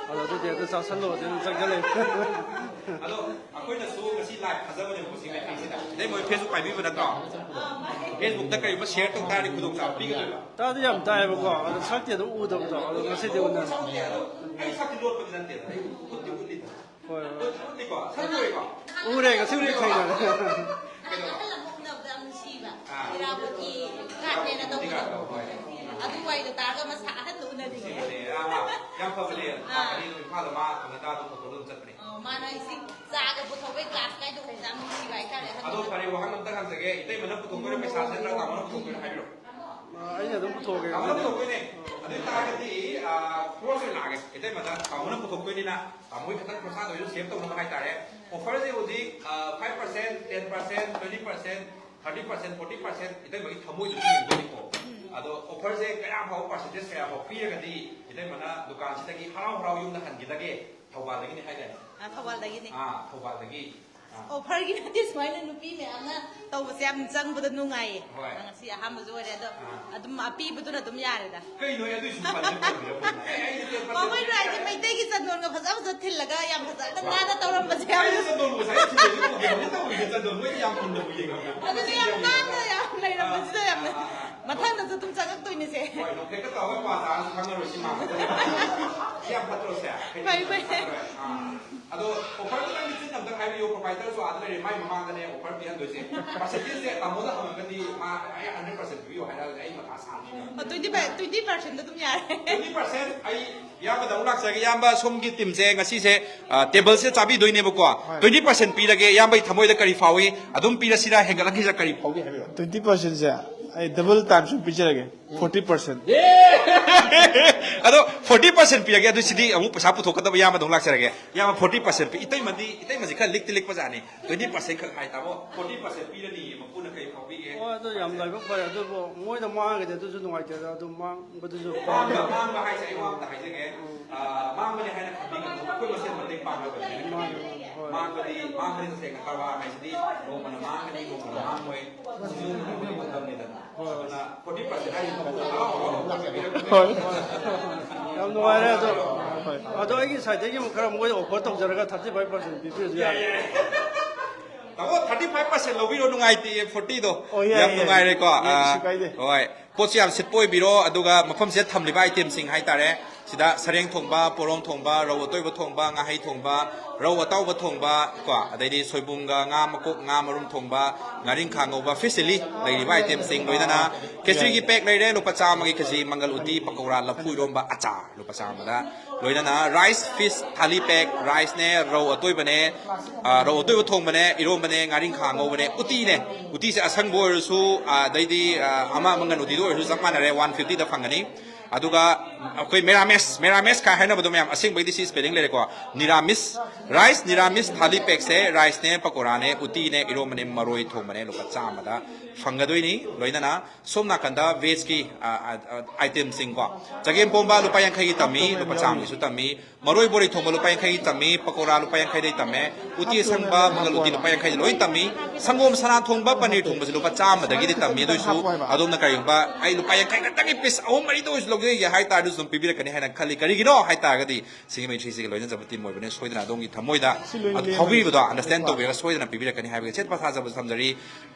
ꯑꯗꯨꯗꯤ ꯑꯗꯨ ꯆꯥꯁꯜꯂꯣ, ꯑꯗꯨ ꯑꯗꯨꯝ ꯆꯪꯁꯜꯂꯛꯑꯦ꯫ ꯑꯗꯣ ꯑꯩꯈꯣꯏꯅꯁꯨ ꯉꯁꯤ ꯂꯥꯏꯚ ꯊꯥꯖꯕꯅꯦꯕꯀꯣ, ꯁꯤ ꯃꯦꯇ꯭ꯔꯤꯛꯁꯤꯗ꯫ ꯑꯗꯩ ꯃꯣꯏ Facebook ꯄꯥꯏꯕꯤꯕ ꯅꯠꯇ꯭ꯔꯣ? Facebook ꯇ ꯀꯔꯤꯒꯨꯝꯕ ꯁꯤꯌꯔ ꯇꯧ ꯇꯥꯔꯗꯤ ꯈꯨꯗꯣꯡꯆꯥꯕ ꯄꯤꯒꯗꯣꯏꯕ꯫ ꯇꯥꯗꯤ ꯌꯥꯝ ꯇꯥꯏꯌꯦꯕꯀꯣ, ꯑꯗꯣ ꯁꯛꯇꯤ ꯑꯗꯨꯝ ꯎꯗꯕꯗꯣ, ꯑꯗꯣ ꯉꯁꯤꯗꯤ ꯎꯅꯔꯦ꯫ ꯁꯛꯇꯤ ꯑꯗꯣ ꯑꯩ ꯁꯛꯇꯤ ꯂꯣꯠꯄꯗꯤ ꯅꯠꯇꯦꯗ, ꯑꯩ ꯎꯠꯇꯤ ꯎꯠꯂꯤꯗ꯫ ꯍꯣꯏ, ꯍꯣꯏ꯫ ꯎꯠꯇꯤꯀꯣ? ꯁꯛ ꯎꯔꯦꯀꯣ? ꯎꯔꯦ, ꯉꯁꯤꯕꯨꯗꯤ ꯊꯦꯡꯅꯔꯦ꯫ ꯀꯩꯅꯣ? ꯑꯍꯜ ꯑꯃ ꯎꯅꯕꯗ ꯌꯥꯝ ꯅꯨꯡꯁꯤꯕ꯫ ꯑꯥ꯫ ꯏꯔꯥꯕꯣꯠꯀꯤ ꯀꯥꯠꯅꯦꯅ ꯇꯧꯕꯗꯣ꯫ ꯍꯣꯏ꯫ ꯑꯗꯨ ꯋꯥꯔꯤꯗꯣ ꯇꯥꯔꯒ ꯃꯁꯥ ꯑꯍꯟꯗꯣ ꯎꯅꯅꯤꯡꯉꯦ꯫ ꯅꯨꯡꯁꯤꯕꯅꯦ꯫ ꯑꯥ, ꯑꯥ꯫ ꯌꯥꯝ ꯐꯕꯅꯦ꯫ ꯊꯥ ꯑꯅꯤ ꯑꯗꯨꯝ ꯏꯝꯐꯥꯜꯗ ꯃꯥ ꯉꯟꯇꯥ ꯑꯗꯨꯝ ꯄꯨꯊꯣꯛꯑ ꯑꯗꯨꯝ ꯆꯠꯄꯅꯦ꯫ ꯑꯣ, ꯃꯥꯅ ꯏꯁꯤꯡ ꯆꯥꯒ ꯄꯨꯊꯣꯛꯄꯩ ꯀ꯭ꯂꯥꯁ ꯀꯥꯏꯗꯣ ꯌꯥꯝ ꯅꯨꯡꯁꯤꯕ ꯍꯥꯏꯇꯥꯔꯦ꯫ ꯑꯗꯣ ꯐꯔꯦ, ꯋꯥꯍꯪ ꯑꯝꯇ ꯍꯪꯖꯒꯦ, ꯏꯇꯩꯃꯅ ꯄꯨꯊꯣꯛꯇꯣꯏꯔꯣ ꯄꯩꯁꯥꯁꯦ ꯅꯠꯇ꯭ꯔꯒ ꯇꯥꯃꯣꯅ ꯄꯨꯊꯣꯛꯇꯣꯏꯔꯣ ꯍꯥꯏꯕꯤꯔꯣ? ꯑ, ꯑꯩꯅ ꯑꯗꯨꯝ ꯄꯨꯊꯣꯛꯑꯒꯦ꯫ ꯇꯥꯃꯣꯅ ꯄꯨꯊꯣꯛꯇꯣꯏꯅꯦ꯫ ꯑꯗꯨ ꯑꯣꯏꯇꯥꯔꯒꯗꯤ, ꯑ, ꯈ꯭ꯔꯣꯁ ꯑꯣꯏꯅ ꯂꯥꯛꯑꯒꯦ꯫ ꯏꯇꯩꯃꯗ ꯇꯥꯃꯣꯅ ꯄꯨꯊꯣꯛꯇꯣꯏꯅꯤꯅ ꯇꯥꯃꯣꯒꯤ ꯈꯤꯇꯪ ꯈꯣꯔꯁꯥꯗ ꯑꯣꯏꯁꯨ ꯁꯦꯞ ꯇꯧꯅꯕ ꯍꯥꯏꯇꯥꯔꯦ꯫ ꯑꯣꯐꯔꯁꯦ ꯍꯧꯖꯤꯛ, ꯑ, five percent, ten percent, twenty percent, thirty percent, forty percent ꯏꯇꯩꯃꯒꯤ ꯊꯃꯣꯏꯗꯨꯁꯨ ꯌꯦꯡꯗꯣꯏꯅꯤꯀꯣ꯫ ꯑꯗꯣ ꯑꯣꯐꯔꯁꯦ ꯀꯌꯥ ꯐꯥꯎꯕ, ꯄꯥꯔꯁꯦꯟꯇꯦꯖ ꯀꯌꯥ ꯐꯥꯎ ꯄꯤꯔꯒꯗꯤ ꯏꯇꯩꯃꯅ ꯗꯨꯀꯥꯟꯁꯤꯗꯒꯤ ꯍꯔꯥꯎ ꯍꯔꯥꯎ ꯌꯨꯝꯗ ꯍꯟꯈꯤꯗꯒꯦ? ꯊꯧꯕꯥꯜꯗꯒꯤꯅꯤ ꯍꯥꯏꯗꯥꯏꯅꯦ? ꯑ, ꯊꯧꯕꯥꯜꯗꯒꯤꯅꯤ꯫ ꯑꯥ, ꯊꯧꯕꯥꯜꯗꯒꯤ꯫ ꯑꯥ꯫ ꯑꯣꯐꯔꯒꯤ ꯅꯠꯇꯦ, ꯁꯨꯃꯥꯏꯅ ꯅꯨꯄꯤ ꯃꯌꯥꯝꯅ ꯇꯧꯕꯁꯦ ꯌꯥꯝ ꯆꯪꯕꯗ ꯅꯨꯡꯉꯥꯏꯌꯦ꯫ ꯍꯣꯏ꯫ ꯉꯁꯤ ꯑꯍꯥꯟꯕꯁꯨ ꯑꯣꯏꯔꯦ, ꯑꯗꯣ ꯑꯥ꯫ ꯑꯗꯨꯝ ꯑꯄꯤꯕꯗꯨꯅ ꯑꯗꯨꯝ ꯌꯥꯔꯦꯗ꯫ ꯀꯩꯅꯣ ꯑꯗꯨꯏꯁꯨ ꯄꯟꯗꯤ ꯄꯟꯕꯤꯔꯛꯄꯅꯦ? ꯑꯩ, ꯑꯩꯗꯤ ꯇꯦꯟ ꯄꯟꯗꯤ ꯃꯈꯣꯏꯅ ꯍꯥꯏꯗꯤ ꯃꯩꯇꯩꯒꯤ ꯆꯟꯗꯣꯟꯒ ꯐꯖ ꯐꯖ ꯊꯤꯜꯂꯒ ꯌꯥꯝ ꯐꯖꯅ ꯅꯥꯟꯅ ꯇꯧꯔꯝꯕꯁꯦ ꯌꯥꯝ ꯑꯩ ꯆꯟꯗꯣꯟ ꯉꯁꯥꯏ ꯊꯤꯜꯂꯦ, ꯑꯗꯨ ꯎꯗꯦ, ꯍꯧꯖꯤꯛ ꯇꯧꯔꯤꯁꯦ ꯆꯟꯗꯣꯟ ꯃꯣꯏꯗꯤ ꯌꯥꯝ ꯃꯨꯟꯅꯕꯨ ꯌꯦꯡꯉꯝꯃꯦ꯫ ꯑꯗꯨꯗꯤ ꯌꯥꯝ ꯅꯥꯟꯅ ꯌꯥꯝ ꯂꯩꯔꯝꯕꯁꯤꯗ ꯌꯥꯝꯅ ꯑꯥ, ꯑꯥ, ꯑꯥ꯫ ꯃꯊꯪꯗꯁꯨ ꯑꯗꯨꯝ ꯆꯪꯉꯛꯇꯣꯏꯅꯤꯁꯦ꯫ ꯍꯣꯏ, ꯅꯣꯡꯐꯦꯠꯀ ꯇꯧꯔꯒ ꯀ꯭ꯋꯥ ꯆꯥꯔꯁꯨ ꯈꯪꯉꯔꯣꯏ ꯁꯤ ꯃꯥꯡꯕꯗ꯫ ꯁꯤ ꯌꯥꯝ ꯐꯠꯇ꯭ꯔꯣ ꯁꯦ? ꯐꯩ, ꯐꯩ꯫ ꯈꯪꯉꯔꯣꯏ꯫ ꯑꯥ꯫ ꯑꯗꯣ ꯑꯣꯐꯔꯗꯨ ꯅꯪꯒꯤ ꯆꯤꯟ ꯑꯝꯇꯪ ꯍꯥꯏꯕꯤꯌꯨ, ꯄ꯭ꯔꯣꯄꯥꯏꯇꯔꯁꯨ ꯑꯥꯗ ꯂꯩꯔꯦ, ꯃꯥꯏ ꯃꯃꯥꯡꯗꯅꯦ ꯑꯣꯐꯔ ꯄꯤꯍꯟꯗꯣꯏꯁꯦ꯫ ꯄꯥꯔꯁꯦꯟꯇꯦꯖꯁꯦ ꯇꯥꯃꯣꯗ ꯍꯪꯉꯒꯗꯤ ꯃꯥ ꯑꯩ ꯍꯟꯗ꯭ꯔꯦꯠ ꯄꯥꯔꯁꯦꯟ ꯄꯤꯕꯤꯌꯨ ꯍꯥꯏꯔꯛꯑꯒꯗꯤ ꯑꯩ ꯃꯊꯥ ꯁꯥꯅꯤ꯫ ꯑꯣ, twenty percent, twenty percent ꯑꯗꯨꯝ ꯌꯥꯔꯦ꯫ Twenty percent ꯑꯩ ꯏꯌꯥꯝꯕꯗ ꯑꯃꯨꯛ ꯂꯥꯛꯆꯔꯒꯦ꯫ ꯏꯌꯥꯝꯕ, ꯁꯣꯝꯒꯤ ꯇꯤꯝꯁꯦ ꯉꯁꯤꯁꯦ, ꯑ, ꯇꯦꯕꯜꯁꯦ ꯆꯥꯕꯤꯗꯣꯏꯅꯦꯕꯀꯣ꯫ ꯍꯣꯏ꯫ Twenty percent ꯄꯤꯔꯒꯦ꯫ ꯏꯌꯥꯝꯕꯒꯤ ꯊꯃꯣꯏꯗ ꯀꯔꯤ ꯐꯥꯎꯏ? ꯑꯗꯨꯝ ꯄꯤꯔꯁꯤꯔꯥ, ꯍꯦꯟꯒꯠꯍꯟꯈꯤꯁꯤꯔꯥ, ꯀꯔꯤ ꯐꯥꯎꯏ ꯍꯥꯏꯕꯤꯌꯨ꯫ Twenty percentꯁꯦ ꯑꯩ ꯗꯕꯜ ꯇꯥꯏꯝꯁ ꯄꯤꯖꯔꯒꯦ꯫ Forty percent꯫ ꯑꯗꯣ forty percent ꯄꯤꯔꯒꯦ꯫ ꯑꯗꯨ ꯁꯤꯗꯤ ꯑꯃꯨꯛ ꯄꯩꯁꯥ ꯄꯨꯊꯣꯛꯀꯗꯕ ꯏꯌꯥꯝꯕꯗ ꯑꯃꯨꯛ ꯂꯥꯛꯆꯔꯒꯦ꯫ ꯏꯌꯥꯝꯕ, forty percent ꯄꯤ-, ꯏꯇꯩꯃꯗꯤ, ꯏꯇꯩꯃꯁꯤ ꯈꯔ ꯂꯤꯛꯇꯤ ꯂꯤꯛꯄꯖꯥꯠꯅꯤ꯫ Twenty percent ꯈꯛ ꯍꯥꯏ ꯇꯥꯃꯣ꯫ Forty percent ꯄꯤꯔꯅꯤ, ꯃꯄꯨꯅ ꯀꯔꯤ ꯐꯥꯎꯕꯤꯒꯦ? ꯑꯣ, ꯑꯗꯨ ꯌꯥꯝ ꯂꯥꯏꯕꯛ ꯐꯔꯦ꯫ ꯑꯗꯨꯕꯨ ꯃꯣꯏꯗ ꯃꯥꯡꯉꯒꯗꯤ ꯑꯗꯨꯁꯨ ꯅꯨꯡꯉꯥꯏꯇꯦꯗ꯫ ꯑꯗꯨ ꯃꯥꯡꯕꯗꯨꯁꯨ ꯃꯥꯡꯕ, ꯃꯥꯡꯕ ꯍꯥꯏꯁꯦ ꯑꯩ ꯋꯥ ꯑꯝꯇ ꯍꯥꯏꯖꯒꯦ꯫ ꯎꯝ꯫ ꯑ, ꯃꯥꯡꯕꯅꯤ ꯍꯥꯏꯅ ꯈꯟꯕꯤꯒꯅꯨ꯫ ꯑꯩꯈꯣꯏ ꯃꯁꯦꯟ ꯃꯇꯦꯡ ꯄꯥꯡꯅꯕꯅꯦ꯫ ꯃꯥꯅꯤ, ꯃꯥꯅꯤ, ꯍꯣꯏ꯫ ꯃꯥꯡꯕꯗꯤ, ꯃꯥꯡꯕꯗꯤ ꯇꯁꯦꯡꯅ ꯀꯔꯕꯥꯔ ꯍꯥꯏꯁꯤꯗꯤ ꯅꯣꯡꯃꯅ ꯃꯥꯡꯒꯅꯤ, ꯅꯣꯡꯃꯅ ꯃꯥꯡꯉꯣꯏ꯫ ꯁꯤꯖꯟ ꯑꯃꯒꯤ ꯃꯇꯝꯅꯤꯗꯅ꯫ ꯍꯣꯏ꯫ ꯑꯗꯨꯅ forty percent ꯍꯥꯏꯁꯤ ꯃꯄꯨꯅ ꯍꯔꯥꯎ ꯍꯔꯥꯎ ꯂꯥꯛꯆꯕꯤꯔꯛꯄꯅꯦ꯫ ꯍꯣꯏ꯫ ꯌꯥꯝ ꯅꯨꯡꯉꯥꯏꯔꯦ ꯑꯗꯣ꯫ ꯍꯣꯏ꯫ ꯑꯗꯣ ꯑꯩꯒꯤ ꯁꯥꯏꯠꯇꯒꯤ ꯑꯃꯨꯛ ꯈꯔ ꯃꯣꯏ offer ꯇꯧꯖꯔꯒ thirty five percent ꯄꯤꯕꯤꯔꯁꯨ ꯌꯥꯏ, ꯌꯥꯏ꯫ ꯌꯥꯏ꯫ ꯇꯥꯃꯣ, thirty five percent ꯂꯧꯕꯤꯔꯣ, ꯅꯨꯡꯉꯥꯏꯇꯦ, fortyꯗꯣ꯫ ꯑꯣ, ꯌꯥꯏ, ꯌꯥꯝ ꯌꯥꯏ꯫ ꯅꯨꯡꯉꯥꯏꯔꯦꯀꯣ꯫ ꯌꯥꯏ, ꯑꯥ, ꯀꯩꯁꯨ ꯀꯥꯏꯗꯦ꯫ ꯍꯣꯏ꯫ ꯄꯣꯠꯁꯦ ꯌꯥꯝ ꯁꯤꯠꯄ ꯑꯣꯏꯕꯤꯔꯣ, ꯑꯗꯨꯒ ꯃꯐꯝꯁꯤꯗ ꯊꯝꯂꯤꯕ itemꯁꯤꯡ ꯍꯥꯏꯇꯥꯔꯦ, ꯁꯤꯗ ꯁꯔꯦꯡ ꯊꯣꯡꯕ, ꯄꯣꯔꯣꯝ ꯊꯣꯡꯕ, ꯔꯧ ꯑꯇꯣꯏꯕ ꯊꯣꯡꯕ, ꯉꯥꯍꯩ ꯊꯣꯡꯕ, ꯔꯧ ꯑꯇꯥꯎꯕ ꯊꯣꯡꯕ ꯀꯣ, ꯑꯗꯩꯗꯤ ꯁꯣꯏꯕꯨꯝꯒ ꯉꯥ ꯃꯀꯣꯛ, ꯉꯥ ꯃꯔꯨꯝ ꯊꯣꯡꯕ, ꯉꯥꯔꯤꯡꯈꯥ ꯉꯧꯕ, ꯐꯤꯁ ꯆꯤꯂꯤ ꯂꯩꯔꯤꯕ ꯑꯥꯏꯇꯦꯝꯁꯤꯡ ꯂꯣꯏꯅꯅ ꯈꯦꯆ꯭ꯔꯤꯒꯤ ꯄꯦꯛ ꯂꯩꯔꯦ, ꯂꯨꯄꯥ ꯆꯥꯝꯃꯒꯤ ꯈꯦꯆ꯭ꯔꯤ, ꯃꯪꯒꯜ ꯎꯇꯤ, ꯄꯀꯧꯔꯥ, ꯂꯐꯨ ꯏꯔꯣꯝꯕ, ꯑꯆꯥꯔ ꯂꯨꯄꯥ ꯆꯥꯝꯃꯗ, ꯂꯣꯏꯅꯅ ꯔꯥꯏꯁ ꯐꯤꯁ ꯊꯥꯂꯤ ꯄꯦꯛ, ꯔꯥꯏꯁꯅꯦ, ꯔꯧ ꯑꯇꯣꯏꯕꯅꯦ, ꯑ, ꯔꯧ ꯑꯇꯣꯏꯕ ꯊꯣꯡꯕꯅꯦ, ꯏꯔꯣꯝꯕꯅꯦ, ꯉꯥꯔꯤꯡꯈꯥ ꯉꯧꯕꯅꯦ, ꯎꯇꯤꯅꯦ, ꯎꯇꯤꯁꯦ ꯑꯁꯪꯕ ꯑꯣꯏꯔꯁꯨ, ꯑ, ꯑꯗꯩꯗꯤ, ꯑ, ꯑꯃ ꯃꯪꯒꯜ ꯎꯇꯤꯗ ꯑꯣꯏꯔꯁꯨ ꯆꯞ ꯃꯥꯟꯅꯔꯦ, ꯋꯥꯟ ꯐꯤꯐꯇꯤꯗ ꯐꯪꯒꯅꯤ꯫ ꯑꯗꯨꯒ ꯑꯩꯈꯣꯏ ꯃꯦꯔꯥꯃꯦꯁ, ꯃꯦꯔꯥꯃꯦꯁ ꯀꯥꯏ ꯍꯥꯏꯅꯕꯗꯣ ꯃꯌꯥꯝ, ꯑꯁꯦꯡꯕꯩꯗꯤ ꯁꯤ ꯁ꯭ꯄꯦꯂꯤꯡ ꯂꯩꯔꯦꯀꯣ, ꯅꯤꯔꯥꯃꯤꯁ, ꯔꯥꯏꯁ ꯅꯤꯔꯥꯃꯤꯁ ꯊꯥꯂꯤ ꯄꯦꯛꯁꯦ, ꯔꯥꯏꯁꯅꯦ, ꯄꯀꯣꯔꯥꯅꯦ, ꯎꯇꯤꯅꯦ, ꯏꯔꯣꯝꯕꯅꯦ, ꯃꯔꯣꯏ ꯊꯣꯡꯕꯅꯦ, ꯂꯨꯄꯥ ꯆꯥꯝꯃꯗ ꯐꯪꯒꯗꯣꯏꯅꯤ꯫ ꯂꯣꯏꯅꯅ ꯁꯣꯝ ꯅꯥꯀꯟꯗ ꯚꯦꯖꯀꯤ, ꯑ, ꯑ, ꯑ, ꯑꯥꯏꯇꯦꯝꯁꯤꯡꯀꯣ, ꯆꯒꯦꯝ ꯄꯣꯝꯕ ꯂꯨꯄꯥ ꯌꯥꯡꯈꯩꯒꯤ ꯇꯝꯃꯤ, ꯂꯨꯄꯥ ꯆꯥꯝꯃꯒꯤꯁꯨ ꯇꯝꯃꯤ, ꯃꯔꯣꯏ ꯕꯣꯔꯤ ꯊꯣꯡꯕ ꯂꯨꯄꯥ ꯌꯥꯡꯈꯩꯒꯤ ꯇꯝꯃꯤ, ꯄꯀꯣꯔꯥ ꯂꯨꯄꯥ ꯌꯥꯡꯈꯩꯗꯒꯤ ꯇꯝꯃꯦ, ꯎꯇꯤ ꯑꯁꯪꯕ, ꯃꯪꯒꯜ ꯎꯇꯤ ꯂꯨꯄꯥ ꯌꯥꯡꯈꯩꯗ ꯂꯣꯏ ꯇꯝꯃꯤ, ꯁꯪꯒꯣꯝ ꯁꯅꯥ ꯊꯣꯡꯕ, ꯄꯅꯤꯔ ꯊꯣꯡꯕꯁꯦ ꯂꯨꯄꯥ ꯆꯥꯝꯃꯗꯒꯤꯗꯤ ꯇꯝꯃꯤ꯫ ꯑꯗꯨꯏꯁꯨ ꯑꯗꯣꯝꯅ ꯀꯔꯤꯒꯨꯝꯕ ꯑꯩ ꯂꯨꯄꯥ ꯌꯥꯡꯈꯩ ꯈꯛꯇꯪꯒꯤ ꯄꯤꯁ ꯑꯍꯨꯝ ꯃꯔꯤꯗ ꯑꯣꯏꯔꯁꯨ ꯂꯧꯖꯒꯦ ꯍꯥꯏ ꯇꯥꯔꯗꯤ ꯑꯗꯨꯝ ꯄꯤꯕꯤꯔꯛꯀꯅꯤ ꯍꯥꯏꯅ ꯈꯜꯂꯤ꯫ ꯀꯔꯤꯒꯤꯅꯣ ꯍꯥꯏ ꯇꯥꯔꯒꯗꯤ ꯁꯤꯡꯖꯃꯩ ꯊ꯭ꯔꯤꯁꯤꯒ ꯂꯣꯏꯅꯖꯕ ꯇꯤꯝ ꯑꯣꯏꯕꯅꯤꯅ ꯁꯣꯏꯗꯅ ꯑꯗꯣꯝꯒꯤ ꯊꯃꯣꯏꯗ ꯁꯤ ꯂꯣꯏꯅ ꯑꯗꯨ ꯂꯦꯝꯃꯅꯤ꯫ ꯐꯥꯎꯕꯤꯕꯗꯣ ꯑꯟꯗꯔꯁꯇꯦꯟ ꯇꯧꯕꯤꯔꯒ ꯁꯣꯏꯗꯅ ꯄꯤꯕꯤꯔꯛꯀꯅꯤ ꯍꯥꯏꯕꯒꯤ ꯁꯦꯠ ꯄꯊꯥꯖꯕꯁꯨ ꯊꯝꯖꯔꯤ꯫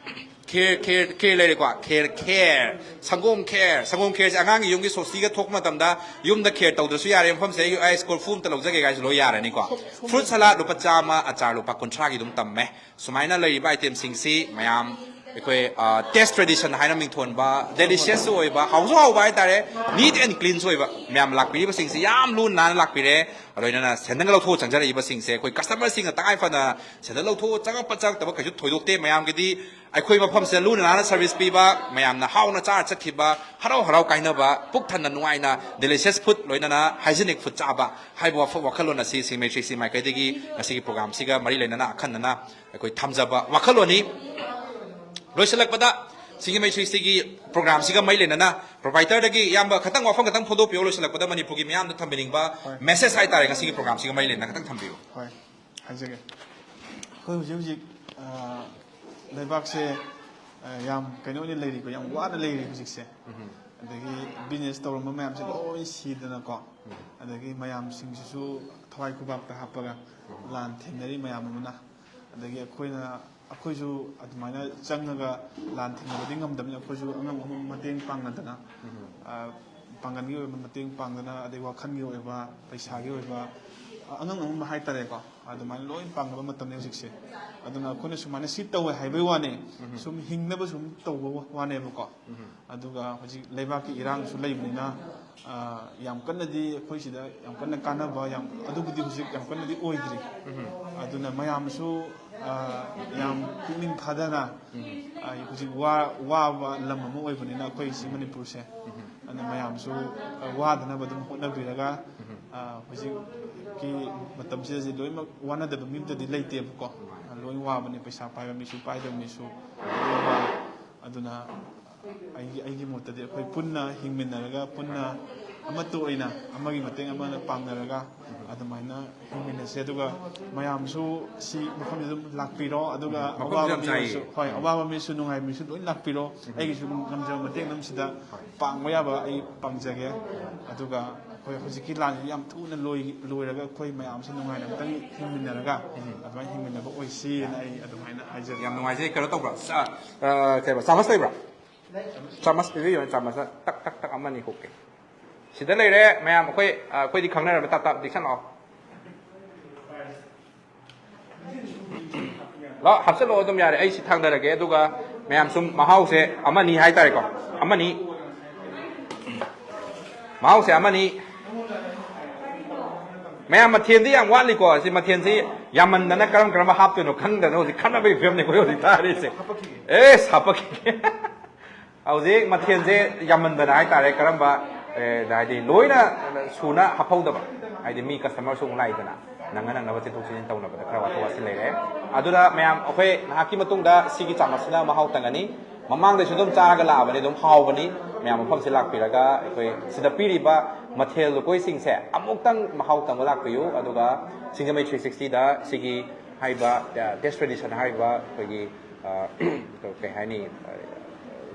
ꯈꯦꯔ, ꯈꯦꯔ, ꯈꯦꯔ ꯂꯩꯔꯦꯀꯣ, ꯈꯦꯔ, ꯈꯦꯔ, ꯁꯪꯒꯣꯝ ꯈꯦꯔ, ꯁꯪꯒꯣꯝ ꯈꯦꯔꯁꯦ ꯑꯉꯥꯡꯒꯤ ꯌꯨꯝꯒꯤ ꯁꯣꯁꯇꯤꯒ ꯊꯣꯛꯄ ꯃꯇꯝꯗ ꯌꯨꯝꯗ ꯈꯦꯔ ꯇꯧꯗ꯭ꯔꯁꯨ ꯌꯥꯔꯦ, ꯃꯐꯝꯁꯦ ꯑꯩ, ꯑꯩ ꯁ꯭ꯀꯨꯜ ꯐꯨ ꯑꯝꯇ ꯂꯧꯖꯒꯦ ꯀꯥꯏꯁꯨ ꯂꯣꯏ ꯌꯥꯔꯅꯤꯀꯣ꯫ ꯐ꯭ꯔꯨꯠ ꯁꯂꯥꯗ ꯂꯨꯄꯥ ꯆꯥꯝꯃ, ꯑꯆꯥꯔ ꯂꯨꯄꯥ ꯀꯨꯟꯊ꯭ꯔꯥꯒꯤ ꯑꯗꯨꯝ ꯇꯝꯃꯦ꯫ ꯁꯨꯃꯥꯏꯅ ꯂꯩꯔꯤꯕ ꯑꯥꯏꯇꯦꯝꯁꯤꯡꯁꯤ ꯃꯌꯥꯝ ꯑꯩꯈꯣꯏ, ꯑ, ꯇꯦꯁ ꯇ꯭ꯔꯦꯗꯤꯁꯟ ꯍꯥꯏꯅ ꯃꯤꯡꯊꯣꯟꯕ, ꯗꯦꯂꯤꯁꯤꯌꯁꯁꯨ ꯑꯣꯏꯕ, ꯍꯥꯎꯁꯨ ꯍꯥꯎꯕ ꯍꯥꯏꯇꯥꯔꯦ, ꯅꯤꯠ ꯑꯦꯟ ꯀ꯭ꯂꯤꯟꯁꯨ ꯑꯣꯏꯕ, ꯃꯌꯥꯝ ꯂꯥꯛꯄꯤꯔꯤꯕꯁꯤꯡꯁꯤ ꯌꯥꯝ ꯂꯨ ꯅꯥꯟꯅ ꯂꯥꯛꯄꯤꯔꯦ꯫ ꯂꯣꯏꯅꯅ ꯁꯦꯟꯗꯜꯒ ꯂꯧꯊꯣꯛꯑ ꯆꯪꯖꯔꯛꯏꯕꯁꯤꯡꯁꯦ ꯑꯩꯈꯣꯏ ꯀꯁꯇꯃꯔꯁꯤꯡꯅ ꯇꯉꯥꯏ ꯐꯗꯅ ꯁꯦꯟꯗꯜ ꯂꯧꯊꯣꯛꯑ ꯆꯪꯉꯛꯄ ꯆꯪꯉꯛꯇꯕ ꯀꯩꯁꯨ ꯊꯣꯏꯗꯣꯛꯇꯦ꯫ ꯃꯌꯥꯝꯒꯤꯗꯤ ꯑꯩꯈꯣꯏ ꯃꯐꯝꯁꯤꯗ ꯂꯨꯅ ꯅꯥꯟꯅ ꯁꯔꯚꯤꯁ ꯄꯤꯕ, ꯃꯌꯥꯝꯅ ꯍꯥꯎꯅ ꯆꯥꯔ ꯆꯠꯈꯤꯕ, ꯍꯔꯥꯎ ꯍꯔꯥꯎ ꯀꯥꯏꯅꯕ, ꯄꯨꯛ ꯊꯟꯅ ꯅꯨꯡꯉꯥꯏꯅ ꯗꯦꯂꯤꯁꯤꯌꯁ ꯐꯨꯗ ꯂꯣꯏꯅꯅ ꯍꯥꯏꯖꯤꯅꯤꯛ ꯐꯨꯗ ꯆꯥꯕ ꯍꯥꯏꯕ ꯋꯥꯐ-, ꯋꯥꯈꯜꯂꯣꯟ ꯑꯁꯤ ꯁꯤꯡꯖꯃꯩ ꯊ꯭ꯔꯤ ꯁꯤ ꯃꯥꯏꯀꯩꯗꯒꯤ ꯉꯁꯤꯒꯤ ꯄ꯭ꯔꯣꯒ꯭ꯔꯥꯝꯁꯤꯒ ꯃꯔꯤ ꯂꯩꯅꯅ ꯑꯈꯟꯅꯅ ꯑꯩꯈꯣꯏ ꯊꯝꯖꯕ ꯋꯥꯈꯜꯂꯣꯟꯅꯤ꯫ ꯂꯣꯏꯁꯤꯜꯂꯛꯄꯗ ꯁꯤꯡꯖꯃꯩ ꯊ꯭ꯔꯤ ꯁꯤꯒꯤ ꯄ꯭ꯔꯣꯒ꯭ꯔꯥꯝꯁꯤꯒ ꯃꯔꯤ ꯂꯩꯅꯅ ꯄ꯭ꯔꯣꯚꯥꯏꯗꯔꯗꯒꯤ ꯏꯌꯥꯝꯕ ꯈꯇꯪ ꯋꯥꯐꯝ ꯈꯇꯪ ꯐꯣꯡꯗꯣꯛꯄꯤꯌꯣ꯫ ꯂꯣꯏꯁꯤꯜꯂꯛꯄꯗ ꯃꯅꯤꯄꯨꯔꯒꯤ ꯃꯤꯌꯥꯝꯗ ꯊꯝꯕꯤꯅꯤꯡꯕ ꯍꯣꯏ꯫ ꯃꯦꯁꯦꯖ ꯍꯥꯏꯇꯥꯔꯦ, ꯉꯁꯤꯒꯤ ꯄ꯭ꯔꯣꯒ꯭ꯔꯥꯝꯁꯤꯒ ꯃꯔꯤ ꯂꯩꯅꯅ ꯈꯇꯪ ꯊꯝꯕꯤꯌꯨ꯫ ꯍꯣꯏ, ꯍꯥꯏꯖꯒꯦ꯫ ꯑꯩꯈꯣꯏ ꯍꯧꯖꯤꯛ ꯍꯧꯖꯤꯛ, ꯑ, ꯂꯩꯕꯥꯛꯁꯦ, ꯑ, ꯌꯥꯝ ꯀꯩꯅꯣ ꯑꯣꯏꯅ ꯂꯩꯔꯤꯀꯣ, ꯌꯥꯝ ꯋꯥꯅ ꯂꯩꯔꯤ ꯍꯧꯖꯤꯛꯁꯦ꯫ ꯎꯝ꯫ ꯑꯗꯒꯤ ꯕꯤꯖꯤꯅꯦꯁ ꯇꯧꯔꯝꯕ ꯃꯌꯥꯝꯁꯦ ꯂꯣꯏ ꯁꯤꯗꯅꯀꯣ, ꯎꯝ꯫ ꯑꯗꯒꯤ ꯃꯌꯥꯝꯁꯤꯡꯁꯤꯁꯨ ꯊꯋꯥꯏ ꯈꯨꯕꯥꯛꯇ ꯍꯥꯞꯄꯒ ꯎꯝ꯫ ꯂꯥꯟ ꯊꯦꯡꯅꯔꯤ ꯃꯌꯥꯝ ꯑꯃꯅ꯫ ꯑꯗꯒꯤ ꯑꯩꯈꯣꯏꯅ, ꯑꯩꯈꯣꯏꯁꯨ ꯑꯗꯨꯃꯥꯏꯅ ꯆꯪꯉꯒ ꯂꯥꯟ ꯊꯦꯡꯅꯕꯗꯤ ꯉꯝꯗꯕꯅꯤꯅ ꯑꯩꯈꯣꯏꯁꯨ ꯑꯉꯝ ꯑꯉꯝꯕ ꯃꯇꯦꯡ ꯄꯥꯡꯅꯗꯅ, ꯎꯝ꯫ ꯑ, ꯄꯥꯡꯒꯜꯒꯤ ꯑꯣꯏꯕ ꯃꯇꯦꯡ ꯄꯥꯡꯗꯅ, ꯑꯗꯩ ꯋꯥꯈꯜꯒꯤ ꯑꯣꯏꯕ, ꯄꯩꯁꯥꯒꯤ ꯑꯣꯏꯕ, ꯑꯉꯝ ꯑꯉꯝꯕ ꯍꯥꯏꯇꯥꯔꯦꯀꯣ, ꯑꯗꯨꯃꯥꯏꯅ ꯂꯣꯏ ꯄꯥꯡꯅꯕ ꯃꯇꯝꯅꯤ ꯍꯧꯖꯤꯛꯁꯦ꯫ ꯑꯗꯨꯅ ꯑꯩꯈꯣꯏꯅ ꯁꯨꯃꯥꯏꯅ ꯁꯤ ꯇꯧꯋꯦ ꯍꯥꯏꯕꯩ ꯋꯥꯅꯦ, ꯁꯨꯝ ꯍꯤꯡꯅꯕ ꯁꯨꯝ ꯇꯧꯕ ꯋꯥꯅꯦꯕꯀꯣ꯫ ꯑꯗꯨꯒ ꯍꯧꯖꯤꯛ ꯂꯩꯕꯥꯛꯀꯤ ꯏꯔꯥꯡꯁꯨ ꯂꯩꯕꯅꯤꯅ, ꯑ, ꯌꯥꯝ ꯀꯟꯅꯗꯤ ꯑꯩꯈꯣꯏ ꯁꯤꯗ ꯌꯥꯝ ꯀꯟꯅ ꯀꯥꯟꯅꯕ ꯌꯥꯝ, ꯑꯗꯨꯕꯨꯗꯤ ꯍꯧꯖꯤꯛ ꯌꯥꯝ ꯀꯟꯅꯗꯤ ꯑꯣꯏꯗ꯭ꯔꯤ꯫ ꯑꯗꯨꯅ ꯃꯌꯥꯝꯁꯨ, ꯑ, ꯌꯥꯝ ꯄꯨꯛꯅꯤꯡ ꯊꯥꯗꯅ, ꯑ, ꯍꯧꯖꯤꯛ ꯋꯥ-, ꯋꯥꯕ ꯂꯝ ꯑꯃ ꯑꯣꯏꯕꯅꯤꯅ ꯑꯩꯈꯣꯏ ꯁꯤ ꯃꯅꯤꯄꯨꯔꯁꯦ, ꯑꯗꯨꯅ ꯃꯌꯥꯝꯁꯨ, ꯑ, ꯋꯥꯗꯅꯕ ꯑꯗꯨꯝ ꯍꯣꯠꯅꯕꯤꯔꯒ, ꯑ, ꯍꯧꯖꯤꯛꯀꯤ ꯃꯇꯝꯁꯤꯗꯗꯤ ꯂꯣꯏꯅꯃꯛ ꯋꯥꯅꯗꯕ ꯃꯤ ꯑꯝꯇꯗꯤ ꯂꯩꯇꯦꯕꯀꯣ꯫ ꯑ, ꯂꯣꯏ ꯋꯥꯕꯅꯤ, ꯄꯩꯁꯥ ꯄꯥꯏꯕ ꯃꯤꯁꯨ, ꯄꯥꯏꯗꯕ ꯃꯤꯁꯨ ꯂꯣꯏ ꯋꯥ-, ꯑꯗꯨꯅ ꯑꯩꯒꯤ, ꯑꯩꯒꯤ ꯃꯣꯠꯇꯗꯤ ꯑꯩꯈꯣꯏ ꯄꯨꯟꯅ ꯍꯤꯡꯃꯤꯟꯅꯔꯒ, ꯄꯨꯟꯅ ꯑꯃꯠꯇ ꯑꯣꯏꯅ ꯑꯃꯒꯤ ꯃꯇꯦꯡ ꯑꯃꯅ ꯄꯥꯡꯅꯔꯒ ꯑꯗꯨꯃꯥꯏꯅ ꯍꯤꯡꯃꯤꯟꯅꯁꯦ꯫ ꯑꯗꯨꯒ ꯃꯌꯥꯝꯁꯨ ꯁꯤ ꯃꯐꯝꯁꯤꯗ ꯑꯗꯨꯝ ꯂꯥꯛꯄꯤꯔꯣ꯫ ꯑꯗꯨꯒ ꯃꯐꯝꯁꯨ ꯑꯋꯥꯕ ꯌꯥꯝ ꯆꯥꯏꯌꯦ꯫ ꯃꯤꯑꯣꯏꯁꯨ, ꯍꯣꯏ, ꯑꯋꯥꯕ ꯃꯤꯁꯨ, ꯅꯨꯡꯉꯥꯏꯕ ꯃꯤꯁꯨ ꯂꯣꯏ ꯂꯥꯛꯄꯤꯔꯣ꯫ ꯑꯩꯒꯤꯁꯨ ꯉꯝꯖꯕ ꯃꯇꯦꯡ ꯑꯗꯨꯝ ꯁꯤꯗ ꯄꯥꯡꯕ ꯌꯥꯕ ꯑꯩ ꯄꯥꯡꯖꯒꯦ꯫ ꯑꯗꯨꯒ ꯑꯩꯈꯣꯏ ꯍꯧꯖꯤꯛꯀꯤ ꯂꯥꯟꯁꯤ ꯌꯥꯝ ꯊꯨꯅ ꯂꯣꯏ-, ꯂꯣꯏꯔꯒ ꯑꯩꯈꯣꯏ ꯃꯌꯥꯝꯁꯤ ꯅꯨꯡꯉꯥꯏꯅ ꯑꯝꯇꯪ ꯍꯤꯡꯃꯤꯟꯅꯔꯒ ꯑꯗꯨꯃꯥꯏꯅ ꯍꯤꯡꯃꯤꯟꯅꯕ ꯑꯣꯏꯁꯤꯅ ꯑꯩ ꯑꯗꯨꯃꯥꯏꯅ ꯍꯥꯏꯖꯒꯦ꯫ ꯌꯥꯝ ꯅꯨꯡꯉꯥꯏꯖꯩ꯫ ꯀꯩꯅꯣ ꯇꯧꯕ꯭ꯔꯥ? ꯆꯥ-, ꯑ, ꯀꯩꯕ? ꯆꯥꯃꯁ ꯂꯩꯕ꯭ꯔꯥ? ꯆꯥꯃꯁ ꯄꯤꯕꯤꯌꯣ꯫ ꯆꯥꯃꯁꯅ ꯇꯛ, ꯇꯛ, ꯇꯛ ꯑꯃꯅꯤ ꯍꯨꯛꯀꯦ꯫ ꯁꯤꯗ ꯂꯩꯔꯦ ꯃꯌꯥꯝ꯫ ꯑꯩꯈꯣꯏ, ꯑ, ꯑꯩꯈꯣꯏꯗꯤ ꯈꯪꯅꯔꯕ꯫ ꯇꯞ, ꯇꯞ ꯗꯤꯛꯁꯟ ꯂꯥꯛꯑꯣ꯫ ꯂꯥꯛꯑꯣ, ꯍꯥꯞꯆꯤꯜꯂꯛꯑꯣ ꯑꯗꯨꯝ ꯌꯥꯔꯦ꯫ ꯑꯩ ꯁꯤ ꯊꯥꯡꯗꯔꯒꯦ꯫ ꯑꯗꯨꯒ ꯃꯌꯥꯝ ꯁꯨꯝ ꯃꯍꯥꯎꯁꯦ ꯑꯃꯅꯤ ꯍꯥꯏꯇꯥꯔꯦꯀꯣ꯫ ꯑꯃꯅꯤ꯫ ꯃꯍꯥꯎꯁꯦ ꯑꯃꯅꯤ꯫ ꯃꯌꯥꯝ ꯃꯊꯦꯜꯗꯤ ꯌꯥꯝ ꯋꯥꯠꯂꯤꯀꯣ꯫ ꯁꯤ ꯃꯊꯦꯜꯁꯤ ꯌꯥꯝꯃꯟꯗꯅ ꯀꯔꯝ ꯀꯔꯝꯕ ꯍꯥꯞꯇꯣꯏꯅꯣ ꯈꯪꯗꯅ ꯍꯧꯖꯤꯛ ꯈꯟꯅꯕꯒꯤ ꯐꯤꯕꯝꯅꯤ ꯑꯩꯈꯣꯏ ꯍꯧꯖꯤꯛ ꯇꯥꯔꯤꯁꯦ꯫ ꯑꯦꯁ, ꯍꯥꯄꯛꯈꯤꯒꯦ꯫ ꯍꯧꯖꯤꯛ ꯃꯊꯦꯜꯁꯦ ꯌꯥꯝꯃꯟꯗꯅ ꯍꯥꯏꯇꯥꯔꯦ, ꯀꯔꯝꯕ, ꯑꯦ, ꯍꯥꯏꯗꯤ ꯂꯣꯏꯅ ꯁꯨꯅ ꯍꯥꯞꯍꯧꯗꯕ, ꯍꯥꯏꯗꯤ ꯃꯤ ꯀꯁꯇꯃꯔꯁꯨ ꯑꯃꯨꯛ ꯂꯥꯛꯏꯗꯅ, ꯅꯪꯅ ꯅꯪꯅꯕ ꯆꯦꯟꯊꯣꯛ ꯆꯦꯟꯁꯤꯟ ꯇꯧꯅꯕꯗ ꯈꯔ ꯋꯥꯊꯣꯛ ꯋꯥꯁꯤꯟ ꯂꯩꯔꯦ꯫ ꯑꯗꯨꯅ ꯃꯌꯥꯝ, ꯑꯩꯈꯣꯏ ꯉꯥꯏꯍꯥꯛꯀꯤ ꯃꯇꯨꯡꯗ ꯁꯤꯒꯤ ꯆꯥꯃꯁꯁꯤꯅ ꯃꯍꯥꯎ ꯇꯪꯒꯅꯤ꯫ ꯃꯃꯥꯡꯗꯁꯨ ꯑꯗꯨꯝ ꯆꯥꯔꯒ ꯂꯥꯛꯑꯕꯅꯤ, ꯑꯗꯨꯝ ꯍꯥꯎꯕꯅꯤ꯫ ꯃꯌꯥꯝ ꯃꯐꯝꯁꯤ ꯂꯥꯛꯄꯤꯔꯒ ꯑꯩꯈꯣꯏ ꯁꯤꯗ ꯄꯤꯔꯤꯕ ꯃꯊꯦꯜ ꯂꯨꯀꯣꯏꯁꯤꯡꯁꯦ ꯑꯃꯨꯛꯇꯪ ꯃꯍꯥꯎ ꯇꯪꯕ ꯂꯥꯛꯄꯤꯌꯨ꯫ ꯑꯗꯨꯒ ꯁꯤꯡꯖꯃꯩ ꯊ꯭ꯔꯤ ꯁꯤꯛꯁꯇꯤꯗ ꯁꯤꯒꯤ ꯍꯥꯏꯔꯤꯕ, ꯑ, ꯇꯦꯁ ꯇ꯭ꯔꯦꯗꯤꯁꯟ ꯍꯥꯏꯔꯤꯕ ꯑꯩꯈꯣꯏꯒꯤ, ꯑ, ꯀꯩ ꯍꯥꯏꯅꯤ, ꯑ,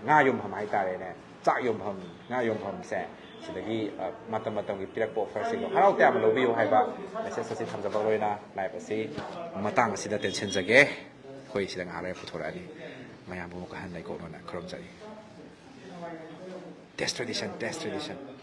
ꯉꯥ ꯌꯣꯟꯐꯝ ꯍꯥꯏꯇꯥꯔꯦꯅꯦ, ꯆꯥꯛ ꯌꯣꯟꯐꯝ, ꯉꯥ ꯌꯣꯟꯐꯝꯁꯦ, ꯁꯤꯗꯒꯤ, ꯑ, ꯃꯇꯝ ꯃꯇꯝꯒꯤ ꯄꯤꯔꯛꯄ ꯑꯣꯐꯔꯁꯤꯡꯗꯣ ꯍꯔꯥꯎ ꯇꯌꯥꯝꯅ ꯂꯧꯕꯤꯌꯨ ꯍꯥꯏꯕ ꯃꯦꯁꯦꯖ ꯑꯁꯤ ꯊꯝꯖꯕ ꯑꯣꯏꯅ ꯂꯥꯏꯚ ꯑꯁꯤ ꯃꯇꯥꯡ ꯑꯁꯤꯗ ꯇꯦꯟꯁꯤꯟꯖꯒꯦ꯫ ꯑꯩꯈꯣꯏ ꯁꯤꯗ ꯉꯥꯏꯍꯥꯛ ꯂꯩꯔ ꯄꯨꯊꯣꯔꯛꯑꯅꯤ꯫ ꯃꯌꯥꯝꯕꯨ ꯑꯃꯨꯛꯀ ꯍꯟꯅ ꯂꯩꯀꯣꯛꯅꯅ ꯈꯨꯔꯨꯝꯖꯔꯤ꯫ Taste tradition, taste tradition.